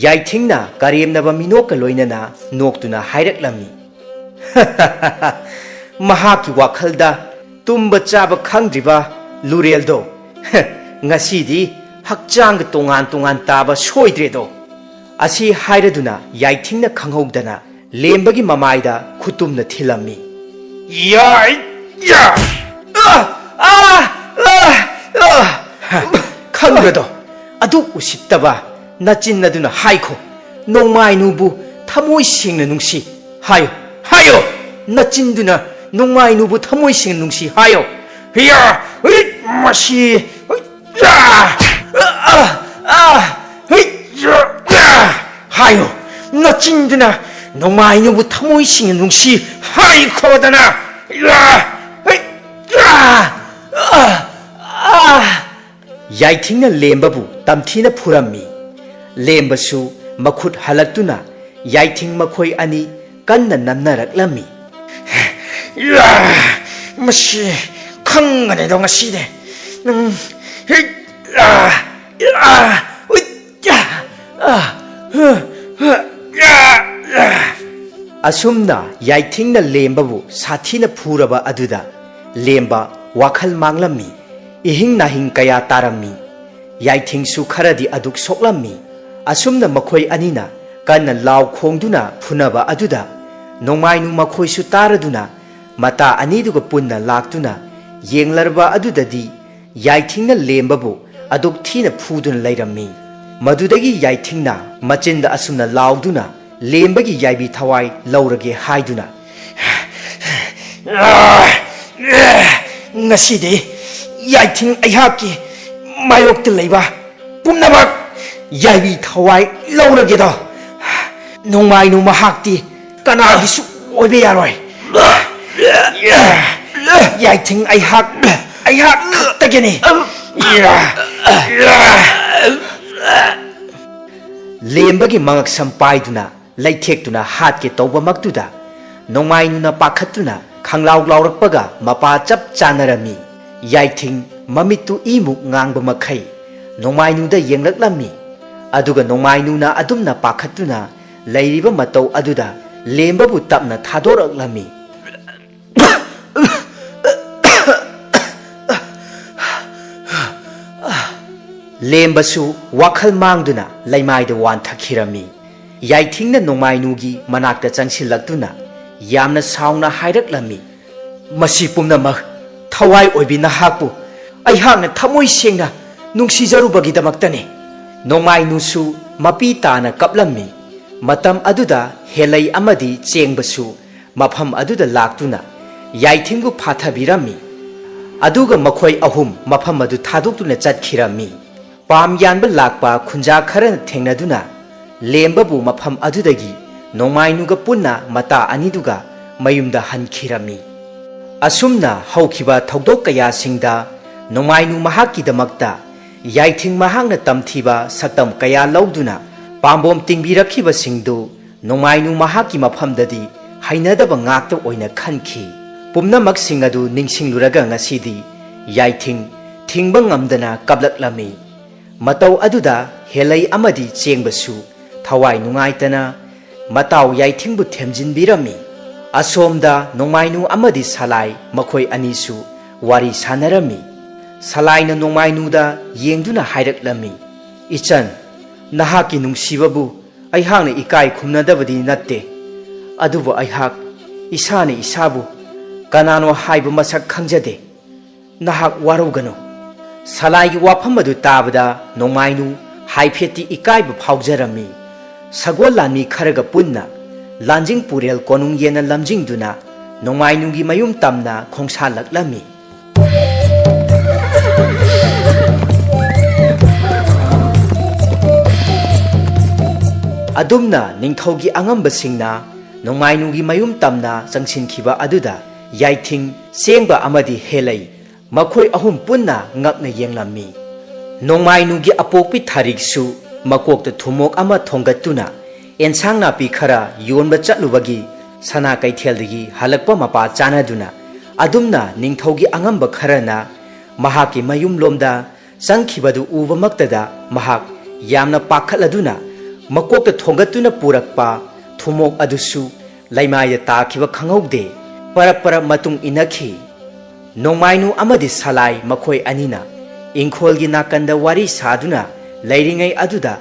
ꯌꯥꯏꯊꯤꯡꯅ ꯀꯔꯦꯝꯅꯕ ꯃꯤꯅꯣꯛꯀ ꯂꯣꯏꯅꯅ ꯅꯣꯛꯇꯨꯅ ꯍꯥꯏꯔꯛꯂꯝꯃꯤ꯫ "ꯃꯍꯥꯛꯀꯤ ꯋꯥꯈꯜꯗ ꯇꯨꯝꯕ ꯆꯥꯕ ꯈꯪꯗ꯭ꯔꯤꯕ ꯂꯨꯔꯦꯜꯗꯣ, ꯉꯁꯤꯗꯤ ꯍꯛꯆꯥꯡꯒ ꯇꯣꯉꯥꯟ ꯇꯣꯉꯥꯟ ꯇꯥꯕ ꯁꯣꯏꯗ꯭ꯔꯦꯗꯣ꯫" ꯑꯁꯤ ꯍꯥꯏꯔꯗꯨꯅ ꯌꯥꯏꯊꯤꯡꯅ ꯈꯪꯍꯧꯗꯅ ꯂꯦꯝꯕꯒꯤ ꯃꯃꯥꯏꯗ ꯈꯨꯇꯨꯝꯅ ꯊꯤꯜꯂꯝꯃꯤ꯫ "ꯌꯥꯏ! ꯌꯥ! ꯑ! ꯑ! ꯑ! ꯑ!" "ꯈꯪꯕ꯭ꯔꯗꯣ? ꯑꯗꯨ ꯎꯁꯤꯠꯇꯕ ꯅꯆꯤꯟ ꯑꯗꯨꯅ ꯍꯥꯏꯈꯣ꯫ ꯅꯣꯡꯃꯥꯏꯅꯨꯕꯨ ꯊꯃꯣꯏ ꯁꯦꯡꯅ ꯅꯨꯡꯁꯤ ꯍꯥꯏꯌꯨ꯫ ꯍꯥꯏꯌꯨ! ꯅꯆꯤꯟꯗꯨꯅ ꯅꯣꯡꯃꯥꯏꯅꯨꯕꯨ ꯊꯃꯣꯏ ꯁꯦꯡꯅ ꯅꯨꯡꯁꯤ ꯍꯥꯏꯌꯨ꯫ ꯍꯤꯌꯥ! ꯍꯨꯏꯠ! ꯃꯁꯤ! ꯍꯨꯏꯠ! ꯑꯥ! ꯑꯥ! ꯑꯥ! ꯍꯨꯏꯠ! ꯑꯥ! ꯍꯥꯏꯌꯨ! ꯅꯆꯤꯟꯗꯨꯅ ꯅꯣꯡꯃꯥꯏꯅꯨꯕꯨ ꯊꯃꯣꯏ ꯁꯦꯡꯅ ꯅꯨꯡꯁꯤ ꯍꯥꯏꯈꯣꯗꯅ! ꯑꯥ! ꯍꯨꯏꯠ! ꯑꯥ! ꯑꯥ! ꯑꯥ! ꯌꯥꯏꯊꯤꯡꯅ ꯂꯦꯝꯕꯕꯨ ꯇꯝꯊꯤꯅ ꯐꯨꯔꯝꯃꯤ꯫ ꯂꯦꯝꯕꯁꯨ ꯃꯈꯨꯠ ꯍꯜꯂꯛꯇꯨꯅ ꯌꯥꯏꯊꯤꯡ ꯃꯈꯣꯏ ꯑꯅꯤ ꯀꯟꯅ ꯅꯝꯅꯔꯛꯂꯝꯃꯤ꯫ ꯌꯥ! ꯃꯁꯤ ꯈꯪꯒꯅꯤꯗꯣ ꯉꯁꯤꯗꯤ꯫ ꯎꯝ, ꯍꯤꯠ! ꯌꯥ! ꯌꯥ! ꯎꯏꯠ! ꯌꯥ! ꯑꯥ! ꯍ! ꯍ! ꯌꯥ! ꯌꯥ! ꯑꯁꯨꯝꯅ ꯌꯥꯏꯊꯤꯡꯅ ꯂꯦꯝꯕꯕꯨ ꯁꯥꯊꯤꯅ ꯐꯨꯔꯕ ꯑꯗꯨꯗ ꯂꯦꯝꯕ ꯋꯥꯈꯜ ꯃꯥꯡꯂꯝꯃꯤ꯫ ꯏꯍꯤꯡ ꯅꯥꯍꯤꯡ ꯀꯌꯥ ꯇꯥꯔꯝꯃꯤ꯫ ꯌꯥꯏꯊꯤꯡꯁꯨ ꯈꯔꯗꯤ ꯑꯗꯨꯛ ꯁꯣꯛꯂꯝꯃꯤ꯫ ꯑꯁꯨꯝꯅ ꯃꯈꯣꯏ ꯑꯅꯤꯅ ꯀꯟꯅ ꯂꯥꯎ ꯈꯣꯡꯗꯨꯅ ꯐꯨꯅꯕ ꯑꯗꯨꯗ ꯅꯣꯡꯃꯥꯏꯅꯨ ꯃꯈꯣꯏꯁꯨ ꯇꯥꯔꯗꯨꯅ ꯃꯇꯥ ꯑꯅꯤꯗꯨꯒ ꯄꯨꯟꯅ ꯂꯥꯛꯇꯨꯅ ꯌꯦꯡꯂꯔꯕ ꯑꯗꯨꯗꯗꯤ ꯌꯥꯏꯊꯤꯡꯅ ꯂꯦꯝꯕꯕꯨ ꯑꯗꯨꯛ ꯊꯤꯅ ꯐꯨꯗꯨꯅ ꯂꯩꯔꯝꯃꯤ꯫ ꯃꯗꯨꯗꯒꯤ ꯌꯥꯏꯊꯤꯡꯅ ꯃꯆꯤꯟꯗ ꯑꯁꯨꯝꯅ ꯂꯥꯎꯗꯨꯅ ꯂꯦꯝꯕꯒꯤ ꯌꯥꯏꯕꯤ ꯊꯋꯥꯏ ꯂꯧꯔꯒꯦ ꯍꯥꯏꯗꯨꯅ, "ꯉꯁꯤꯗꯤ ꯌꯥꯏꯊꯤꯡ ꯑꯩꯍꯥꯛꯀꯤ ꯃꯥꯌꯣꯛꯇ ꯂꯩꯕ ꯄꯨꯝꯅꯃꯛ ꯌꯥꯏꯕꯤ ꯊꯋꯥꯏ ꯂꯧꯔꯒꯦꯗꯣ꯫ ꯅꯣꯡꯃꯥꯏꯅꯨ ꯃꯍꯥꯛꯇꯤ ꯀꯅꯥꯒꯤꯁꯨ ꯑꯣꯏꯕ ꯌꯥꯔꯣꯏ꯫ ꯌꯥꯏꯊꯤꯡ ꯑꯩꯍꯥꯛ, ꯑꯩꯍꯥꯛ ꯈꯛꯇꯒꯤꯅꯤ꯫" ꯂꯦꯝꯕꯒꯤ ꯃꯉꯛꯁꯝ ꯄꯥꯏꯗꯨꯅ ꯂꯩꯊꯦꯛꯇꯨꯅ ꯍꯥꯠꯀꯦ ꯇꯧꯕꯃꯛꯇꯨꯗ ꯅꯣꯡꯃꯥꯏꯅꯨꯅ ꯄꯥꯈꯠꯇꯨꯅ ꯈꯪꯂꯥꯎ ꯂꯥꯎꯔꯛꯄꯒ ꯃꯄꯥ ꯆꯞ ꯆꯥꯅꯔꯝꯃꯤ꯫ ꯌꯥꯏꯊꯤꯡ ꯃꯃꯤꯠꯇꯨ ꯏꯃꯨꯛ ꯉꯥꯡꯕ ꯃꯈꯩ ꯅꯣꯡꯃꯥꯏꯅꯨꯗ ꯌꯦꯡꯂꯛꯂꯝꯃꯤ꯫ ꯑꯗꯨꯒ ꯅꯣꯡꯃꯥꯏꯅꯨꯅ ꯑꯗꯨꯝꯅ ꯄꯥꯈꯠꯇꯨꯅ ꯂꯩꯔꯤꯕ ꯃꯇꯧ ꯑꯗꯨꯗ ꯂꯦꯝꯕꯕꯨ ꯇꯞꯅ ꯊꯥꯗꯣꯔꯛꯂꯝꯃꯤ꯫ ꯂꯦꯝꯕꯁꯨ ꯋꯥꯈꯜ ꯃꯥꯡꯗꯨꯅ ꯂꯩꯃꯥꯏꯗ ꯋꯥꯟꯊꯈꯤꯔꯝꯃꯤ꯫ ꯌꯥꯏꯊꯤꯡꯅ ꯅꯣꯡꯃꯥꯏꯅꯨꯒꯤ ꯃꯅꯥꯛꯇ ꯆꯪꯁꯤꯜꯂꯛꯇꯨꯅ ꯌꯥꯝꯅ ꯁꯥꯎꯅ ꯍꯥꯏꯔꯛꯂꯝꯃꯤ, "ꯃꯁꯤ ꯄꯨꯝꯅꯃꯛ ꯊꯋꯥꯏ ꯑꯣꯏꯕꯤ ꯅꯍꯥꯛꯄꯨ ꯑꯩꯍꯥꯛꯅ ꯊꯃꯣꯏ ꯁꯦꯡꯅ ꯅꯨꯡꯁꯤꯖꯔꯨꯕꯒꯤꯗꯃꯛꯇꯅꯤ꯫" ꯅꯣꯡꯃꯥꯏꯅꯨꯁꯨ ꯃꯄꯤ ꯇꯥꯅ ꯀꯞꯂꯝꯃꯤ꯫ ꯃꯇꯝ ꯑꯗꯨꯗ ꯍꯦꯂꯩ ꯑꯃꯗꯤ ꯆꯦꯡꯕꯁꯨ ꯃꯐꯝ ꯑꯗꯨꯗ ꯂꯥꯛꯇꯨꯅ ꯌꯥꯏꯊꯤꯡꯕꯨ ꯐꯥꯊꯕꯤꯔꯝꯃꯤ꯫ ꯑꯗꯨꯒ ꯃꯈꯣꯏ ꯑꯍꯨꯝ ꯃꯐꯝ ꯑꯗꯨ ꯊꯥꯗꯣꯛꯇꯨꯅ ꯆꯠꯈꯤꯔꯝꯃꯤ꯫ ꯄꯥꯝ ꯌꯥꯟꯕ ꯂꯥꯛꯄ ꯈꯨꯟꯖꯥ ꯈꯔꯅ ꯊꯦꯡꯅꯗꯨꯅ ꯂꯦꯝꯕꯕꯨ ꯃꯐꯝ ꯑꯗꯨꯗꯒꯤ ꯅꯣꯡꯃꯥꯏꯅꯨꯒ ꯄꯨꯟꯅ ꯃꯇꯥ ꯑꯅꯤꯗꯨꯒ ꯃꯌꯨꯝꯗ ꯍꯟꯈꯤꯔꯝꯃꯤ꯫ ꯑꯁꯨꯝꯅ ꯍꯧꯈꯤꯕ ꯊꯧꯗꯣꯛ ꯀꯌꯥꯁꯤꯡꯗ ꯅꯣꯡꯃꯥꯏꯅꯨ ꯃꯍꯥꯛꯀꯤꯗꯃꯛꯇ ꯌꯥꯏꯊꯤꯡ ꯃꯍꯥꯛꯅ ꯇꯝꯊꯤꯕ ꯁꯛꯇꯝ ꯀꯌꯥ ꯂꯧꯗꯨꯅ ꯄꯥꯝꯕꯣꯝ ꯇꯤꯡꯕꯤꯔꯛꯈꯤꯕꯁꯤꯡꯗꯨ ꯅꯣꯡꯃꯥꯏꯅꯨ ꯃꯍꯥꯛꯀꯤ ꯃꯐꯝꯗꯗꯤ ꯍꯩꯅꯗꯕ ꯉꯥꯛꯇ ꯑꯣꯏꯅ ꯈꯟꯈꯤ꯫ ꯄꯨꯝꯅꯃꯛꯁꯤꯡ ꯑꯗꯨ ꯅꯤꯡꯁꯤꯡꯂꯨꯔꯒ ꯉꯁꯤꯗꯤ ꯌꯥꯏꯊꯤꯡ ꯊꯤꯡꯕ ꯉꯝꯗꯅ ꯀꯞꯂꯛꯂꯝꯃꯤ꯫ ꯃꯇꯧ ꯑꯗꯨꯗ ꯍꯦꯂꯩ ꯑꯃꯗꯤ ꯆꯦꯡꯕꯁꯨ ꯊꯋꯥꯏ ꯅꯨꯡꯉꯥꯏꯇꯅ ꯃꯇꯥꯎ ꯌꯥꯏꯊꯤꯡꯕꯨ ꯊꯦꯝꯖꯤꯟꯕꯤꯔꯝꯃꯤ꯫ ꯑꯁꯣꯝꯗ ꯅꯣꯡꯃꯥꯏꯅꯨ ꯑꯃꯗꯤ ꯁꯂꯥꯏ ꯃꯈꯣꯏ ꯑꯅꯤꯁꯨ ꯋꯥꯔꯤ ꯁꯥꯟꯅꯔꯝꯃꯤ꯫ ꯁꯂꯥꯏꯅ ꯅꯣꯡꯃꯥꯏꯅꯨꯗ ꯌꯦꯡꯗꯨꯅ ꯍꯥꯏꯔꯛꯂꯝꯃꯤ, "ꯏꯆꯟ, ꯅꯍꯥꯛꯀꯤ ꯅꯨꯡꯁꯤꯕꯕꯨ ꯑꯩꯍꯥꯛꯅ ꯏꯀꯥꯏ ꯈꯨꯝꯅꯗꯕꯗꯤ ꯅꯠꯇꯦ, ꯑꯗꯨꯕꯨ ꯑꯩꯍꯥꯛ ꯏꯁꯥꯅ ꯏꯁꯥꯕꯨ ꯀꯅꯥꯅꯣ ꯍꯥꯏꯕ ꯃꯁꯛ ꯈꯪꯖꯗꯦ꯫ ꯅꯍꯥꯛ ꯋꯥꯔꯧꯒꯅꯨ꯫" ꯁꯂꯥꯏꯒꯤ ꯋꯥꯐꯝ ꯑꯗꯨ ꯇꯥꯕꯗ ꯅꯣꯡꯃꯥꯏꯅꯨ ꯍꯥꯏꯐꯦꯠꯇꯤ ꯏꯀꯥꯏꯕ ꯐꯥꯎꯖꯔꯝꯃꯤ꯫ ꯁꯒꯣꯜ ꯂꯥꯟꯃꯤ ꯈꯔꯒ ꯄꯨꯟꯅ ꯂꯥꯟꯖꯤꯡ ꯄꯨꯔꯦꯜ ꯀꯣꯅꯨꯡ ꯌꯦꯟꯅ ꯂꯝꯖꯤꯡꯗꯨꯅ ꯅꯣꯡꯃꯥꯏꯅꯨꯒꯤ ꯃꯌꯨꯝ ꯇꯝꯅ ꯈꯣꯡꯁꯥꯜꯂꯛꯂꯝꯃꯤ꯫ ꯑꯗꯨꯝꯅ ꯅꯤꯡꯊꯧꯒꯤ ꯑꯉꯝꯕꯁꯤꯡꯅ ꯅꯣꯡꯃꯥꯏꯅꯨꯒꯤ ꯃꯌꯨꯝ ꯇꯝꯅ ꯆꯪꯁꯤꯟꯈꯤꯕ ꯑꯗꯨꯗ ꯌꯥꯏꯊꯤꯡ, ꯆꯦꯡꯕ ꯑꯃꯗꯤ ꯍꯦꯂꯩ ꯃꯈꯣꯏ ꯑꯍꯨꯝ ꯄꯨꯟꯅ ꯉꯛꯅ ꯌꯦꯡꯂꯝꯃꯤ꯫ ꯅꯣꯡꯃꯥꯏꯅꯨꯒꯤ ꯑꯄꯣꯛꯄꯤ ꯊꯥꯔꯤꯛꯁꯨ ꯃꯀꯣꯛꯇ ꯊꯨꯝꯃꯣꯛ ꯑꯃ ꯊꯣꯡꯒꯠꯇꯨꯅ ꯑꯦꯟꯁꯥꯡ ꯅꯥꯄꯤ ꯈꯔ ꯌꯣꯟꯕ ꯆꯠꯂꯨꯕꯒꯤ ꯁꯅꯥ ꯀꯩꯊꯦꯜꯗꯒꯤ ꯍꯜꯂꯛꯄ ꯃꯄꯥ ꯆꯥꯅꯗꯨꯅ ꯑꯗꯨꯝꯅ ꯅꯤꯡꯊꯧꯒꯤ ꯑꯉꯝꯕ ꯈꯔꯅ ꯃꯍꯥꯛꯀꯤ ꯃꯌꯨꯝꯂꯣꯝꯗ ꯆꯪꯈꯤꯕꯗꯨ ꯎꯕꯃꯛꯇꯗ ꯃꯍꯥꯛ ꯌꯥꯝꯅ ꯄꯥꯈꯠꯂꯗꯨꯅ ꯃꯀꯣꯛꯇ ꯊꯣꯡꯒꯠꯇꯨꯅ ꯄꯨꯔꯛꯄ ꯊꯨꯝꯃꯣꯛ ꯑꯗꯨꯁꯨ ꯂꯩꯃꯥꯏꯗ ꯇꯥꯈꯤꯕ ꯈꯪꯍꯧꯗꯦ꯫ ꯄꯔꯞ ꯄꯔꯞ ꯃꯇꯨꯡ ꯏꯟꯅꯈꯤ꯫ ꯅꯣꯡꯃꯥꯏꯅꯨ ꯑꯃꯗꯤ ꯁꯂꯥꯏ ꯃꯈꯣꯏ ꯑꯅꯤꯅ ꯏꯪꯈꯣꯜꯒꯤ ꯅꯥꯀꯟꯗ ꯋꯥꯔꯤ ꯁꯥꯗꯨꯅ ꯂꯩꯔꯤꯉꯩ ꯑꯗꯨꯗ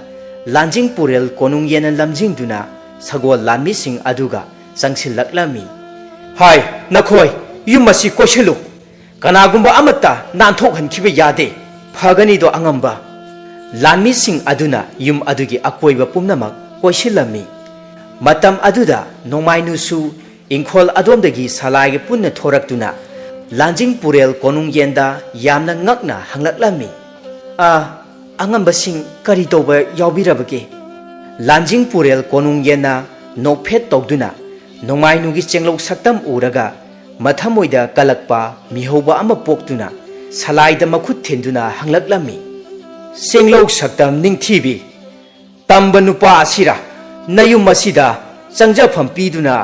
ꯂꯥꯟꯖꯤꯡ ꯄꯨꯔꯦꯜ ꯀꯣꯅꯨꯡ ꯌꯦꯟꯅ ꯂꯝꯖꯤꯡꯗꯨꯅ ꯁꯒꯣꯜ ꯂꯥꯟꯃꯤꯁꯤꯡ ꯑꯗꯨꯒ ꯆꯪꯁꯤꯜꯂꯛꯂꯝꯃꯤ꯫ "ꯍꯥꯏ, ꯅꯈꯣꯏ ꯌꯨꯝ ꯑꯁꯤ ꯀꯣꯏꯁꯤꯜꯂꯨ꯫ ꯀꯅꯥꯒꯨꯝꯕ ꯑꯃꯠꯇ ꯅꯥꯟꯊꯣꯛꯍꯟꯈꯤꯕ ꯌꯥꯗꯦ꯫" "ꯐꯒꯅꯤꯗꯣ ꯑꯉꯝꯕ꯫" ꯂꯥꯟꯃꯤꯁꯤꯡ ꯑꯗꯨꯅ ꯌꯨꯝ ꯑꯗꯨꯒꯤ ꯑꯀꯣꯏꯕ ꯄꯨꯝꯅꯃꯛ ꯀꯣꯏꯁꯤꯜꯂꯝꯃꯤ꯫ ꯃꯇꯝ ꯑꯗꯨꯗ ꯅꯣꯡꯃꯥꯏꯅꯨꯁꯨ ꯏꯪꯈꯣꯜ ꯑꯗꯣꯝꯗꯒꯤ ꯁꯂꯥꯏꯒ ꯄꯨꯟꯅ ꯊꯣꯔꯛꯇꯨꯅ ꯂꯥꯟꯖꯤꯡ ꯄꯨꯔꯦꯜ ꯀꯣꯅꯨꯡ ꯌꯦꯟꯗ ꯌꯥꯝꯅ ꯉꯛꯅ ꯍꯪꯂꯛꯂꯝꯃꯤ꯫ "ꯑ, ꯑꯉꯝꯕꯁꯤꯡ, ꯀꯔꯤ ꯇꯧꯕ ꯌꯥꯎꯕꯤꯔꯕꯒꯦ?" ꯂꯥꯟꯖꯤꯡ ꯄꯨꯔꯦꯜ ꯀꯣꯅꯨꯡ ꯌꯦꯟꯅ ꯅꯣꯛꯐꯦꯠ ꯇꯧꯗꯨꯅ ꯅꯣꯡꯃꯥꯏꯅꯨꯒꯤ ꯆꯦꯡꯂꯧ ꯁꯛꯇꯝ ꯎꯔꯒ ꯃꯊꯃꯣꯏꯗ ꯀꯜꯂꯛꯄ ꯃꯤꯍꯧꯕ ꯑꯃ ꯄꯣꯛꯇꯨꯅ ꯁꯂꯥꯏꯗ ꯃꯈꯨꯠ ꯊꯤꯟꯗꯨꯅ ꯍꯪꯂꯛꯂꯝꯃꯤ꯫ "ꯆꯦꯡꯂꯧ ꯁꯛꯇꯝ ꯅꯤꯡꯊꯤꯕꯤ, ꯇꯝꯕ ꯅꯨꯄꯥ ꯑꯁꯤꯔ ꯅꯌꯨꯝ ꯑꯁꯤꯗ ꯆꯪꯖꯐꯝ ꯄꯤꯗꯨꯅ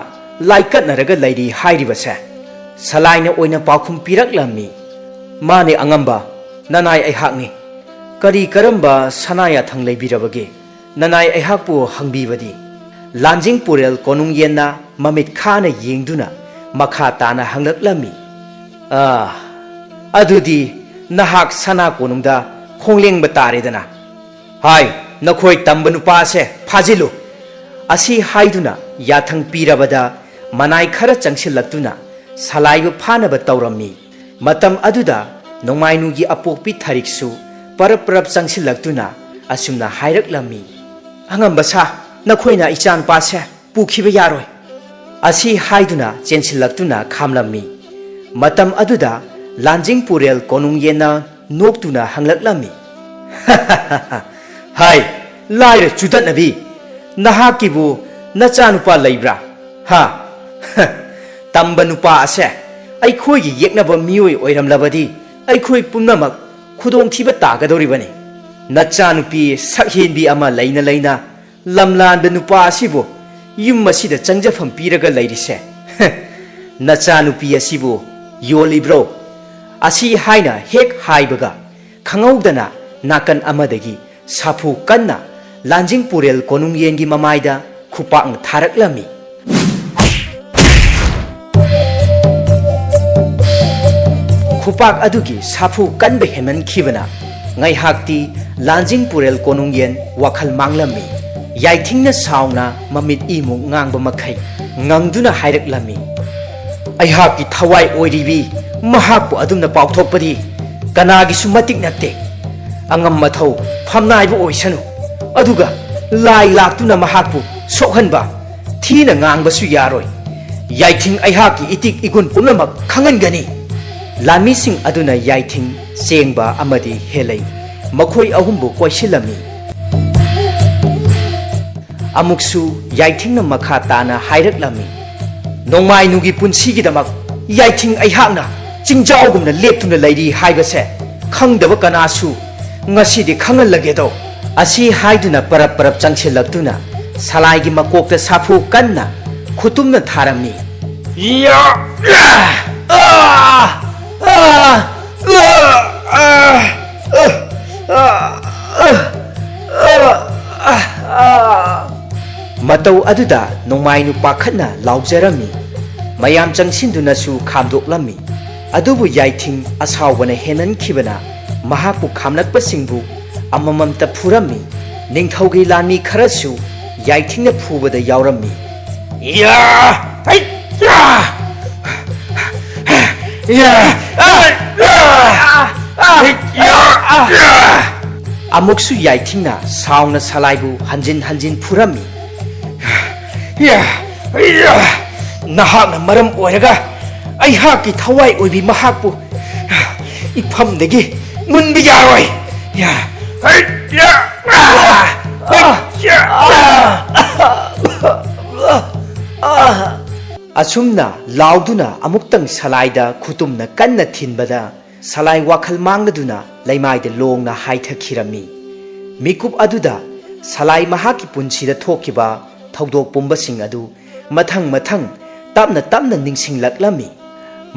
ꯂꯥꯏꯀꯠꯅꯔꯒ ꯂꯩꯔꯤ ꯍꯥꯏꯔꯤꯕꯁꯦ?" ꯁꯂꯥꯏꯅ ꯑꯣꯏꯅ ꯄꯥꯎꯈꯨꯝ ꯄꯤꯔꯛꯂꯝꯃꯤ꯫ "ꯃꯥꯅꯦ ꯑꯉꯝꯕ, ꯅꯅꯥꯏ ꯑꯩꯍꯥꯛꯅꯤ꯫ ꯀꯔꯤ ꯀꯔꯝꯕ ꯁꯅꯥ ꯌꯥꯊꯪ ꯂꯩꯕꯤꯔꯕꯒꯦ? ꯅꯅꯥꯏ ꯑꯩꯍꯥꯛꯄꯨ ꯍꯪꯕꯤꯕꯗꯤ?" ꯂꯥꯟꯖꯤꯡ ꯄꯨꯔꯦꯜ ꯀꯣꯅꯨꯡ ꯌꯦꯟꯅ ꯃꯃꯤꯠ ꯈꯥꯅ ꯌꯦꯡꯗꯨꯅ ꯃꯈꯥ ꯇꯥꯅ ꯍꯪꯂꯛꯂꯝꯃꯤ꯫ "ꯑꯥ, ꯑꯗꯨꯗꯤ ꯅꯍꯥꯛ ꯁꯅꯥ ꯀꯣꯅꯨꯡꯗ ꯈꯣꯡꯂꯦꯡꯕ ꯇꯥꯔꯦꯗꯅ꯫ ꯍꯥꯏ, ꯅꯈꯣꯏ ꯇꯝꯕ ꯅꯨꯄꯥꯁꯦ ꯐꯥꯖꯤꯜꯂꯨ!" ꯑꯁꯤ ꯍꯥꯏꯗꯨꯅ ꯌꯥꯊꯪ ꯄꯤꯔꯕꯗ ꯃꯅꯥꯏ ꯈꯔ ꯆꯪꯁꯤꯜꯂꯛꯇꯨꯅ ꯁꯂꯥꯏꯕꯨ ꯐꯥꯅꯕ ꯇꯧꯔꯝꯃꯤ꯫ ꯃꯇꯝ ꯑꯗꯨꯗ ꯅꯣꯡꯃꯥꯏꯅꯨꯒꯤ ꯑꯄꯣꯛꯄꯤ ꯊꯔꯤꯛꯁꯨ ꯄꯔꯞ ꯄꯔꯞ ꯆꯪꯁꯤꯜꯂꯛꯇꯨꯅ ꯑꯁꯨꯝꯅ ꯍꯥꯏꯔꯛꯂꯝꯃꯤ꯫ "ꯑꯉꯝꯕ ꯁꯥ, ꯅꯈꯣꯏꯅ ꯏꯆꯥꯅꯨꯄꯥꯁꯦ ꯄꯨꯈꯤꯕ ꯌꯥꯔꯣꯏ!" ꯑꯁꯤ ꯍꯥꯏꯗꯨꯅ ꯆꯦꯟꯁꯤꯜꯂꯛꯇꯨꯅ ꯈꯥꯝꯂꯝꯃꯤ꯫ ꯃꯇꯝ ꯑꯗꯨꯗ ꯂꯥꯟꯖꯤꯡ ꯄꯨꯔꯦꯜ ꯀꯣꯅꯨꯡ ꯌꯦꯟꯅ ꯅꯣꯛꯇꯨꯅ ꯍꯪꯂꯛꯂꯝꯃꯤ꯫ "ꯍꯥꯏ, ꯂꯥꯏꯔ ꯆꯨꯗꯠꯅꯕꯤ, ꯅꯍꯥꯛꯀꯤꯕꯨ ꯅꯆꯥꯅꯨꯄꯥ ꯂꯩꯕ꯭ꯔꯥ? ꯍꯥ? ꯇꯝꯕ ꯅꯨꯄꯥ ꯑꯁꯦ ꯑꯩꯈꯣꯏꯒꯤ ꯌꯦꯛꯅꯕ ꯃꯤꯑꯣꯏ ꯑꯣꯏꯔꯝꯂꯕꯗꯤ ꯑꯩꯈꯣꯏ ꯄꯨꯝꯅꯃꯛ ꯈꯨꯗꯣꯡꯊꯤꯕ ꯇꯥꯒꯗꯧꯔꯤꯕꯅꯤ꯫ ꯅꯆꯥꯅꯨꯄꯤ ꯁꯛꯍꯦꯟꯕꯤ ꯑꯃ ꯂꯩꯅ ꯂꯩꯅ ꯂꯝꯂꯥꯟꯕ ꯅꯨꯄꯥ ꯑꯁꯤꯕꯨ ꯌꯨꯝ ꯑꯁꯤꯗ ꯆꯪꯖꯐꯝ ꯄꯤꯔꯒ ꯂꯩꯔꯤꯁꯦ꯫ ꯅꯆꯥꯅꯨꯄꯤ ꯑꯁꯤꯕꯨ ꯌꯣꯜꯂꯤꯕ꯭ꯔꯣ?" ꯑꯁꯤ ꯍꯥꯏꯅ ꯍꯦꯛ ꯍꯥꯏꯕꯒ ꯈꯪꯍꯧꯗꯅ ꯅꯥꯀꯟ ꯑꯃꯗꯒꯤ ꯁꯥꯐꯨ ꯀꯟꯅ ꯂꯥꯟꯖꯤꯡ ꯄꯨꯔꯦꯜ ꯀꯣꯅꯨꯡ ꯌꯦꯟꯒꯤ ꯃꯃꯥꯏꯗ ꯈꯨꯄꯥꯛꯅ ꯊꯥꯔꯛꯂꯝꯃꯤ꯫ ꯈꯨꯄꯥꯛ ꯑꯗꯨꯒꯤ ꯁꯥꯐꯨ ꯀꯟꯕ ꯍꯦꯟꯃꯟꯈꯤꯕꯅ ꯉꯥꯏꯍꯥꯛꯇꯤ ꯂꯥꯟꯖꯤꯡ ꯄꯨꯔꯦꯜ ꯀꯣꯅꯨꯡ ꯌꯦꯟ ꯋꯥꯈꯜ ꯃꯥꯡꯂꯝꯃꯤ꯫ ꯌꯥꯏꯊꯤꯡꯅ ꯁꯥꯎꯅ ꯃꯃꯤꯠ ꯏꯃꯨꯛ ꯉꯥꯡꯕ ꯃꯈꯩ ꯉꯪꯗꯨꯅ ꯍꯥꯏꯔꯛꯂꯝꯃꯤ꯫ "ꯑꯩꯍꯥꯛꯀꯤ ꯊꯋꯥꯏ ꯑꯣꯏꯔꯤꯕꯤ ꯃꯍꯥꯛꯄꯨ ꯑꯗꯨꯝꯅ ꯄꯥꯎꯊꯣꯛꯄꯗꯤ ꯀꯅꯥꯒꯤꯁꯨ ꯃꯇꯤꯛ ꯅꯠꯇꯦ꯫ ꯑꯉꯝ ꯑꯊꯧ ꯐꯝꯅꯥꯏꯕ ꯑꯣꯏꯁꯅꯨ, ꯑꯗꯨꯒ ꯂꯥꯏ ꯂꯥꯛꯇꯨꯅ ꯃꯍꯥꯛꯄꯨ ꯁꯣꯛꯍꯟꯕ, ꯊꯤꯅ ꯉꯥꯡꯕꯁꯨ ꯌꯥꯔꯣꯏ꯫ ꯌꯥꯏꯊꯤꯡ ꯑꯩꯍꯥꯛꯀꯤ ꯏꯇꯤꯛ ꯏꯒꯨꯟ ꯄꯨꯝꯅꯃꯛ ꯈꯪꯍꯟꯒꯅꯤ꯫ ꯂꯥꯟꯃꯤꯁꯤꯡ ꯑꯗꯨꯅ ꯌꯥꯏꯊꯤꯡ, ꯆꯦꯡꯕ ꯑꯃꯗꯤ ꯍꯦꯂꯩ, ꯃꯈꯣꯏ ꯑꯍꯨꯝꯕꯨ ꯀꯣꯏꯁꯤꯜꯂꯝꯃꯤ꯫ ꯑꯃꯨꯛꯁꯨ ꯌꯥꯏꯊꯤꯡꯅ ꯃꯈꯥ ꯇꯥꯅ ꯍꯥꯏꯔꯛꯂꯝꯃꯤ, "ꯅꯣꯡꯃꯥꯏꯅꯨꯒꯤ ꯄꯨꯟꯁꯤꯒꯤꯗꯃꯛ ꯌꯥꯏꯊꯤꯡ ꯑꯩꯍꯥꯛꯅ ꯆꯤꯡꯖꯥꯎꯒꯨꯝꯅ ꯂꯦꯞꯇꯨꯅ ꯂꯩꯔꯤ ꯍꯥꯏꯕꯁꯦ ꯈꯪꯗꯕ ꯀꯅꯥꯁꯨ ꯉꯁꯤꯗꯤ ꯈꯪꯍꯜꯂꯒꯦꯗꯣ!" ꯑꯁꯤ ꯍꯥꯏꯗꯨꯅ ꯄꯔꯞ ꯄꯔꯞ ꯆꯪꯁꯤꯜꯂꯛꯇꯨꯅ ꯁꯂꯥꯏꯒꯤ ꯃꯀꯣꯛꯇ ꯁꯥꯐꯨ ꯀꯟꯅ ꯈꯨꯇꯨꯝꯅ ꯊꯥꯔꯝꯃꯤ꯫ ꯌꯥ! ꯑꯥ! ꯑꯥ! ꯑꯥ! ꯑꯥ! ꯃꯇꯧ ꯑꯗꯨꯗ ꯅꯣꯡꯃꯥꯏꯅꯨ ꯄꯥꯈꯠꯅ ꯂꯥꯎꯖꯔꯝꯃꯤ꯫ ꯃꯌꯥꯝ ꯆꯪꯁꯤꯟꯗꯨꯅꯁꯨ ꯈꯥꯝꯗꯣꯛꯂꯝꯃꯤ꯫ ꯑꯗꯨꯕꯨ ꯌꯥꯏꯊꯤꯡ ꯑꯁꯥꯎꯕꯅ ꯍꯦꯟꯃꯟꯈꯤꯕꯅ ꯃꯍꯥꯛꯄꯨ ꯈꯥꯝꯂꯛꯄꯁꯤꯡꯕꯨ ꯑꯃꯃꯝꯇ ꯐꯨꯔꯝꯃꯤ꯫ ꯅꯤꯡꯊꯧꯒꯤ ꯂꯥꯟꯃꯤ ꯈꯔꯁꯨ ꯌꯥꯏꯊꯤꯡꯅ ꯐꯨꯕꯗ ꯌꯥꯎꯔꯝꯃꯤ꯫ ꯌꯥ! ꯍꯩ! ꯌꯥ! ꯌꯥ! ꯌꯥ! ꯌꯥ! ꯑꯃꯨꯛꯁꯨ ꯌꯥꯏꯊꯤꯡꯅ ꯁꯥꯎꯅ ꯁꯂꯥꯏꯕꯨ ꯍꯟꯖꯤꯟ ꯍꯟꯖꯤꯟ ꯐꯨꯔꯝꯃꯤ꯫ ꯌꯥ! ꯌꯥ! ꯅꯍꯥꯛꯅ ꯃꯔꯝ ꯑꯣꯏꯔꯒ ꯑꯩꯍꯥꯛꯀꯤ ꯊꯋꯥꯏ ꯑꯣꯏꯕꯤ ꯃꯍꯥꯛꯄꯨ ꯏꯐꯝꯗꯒꯤ ꯃꯨꯟꯕ ꯌꯥꯔꯣꯏ꯫ ꯌꯥ! ꯍꯩ! ꯌꯥ! ꯍꯩ! ꯌꯥ! ꯑꯁꯨꯝꯅ ꯂꯥꯎꯗꯨꯅ ꯑꯃꯨꯛꯇꯪ ꯁꯂꯥꯏꯗ ꯈꯨꯇꯨꯝꯅ ꯀꯟꯅ ꯊꯤꯟꯕꯗ ꯁꯂꯥꯏ ꯋꯥꯈꯜ ꯃꯥꯡꯂꯗꯨꯅ ꯂꯩꯃꯥꯏꯗ ꯂꯣꯡꯅ ꯍꯥꯏꯊꯈꯤꯔꯝꯃꯤ꯫ ꯃꯤꯀꯨꯞ ꯑꯗꯨꯗ ꯁꯂꯥꯏ ꯃꯍꯥꯛꯀꯤ ꯄꯨꯟꯁꯤꯗ ꯊꯣꯛꯈꯤꯕ ꯊꯧꯗꯣꯛ ꯄꯨꯝꯕꯁꯤꯡ ꯑꯗꯨ ꯃꯊꯪ ꯃꯊꯪ ꯇꯞꯅ ꯇꯞꯅ ꯅꯤꯡꯁꯤꯡꯂꯛꯂꯝꯃꯤ꯫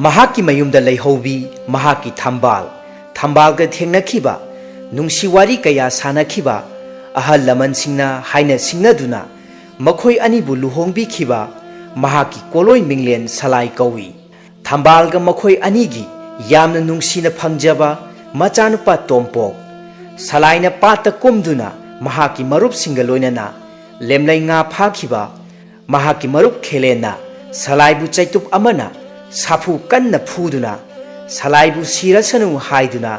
ꯃꯍꯥꯛꯀꯤ ꯃꯌꯨꯝꯗ ꯂꯩꯍꯧꯕꯤ ꯃꯍꯥꯛꯀꯤ ꯊꯝꯕꯥꯜ, ꯊꯝꯕꯥꯜꯒ ꯊꯦꯡꯅꯈꯤꯕ, ꯅꯨꯡꯁꯤ ꯋꯥꯔꯤ ꯀꯌꯥ ꯁꯥꯅꯈꯤꯕ, ꯑꯍꯜ ꯂꯃꯟꯁꯤꯡꯅ ꯍꯥꯏꯅ ꯁꯤꯡꯅꯗꯨꯅ ꯃꯈꯣꯏ ꯑꯅꯤꯕꯨ ꯂꯨꯍꯣꯡꯕꯤꯈꯤꯕ ꯃꯍꯥꯛꯀꯤ ꯀꯣꯂꯣꯏ ꯃꯤꯡꯂꯦꯟ ꯁꯂꯥꯏ ꯀꯧꯏ꯫ ꯊꯝꯕꯥꯜꯒ ꯃꯈꯣꯏ ꯑꯅꯤꯒꯤ ꯌꯥꯝꯅ ꯅꯨꯡꯁꯤꯅ ꯐꯪꯖꯕ ꯃꯆꯥꯅꯨꯄꯥ ꯇꯣꯝꯄꯣꯛ꯫ ꯁꯂꯥꯏꯅ ꯄꯥꯠꯇ ꯀꯨꯝꯗꯨꯅ ꯃꯍꯥꯛꯀꯤ ꯃꯔꯨꯞꯁꯤꯡꯒ ꯂꯣꯏꯅꯅ ꯂꯦꯝꯂꯩ ꯉꯥ ꯐꯥꯈꯤꯕ ꯃꯍꯥꯛꯀꯤ ꯃꯔꯨꯞ ꯈꯦꯂꯦꯟꯅ ꯁꯂꯥꯏꯕꯨ ꯆꯩꯇꯨꯞ ꯑꯃꯅ ꯁꯥꯐꯨ ꯀꯟꯅ ꯐꯨꯗꯨꯅ ꯁꯂꯥꯏꯕꯨ ꯁꯤꯔꯁꯅꯨ ꯍꯥꯏꯗꯨꯅ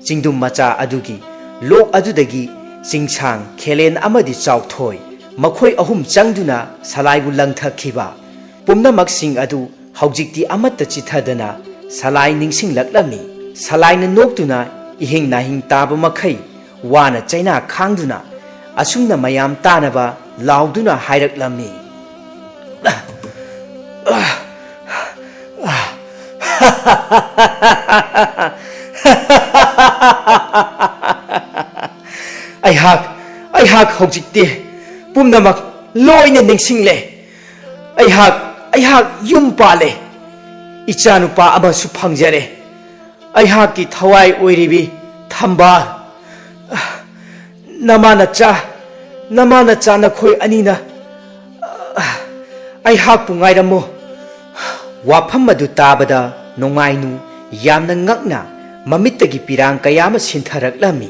ꯆꯤꯡꯗꯨꯝ ꯃꯆꯥ ꯑꯗꯨꯒꯤ ꯂꯣꯛ ꯑꯗꯨꯗꯒꯤ ꯆꯤꯡꯁꯥꯡ ꯈꯦꯂꯦꯟ ꯑꯃꯗꯤ ꯆꯥꯎꯊꯣꯏ ꯃꯈꯣꯏ ꯑꯍꯨꯝ ꯆꯪꯗꯨꯅ ꯁꯂꯥꯏꯕꯨ ꯂꯪꯊꯈꯤꯕ꯫ ꯄꯨꯝꯅꯃꯛꯁꯤꯡ ꯑꯗꯨ ꯍꯧꯖꯤꯛꯇꯤ ꯑꯃꯠꯇ ꯆꯤꯊꯗꯅ ꯁꯂꯥꯏ ꯅꯤꯡꯁꯤꯡꯂꯛꯂꯝꯃꯤ꯫ ꯁꯂꯥꯏꯅ ꯅꯣꯛꯇꯨꯅ ꯏꯍꯤꯡ ꯅꯥꯍꯤꯡ ꯇꯥꯕ ꯃꯈꯩ ꯋꯥꯅ ꯆꯩꯅꯥ ꯈꯥꯡꯗꯨꯅ ꯑꯁꯨꯝꯅ ꯃꯌꯥꯝ ꯇꯥꯅꯕ ꯂꯥꯎꯗꯨꯅ ꯍꯥꯏꯔꯛꯂꯝꯃꯤ꯫ ꯑꯩꯍꯥꯛ, ꯑꯩꯍꯥꯛ ꯍꯧꯖꯤꯛꯇꯤ ꯄꯨꯝꯅꯃꯛ ꯂꯣꯏꯅ ꯅꯤꯡꯁꯤꯡꯂꯦ꯫ ꯑꯩꯍꯥꯛ, ꯑꯩꯍꯥꯛ ꯌꯨꯝ ꯄꯥꯜꯂꯦ꯫ ꯏꯆꯥꯅꯨꯄꯥ ꯑꯃꯁꯨ ꯐꯪꯖꯔꯦ꯫ ꯑꯩꯍꯥꯛꯀꯤ ꯊꯋꯥꯏ ꯑꯣꯏꯔꯤꯕꯤ ꯊꯝꯕꯥꯜ, ꯅꯃꯥ ꯅꯆꯥ, ꯅꯃꯥ ꯅꯆꯥ ꯅꯈꯣꯏ ꯑꯅꯤꯅ ꯑꯩꯍꯥꯛꯄꯨ ꯉꯥꯏꯔꯝꯃꯨ꯫ ꯋꯥꯐꯝ ꯑꯗꯨ ꯇꯥꯕꯗ ꯅꯣꯡꯉꯥꯏꯅꯨ ꯌꯥꯝꯅ ꯉꯛꯅ ꯃꯃꯤꯠꯇꯒꯤ ꯄꯤꯔꯥꯡ ꯀꯌꯥ ꯑꯃ ꯁꯤꯟꯊꯔꯛꯂꯝꯃꯤ꯫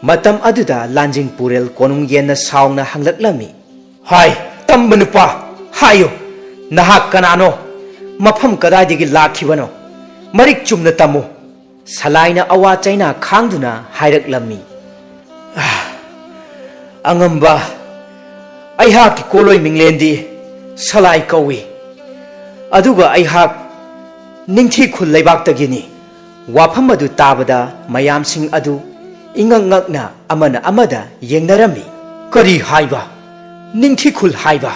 ꯃꯇꯝ ꯑꯗꯨꯗ ꯂꯥꯟꯖꯤꯡ ꯄꯨꯔꯦꯜ ꯀꯣꯅꯨꯡ ꯌꯦꯟꯅ ꯁꯥꯎꯅ ꯍꯪꯂꯛꯂꯝꯃꯤ꯫ ꯍꯥꯏ, ꯇꯝꯕ ꯅꯨꯄꯥ, ꯍꯥꯏꯌꯨ, ꯅꯍꯥꯛ ꯀꯅꯥꯅꯣ? ꯃꯐꯝ ꯀꯗꯥꯏꯗꯒꯤ ꯂꯥꯛꯈꯤꯕꯅꯣ? ꯃꯔꯤꯛ ꯆꯨꯝꯅ ꯇꯝꯃꯨ꯫ ꯁꯂꯥꯏꯅ ꯑꯋꯥ ꯆꯩꯅꯥ ꯈꯥꯡꯗꯨꯅ ꯍꯥꯏꯔꯛꯂꯝꯃꯤ꯫ ꯑꯉꯝꯕ, ꯑꯩꯍꯥꯛꯀꯤ ꯀꯣꯂꯣꯏ ꯃꯤꯡꯂꯦꯟꯗꯤ ꯁꯂꯥꯏ ꯀꯧꯏ, ꯑꯗꯨꯒ ꯑꯩꯍꯥꯛ ꯅꯤꯡꯊꯤ ꯈꯨꯜ ꯂꯩꯕꯥꯛꯇꯒꯤꯅꯤ꯫ ꯋꯥꯐꯝ ꯑꯗꯨ ꯇꯥꯕꯗ ꯃꯌꯥꯝꯁꯤꯡ ꯑꯗꯨ ꯏꯉꯛ ꯉꯛꯅ ꯑꯃꯅ ꯑꯃꯗ ꯌꯦꯡꯅꯔꯝꯃꯤ꯫ ꯀꯔꯤ ꯍꯥꯏꯕ? ꯅꯤꯡꯊꯤ ꯈꯨꯜ ꯍꯥꯏꯕ?